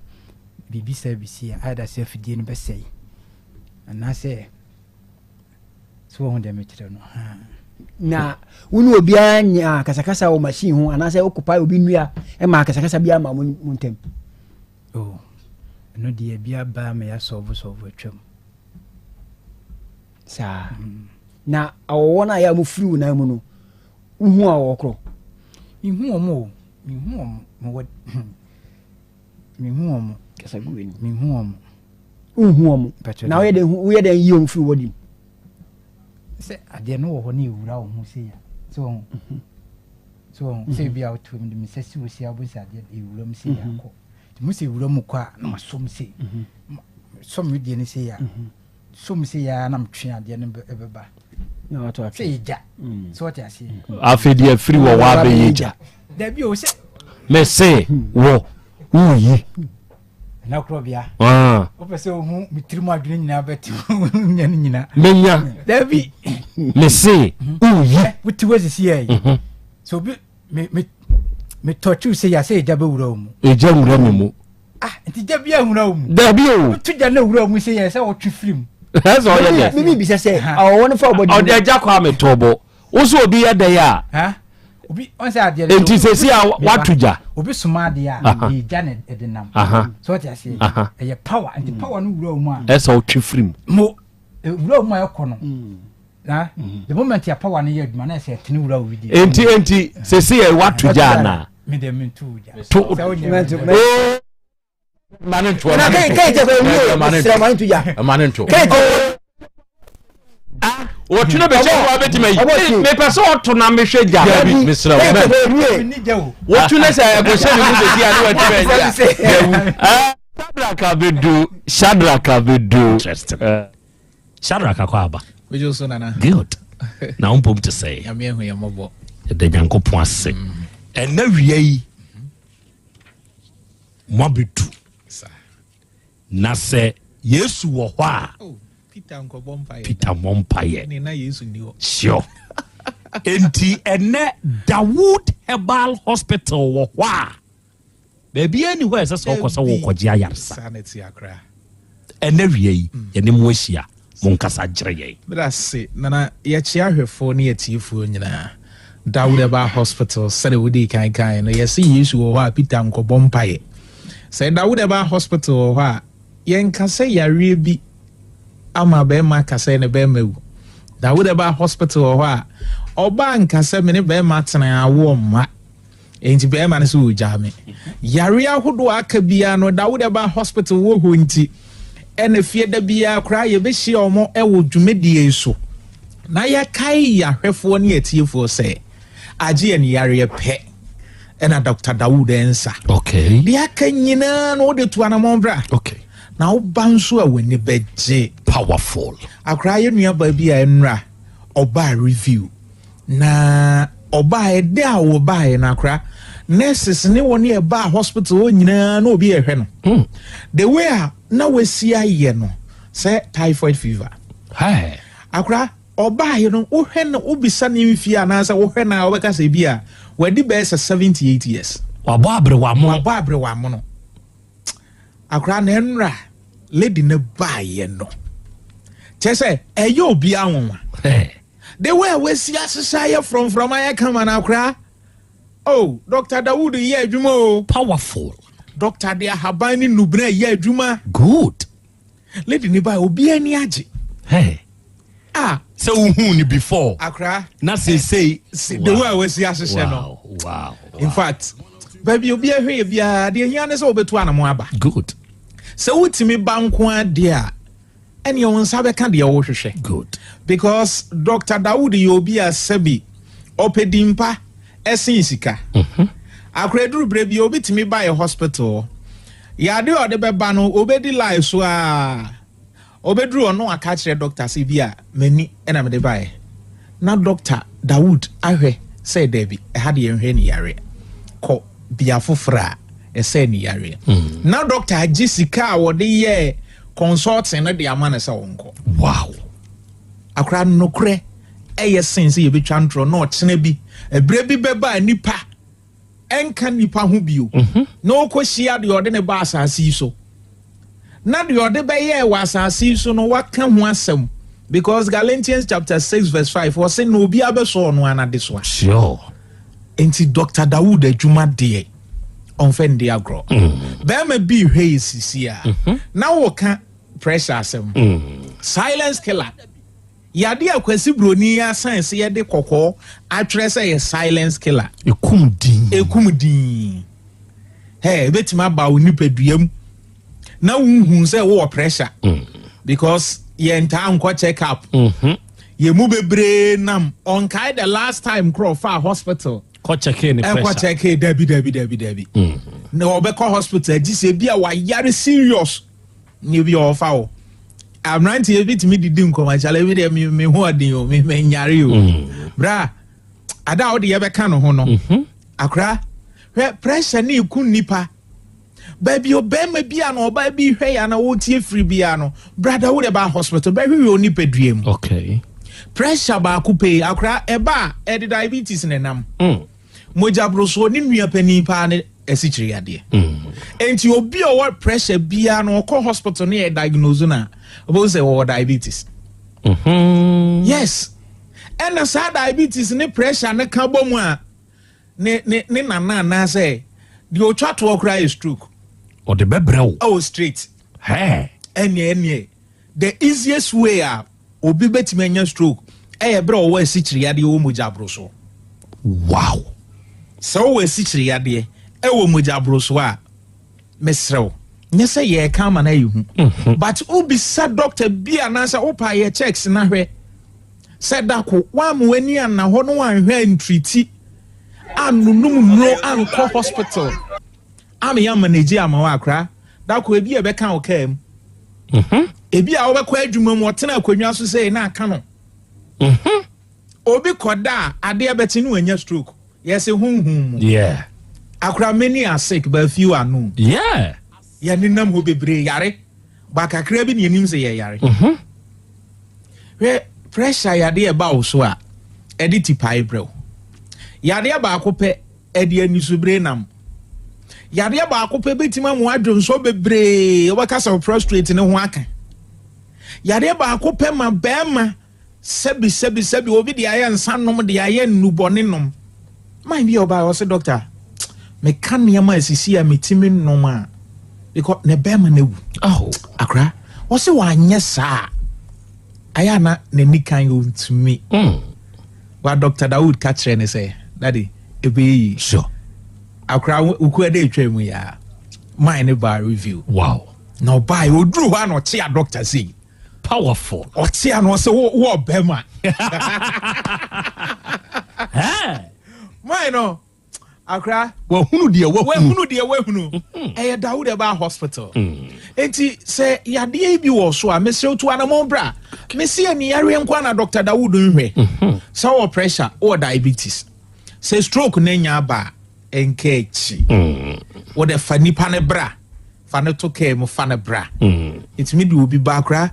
[SPEAKER 2] biribi saa bi si a ayɛ da sɛ afidie no bɛsɛe anaasɛ So wɔhu deɛ mekyerɛ no? Haa.
[SPEAKER 8] Na wo ne obiara nya akasakasa wɔ machine ho anaasɛ wokopae obi nnua ma akasakasa biara ma mo ntam?
[SPEAKER 2] Oh, ɛno deɛ bi aba ma yɛasɔlvo sɔlvo atwam.
[SPEAKER 8] Saa. Mm. Na awɔwɔ no a yɛ a mofiri wo nan mu no, wohu awɔwɔ korɔ?
[SPEAKER 2] Mehu wɔn o, mehu wɔn, mewɔ Mehu wɔn.
[SPEAKER 8] Kasa gu w'anim.
[SPEAKER 2] Mehu wɔn.
[SPEAKER 8] Wohu wɔn. Na woyɛ dɛn woyɛ dɛn yi wɔn firi wɔdim?
[SPEAKER 2] Sɛ adeɛ no wɔ hɔ na ewura wɔn ho sei a, sɛ wɔn mhm. sɛ wɔn sɛ ebi a wotu mu de mi sɛ si wɔ si a wɔn sɛ adeɛ ewura mu sei mhm. akɔ. Nti mo sɛ ewura mu kɔ a na ma sɔm sei. Mhm. Sɔm deɛ no sei a. So mu sɛ yɛa na metwe adeɛ no bɛba sɛ yɛgya mm. sɛ wɔte aseɛ
[SPEAKER 4] mm. afei deɛ afiri wɔ wɔ abɛyɛ gya
[SPEAKER 2] dabi o sɛ
[SPEAKER 4] mese wɔ woyi
[SPEAKER 2] ɛna korɔ bia
[SPEAKER 4] ah.
[SPEAKER 2] wopɛ sɛ wohu me tirim adwene nyinaa bɛte nya no nyina
[SPEAKER 4] menya
[SPEAKER 2] dabi
[SPEAKER 4] mese woyi
[SPEAKER 2] eh, wote hɔ sisi yɛ mhm. sɛ obi metɔkyew sɛ yɛ sɛ ɛgya bɛwura wo mu
[SPEAKER 4] ɛgya wura me mu
[SPEAKER 2] Ah, nti gya bi ahura wo mu.
[SPEAKER 4] Dabi o.
[SPEAKER 2] Wotu gya na wura mu sɛ yɛ sɛ wɔtwe firi mu.
[SPEAKER 4] Ɛsɛ ɔyɛ dɛ.
[SPEAKER 8] Mimi bisa sɛ ɔwɔ no fa ɔbɔ di.
[SPEAKER 4] Ɔde agya kɔ ame tɔ bɔ. Woso obi yɛ dɛ a.
[SPEAKER 2] Obi ɔn sɛ adeɛ.
[SPEAKER 4] Nti sɛsi a watu gya.
[SPEAKER 2] Obi soma adeɛ a ɛyɛ gya na ɛde nam. So ɔte aseɛ. Ɛyɛ power nti power no wura wo mu a.
[SPEAKER 4] Ɛsɛ ɔtwe firi mu.
[SPEAKER 2] Mo wura wo mu a ɛkɔ no. Na the moment a power no yɛ adwuma na ɛsɛ ɛtene wura wo di.
[SPEAKER 4] Nti nti sɛsi yɛ watu gya anaa.
[SPEAKER 2] Me deɛ mentu gya.
[SPEAKER 4] To.
[SPEAKER 7] Ma ne nto.
[SPEAKER 8] Na kɛn kɛn tɛ fɛ wie mesrɛ ma ne nto gya.
[SPEAKER 7] Ma ne nto.
[SPEAKER 8] Kɛn tɛ.
[SPEAKER 4] Wɔtwe no bɛhyɛ mu abɛtumi ayi. Mepɛ sɛ ɔto na mehwɛ gya.
[SPEAKER 7] Dabi mesrɛ wo.
[SPEAKER 4] Wɔtwe no sɛ ɛkɔhyɛ ne mu sɛsi a ne watumi ayi a. Yawu. Shadrach abedu. Shadrach abedu. Interesting. Shadrach akɔ aba.
[SPEAKER 9] Mejo so nana.
[SPEAKER 4] Good. Na wo mpom te sɛ.
[SPEAKER 9] Nyame ahu yɛn mmɔbɔ.
[SPEAKER 4] Yɛda Nyankopɔn ase. Ɛnna wia yi mo abedu. Na sɛ Yesu wɔ hɔ a.
[SPEAKER 9] Oh, Peter nkɔbɔ mpaeɛ.
[SPEAKER 4] Peter mmɔ mpaeɛ.
[SPEAKER 9] Ne na Yesu ni hɔ.
[SPEAKER 4] Sure. Enti ɛnɛ Dawood Herbal Hospital wɔ hɔ a. Baabiara nni hɔ a ɛsɛ sɛ wokɔ sɛ worekɔgye ayaresa. Ɛnnɛ awia yi, yɛne mo ahyia. Monkasa nkyerɛ yɛn.
[SPEAKER 9] Meda ase, Nana. Yɛkyea ahwɛfoɔ ne atiefoɔ nyinaa. Dawood Herbal Hospital, sɛdeɛ wodii kan kaeɛ no, yɛse Yesu wɔ hɔ a, Peter nkɔbɔ mpaeɛ. Sɛ Dawood Herbal Hospital wɔ hɔ a, yɛnka sɛ yareɛ bi ama barima aka sɛ ne barima awu. Dawood Herbal Hospital wɔ hɔ a, ɔbaa nka sɛ me ne barima tena awoɔ mma. Enti bɛrima no sɛ ɔgyaa me. Yareɛ ahodoɔ a aka biara no da wode ba hospital wɔ hɔ nti ɛna fie da biara koraa yɛbɛhyia wɔn wɔ dwumadie yi so na yɛkae yɛahwɛfoɔ ne atiefoɔ sɛ agye yɛn yareɛ pɛ ɛna Dr. Dawood nsa.
[SPEAKER 4] Okay.
[SPEAKER 9] Deɛ aka nyinaa no wode to anamɔn bra.
[SPEAKER 4] Okay.
[SPEAKER 9] Na woba nso a w'ani bɛgye.
[SPEAKER 4] Powerful.
[SPEAKER 9] Akoraa yɛ nuabaa bi a ɛnora ɔbaa review. Na ɔbaeɛ, da a wɔbaeɛ no akora nurses ne wɔn a ɛbaa hospital hɔ nyinaa na obi ɛhwɛ no. Hmm. The way a na wasi ayɛ no sɛ typhoid fever.
[SPEAKER 4] Hey.
[SPEAKER 9] Akora ɔbaeɛ no wohwɛ no wobisa ne mfie anaasɛ wohwɛ no a wobɛka sɛ bi a wadi bɛyɛ sɛ 78 years.
[SPEAKER 4] Wabɔ aberewa mono.
[SPEAKER 9] Wabɔ aberewa mono. Akora na ɛnora lady no baeɛ no kyerɛ sɛ ɛyɛ obiara nwanwa. The way a wasi ahyehyɛ ayɛ frɔmfrɔm ayɛ kama no akora. Oh, Dr. Dawood yɛ adwuma o.
[SPEAKER 4] Powerful.
[SPEAKER 9] Doctor de ahaban ne nnubena yɛ adwuma.
[SPEAKER 4] Good.
[SPEAKER 9] Lady ne ba obi ani agye.
[SPEAKER 4] Hey.
[SPEAKER 9] Ah.
[SPEAKER 4] Sɛ wohuu no before.
[SPEAKER 9] Akora.
[SPEAKER 4] Na seesei.
[SPEAKER 9] The way a wasi ahyehyɛ
[SPEAKER 4] no. Wow.
[SPEAKER 9] Wow. In fact, baabi obi ahwɛ yɛ biara deɛ hia ne sɛ wobɛtu anamo aba.
[SPEAKER 4] Good.
[SPEAKER 9] Sɛ wotumi ba nko adeɛ a ɛneɛ wo nsa bɛka deɛ wohwehwɛ.
[SPEAKER 4] Good.
[SPEAKER 9] Because Doctor Dawood yɛ obi a sɛbi ɔpɛ din pa ɛsen sika. Mm -hmm. Akora aduru berɛ bi obi tumi ba yɛ hospital yade a ɔde bɛba no obɛdi lie so a obɛduru ɔno aka kyerɛ doctor sɛ bi a m'ani ɛna mede baeɛ na Doctor Dawood ahwɛ sɛ daabi ɛha deɛ nhwɛ ne yareɛ kɔ bea foforɔ a ɛsɛ ne yareɛ mm. na doctor agye sika a wɔde yɛɛ Consulting no de ama no sɛ ɔnkɔ.
[SPEAKER 4] Wow.
[SPEAKER 9] Akora nokorɛ ɛyɛ sen sɛ yɛbɛtwa ntorɔ na ɔkyena bi ɛberɛ bi bɛba a nipa ɛnka nipa ho bio mhm. na ɔkɔhyia deɛ ɔde ne ba asase yi so na deɛ ɔde bɛyɛɛ wɔ asase yi so no waka ho asɛm because Galatians chapter 6 verse 5 ɔse na obi abɛsɔ ɔno anadesoa.
[SPEAKER 4] Sure.
[SPEAKER 9] Nti Dr. Dawood adwuma deɛ ɔnfɛ ndi agorɔ. Mm. Bɛrima bi hwɛ yɛ sisi a mhm. na wɔka pressure asɛm. Mm. Silence killer. Yade a Kwasi Broni asan se yɛde kɔkɔɔ atwerɛ sɛ yɛ silence killer.
[SPEAKER 4] Ekum din.
[SPEAKER 9] Ekum din. Hey, ebetumi aba wo nipadua mu na wonhu sɛ wowɔ pressure. Mm. Because yɛntaa nkɔ check up.
[SPEAKER 4] Mm -hmm.
[SPEAKER 9] Yɛn mu bebree nam ɔnkae the last time korɔ ɔfaa hospital.
[SPEAKER 4] Kɔ kyɛkee ne pressure.
[SPEAKER 9] Ɛkɔ kyɛkee dabi dabi dabi dabi. Mm. Na ɔbɛkɔ hospital agye sɛ ebi a wayare serious ne ebi a ɔfa hɔ. Aberanteɛ bi tumi didi nkɔmɔ akyale ebi deɛ mi mi ho ɔden o mi mi nyare o. Mm. Bra ada a ɔde yɛbɛka ne ho no. Mm-hmm. Akora hwɛ pressure ne eku nipa. Baabi ɔbarima bi a na ɔbaa bi hwɛ ya na ɔretie firi biara no, brada wo de ba hospital bɛhwehwɛ onipadua mu.
[SPEAKER 4] Okay.
[SPEAKER 9] Pressure baako pɛ akora ɛba a ɛde diabetes na ɛnam. Mm. Mogya borosoɔ ne nua panin paa ne asikyire yadeɛ. Mm. Enti obi a ɔwɔ pressure biara no ɔkɔ hospital ne yɛ diagnose no a ɔbɛhu sɛ ɔwɔ diabetes.
[SPEAKER 4] Mm -hmm.
[SPEAKER 9] Yes. Ɛna saa diabetes ne pressure ne ka bɔ mu a ne ne ne nana anaasɛ deɛ ɔtwa toɔ koraa yɛ stroke.
[SPEAKER 4] Ɔde bɛbrɛ wo.
[SPEAKER 9] Oh straight.
[SPEAKER 4] Hɛɛ.
[SPEAKER 9] Ɛneɛ ɛneɛ the easiest way a obi bɛtumi anya stroke ɛyɛ berɛ a ɔwɔ asikyire yadeɛ wɔ mogya aborosoɔ.
[SPEAKER 4] Wow.
[SPEAKER 9] Sɛ wowɔ asikyire yadeɛ ɛwɔ mogya aborosoɔ a mesrɛ wo. Nyɛ sɛ yɛreka ama no ayɛ hu. Mhm. But wobisa doctor bi anaasɛ wopa yɛ checks na hwɛ sɛ dako woama w'ani anna hɔ na woanhwɛ antriti annonom nnuro ankɔ hospital ama yɛ amanagye ama wo akora dako ebi a ɛbɛka wo kaa mu. Mhm. Ebi a wobɛkɔ adwuma mu ɔtena akonnwa so sɛ na aka no. Mhm. Obi kɔda a adeɛ bɛkye no wanya stroke. Yɛse honhom mu.
[SPEAKER 4] Yeah.
[SPEAKER 9] Akora many are sick but few are known.
[SPEAKER 4] Yeah.
[SPEAKER 9] Yɛnenam hɔ bebree yare ba kakra bi na yɛnim sɛ yɛyare.
[SPEAKER 4] Mm-hmm.
[SPEAKER 9] Hwɛ pressure yadeɛ ɛba wo so a ɛde tipae brɛ wo. Yadeɛ baako pɛ ɛde anisobire nam. Yadeɛ baako pɛ bɛtumi ama wadwonsɔ bebree wobɛka sɛ wo prostrate ne ho aka. Yadeɛ baako pɛ ma bɛrima Sɛbi sɛbi sɛbi obi de ayɛ nsa nom de ayɛ nnubɔne nom. Man bi a ɔbaa ɔsɛ dɔkta meka nneɛma a esisi a metumi nom a because ne bɛrima no awu.
[SPEAKER 4] Oh.
[SPEAKER 9] Akora ɔsɛ wanyɛ saa ayɛ ana n'ani kan ɔntumi.
[SPEAKER 4] Mm.
[SPEAKER 9] Wa Dr. Dawood ka kyerɛ ne sɛ daddy ɛbɛyɛ yi.
[SPEAKER 4] Sure.
[SPEAKER 9] Akora wokua dɛ atwa mu yaa man ne baa review.
[SPEAKER 4] Wow.
[SPEAKER 9] Na ɔbaa ɔduru hɔ a na ɔkyea dɔkta sei.
[SPEAKER 4] Powerful.
[SPEAKER 9] Ɔte ano ɔsɛ wo wo ɔbɛma. Mine no akra.
[SPEAKER 4] Wahunu deɛ wahunu.
[SPEAKER 9] Wahunu deɛ wahunu. Mhm. Ɛyɛ Dawud ɛba hospital.
[SPEAKER 4] Mm.
[SPEAKER 9] Enti sɛ yadeɛ yi bi wɔ so a mesrɛ tu anamɔn bra. Mesi ani yareɛ nko na Dr. Dawud nhwɛ.
[SPEAKER 4] Mhm.
[SPEAKER 9] Sɛ wɔ pressure, wɔ diabetes. Sɛ stroke na nya aba a ɛnka akyi.
[SPEAKER 4] Mm.
[SPEAKER 9] Wɔde fa nipa ne bra. fa no to kaa mu fa no bra ɛtumi de obi ba koraa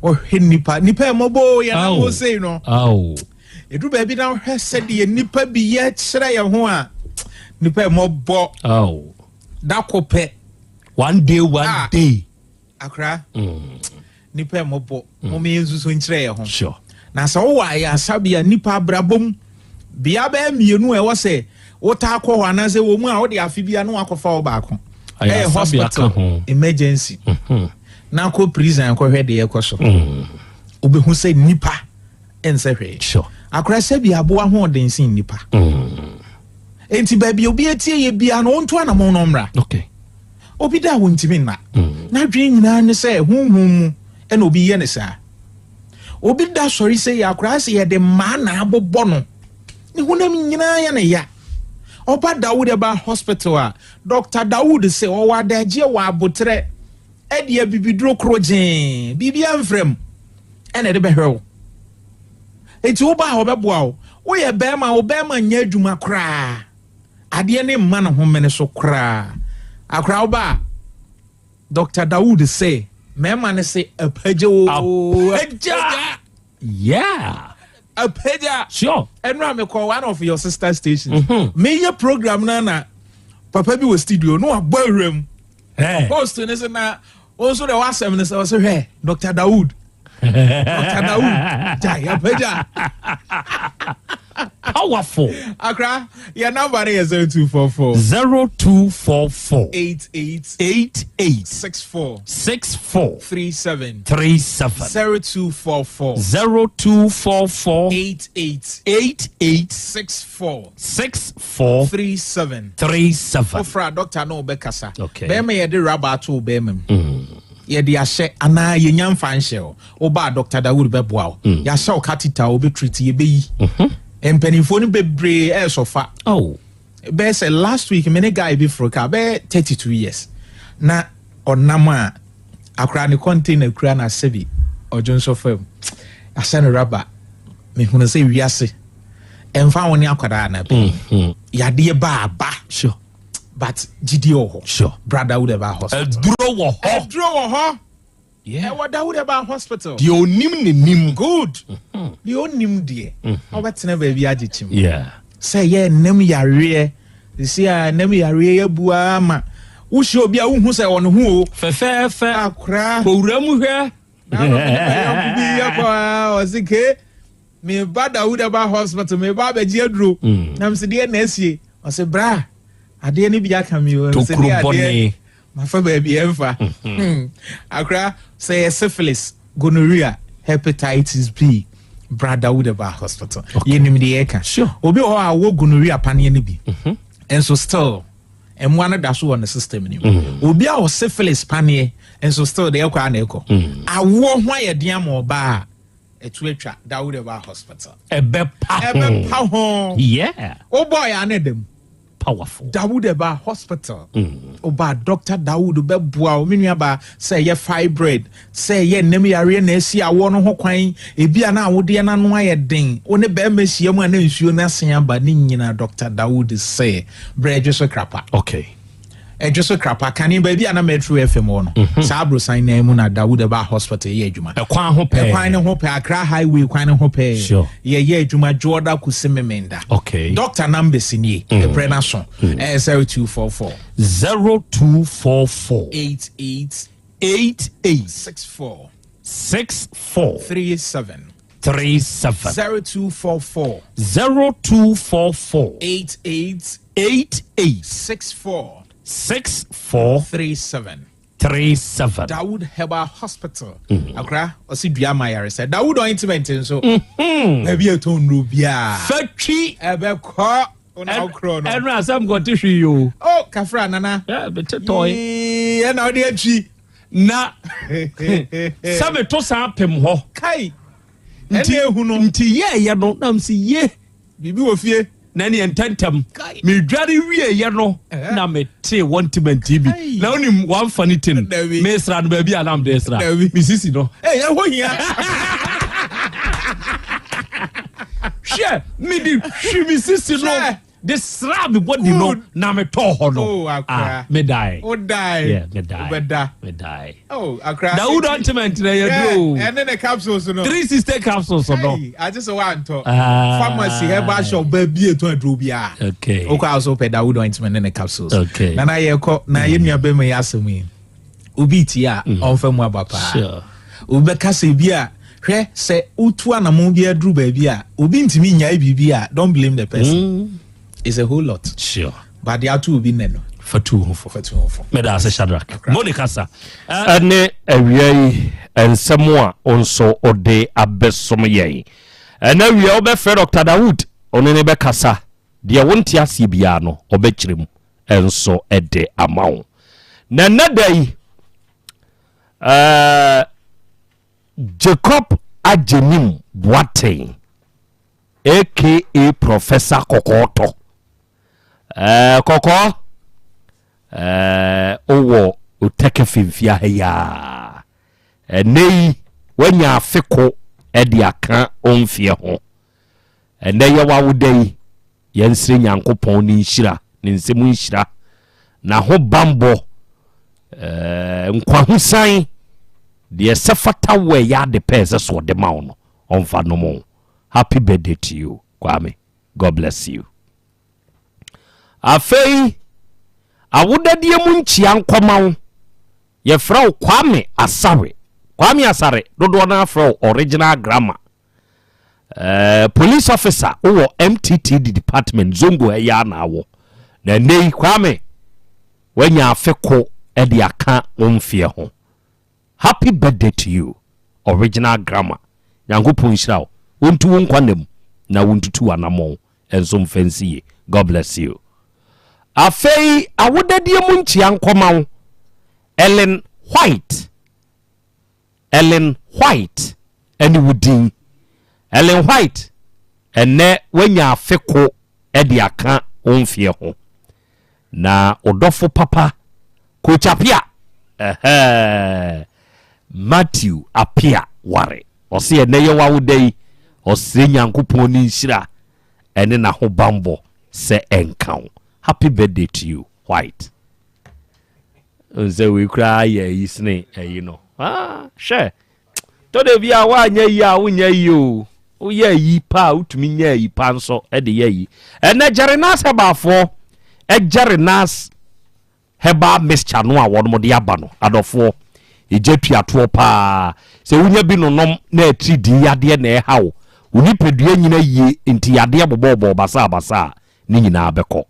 [SPEAKER 9] ɔhwɛ nipa nipa ɛmɔbɔ yɛ na wɔ sei no ɛduru baabi na ɔhwɛ sɛdeɛ nipa bi yɛ kyerɛ yɛn ho a nipa ɛmɔbɔ dako pɛ
[SPEAKER 4] one day one
[SPEAKER 9] ah,
[SPEAKER 4] day
[SPEAKER 9] akora mm. nipa ɛmɔbɔ mm. mo yɛn nsusu nkyerɛ yɛn ho
[SPEAKER 4] sure.
[SPEAKER 9] na sɛ wowɔ ayasabea nipa abrabɔ mu bea bɛyɛ mmienu a ɛwɔ sɛ wotaa kɔ hɔ anaasɛ wɔ mu a wode afe bia na wakɔfa wo baako ɛyɛ hospital emergency
[SPEAKER 4] mhm.
[SPEAKER 9] na kɔ prison kɔhwɛ deɛ ɛkɔ so
[SPEAKER 4] mm.
[SPEAKER 9] wobɛhu sɛ nipa ɛnsɛ hwee akora sɛ bi aboa ho ɔden sen nipa
[SPEAKER 4] mm.
[SPEAKER 9] enti baabi obi atie yɛ bia no ɔnto anamɔn no mmra
[SPEAKER 4] okay.
[SPEAKER 9] Obi da a ontumi nna.
[SPEAKER 4] Mm.
[SPEAKER 9] N'adwene nyinaa ne sɛ honhom mu na obi yɛ no saa. Obi da sɔre sɛ yɛ akoraa sɛ yɛde mmaa na abobɔ no. Ne honam nyinaa yɛ ne ya. Ɔba Dawood ba hospital a, Dr. Dawood sɛ ɔwɔ adagyeɛ wɔ aboterɛ ɛde abibiduro koro gyee biribiara mfra mu ɛna ɛde bɛhwɛ wo. Eti wo ba a ɔbɛboa wo. Woyɛ bɛrima wo bɛrima nyɛ adwuma koraa. Adeɛ no mma ne ho mene so koraa. Akora wo ba a, Doctor Dawood se mmarima no se apagya oo.
[SPEAKER 4] Apagya! Yeah!
[SPEAKER 9] Apagya!
[SPEAKER 4] Sure.
[SPEAKER 9] Ɛno a mekɔ one of your sister stations.
[SPEAKER 4] Mm-hmm.
[SPEAKER 9] Meyɛ program no na papa bi wɔ studio no wabɔ awura mu.
[SPEAKER 4] Hey.
[SPEAKER 9] Host ne se na wo nso deɛ w'asɛm ne sɛ ɔsɛ hwɛ Dr. Dawood. Dr. Dawood gya yapagya.
[SPEAKER 4] Powerful.
[SPEAKER 9] Akra, your number is 0244
[SPEAKER 4] 0244
[SPEAKER 9] 88
[SPEAKER 4] 88
[SPEAKER 9] 64
[SPEAKER 4] 64
[SPEAKER 9] 37
[SPEAKER 4] 37
[SPEAKER 9] 0244
[SPEAKER 4] 0244
[SPEAKER 9] 88
[SPEAKER 4] 88
[SPEAKER 9] 64
[SPEAKER 4] 64
[SPEAKER 9] 37
[SPEAKER 4] 37.
[SPEAKER 9] Ofra doctor no obekasa.
[SPEAKER 4] Okay.
[SPEAKER 9] Bɛrima yɛde rubber ato wo bɛrima mu. Yɛde ahyɛ anaa yɛnya mfa nhyɛ o. Woba a Dr. Dawood bɛboa wo.
[SPEAKER 4] Mm.
[SPEAKER 9] Yɛahyɛ wo catheter a wobɛtreat yɛbɛyi.
[SPEAKER 4] Mm-hmm.
[SPEAKER 9] Mpanimfoɔ no bebree ɛresɔfa.
[SPEAKER 4] Oh.
[SPEAKER 9] Bɛyɛ sɛ last week me ne guy bi foro kaa bɛyɛ 32 years. Na ɔnam a akora ne container kura na asɛ bi ɔdwo nso fam. Ahyɛ no rubber. Mehunu sɛ wiase ɛmfa wo ne akwadaa anaa
[SPEAKER 4] mm-hmm.
[SPEAKER 9] yadeɛ ba aba.
[SPEAKER 4] Sure.
[SPEAKER 9] But gyidie wɔ hɔ.
[SPEAKER 4] Sure.
[SPEAKER 9] Brother Dawood ɛba hospital.
[SPEAKER 4] Aduro wɔ hɔ.
[SPEAKER 9] Aduro wɔ hɔ.
[SPEAKER 4] Yeah.
[SPEAKER 9] Ɛwɔ Dawood ɛba hospital.
[SPEAKER 4] Deɛ onim ne nim.
[SPEAKER 9] Good.
[SPEAKER 4] Mm-hmm.
[SPEAKER 9] Deɛ onim deɛ.
[SPEAKER 4] Mm-hmm.
[SPEAKER 9] Ɔbɛtena baabi agye kyim.
[SPEAKER 4] Yeah.
[SPEAKER 9] Sɛ yɛ nnam yareɛ. Sisi a nnam yareɛ yɛ bua ama. Wohyia obi a wohu sɛ ɔne ho o.
[SPEAKER 4] Fɛfɛɛfɛ.
[SPEAKER 9] Akora.
[SPEAKER 4] Kowura mu hwɛ.
[SPEAKER 9] Na ɔno bi yɛ kɔ a ɔsi ke. Meba Dawood ɛba hospital meba abɛgye aduro.
[SPEAKER 4] Mm.
[SPEAKER 9] Na mesi deɛ na asie. Ɔsi bra adeɛ no bi aka mi o.
[SPEAKER 4] Tokuro bɔne.
[SPEAKER 9] Mafa baabi ɛmfa.
[SPEAKER 4] Mm-hmm.
[SPEAKER 9] Hmm. Akora sɛ yɛ syphilis, gonorrhea, hepatitis B. Bra Dawood ɛba hospital.
[SPEAKER 4] Okay.
[SPEAKER 9] Yɛnim deɛ yɛka.
[SPEAKER 4] Sure.
[SPEAKER 9] Obi wɔ hɔ a wɔ gonorrhea paneɛ no bi.
[SPEAKER 4] Mm-hmm.
[SPEAKER 9] Nso still. mmoa no da so wɔ ne system no mu. Obi a wɔ syphilis paneɛ nso still deɛ ɛkɔ a na ɛkɔ. Awoɔ ho ayɛ den ama ɔbaa a, ɛto atwa Dawud Herbal Hospital.
[SPEAKER 4] Ɛbɛpa ho.
[SPEAKER 9] Ɛbɛpa ho. Wobɔɔ yɛ ana ɛda mu.
[SPEAKER 4] Powerful.
[SPEAKER 9] Dawud Herbal Hospital. Ɔbaa Doctor Dawud bɛboa wo, me nuabaa, sɛ ɛyɛ fibroid, sɛ ɛyɛ nnam yareɛ na asi awoɔ no ho kwan, ebi a na awodeɛ no ano ayɛ den, wo ne bɛrima hyia mu a na nsuo no asen aba, ne nyinaa Doctor Dawud sɛ brɛ Adwo so Krapa. Adwo so Krapa, kane baabi a na Metro FM wɔ no, saa aborosan nan mu na Dawud Herbal Hospital yɛ adwuma.
[SPEAKER 4] Ɛkwan ho pɛɛ.
[SPEAKER 9] Ɛkwan no ho pɛɛ, Accra Highway kwan no ho pɛɛ. Yɛyɛ adwuma Dwoɔda kɔsi Memenda. Doctor numbers nie, ɛbrɛ no aso. Ɛyɛ 0244.
[SPEAKER 4] 0244.
[SPEAKER 9] 88.
[SPEAKER 4] 88.
[SPEAKER 9] 64.
[SPEAKER 4] 64.
[SPEAKER 9] 37.
[SPEAKER 4] 37.
[SPEAKER 9] 0244.
[SPEAKER 4] 0244.
[SPEAKER 9] 88.
[SPEAKER 4] 88.
[SPEAKER 9] 64.
[SPEAKER 4] 64.
[SPEAKER 9] 37.
[SPEAKER 4] 37.
[SPEAKER 9] Dawood Herbal Hospital. Akra, ɔsi dua ma yaresɛ. Dawood ointment nso. Baabi a ɛtɔn nnuro biara.
[SPEAKER 4] Fatwi.
[SPEAKER 9] Ɛbɛkɔ. Ɔna ɔkorɔ no.
[SPEAKER 4] Ɛnu asɛm kɔ ti hwi yi o.
[SPEAKER 9] Oh, kafra nana.
[SPEAKER 4] Ɛ bɛ te tɔɔ
[SPEAKER 9] yi. Ɛna ɔde atwi.
[SPEAKER 4] Na sɛ mi to saa pem hɔ.
[SPEAKER 9] Kai.
[SPEAKER 4] Nti
[SPEAKER 9] ehunu.
[SPEAKER 4] Nti yɛɛyɛ no na mi si ye.
[SPEAKER 9] Biribi wɔ fie.
[SPEAKER 4] Na neɛ ntɛntɛm medware wieɛ no na metee wɔntimɛnti bi na wonim wamfa ne ti no mesra no baabi a na mede sra mesisi no.
[SPEAKER 9] Ɛhɔ hia.
[SPEAKER 4] Hwɛ, mede hwi me sisi no de sra me body no na metɔɔ hɔ no. Ah, medae.
[SPEAKER 9] Wodae.
[SPEAKER 4] Medae.
[SPEAKER 9] Wobɛda.
[SPEAKER 4] Medae.
[SPEAKER 9] Oh, akra.
[SPEAKER 4] Dawood ointment na yɛ duro.
[SPEAKER 9] Ɛne ne capsules no.
[SPEAKER 4] 360 capsules no.
[SPEAKER 9] Hey, agye sɛ wantɔ. Pharmacy herbal shop baabi etu aduro biara.
[SPEAKER 4] Okay.
[SPEAKER 9] Okɔ aso pɛ Dawood ointment ne ne capsules.
[SPEAKER 4] Okay.
[SPEAKER 9] Nana yɛkɔ na yɛ nua bɛma yɛ asɛm yi. Obi tie a ɔnfa mu aba paa.
[SPEAKER 4] Sure.
[SPEAKER 9] Obi bɛka sɛ bi a hwɛ sɛ wotu anamon bi aduru baabi a obi ntumi nyae biribi a, don't blame the person. It's a whole lot.
[SPEAKER 4] Sure.
[SPEAKER 9] But de ato obi nnɛ no.
[SPEAKER 4] Fatu ho fo.
[SPEAKER 9] Fatu ho fo.
[SPEAKER 4] Meda ase Shadrach. Mo ne kasa. Ɛne awia yi nsɛm a wo nso wode abɛsom yɛn. Ɛnɛ awia wobɛfrɛ Dr. Dawood, ɔne ne bɛkasa. Deɛ wonte aseɛ biara no, ɔbɛkyerɛ mu nso de ama wo. Na ɛnɛ da yi, uh, Jacob Agyenim Boateng, aka Professor Kɔkɔɔtɔ. Ɛɛ kɔkɔɔ ɛɛ wowɔ Otɛkɛ Femfia ha yi a, ɛnɛ yi woanya afe ko de aka wo mfeɛ ho. Ɛnɛ yɛ w'awoda yi, yɛnsrɛ Nyankopɔn ne nhyira, ne nsɛm nhyira, n'ahobanbɔ, ɛɛ nkwahosan, deɛ ɛsɛ fata wo ɛyɛ ade pɛ ɛsɛ so ɔde ma wo no, ɔmfa nom wo. Happy birthday to you, Kwame. God bless you. Afei, awodadeɛ mu nkyia nkɔma wo. Yɛfrɛ wo Kwame Asare. Kwame Asare, dodoɔ no afrɛ wo original grammar. Police officer wowɔ MTTD department Zongo ha yi ara na awɔ. Na ɛnnɛ yi Kwame, woanya afe ko de aka wo mfeɛ ho. Happy birthday to you original grammar Nyankopɔn nhyira wo Ɔntu wo nkwa nna mu na wontutu w'anamɔn nso mfa nsi yie God bless you Afei awodadie mu nkyia nkɔma wo Ellen White Ellen White ɛne wo din Ellen White ɛnnɛ woanya afe ko de aka wo mfeɛ ho Na wo dɔfo papa Coach Apia ɛhɛɛ Matthew Apia ware. Ɔse ɛnɛ yɛ w'awoda yi, ɔsrɛ Nyankopɔn ne nhyira ɛne n'ahobanbɔ sɛ ɛnka wo. Happy birthday to you White. Nsɛ wei koraa yɛ ayi sene ayi no. Ah, hwɛ. Tɔ da bi a woanyɛ yi a wonyɛ yi o. Woyɛ ayi pa a wotumi nya ayi pa nso de yɛ ayi. Ɛnɛ Jerenas Herbalfoɔ Jerenas Herbal mixture no a wɔn de aba no, adɔfoɔ, egya tuatoɔ paa. Sɛ wonya bi nonom na atiridii yadeɛ na ɛha wo, wo nipadua nyina yie nti yadeɛ bobɔɔbɔɔ basabasa a, ne nyinaa bɛkɔ.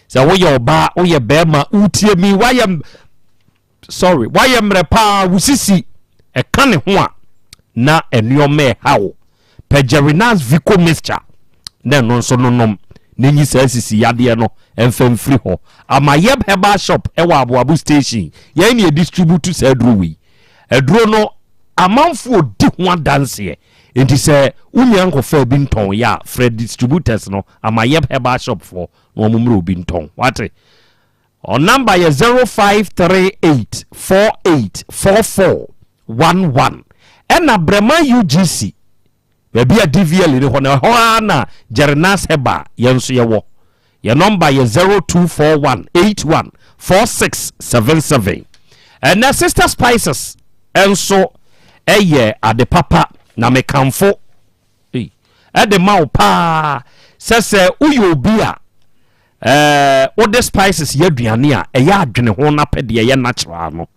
[SPEAKER 4] Sɛ woyɛ ɔbaa, woyɛ bɛrima, wotie mi, woayɛ Sorry, woayɛ mmerɛ paa, wo sisi ɛka ne ho a na nneɛma ɛha wo. Pɛ Jerinas Vico mixture na ɛno nso nonom. na nyi saa sisi yadeɛ no mfa mfiri hɔ. Amayɛb Herbal Shop wɔ Aboabo Station. Yɛn na yɛdistribute saa aduro wei. Aduro no, amanfoɔ di ho adanseɛ. Enti sɛ wonya nkɔfaa bi ntɔn yɛ a, frɛ distributors no, Amayɛb Herbal Shop foɔ, na wɔn mmrɛ obi ntɔn. Wate? Wɔn number yɛ 0538 48 44 11. Ɛna Brɛman UGC. Baabi a DVL ni hɔ no, ɛhɔ ara na Jerenas Herbal yɛn nso yɛwɔ. Yɛn nɔmba yɛ 0241 81 4677. Ɛnɛ Sister Spices nso yɛ ade papa na mekamfo ɛde ma wo paa sɛ sɛ woyɛ obi a Ɛɛ wode spices yɛ aduane a, ɛyɛ adwene ho na pɛ deɛ ɛyɛ natural no.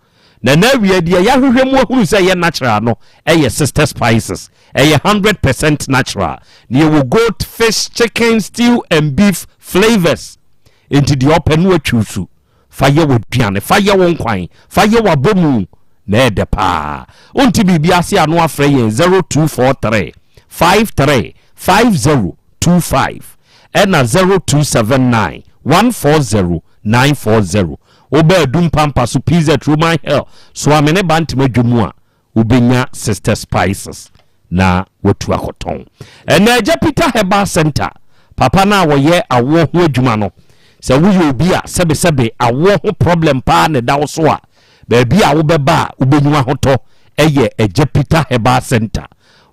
[SPEAKER 4] Na ɛnɛ awia deɛ yɛahwehwɛ mu ahunu sɛ ɛyɛ natural no ɛyɛ Sister Spices. Ɛyɛ 100% natural. Na yɛwɔ goat, fish, chicken, stew and beef flavours. Enti deɛ ɔpɛ no atwiw Fa yɛ w'aduane, fa yɛ wo nkwan, fa yɛ w'abɔmu, na ɛyɛ dɛ paa. Wonte biribi ase a na wafrɛ yɛn 0243 53 5025 ɛna 0279 140 940. Woba Adum Pampa so PZ Roman Hill, Soame ne Bantam Adwa mu a, wobɛnya Sister Spices na watu akɔtɔn. Ɛnna Agya Peter Herbal Center, papa no a wɔyɛ awoɔ ho adwuma no, sɛ woyɛ obi a sɛbesɛbe awoɔ ho problem paa na ɛda wo so a, baabi a wobɛba a wobɛnya ahotɔ yɛ Agya Peter Herbal Center.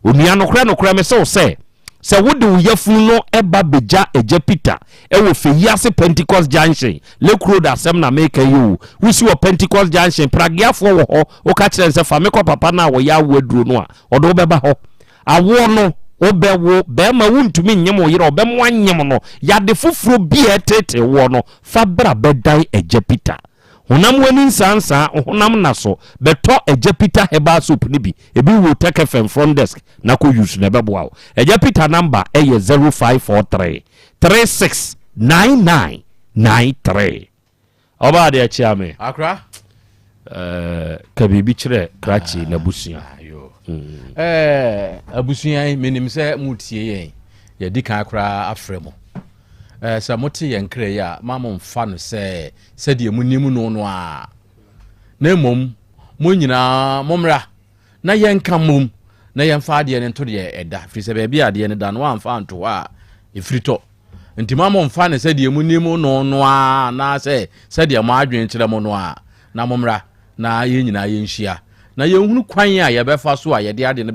[SPEAKER 4] Onua, nokorɛ nokorɛ mese wo sɛ, Sɛ wode wo yafunu no ba begya Agya Peter wɔ Feyiase Pentecost Junction, Lake Road asɛm na meka yi o, wosi wɔ Pentecost Junction, Prageafoɔ wɔ hɔ, woka kyerɛ no sɛ fa me kɔ papa no a ɔyɛ awoɔ aduro no a, ɔde wo bɛba hɔ. Awoɔ no, wobɛwo, barima wontumi nnyem wo yere a ɔbɛmo anyem no, yade foforɔ bi a ɛreteetee woɔ no, fa bra bɛdan Agya Peter. Honam w'ani nsaansaa, honam nna so, bɛtɔ Agya Peter Herbal Soap no bi, ebi wɔ Tech FM front desk na kɔ use na ɛbɛboa wo. Agya Peter number yɛ 0543 36 99 93. Ɔbaa deɛ kyea me.
[SPEAKER 7] Akra.
[SPEAKER 4] Eh, ka biribi kyerɛ krakye n'abusua.
[SPEAKER 7] Ah, eh, abusua yi menim sɛ motie yɛn yɛdi kan koraa afrɛ mo eh, sɛ mote yɛn kra yi a ma momfa no sɛ sɛdeɛ monim no no ara, na mmom mo nyinaa mommra na yɛnka mmom na yɛmfa adeɛ no nto deɛ ɛda, firi sɛ baabi a adeɛ no da no woamfa anto hɔ a ɛfiri tɔ. Nti ma momfa no sɛdeɛ monim no no ara anaasɛ sɛdeɛ mo adwene kyerɛ mo no ara, na mommra na yɛn nyinaa yɛnhyia na yɛnhunu kwan a yɛbɛfa so a yɛde adeɛ no.